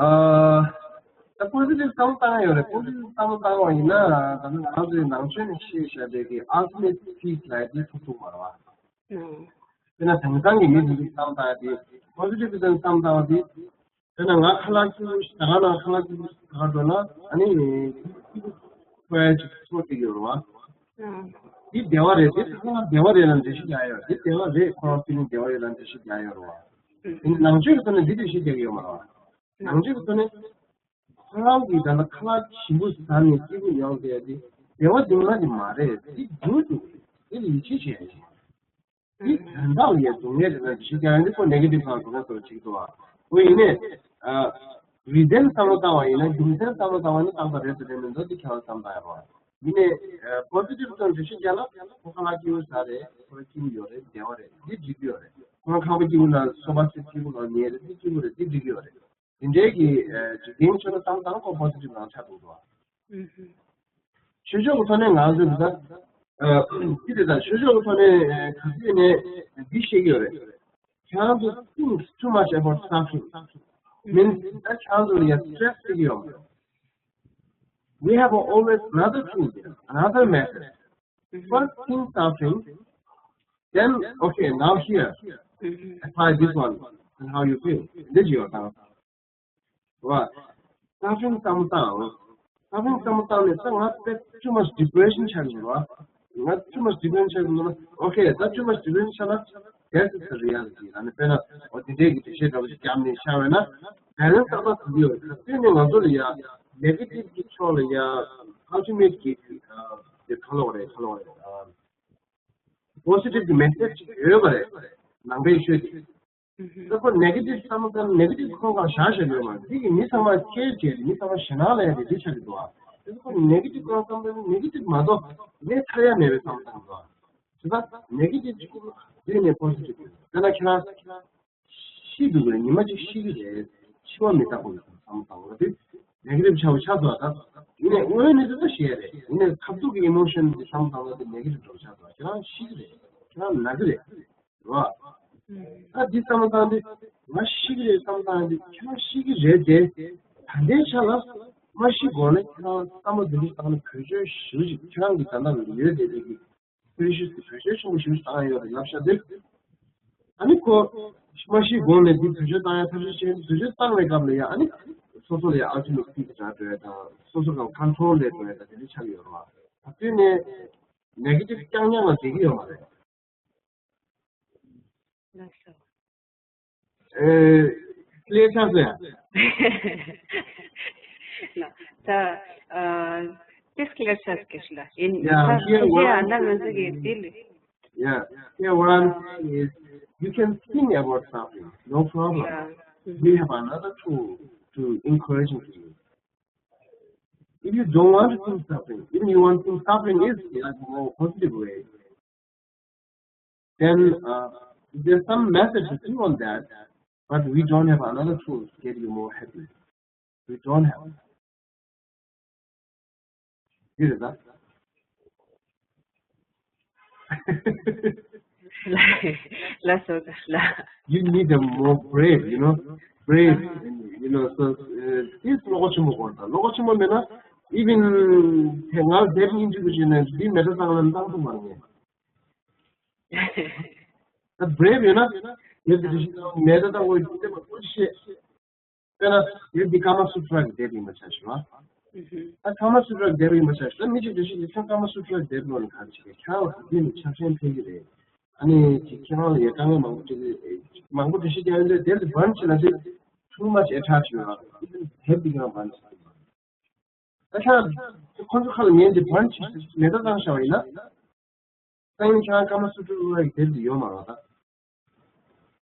ཨ། ད་པོ་སི་ཊིབ་བསམ་བློ་བཏང་ཡོད་རེད། པོ་སི་ཊིབ་བསམ་བློ་བཏང་བ་ཡིན་ན་ད་ནི་ང་ཚོའི་ནང་ཆོས་ནས་བཤད་བཞག་པའི་གི་ཨལ་ཊི་མེཊ་པིས་ལབ་ཡ་དེ་ཐོབ་ཐུབ་མ་རེད་བ། ཨང་། དཔེར་ན་དེང་སང་གི་མི་འདི་འདི་བསམ་བཏང་ཡ་དེ། པོ་སི་ཊིབ་བསམ་བཏང་བ་དེ། དེ་ན་ང་ཁ་ལག་སྐྱིད་པོ་ཞིག་ད་ག་ན་ཁ་ལག་སྐྱིད་པོ་ཞིག་ད་ག་འགྲོ་ན། ཨ་ནི་སྐྱིད་པོ་ཁོ་ཡ་ཅིག་ཚོར་བསྡད་ཡོད་རེད་བ། ཨང་། འདི་བདེ་བ་རེད། འདི་ཁ་ལག་བདེ་བ་རེད་ལབ་འགྲེལ་བཤད་རྒྱག་ཡོད། འདི་བདེ་བ་རེད། ཁོ་རང་ཕི་ལིང་བདེ་བ་ཡོད་ལབ་འགྲེལ་བཤད་རྒྱག་ཡོད་རེད་བ། ཨང་། དེ་ནི་ནང་ཆོས་ཀྱི་ཐོག་ནས་འདི་འགྲེལ་བཤད་རྒྱག་གི་ཡོད་མ་རེད་བ། ནང་ཆོས་ཀྱི་ཐོག་ནས་ཁོ་རང་གིས་ད་ལྟ་ཁ་ལག་ཞིམ་པོ་ཟ་ནས་སྐྱིད་པོ་ཡོང་བསྡད་ཡ་དེ་བདེ་བ་སྡུག་བསྔལ་དེ་མ་རེད། འདི་རྒྱུ་འདུག་འདི་ལ་ཡིད་ཆེས་བྱེད་ཡ་ཡིན། འདི་དོན་དག་ལ་ཡ་སྡུག་བསྔལ་རེད་ན་འགྲེལ་བཤད་རྒྱག་ཡ་འདི་ཁོ་ནེ་གེ་ཊིབ་སང་དགོས་ས་ཅིག་འདུག་བ། འོ་ཡིན་ནའི། རིགས་ལྡན་བསམ་བློ་བཏང་བ་ཡིན་ན། རྒྱུ་མཚན་བསམ་བློ་བཏང་བ་ཡིན་ན་བཏང་པ་རེད་དང་རེད་མི་འདུག་འདི་ཁྱད་པར་བསམ་བཏང་ཡ་རེད་བ། ཡིན་ནའི། པོ་སི་ཊིབ་སང་འགྲེལ་བཤད་རྒྱག་ན་ཁོ་ཁ་ལག་སྐྱིད་པོ་ཟ་རེད། ཁོ་ལ་སྐྱིད་པོ་ཡོད་རེད། བདེ་བ་རེད། འདི་འགྲིག་གི་ཡོད་རེད། ཁོ་ཁང་པ་སྐྱིད་པོ་ནང་སོ་ཕ་སེ་སྐྱིད་པོ་ནང་ཉལ་རེད། འདི་སྐྱིད་པོ་རེད། འདི་འགྲིག་གི་ཡོད་རེད། དེ་འདྲའི་གི་འཇིག་རྟེན་ཆོས་ལ་བསམ་བཏང་ན་ཁོ་པོ་སི་ཊིབ་ནང་ཆགས་འདུག་འདུག་བ། ཨུ་ཧུ། ཆོས་ཕྱོགས་ཀྱི་ཐོག་ནས་ང་ཚོས་འདི་ལྟར། ཨ། ཅི་རེད། ད་ཆོས་ཕྱོགས་ཀྱི་ཐོག་ནས་ག་ཚོད་ནས་འདི་བཤད་ཀྱི་ཡོད་རེད། ཁྱེད་རང་ཚོ་think too much about suffering means ད་ཁྱེད་རང་ཚོ་ལ་ཡ་སི་ཊེ་རེ་སི་སྟེར་གྱི་ཡོད་མ་རེད། We have always another tool, another method. First think suffering, then, okay, now here, apply this one and how you feel. འདི་བྱེད་ཡོད་དང་། བ། ས་ཕིང་བསམ་བཏང་། ས་ཕིང་བསམ་བཏང་ནས་ད་ང་དཔེ་too much depression ཆགས་ཡོད་ར། ང་too much depression ཆགས་ཡོད་ན། okay, ད་too much depression ཆགས་ན། That's the reality. ཨ་ནི་དཔེར་ན་འོ་དེ་འདྲའི་གི་འགྲེལ་བཤད་འདྲ་པོ་ཞིག་བརྒྱབ་ནས་བཞག་པ་ཡིན་ན། balance ཏག་ཏག་ཐུག་གི་ཡོད་རེད། དེ་ནས་ང་ཚོ་ལ་ཡ་negative གི་ཕྱོགས་ལ་ཡ་ultimate གི་དེ་ག་ལབ་དགོས་རེད། ག་ལབ་དགོས་རེད། positive གི་message ཅིག་ཡོད་པ་རེད། ནང་པའི་ཆོས་དེ། ད་ཁོ་negative བསམ་བློ་བཏང་། negative ཁོ་གང་བཞག་བཞག་ཡོད་མ་རེད། འདི་གི་མི་ཚང་མ་ཁྱེར་བྱས་ཏེ་མི་ཚང་མ་ཞེད་སྣང་ལ་ཡ་དེ་འདི་ཆགས་ཀྱི་འདུག་ཨ། དེ་ཁོ་negative གང་བསམ་བློ་negative མ་གཏོགས་གནས་ཐར་ཡ་མེད་པའི་བསམ་བློ་བཏང་འདུག་ཨ། དེ་ད་negative གཅིག་པུ་བརྗེས་ནས་positive དེ་ན་ཁྱེད་རང་ཤི་འདུག་རེད། ཉི་མ་གཅིག་ཤི་གི་རེད། འཆི་བ་མི་རྟག་པ་ཡོད་བསམ་བློ་བཏང་ན་དེ་negative ཆགས་པ་ཆགས་འདུག་ཨ། ད་ཡིན་ནའི་དངོས་ཡོད་གནས་ཚུལ་ད་ཞེ་རེད། ཡིན་ནའི་ཁ་ཐུག་གི་emotion དེ་བསམ་བློ་བཏང་ན་དེ་negative འགྲོ་ཆགས་འདུག་ཨ། ཁྱེད་རང་ཤི་གི་རེད། ཁྱེད་རང་ན་གི་རེད། རེད་བ། ཨ། ད་འདི་བསམ་བློ་བཏང་སྟེ་ང་ཤི་གི་རེད་བསམ་བློ་བཏང་སྟེ་ཁྱེད་རང་ཤི་གི་རེད་དེ། ད་ལྟའི་ཆ་ལ་མ་ཤི་གོང་ནས་ཁྱེད་རང་བསམ་བློ་འདི་འདྲ་བཏང་ནས་བེད་སྤྱོད་ཞེ་པོ་ཞིག་ཁྱེད་རང་གི་ད་ལྟ་ལ་ཡོད་བསྡད་པའི་གི་precious གི་བེད་སྤྱོད་ཆེན་པོ་ཞེ་པོ་ཞིག་བཏང་ཡོད་རེད་ལབ་ཤག་དེ། ཨ་ནི་ཁོ་མ་ཤི་གོང་ནས་འདི་བེད་སྤྱོད་བཏང་ཡ་ཐབས་ཤེས་བྱས། བེད་སྤྱོད་བཏང་བའི་སྐབས་ལ་ཡ་ཨ་ནི་སོ་སོ་ལ་ཡ་ultimate peace འདྲ་འགྲོ་ཡ་དང་། སོ་སོ་གང་control ལས་འགྲོ་ཡ་དང་དེ་འདྲ་ཆགས་ཡོད་རེད་བ། ད་དུས་ནས་negative རྐྱང་རྐྱང་ལ་བསྡད་ཀྱི་ཡོད་མ་རེད། ལགས་སོ། ཨེ། clear ཆགས་སོང་ཡ། ལགས། ད་ཨ་ཏིས་clear ཆགས་ཀྱི་ཞིག་ལ་ཡིན། Yeah, ད་here what I'm ཨ་ན་ང་ཚོ་གི་འདི་ལ། Yeah, here what I'm saying is, you can think about suffering, no problem. Yeah. We have another tool to encourage you. If you don't want to think suffering, even you want to think suffering is like a more positive way. Then uh, there's some method to think on that, but we don't have another tool to get you more happy. We don't have. This is that. ལགས་སོ་ལགས། You need a more brave, you know, brave, you know, so, uh, this is བློ་ཁོག་ཆེན་པོ་དགོས་རེད། བློ་ཁོག་ཆེན་པོ་མེད་ན། Even དེ་སྔ་ཟེར་ཡིན་གཅིག་པུ་བྱས་ནས་འདི་མེ་ད་ཚང་ལ་བཏང་ཐུབ་མ་རེད། ད་brave ཡོད་ན་ཡོད་དེ་མེ་ད་བཏང་དགོས་ཡོད་དེ་མ་གཏོགས་ཤེས། དཔེར་ན་དེབ་འདི་ཀ་མ་སུ་ཏྲ་གི་དེབ་ཡིན་པ་ཆ་བཞག་ཨ། ད་ཀ་མ་སུ་ཏྲ་གི་དེབ་ཡིན་པ་ཆ་བཞག་ད་མི་གཅིག་འདྲ་ཞིག་གིས་ཁྱོད་ཀ་མ་སུ་ཏྲ་གི་དེབ་ཀློག་ནས་ག་རེ་བྱེད་ཀྱི་ཁྱོད་ལ་འདི་ནི་ཆ་ཤས་འཕེལ་གྱི་རེད། ཨ་ནི་ཅིག་ཁྱེད་རང་ལ་ཡ་དཀའ་ངལ་མང་པོ་འཕྲད་ཀྱི་རེད། མང་པོ་འདྲ་ཞིག་ཀྱང་ཡོད་འདུག་དེབ་འདི་བྷན་བྱས་ན་དེ་too much attraction ཡོད་རེད། དེབ་འདི་ཀྱང་བྷན་བྱེད་ཀྱི་ཡོད་རེད། ད་ཆ་ཁོ་ཚོ་ཁ་ལ་ངས་འདི་བྷན་བྱས་མེ་མདའ་བཏང་བཞག་པ་ཡིན་ན། སང་ཉིན་ཁྱེད་རང་ཀ་མ་སུ་ཏྲ་ཀློག་ཡག་གི་དེབ་འདི་ཡོད་མ་རེད་ད།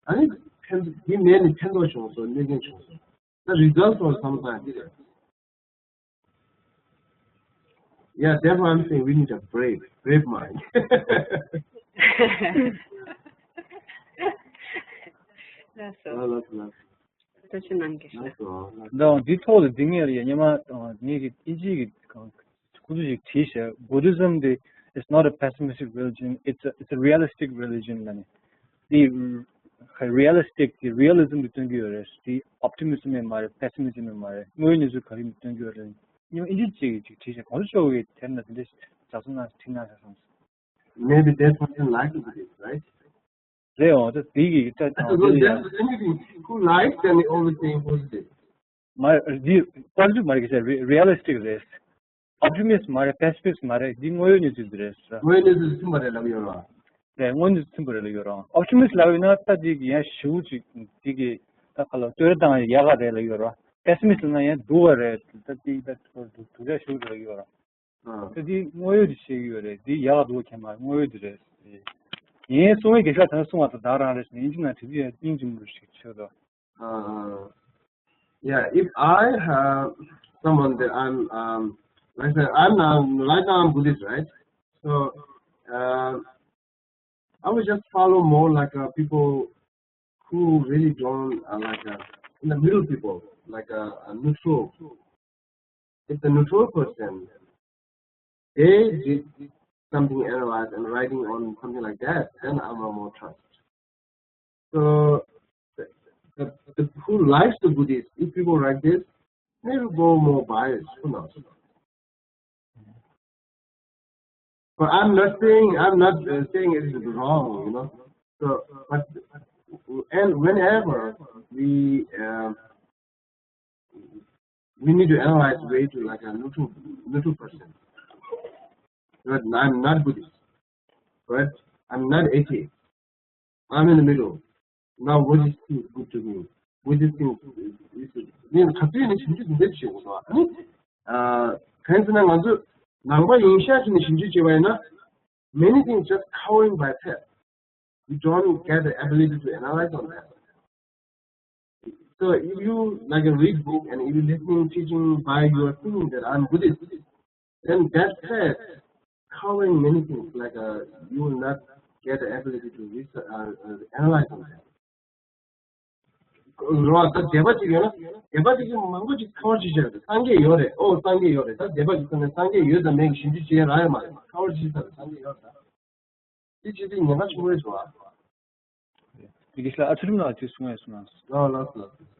ཨ་ནི་ཕན་ཐོགས་འདི་མེད་ནི་ཕན་ཐོགས་བྱུང་སོང་གནོད་སྐྱོན་བྱུང་སོང་། ད་result ཐོག་བསམ་བློ་བཏང་ཡག་འདི་རེད། Yeah, that's why I'm saying we need a brave, brave mind. That's all. ལགས་སོ། ཐུགས་རྗེ་གནང་གི། ལགས་སོ། ལགས་སོ། འདི་ཐོག་ལ་འདི་ངས་ཡ་སྔོན་མ་ངས་ཀྱི་ཨིན་ཇིའི་གི་ཁོང་ཚོ་ཞིག་བྲིས་ཤག Buddhism དེ is not a pessimistic religion, it's a, it's a realistic religion ལབ་ནས། དེ་realistic དེ་realism དེ་སྟོན་གྱི་ཡོད་རེད། དེ་optimism ཡང་མ་རེད། pessimism ཡང་མ་རེད། དངོས་ཡོད་གནས་ཚུལ་ག་རེ་ཡིན་སྟོན་གྱི་ཡོད་རེད། སྔོན་མ་ཨིན་ཇི་ཅིག་ཅིག་བྲིས་ཤག་གོང་ས་མཆོག་གིས་དེབ་ནང་དེ་འདྲ་ལྗགས་རྩོམ་གནང་བྲིས་གནང་ཤག་བསམ་སོང་། Maybe that person like Buddhist, right? རེད་འོང་། ད་དེ་གི་ད་དང་དེ་ལ་ཡང་། Who likes and always saying positive. མ་རེད། འདི་positive མ་རེད། གི་realistic རེད། optimist མ་རེད། pessimist མ་རེད། འདི་དངོས་ཡོད་གནས་ཚུལ་འདི་རེད། དངོས་ཡོད་གནས་ཚུལ་མཚུངས་པ་རེད་ལབ་ཡོད་རེད། རེད། དངོས་གནས་མཚུངས་པ་རེད་ལབ་ཡོད་རེད། optimist ལབ་ཡོད་ན་ད་འདི་གི་ཡང་ཞེ་པོ་ཅིག་འདི་གི་ད་ག་ལ་བསྟོད་ར་བཏང་ཡག་ག་རེད་ལབ་ཡོད་རེད། pessimist ལབ་ན་ཡང་སྡུག་པ་རེད། ད་འདི་ད་སྡུག་ཅག་ཞེ་པོ་རེད་ལབ་ཡོད་རེད། ད་འདི་དངོས་ཡོད་འདི་བཤད་ཀྱི་ཡོད་རེད། འདི་ཡག་སྡུག་མཁྱེན་མ་དངོས་ཡོད་འདི་རེད། ངས་གསུང་བའི་དགེ་བཤགས་དེ་ཚོ་གསུང་བ་དང་བདག་རང་རེད་ཟེར་ནས་ཡིན་གཅིག་ན་དྲི་རྒྱུ་ཡང་སྙིང་རྗེ་མོ་ཞིག་ཆགས་འདུག Uh, yeah, if I have someone that I'm, um, like I said, I'm now, right now I'm Buddhist, right? So, uh, I would just follow more like uh, people who really don't, uh, like uh, in the middle people, like uh, a neutral. If the neutral person, they did something analyze and writing on something like that, then I'm a more trust. So the, the, the, who likes the Buddhist, if people like this, maybe go more biased, who knows? But I'm not saying, I'm not uh, saying it is wrong, you know. So, but and whenever we uh, we need to analyze way to like a neutral neutral person. But I'm not Buddhist, but I'm not atheist. I'm in the middle. Now, what is good to me? What is good? ནི་ག་ཚོད་ནས་ཞིབ་འཇུག་འདི་འདྲ་བྱེད་དགོས་འདུག་ཨ་ནི། གང་ཡིན་ཟེར་ན་ང་ཚོ་ནང་པ་ཡིན་ཤག་ཟེར་ནས་ཞིབ་འཇུག་བྱས་པ་ཡིན་ན། Many things just covering by faith. You don't get the ability to analyze on that. So if you like a read book and if you listening teaching by your thinking that I'm Buddhist, then that faith covering many things like uh, you will not get the ability to research, uh, uh, analyze on that. རོ་ད་སྡེ་པ་ཅིག་ཡོད་ན་སྡེ་པ་ཅིག་གིས་མང་པོ་ཅིག་ཁ་བར་ཅིག་བྱས་རེད། སངས་རྒྱས་ཡོད་རེད། ཨོ་སངས་རྒྱས་ཡོད་རེད། ད་སྡེ་པ་ཅིག་ཚོ་ནས་སངས་རྒྱས་ཡོད་དམ་མེད་ཀྱི་ཞིབ་འཇུག་བྱེད་ཡ་རག་ཡོད་མ་རེད། ཁ་བར་ཅིག་ཚར་རེད། སངས་རྒྱས་ཡོད་རེད། ད་དེ་ཅིག་དེ་ཉེན་ཁ་ཆེན་པོ་རེད་ཟེར་བ། དེ་གི་ལ་ཨ་ཚུལ་ཁྲིམས་ལགས་ཅིག་གསུང་ཡ་གསུང་ན། ལགས་ལགས་ལགས།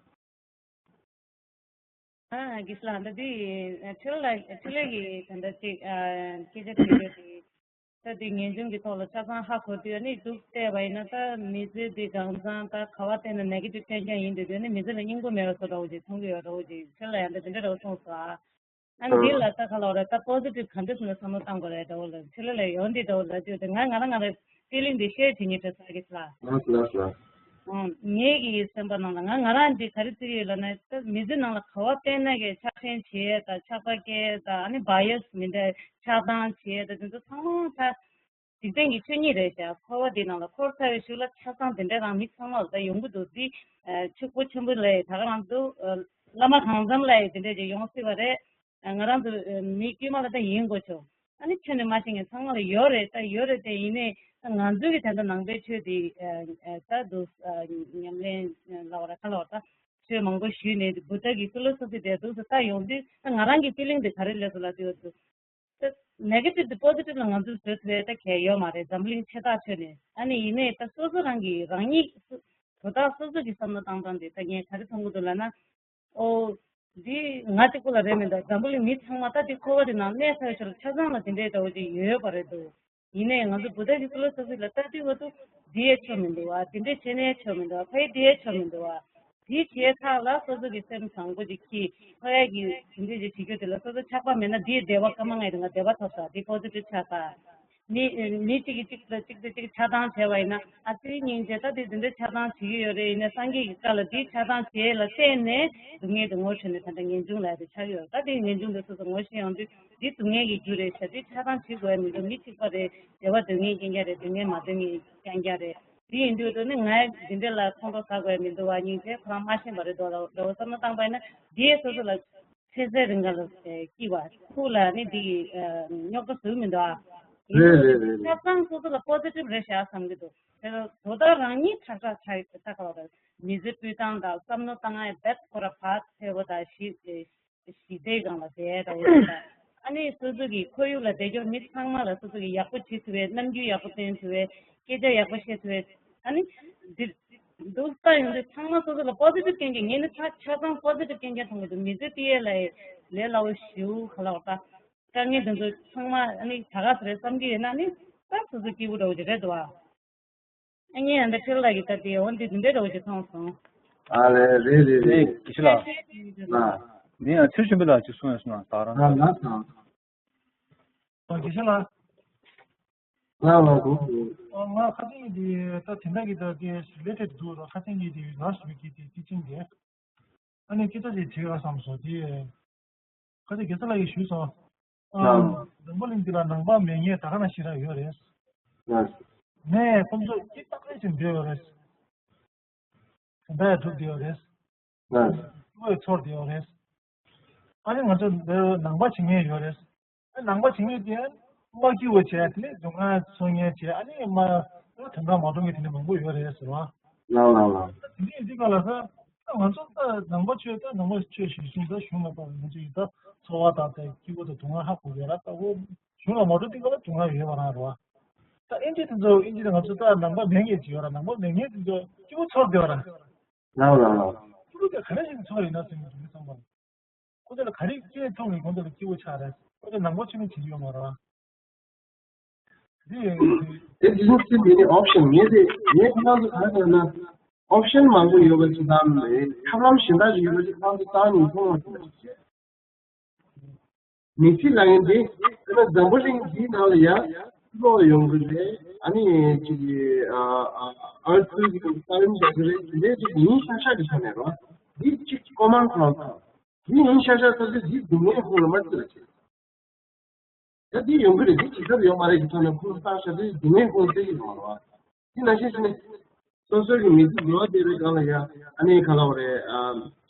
ཨ་དགེ་བཤེས་ལགས་ད་དེ་ཁྲི་ལ་ཁྲི་ལ་གི་ད་ལྟ་ཅིག་ཨ་སྐད་ཆ་དྲིས་ཡོད་དེ། ད་དེ་ངེས་འབྱུང་གི་ཐོག་ལ་ཆ་ཚང་ཧ་གོ་དུས་ཨ་ནི་འདུག་བལྟས་པ་ཡིན་ན་ད་མི་ཚེ་འདི་གང་ཚང་ད་ག་བ་བལྟས་ན་negative རྐྱང་རྐྱང་ཡིན་དུས་དེ་ནི་མི་ཚེ་ལ་སྙིང་པོ་མེད་པ་བཟོ་འདྲ་བོ་ཅིག་མཐོང་གི་ཡོད་འདྲ་བོ་ཅིག་ཁྱོད་ལ་ཡང་ད་དེ་འདྲ་འདྲ་བོ་གསུངས་སོང་ཨ། ཨ་འདི་ལ་ད་ག་ལ་རེད་ད་positive ག་འདྲ་སོང་ན་བསམ་བློ་བཏང་དགོས་རེད་འདྲ་བོ་ལ་ཁྱོད་ལ་ལ་ཡོང་འདི་འདྲ་བོ་ལ་དུས་དེ་ང་ང་རང་ང་རང་feeling འདི་share བྱེད་ཉེ་འདྲ་ས་གི་ལ། ལགས་ལགས་ལགས། ངེད་ཀྱི་སེམས་པ་ནང་ལ་ང་ང་རང་འདི་ག་རེ་བརྩི་གི་ཡོད་ལབ་ན་ད་མི་ཚེ་ནང་ལ་ག་བ་བལྟས་ན་གི་ཆགས་ཞེན་བྱེད་ད་ཆགས་པ་སྐྱེ་ད་ཨ་ནི་bias མི་འདྲ་ཆགས་སྡང་བྱེད་ད་དེ་ཚོ་ཚང་མ་ད་འཇིག་རྟེན་གྱི་ཆོས་ཉིད་རེད་ཤག་འཁོར་བ་འདི་ནང་ལ་འཁོར་ཚར་བའི་གཞུག་ལ་ཆ་ཚང་དེ་འདྲ་རང་མི་ཚང་མ་ལ་ད་ཡོང་གི་འདུག་འདི་ཕྱུག་པོ་ཆེན་པོ་ལས་ད་ག་རང་འདུག་བླ་མ་གང་འཚམ་ལ་ཡི་དེ་འདྲ་ཅིག་ཡོང་སྲིད་པ་རེད། ང་རང་ཚོ་མི་དཀྱུས་མ་ལ་ད་ཡིན་དགོས་ཆོག་ཨ་ནི་ཁྱོན་ནས་མ་ཤེས་མཁན་ཚང་མ་ལ་ཡོད་རེད། ད་ཡོད་རེད་དེ་ཡིན་ནའི་ད་ང་ཚོའི་གི་ད་ལྟ་ནང་པའི་ཆོས་དེ་ད་འདུག་ཉམས་ལེན་ལབ་པ་ར་ཁ་ལབ་པ་ད་ཆོས་མང་པོ་ཞུས་ནས་བུདྡྷ་གི་ཕི་ལོ་སོ་ཕི་དེ་འདུག་ད་ལྟ་ཡོང་དུས་ད་ང་རང་གི་ཕི་ལིང་དེ་ག་རེ་སླེབས་སོང་ལབ་དུས་འདུག་ད་negative དེ་positive ལ་ང་ཚོས་བཟོས་ཐུབ་ཡས་ད་གལ་ཡོད་མ་རེད། འཛམ་གླིང་ཆེ་ཐག་ཆོད་ནས་ཨ་ནི་ཡིན་ནའི་ད་སོ་སོ་རང་གི་རང་ཉིད་དོ་བདག་སོ་སོ་གི་བསམ་བློ་བཏང་སྟངས་དེ་ད་ངས་ག་རེ་མཐོང་གི་འདུག་ལབ་ན། ཨོ། འདི་ང་གཅིག་པུ་ལ་རེད་མི་འདུག་འཛམ་བུ་གླིང་མི་ཚང་མ་ད་འདི་འཁོར་བ་འདི་ནང་གནས་ཚར་ཕྱོགས་ལ་ཆ་ཚང་ལ་འདི་འདྲའི་འདྲ་བོ་ཅིག་ཡོད་པ་རེད་འདུག་ཡིན་ནའི་ང་ཚོ་བུ་ད་གི་ཕི་ལོ་སོ་ཕི་ལ་ལྟ་དུས་བ་དུ་འདི་ཡས་ཆོ་མི་འདུག་བ། འདི་འདྲའི་བྱས་ནས་ཡས་ཆོ་མི་འདུག་བ། ཕ་ཡི་འདི་ཡས་ཆོ་མི་འདུག་བ། དེ་བྱས་ཚར་ལ་སོ་སོ་གི་སེམས་བཟང་པོ་ཅིག་གིས་ཁོ་ཡ་གི་དེ་འདྲས་ཅིག་བྱེད་རྒྱུ་དེ་ལ་སོ་སོ་ཆགས་པ་མེད་ན་དེའི་བདེ་བ་སྐར་མ་ལྔའི་རིང་ལ་བདེ་བ་ཐོབ་ས་དེ་པོ་ཟི་ཊིབ་ཆགས་ས། མི་མི་གཅིག་གིས་གཅིག་ལ་གཅིག་དང་གཅིག་ཆགས་སྡང་བྱས་པ་ཡིན་ན། ཨ་ཙི་སྙིང་རྗེ། ད་དེ་དེ་འདྲ་ཆགས་སྡང་བྱེད་ཀྱི་ཡོད་རེད། ཡིན་ན་སངས་རྒྱས་ཀྱི་བཀའ་ལ་དེ་ཆགས་སྡང་བྱས་ལ་བརྟེན་ནས་སྡུག་བསྔལ་དེ་ངོ་འཕྲོད་ནས་ད་ལྟ་ངེས་འབྱུང་ལབ་ཡ་དེ་ཆགས་ཀྱི་ཡོད། ད་དེ་ངེས་འབྱུང་དེ་སོ་སོ་ངོ་ཤེས་ཡོང་དུས་འདི་སྡུག་བསྔལ་གྱི་རྒྱུ་རེད་ཤག་དེ་ཆགས་སྡང་བྱེད་དགོས་ཡ་མི་འདུག་མི་གཅིག་པ་རེད། བདེ་བ་འདོད་མཁན་རྐྱང་རྐྱང་རེད། སྡུག་བསྔལ་མ་འདོད་མཁན་རྐྱང་རྐྱང་རེད། དེ་ཡིན་དུས་དེ་ནི་ང་འདི་འདྲ་ལ་ཁོང་ཁྲོ་ཟ་དགོས་ཡ་མི་འདུག་བ། སྙིང་རྗེ། ཁོ་རང་མ་ཤེས་པ་རེད་འདུག་ལ་འདྲ་བོ་བསམ་བློ་བཏང་པ་ཡིན་ན་དེ་སོ་སོ་ལ་ཚེ་ཚད་རིང་ག་ལ་སྐྱིད་པ་ཁུག་ལ་ནི་འདི་ཡི་རྙོག་དྲ་བཟོས་མི་འདུག་ཨ། ཡིན་རེད་ནའང་རེད་རེད་རེད། ཆ་ཚང་སོ་སོ་ལ་པོ་ཟི་ཊིབ་རེད་ཤག་བསམ་གྱི་འདུག་དེ་ལ་དོ་བདག་རང་ཉིད་ཁྲག་ཁྲག་ཆགས་ད་ག་བ་རེད། མི་ཚེ་སྤུས་དང་དང་བསམ་བློ་བཏང་ཡ་རྦད་ཁོ་ར་བག་ཕེབས་པོ་དང་ཞི་ཞི་བདེའི་སྒང་ལ་བསྡད་ད་འོ་ད། ཨ་ནི་སོ་སོ་གི་ཁོར་ཡུག་ལ་བསྡད་རྒྱུ་མི་ཚང་མ་ལ་སོ་སོ་གི་ཡག་པོ་བྱེད་ཐུབ་པའི་རྣམ་འགྱུར་ཡག་པོ་སྟོན་ཐུབ་པའི་སྐད་ཆ་ཡག་པོ་བཤད་ཐུབ་པའི་ཨ་ནི་འདི་འདུག་ལྟ་ཡོང་དུས་ཚང་མ་སོ་སོ་ལ་པོ་ཟི་ཊིབ་རྐྱང་རྐྱང་། ངས་ནི་ཆ་ཆ་ཚང་པོ་ཟི་ཊིབ་རྐྱང་རྐྱང་མཐོང་གི་འདུག་མི་ཚེ་འདི་ཡས་ལ་ལས་སླ་བོ་ཞེ་པོ་ག་ལ་བ་ད། དཀའ་ངལ་འདི་ཚོ་ཚང་མ་ཨ་ནི་ད་ག་ཟེ་རེད་བསམ་གྱི་ཡོད་ན་ནི་ད་སོ་སོ་སྐྱིད་པོ་འདྲ་བོ་ཅིག་རེད་འདུག་བ། ཨ་ངས་ཡང་འདི་ཁྲིད་ལ་གི་ད་དེ་འོ་འདི་འདི་འདྲ་འདྲ་བོ་ཅིག་མཐོང་སོང་། ཨ་ལེ་རེད་རེད་རེད། དགེ་བཤེས་ལགས། ལགས། ངས་ཡང་ཚུལ་ཆེན་པོ་ལགས་ཅིག་གསུང་ཡ་སོང་ན་ད་རང་ལ་ལགས་དང་། ཨ་དགེ་བཤེས་ལགས། ལགས་ལགས་དགོངས་ཞུ། ཨ་ང་ཁ་སང་གི་དེ་ད་དེ་འདྲ་གི་ད་དེ་རི་ལེ་ཊེཌ་འདུག་ར། ཁ་སང་གི་དེ་རང་ཞུ་གི་དེ་དེ་ཅིང་དེ། ཨ་ནི་སྐད་ཆ་དེ་དྲི་བ་བསམ་སོང་དེ། ཁ་སང་དགེ་རྩ་ལགས་ཀྱིས་ཞུས་སོང་། ཨ། ལགས། འཛམ་བུ་གླིང་འདི་ལ་ནང་པ་མེད་མཁན་ད་ག་ནང་བཞིན་རང་ཡོད་རེད། ལགས། ནས་ཁོང་ཚོ་སྐྱིད་ཏག་ཏག་ཅིག་བསྡད་ཡོད་རེད། དེ་འདྲ་ཡང་གྲུབ་བསྡད་ཡོད་རེད། ལགས། སྐྱིད་པོ་ཚོར་བསྡད་ཡོད་རེད། ཨ་ནི་ང་ཚོ་འདིར་ནང་པ་བྱེད་མཁན་ཡོད་རེད། ཨ་ནང་པ་བྱེད་མཁན་དེ་མ་སྐྱིད་པོ་བྱས་དེ་ནས་སྡུག་བསྔལ་ཚོར་མཁན་བྱས། ཨ་ནི་མ་དོན་དག་མ་གྲུབ་མཁན་དེ་འདྲ་མང་པོ་ཡོད་རེད་ཟེར་བ། ལགས་ལགས་ལགས། དེ་འདྲ་ཡིན་དུས་ག་ལ་ས། ད་ང་ཚོ་ད་ནང་པ་ཆོས་ད་ནང་པ་ཆོས་ཞུ་ཞུ་ད་གཞུང་ལ་ད་ང་ཚོ་ཡི་ད་འཚོ་བ་དང་ད་སྐྱིད་པོ་དང་སྡུག་བསྔལ་ཧ་གོ་ཡོད་ར། ད་འོ་གཞུང་ལ་མ་འགྲོ་དུས་ག་ལ་སྡུག་བསྔལ་ཡོད་པ་རང་རེད་བ། ད་ཨེ་འདྲ་དེ་ཚོ་ཨེ་འདྲ་ང་ཚོ་ད་ནང་པ་མེད་མཁན་ཅིག་ཡོད་ར། ནང་པ་མེད་མཁན་དེ་ཚོ་སྐྱིད་པོ་ཚོར་བསྡད་པ་ར། ལགས་ལགས་ལགས། སྐྱིད་པོ་དེ་ག་རེ་བྱས་ནས་ཚོར་ཡིན་ན་ཟེར་ནས་དུས་ཚང་མ་ཁོ་ཚོ་ལ་ག་རེ་སྐྱེས་ཐུབ་ནས་ཁོ་ཚོ་ལ་སྐྱིད་པོ་ཆགས་རེད། ཁོ་ཚོ་ནང་པ་ཆོས་མིན་བྱེད་ཀྱི་ཡོད་མ་རེད་བ། དེ་ཡིན་དེ་ཡིན་དེ་ནི་ཨོབ་ཤན་ངས་དེ་ངས་ཁོ་རང་ཚོ་ག་རེ་ཟེར་ན་ཨོབ་ཤན་མང་པོ་ཡོད་པ་ཅིག་དང་ཐབས་ལམ་གཞན་དག་ཅིག་ཡོད་པ་ཅིག་ཁོ་རང་ཚོ་རྩ་བ་ཉིད་མཐོང་བ་ཅིག་བྱས། མི་ཚེ་ལ་ཡིན་ཏེ་དཔེར་ན་འཛམ་བུ་གླིང་འདིའི་ནང་ལ་ཡ་ཕྱུག་པོ་ཡོང་གི་རེད། ཨ་ནི་ཅིག་ཨ་ཨ་ཨར་ཐི་ཀུ་ཝེག་གི་ས་རིམ་རྒྱག་གི་རེད། དེ་འདྲའི་ཅིག་ཡིན་ཤག་ཤག་གི་ཆ་ནས་རོ། འདི་ཅིག་ཀོ་མན་ཁོ་རང་ཚོ་འདི་ཡིན་ཤག་ཤག་ས་ཚོད་འདི་སྡུག་བསྔལ་ཁོང་ལ་མ་བརྩི་བ་བྱེད། ད་འདི་ཡོང་གི་རེད། འདི་ཇི་ལྟར་ཡོང་མ་རེད་ཀྱི་ཐོག་ནས་ཁོང་བཏང་ཤག་དེ་སྡུག་བསྔལ་ཁོང་སྟེར་གྱི་ཡོང་བ་རེད་བ། འདི་ནང་བཞིན་བྱས་ནས་སོ་སོའི་གི་མི་ཚེ་འགྲོ་བ་དེ་རེད་གང་ལ་ཡ་ཨ་ནི་ག་ལ་བ་རེད། ཨ་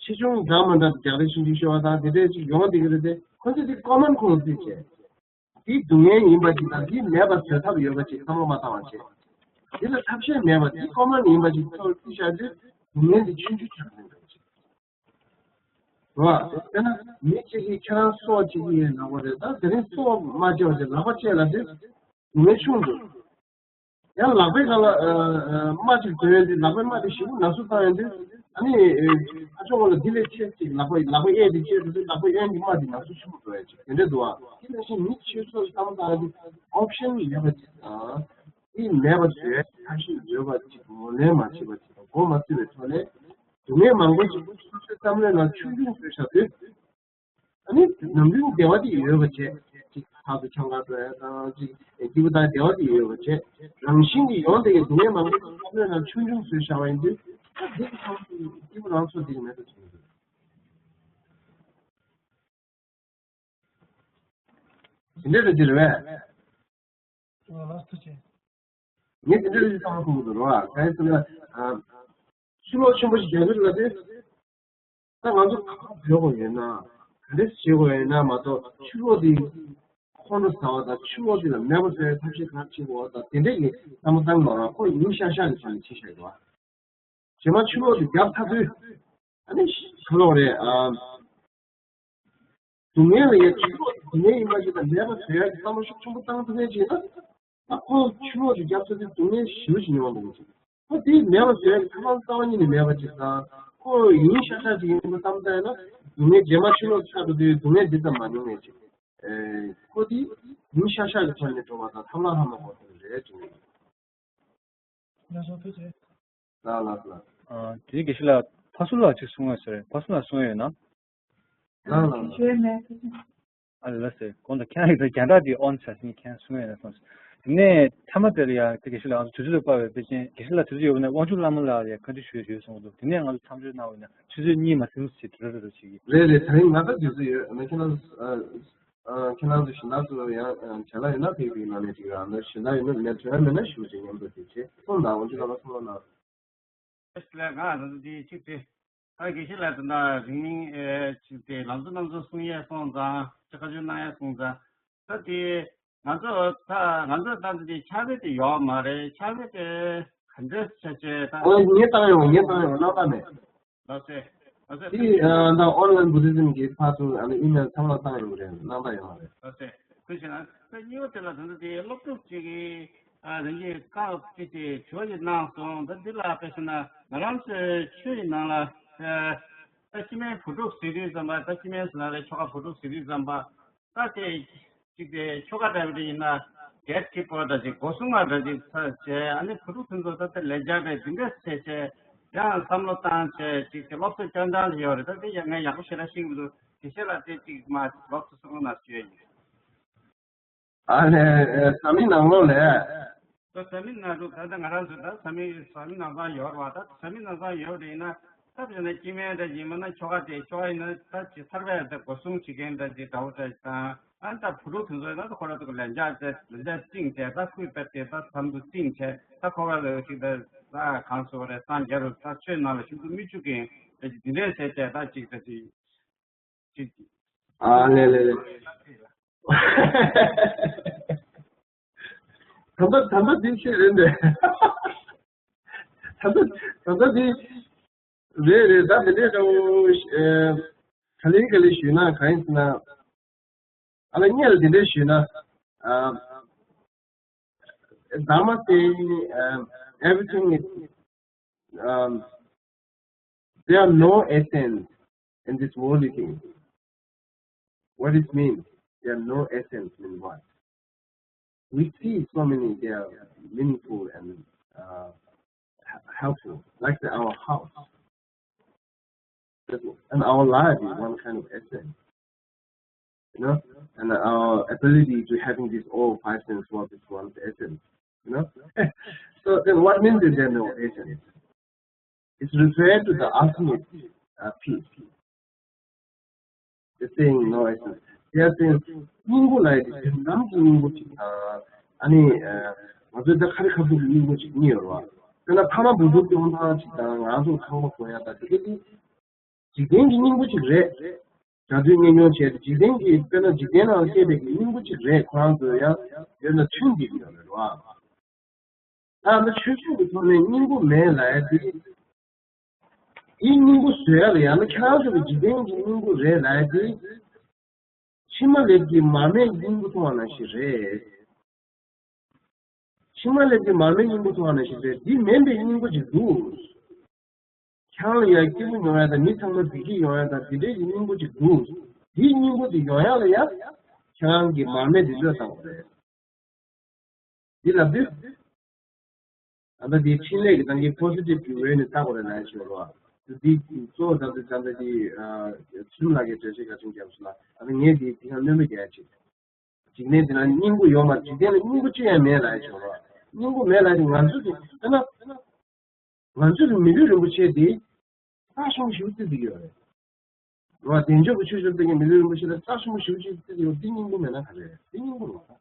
ཆེ་ཆུང་འདྲ་མི་འདྲ་རྒྱག་རེས་ཆུང་ཆུང་ཤོར་བ་དང་དེ་འདྲས་ཅིག་ཡོང་བསྡད་ཀྱི་རེད་དེ། ཁོང་ཚོས་འདི་ཀོ་མན་ཁོང་ལ་བརྩིས་བྱས། འདི་སྡུག་བསྔལ་ཡིན་པ་ཅིག་དང་འདི་མེད་པ་བཟོ་ཐབས་ཡོད་པ་ཅིག་བསམ་བློ་མ་བཏང་བ་བྱས། འདི་ལ་ཐབས་ཤེས་མེད་པ་འདི་ཀོ་མན་ཡིན་པ་ཅིག་ཚོར་བརྩིས་བཞག་དུས་སྡུག་བསྔལ་འདི་ཆུང་ཆུང་ཆགས་ཀྱི་རེད། རེད་བ། དཔེར་ན་མི་གཅིག་གིས་ཁྱེད་རང་སྲོག་བཅད་ཀྱི་ཡོད་ལབ་པ་རེད། ད་དེ་རིང་སྲོག་མ་བཅད་པ་བྱས་ལག་པ་བཅད་ལབ་དུས་སྡུག་བསྔལ་ཆུང་འདུག་ཡང་ལག་པའི་སྒང་ལ་རྨ་ཅིག་བཟོས་ཡོང་དུས་ལག་པའི་རྨ་དེ་ཞེ་པོ་ན་ཟུག་བཏང་ཡོང་དུས་ཨ་ནི་ཨ་ཅོ་ངོ་ལ་འདི་ལས་ཆེ་ཅིག་ལག་པ་ལག་པ་གཡས་དེ་བཅད་འགྲོ་དུས་ལག་པ་གཡོན་གྱི་རྨ་དེ་ན་ཟུག་ཆེན་པོ་འགྲོ་ཡ་ཅིག་དེ་འདྲ་འདུག་བ། དེ་ནང་བཞིན་མི་ཆོས་ཚོགས་བསམ་བློ་བཏང་ཡོང་དུས་ཨོབ་ཤན་མེད་པ་ཅིག་དང་དེ་མེད་པ་བཟོས་ཐབས་ཤེས་བཟོས་པ་ཅིག་ངོས་ལེན་མ་བྱས་པ་ཅིག་དང་མགོ་མ་ཚོས་པའི་ཐོག་ནས། སྡུག་བསྔལ་མང་པོ་ཞིག་སོ་སོའི་བསམ་བློའི་ནང་ཆུང་ཆུང་བཟོས་བཞག་དུས། ཨ་ནི་ནམ་རྒྱུན་བདེ་བ་དེ་ཡོད་པ་བྱས། ཅིག་ཕར་ཚུར་འཆམ་ག་འགྲོ་ཡ་དང་ཅིག་སྐྱིད་པོ་དང་བདེ་བ་དེ་ཡོད་པ་བྱས། རང་བཞིན་གྱིས་ཡོང་བསྡད་ཀྱི་སྡུག་བསྔལ་མང་པོ་ཞིག་བསམ་བློའི་ནང་ཆུང་ཆུང་བཟོས་བཞག་པ་ཡིན་དུས། ཨ་འདི་གི་ཚང་མ་སྐྱིད་པོ་རང་ཚོ་འདི་གི་མེད་པ་བྱས། དེ་འདྲ་རེད་དེ་རེད་བས། ལགས་ཐུགས་རྗེ་ཆེ། ངས་དེ་འདྲ་རེད་བསམ་བློ་གཏོང་གི་འདུག་རོ། གང་ཡིན་ཟེར་ན། ཨ། ཆུ་ལོག་ཆེན་པོ་ཞིག་རྒྱག་གི་རེད་ལབ་དུས། ད་ང་ཚོ་ག་པར་བྲོས་དགོས་ཡོད་ན། ག་འདྲས་བྱེད་དགོས་ཡོད་ན་མ་གཏོགས་ཆུ་ལོག་འདི་ཁོང་ཁྲོ་ཟ་བ་དང་ཆུ་ལོག་འདི་ལ་མེད་པ་བཟོ་བའི་ཐབས་ཤེས་ག་རེ་བྱེད་དགོས་པ་དང་དེ་འདྲས་ཀྱི་བསམ་བློ་བཏང་མ་རེད། ཁོ་ཡིན་ཤག་ཤག་གི་ཆ་ནས་བྱེད་བཞག་ཡོད་པ། རྗེས་མ་ཆུ་ལོག་དེ་བརྒྱབ་ཚར་དུས། ཨ་ནི་ག་ལབ་རེད་ཨ། སྡུག་བསྔལ་ལ་ཡ་ཆུ་ལོག་སྡུག་བསྔལ་ཡིན་པ་ཞིག་དང་མེད་པ་བཟོ་ཡ་གི་བསམ་བློ་ཤུགས་ཆེན་པོ་བཏང་ཐུབ་མཁན་ཅིག་ཡིན་ན། ད་ཁོ་ཆུ་ལོག་དེ་བརྒྱབ་ཚར་དུས་སྡུག་བསྔལ་ཞེ་པོ་ཅིག་མྱོང་འདུག་ཅིག་ཁོ་དེ་མེད་པ་བཟོ་ཡ་གི་ཐབས་ལམ་རྩ་བ་ཉིད་ནས་མེད་པ་ཅིག་དང་། ཁོ་ཡིན་ཤག་ཤག་ཅིག་ཡིན་པ་བསམ་ཚར་ན། སྡུག་བསྔལ་རྗེས་མ་ཆུ་ལོག་ཆགས་འགྲོ་དུས་སྡུག་བསྔལ་འདི་ཙམ་མ་མྱོང་མཁན་ཅིག་ཨེ། ཁོ་དེ་ཡིན་ཤག་ཤག་གི་ཐོག་ནས་འགྲོ་བ་དང་ཐབས་ལམ་ཧ་མ་གོ་ཐུབ་རེད་ཅིག་ལགས་སོ་ཐུགས་རྗེ་ཆེ། ལགས་ལགས་ལགས། ཨ། དེ་དགེ་བཤེས་ལགས། ཕ་སུ་ལགས་ཅིག་གསུང་ཡ་ཟེར། ཕ་སུ་ལགས་གསུང་ཡ་ཡོད་ན། ལགས་ལགས་ལགས། ཞུ་ཡ་མེད། ཨ་ལ་ཟེར། གོང་དུ་ཁྱེད་རང་གིས་རྒྱང་བསྒྲགས་དེ་ཨོན་བྱས་ཟིན། ཁྱེད་རང་གསུང་ཡ་ཡོད་ན་གསུངས་ཟེར། དེ་ནས་མཐའ་མ་དེ་ལ་ཡང་དེ་དགེ་བཤེས་ལགས་ང་ཚོ་དུས་ཚོད་ལ་དཔག་པའི་དཔེ་ཅན་དགེ་བཤེས་ལགས་དུས་ཚོད་ཡོད་པ་ན་དབང་ཕྱུག་བླ་མ་ལགས་ལ་ཡང་བཀའ་འདྲི་ཞུ་ཡ་ཡོད་གསུངས་འདུག་དེ་ནས་ང་ཚོ་མཚམས་སྦྱོར་གནང་བ་ཡིན་ན་ཆུ་ཚོད་གཉིས་མ་ཟིན་ཙམ་ཞིག་འགྲོ་རེ་རེ་བྱེད་ཀྱི། རེད་རེད། ད་རིང་ང་ད་དུས་ཚོད་ཡོད། ཨ་ནི་ཁྱེད་རང་ཚོ་ཨ་ཨ་ཁྱེད་རང་ཚོ་གཞན་དག་ཚོ་ཡང་ཨ་བྱ་ལ་ཡོད་ན་ཕེབས་པའི་ནང་ནས་ཅིག་རང་ལ་གཞན་དག་ཡོད་ན་མེད། དྲི་བ་མེད་ན་ཞུ་ཅིག་མཉམ་དུ་དེ་བྱེད་གསུངས་དང་། འོན་ཀྱང་ལ་གསུངས་ལ་ན། ལས་ང་རང་ཚོ་འདི་གཅིག་དེ། ད་དགེ་བཤེས་ལགས་དེ་འདྲ་རིང་མིན་ཨེ་གཅིག་དེ་ལམ་གཙོ་རྣམ་གཙོ་གསུང་ཡས་སོང་ཙང་ཅི་བཀའ་འགྱུར་གནང་ཡས་སོང་ཙང་། ད་དེ་ང་ཚོ་ད་ང་ཚོ་ད་འདི་ཕྱག་དཔེ་དེ་ཡོག་མ་རེད། ཕྱག་དཔེ་དེ་ག་འདྲས་བྱས་བྱས་ད། ཨོ་ངས་བཏང་ཡོང་། ངས་བཏང་ཡོང་། གནང་ད་མེད། ལགས་སེ། ལགས་སེ། དེ་ཨ་ད་ཨོན་ལན་བུ་དྷི་ཛིམ་གི་ཕར་ཚུར་ཨ་ནི་ཨི་མེལ་ཚང་མ་བཏང་ཡོང་རེད། གནང་ད་ཡོང་རེད། ལགས་སེ། ཐུགས་རྗེ་གནང་། ད་གཉིས་པ་དེ་ལ་ད་ལྟ་དེ་སློབ་ཕྲུག་ཅིག་གིས་ཨ་རང་གི་བཀའ་ཅིག་དེ་དྲི་བ་ཞིག་གནང་སོང་། ད་འདི་ལ་དཔེ་བཞག་ན་ང་རང་ཚོའི་ཆོས་ཀྱི་ནང་ལ་ཨ་ད་སྤྱི་སྨན་བུ་ཕྲུག་ཟེར་དུས་ཙམ་པ། ད་སྤྱི་སྨན་ཟེར་ན་རེད། ཆོ་ག་བུ་ཕྲུག་ཟེར་དུས་ཙམ་པ། ད་དེ་གཅིག་དེ་ཆོ་ག་འདྲ་བོ་དེ་ཡིན་ན་གེ་ཊི་ཀིབ་པར་འདྲ་ཅིག་སྒོ་སྲུང་མ་འདྲ་ཅིག་ཚར་བྱས། ཨ་ནི་བུ་ཕྲུག་དེ་ཚོ་ད་ལྟ་ལས་འཆར་རེད། འདི་འདྲ་བྱས་བྱས་ཡང་བསམ་བློ་བཏང་བྱས་ཅིག་དེ་སློབ་གསོ་སྤྱན་དྲངས་ལ་ཡོད་རེད། ད་དེ་ཡང་ངས་ཡག་པོ་ཞེ་དྲག་ཤེས་ཀྱི་མི་འདུག་དགེ་བཤེས་ལགས་དེ་གཅིག་མ་སློབ་གསོ་གསུང་རོགས་གནང་ཞུ་ཡ་ཡིན། ཨ་ནི་ཨ་ས་མིག་ནང་ལོགས་ལས། ད་ས་མིག་ནང་དུ་ད་ལྟ་ང་རང་ཚོ་ད་ས་མིག་ས་མིག་ནང་ཚང་ཡོད་རེད་བ། ད་ས་མིག་ནང་ཚང་ཡོད་རེད་ན། ད་བྱས་ན་སྐྱེ་དམན་འདྲ་ཡིན་མིན་ན་ཆོ་ག་དེ་ཆོ་ག་ཡིན་ན་ད་ཅི་ཐར་པའི་ད་སྒོ་སྲུང་བྱེད་མཁན་འདྲ་ཅིག་འདྲ་བོ་འདྲ་ཅིག་དང་། ཨ་ནི་ད་བུ་ཕྲུག་དེ་ཚོ་ཡིན་ན་ད་ཁོ་རང་ཚོ་གི་ལན་ཆགས་ཏེ་ལན་ཆགས་བཅིངས་ཏེ་ད་ཁུལ་བབས་ཏེ་ད་མཚམས་དུ་བཅིངས་བྱས། ད་ཁོ་རང་ཚོ་ཅིག་ད་ད་གང་ཟེར་བ་རེད། སངས་རྒྱས་རུ་ད་ཆོས་ནང་ལ་ཞུགས་སུ་མི་བཅུག་མཁན་འདྲ་ཅིག་འདི་འདྲས་བྱས་བྱས་ད་ཅིག་ད་ཅིག་ཅིག་ཅིག་ཨ་ལེ་ལེ་ལེ། ད་ལྟ་ད་ལྟ་འདི་ཤེས་རེད་འདི། ད་ལྟ་ད་ལྟ་འདི་རེད་རེད། ད་འདི་འདྲས་ཀྱང་ཨེ་ག་ལེ་ག་ལེ་ཞུས་ན་གང་ཡིན་ཟེར་ན། ཨ་ལ་ངས་ལ་འདི་འདྲས་ཞུས་ན། ཨ་Dharma saying, um, everything is, um, there are no essence in this worldly thing. What it means, there are no essence mean what? We see so many, they are meaningful and uh, h- helpful, like the, our house. And our life is one kind of essence, you know, and our ability to having these all five senses work is one essence, you know. So then what means is there no essence? It's referred to the ultimate uh, peace. They're saying no essence. They are saying སྙིང་པོ་ལ་ཡི་དོན་དམ་གྱི་སྙིང་པོ་ཅིག་དང་། ཨ་ནི་ཨ་ང་ཚོའི་ད་ཁ་རི་ཁ་ཐུག་གི་སྙིང་པོ་ཅིག་གཉིས་ཡོད་རེད་བ། དཔེར་ན་ཕ་མ་བུ་ཕྲུག་སྐྱོང་སྟངས་ཅིག་དང་། ང་ཚོ་ཁང་པ་གོན་ཡ་དང་དེ་ག་དེ་འཇིག་རྟེན་གྱི་སྙིང་པོ་ཅིག་རེད། དགྲ་འདུལ་གཉེན་སྐྱོང་བྱས་ཏེ་འཇིག་རྟེན་གྱི་དཔེར་ན་འཇིག་རྟེན་ནང་སྐྱེས་པའི་གི་སྙིང་པོ་ཅིག་རེད། ཁོ་རང་ཚོ་ཡང་ཡོད་ན་མཐུན་བསྡད་ཀྱི་ཡོད་རེད་བ། ད་ནི་ཆོས་ཕྱོགས་ཀྱི་ཐོག་ནས་སྙིང་པོ་མེད་ལབ་ཡ་དེ། དེའི་སྙིང་པོ་བཟོ་ཡ་ལ་ཡང་ན་ཁྱེད་རང་ཚོ་གི་འཇིག་རྟེན་གྱི་སྙིང་པོ་རེད་ལབ་ཡ་དེ། ཕྱི་མ་ལེབ་ཀྱི་མར་མེའི་སྙིང་པོ་མཐོང་བ་ནང་བཞིན་རེད། ཕྱི་མ་ལེབ་ཀྱི་མར་མེའི་སྙིང་པོ་མཐོང་བ་ནང་བཞིན་རེད། འདི་མིན་པའི་སྙིང་པོ་ཅིག་འདུག་ཁྱེད་རང་ལ་ཡང་སྐྱིད་པོ་མྱོང་ཡ་དང་། མི་ཚང་མ་བདེ་སྐྱིད་ཡོང་ཡ་དང་། འདི་འདྲའི་གི་སྙིང་པོ་ཅིག་འདུག་འདིའི་སྙིང་པོ་དེ་ཡོང་ཡ་ལ་ཡང་ཁྱེད་རང་གི་མར་མེ་དེ་བློས་བཏང་དགོས་རེད། འདི་ལབ་དུས། ད་ལྟ་འདི་འཕྲིན་ལས་ཀྱི་ནང་གི་positive་གི་way་ནས་བལྟ་དགོས་རེད་ལབ་ཡ་ཞིག་ཡོད་རེད་བ། འདི་གཙོ་བོ་ད་ལྟ་ད་ལྟ་འདི་ཚུལ་ལགས་ཀྱིས་འགྲེལ་བཤད་ག་ཚོད་བརྒྱབ་སོང་ལ། ད་ལྟ་ངས་འདི་འདི་སྒང་སྣོན་པ་རྒྱག་ཡ་ཅིག་འཇིག་རྟེན་འདི་ན་སྙིང་པོ་ཡོད་མ། འཇིག་རྟེན་ལ་སྙིང་པོ་གཅིག་ཡང་མེད་ལབ་ཡ་ཞིག་ཡོད་རེད་བ། སྙིང་པོ་མེད་ལབ་དུས་ང་ཚོ་གི་དཔེར་ན། ང་ཚོ་གི་མི་ལུས་རིན་པོ་ཆེ་འདི་རྩ་ཆེན་པོ་ཞེ་པོ་ཅིག་བརྩི་གི་ཡོད་རེད། རེད་བ། བདེ་མཆོག་གི་ཆོས་ཞུ་བསྡད་མཁན་མི་ལུས་རིན་པོ་ཆེ་ལ་རྩ་ཆེན་པོ་ཞེ་པོ་ཅིག་བརྩི་གི་ཡོད། འདི་སྙིང་པོ་མེད་ན་ག་རེ་རེད། འདི་སྙིང་པོ་རེད་བ།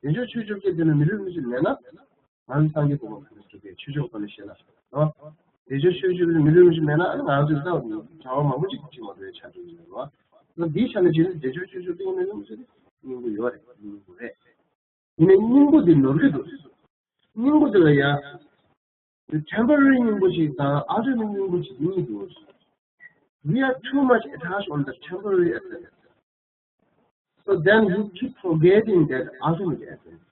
བདེ་མཆོག་ཆོས་ཞུ་བསྡད་དེ་ན་མི་ལུས་རིན་པོ་ཆེ་མེད་ན། ང་ཚོ་སངས་རྒྱས་གོ་འཕང་ག་ནས་འགྲོ་གི། ཆོས་ཕྱོགས་ག་ནས་བཤད་ན། རེད་བ། བདེ་མཆོག་ཆོས་ཞུ་བའི་མི་ལུས་རིན་པོ་ཆེ་མེད་ན། ཨ་ནི་ང་ཚོས་རྩ་བ་ནས་གྲྭ་པ་མང་པོ་ཅིག་བྱེད་མ་ཐུབ་པའི་ཆ་འགྲོ་གི་ཡོད་རེད་བ། ད་འདིའི་ཆ་ནས་བྱས་ན་བདེ་མཆོག་ཆོས་ཞུ་བསྡད་མཁན་མི་ལུས་རིན་པོ་ཆེ་དེ་སྙིང་པོ་ཡོད་རེད། སྙིང་པོ་རེད། ཡིན་ནའི་སྙིང་པོ་འདི་ནོར་གྱི་འདུག་སྙིང་པོ་འདི་ལ་ཡ། The temporary སྙིང་པོ་ཞིག་དང་ultimate སྙིང་པོ་ཞིག་གཉིས་འདུག We are too much attached on the temporary essence. So then you keep forgetting that ultimate essence.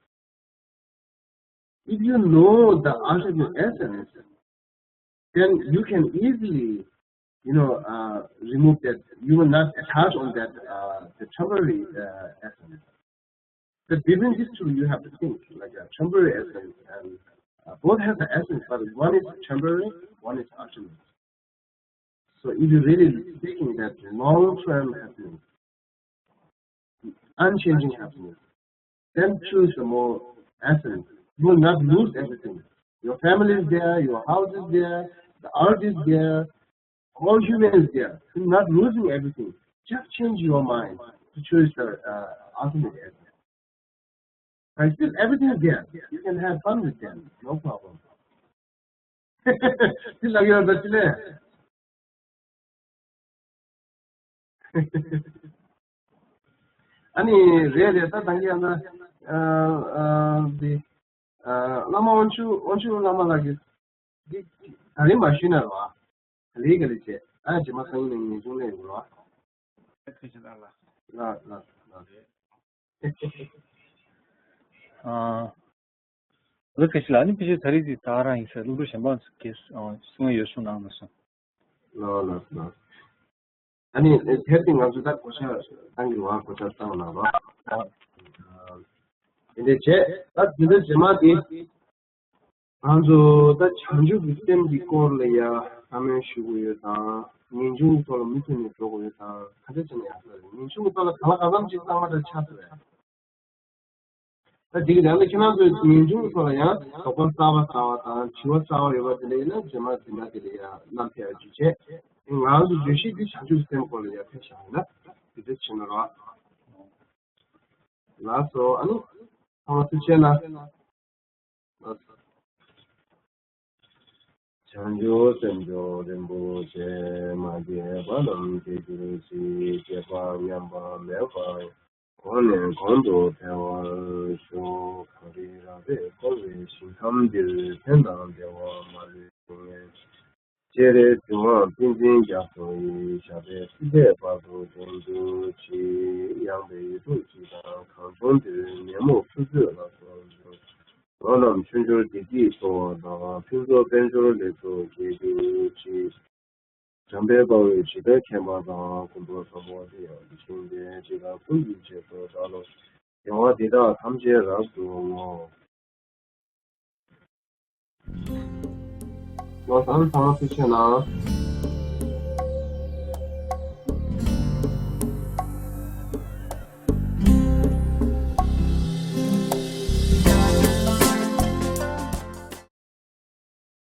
If you know the ultimate essence, then you can easily, you know, uh, remove that. You will not attach on that, uh, the temporary uh, essence. But between these two, you have to think like a temporary essence and uh, both have the essence, but one is temporary, one is ultimate. So if you really thinking that long term happiness, unchanging happiness, then choose the more essence. You will not lose everything. Your family is there, your house is there, the earth is there, all humans there. You're not losing everything. Just change your mind to choose the uh, ultimate essence. And still, everything is there. You can have fun with them, no problem. Still, like you're the delay. ཨ་ནི་རེད་རེད། ད་ད་གིན་ཡང་ན་ཨ་ཨ་འདི་ཨ་བླ་མ་དབང་ཕྱུག་དབང་ཕྱུག་བླ་མ་ལགས་ཀྱིས་འདི་ད་རིང་མ་ཞུས་ན་རོ། ག་ལེ་ག་ལེ་བྱས། ཨ་རྗེས་མ་སང་ཉིན་ནས་ངེས་འབྱུང་ལས་ཡོང་རོ། ལགས་ལགས་ལགས། ཨ། ལགས་ཁ་ཤས་ལ་ནི་ཕལ་ཆེར་ད་རེས་ཀྱི་ད་རང་ཡིན་ས་སློབ་ཕྲུག་གཞན་པ་ཚོ་གིས་གསུང་ཡ་ཡོད་གསུང་གནང་མ་སོང་། ལགས་ལགས་ལགས། ཨ་ནི་དེར་ཏེ་ང་ཚོ་ད་གོ་ཆ་བཏང་གི་རེད་བ། གོ་ཆ་བཏང་གནང་རོགས། དེ་འདྲ་བྱས། ད་དེ་འདྲ་རྗེས་མ་དེ་ང་ཚོ་ད་བྱང་ཆུབ་ཀྱི་སེམས་ཀྱི་སྐོར་ལ་ཡ་བཀའ་མོལ་ཞུ་དགོས་ཡོད་དང་། ངེས་འབྱུང་གི་ཐོག་ལ་མུ་མཐུད་ནས་འགྲོ་དགོས་ཡོད་དང་། ག་འདྲ་བྱས་ན་ཡག་ས་རེད། ངེས་འབྱུང་གི་ཐོག་ལ་གང་ལ་གང་འཚམ་ཅིག་གཙང་མ་འདྲ་ཆགས་ས་རེད། ད་དེ་གི་རང་ལ་ཁྱེད་རང་ཚོའི་ངེས་འབྱུང་གི་ཐོག་ལ་ཡང་དོགས་པ་གསར་པ་གསར་པ་དང་དྲི་བ་གསར་པ་ཡོད་པ་དེ་འདྲ་ཡིན་ན་རྗེས་མ་འཛིན་གྲྭ་དེ་ལ་ཡང་བསྣམས་ཐེབས་རྒྱུ་བྱས། ང་རང་ཚོ་བརྗོད་གཞི་འདི་བྱང་ཆུབ་སེམས་སྐོར་ལ་ཡང་ཕེབས་བཞག་ཡིན་ན་དེ་འདྲ་བྱེད་ན་རོགས། ལགས་སོ། ཨ་ནི་ཚང་མ་ཐུགས་རྗེ་གནང་། ལགས་སོ། བྱང་ཆུབ་སེམས་མཆོག་རིན་པོ་ཆེ། མ་སྐྱེས་པ་རྣམས་སྐྱེ་གྱུར་ཅིག། སྐྱེས་པ་ཉམས་པ་མེད་པར་གོང་ནས་གོང་དུ་འཕེལ་བར་ཤོག། གངས་རི་རབ་རིབ་བསྐོར་བའི་ཞིང་ཁམས་འདིར། ཕན་དང་བདེ་བ་མ་ལུས་འབྱུང་བའི་ཕྱིར། སྤྱན་རས་གཟིགས་དབང་བསྟན་འཛིན་རྒྱ་མཚོ་ཡི། ཞབས་པད་སྲིད་མཐའི་བར་དུ་བརྟན་གྱུར་ཅིག། ཡངས་པའི་ཡུལ་དྲུག་སྤྱི་དང་གངས་ལྗོངས་འདིར། ཉོན་མོངས་ཆུ་མཛོད་ལ་སོགས་འཇོམས། འགྲོ་རྣམས་ཆོས་འབྱོར་བདེ་སྐྱིད་འཚོ་བ་དང་། ཕུན་ཚོགས་དཔལ་འབྱོར་ལེགས་ཚོགས་རྒྱས་གྱུར་ཅིག། འཇམ་དཔལ་དཔའ་བོས་ཇི་ལྟར་མཁྱེན་པ་དང་། མགོན་པོ་བཟང་པོ་དེ་ཡང་དེ་བཞིན་ཏེ། འཇིགས་དང་ཀུན་གྱི་རྗེས་སུ་བདག་སློབ། སྐྱོང་བ་འདི་དག་ཐམས་ཅད་རབ་ཏུ་བསྔོ། ལོ་གསར་ཚང་མ་ཐུགས་རྗེ་གནང་།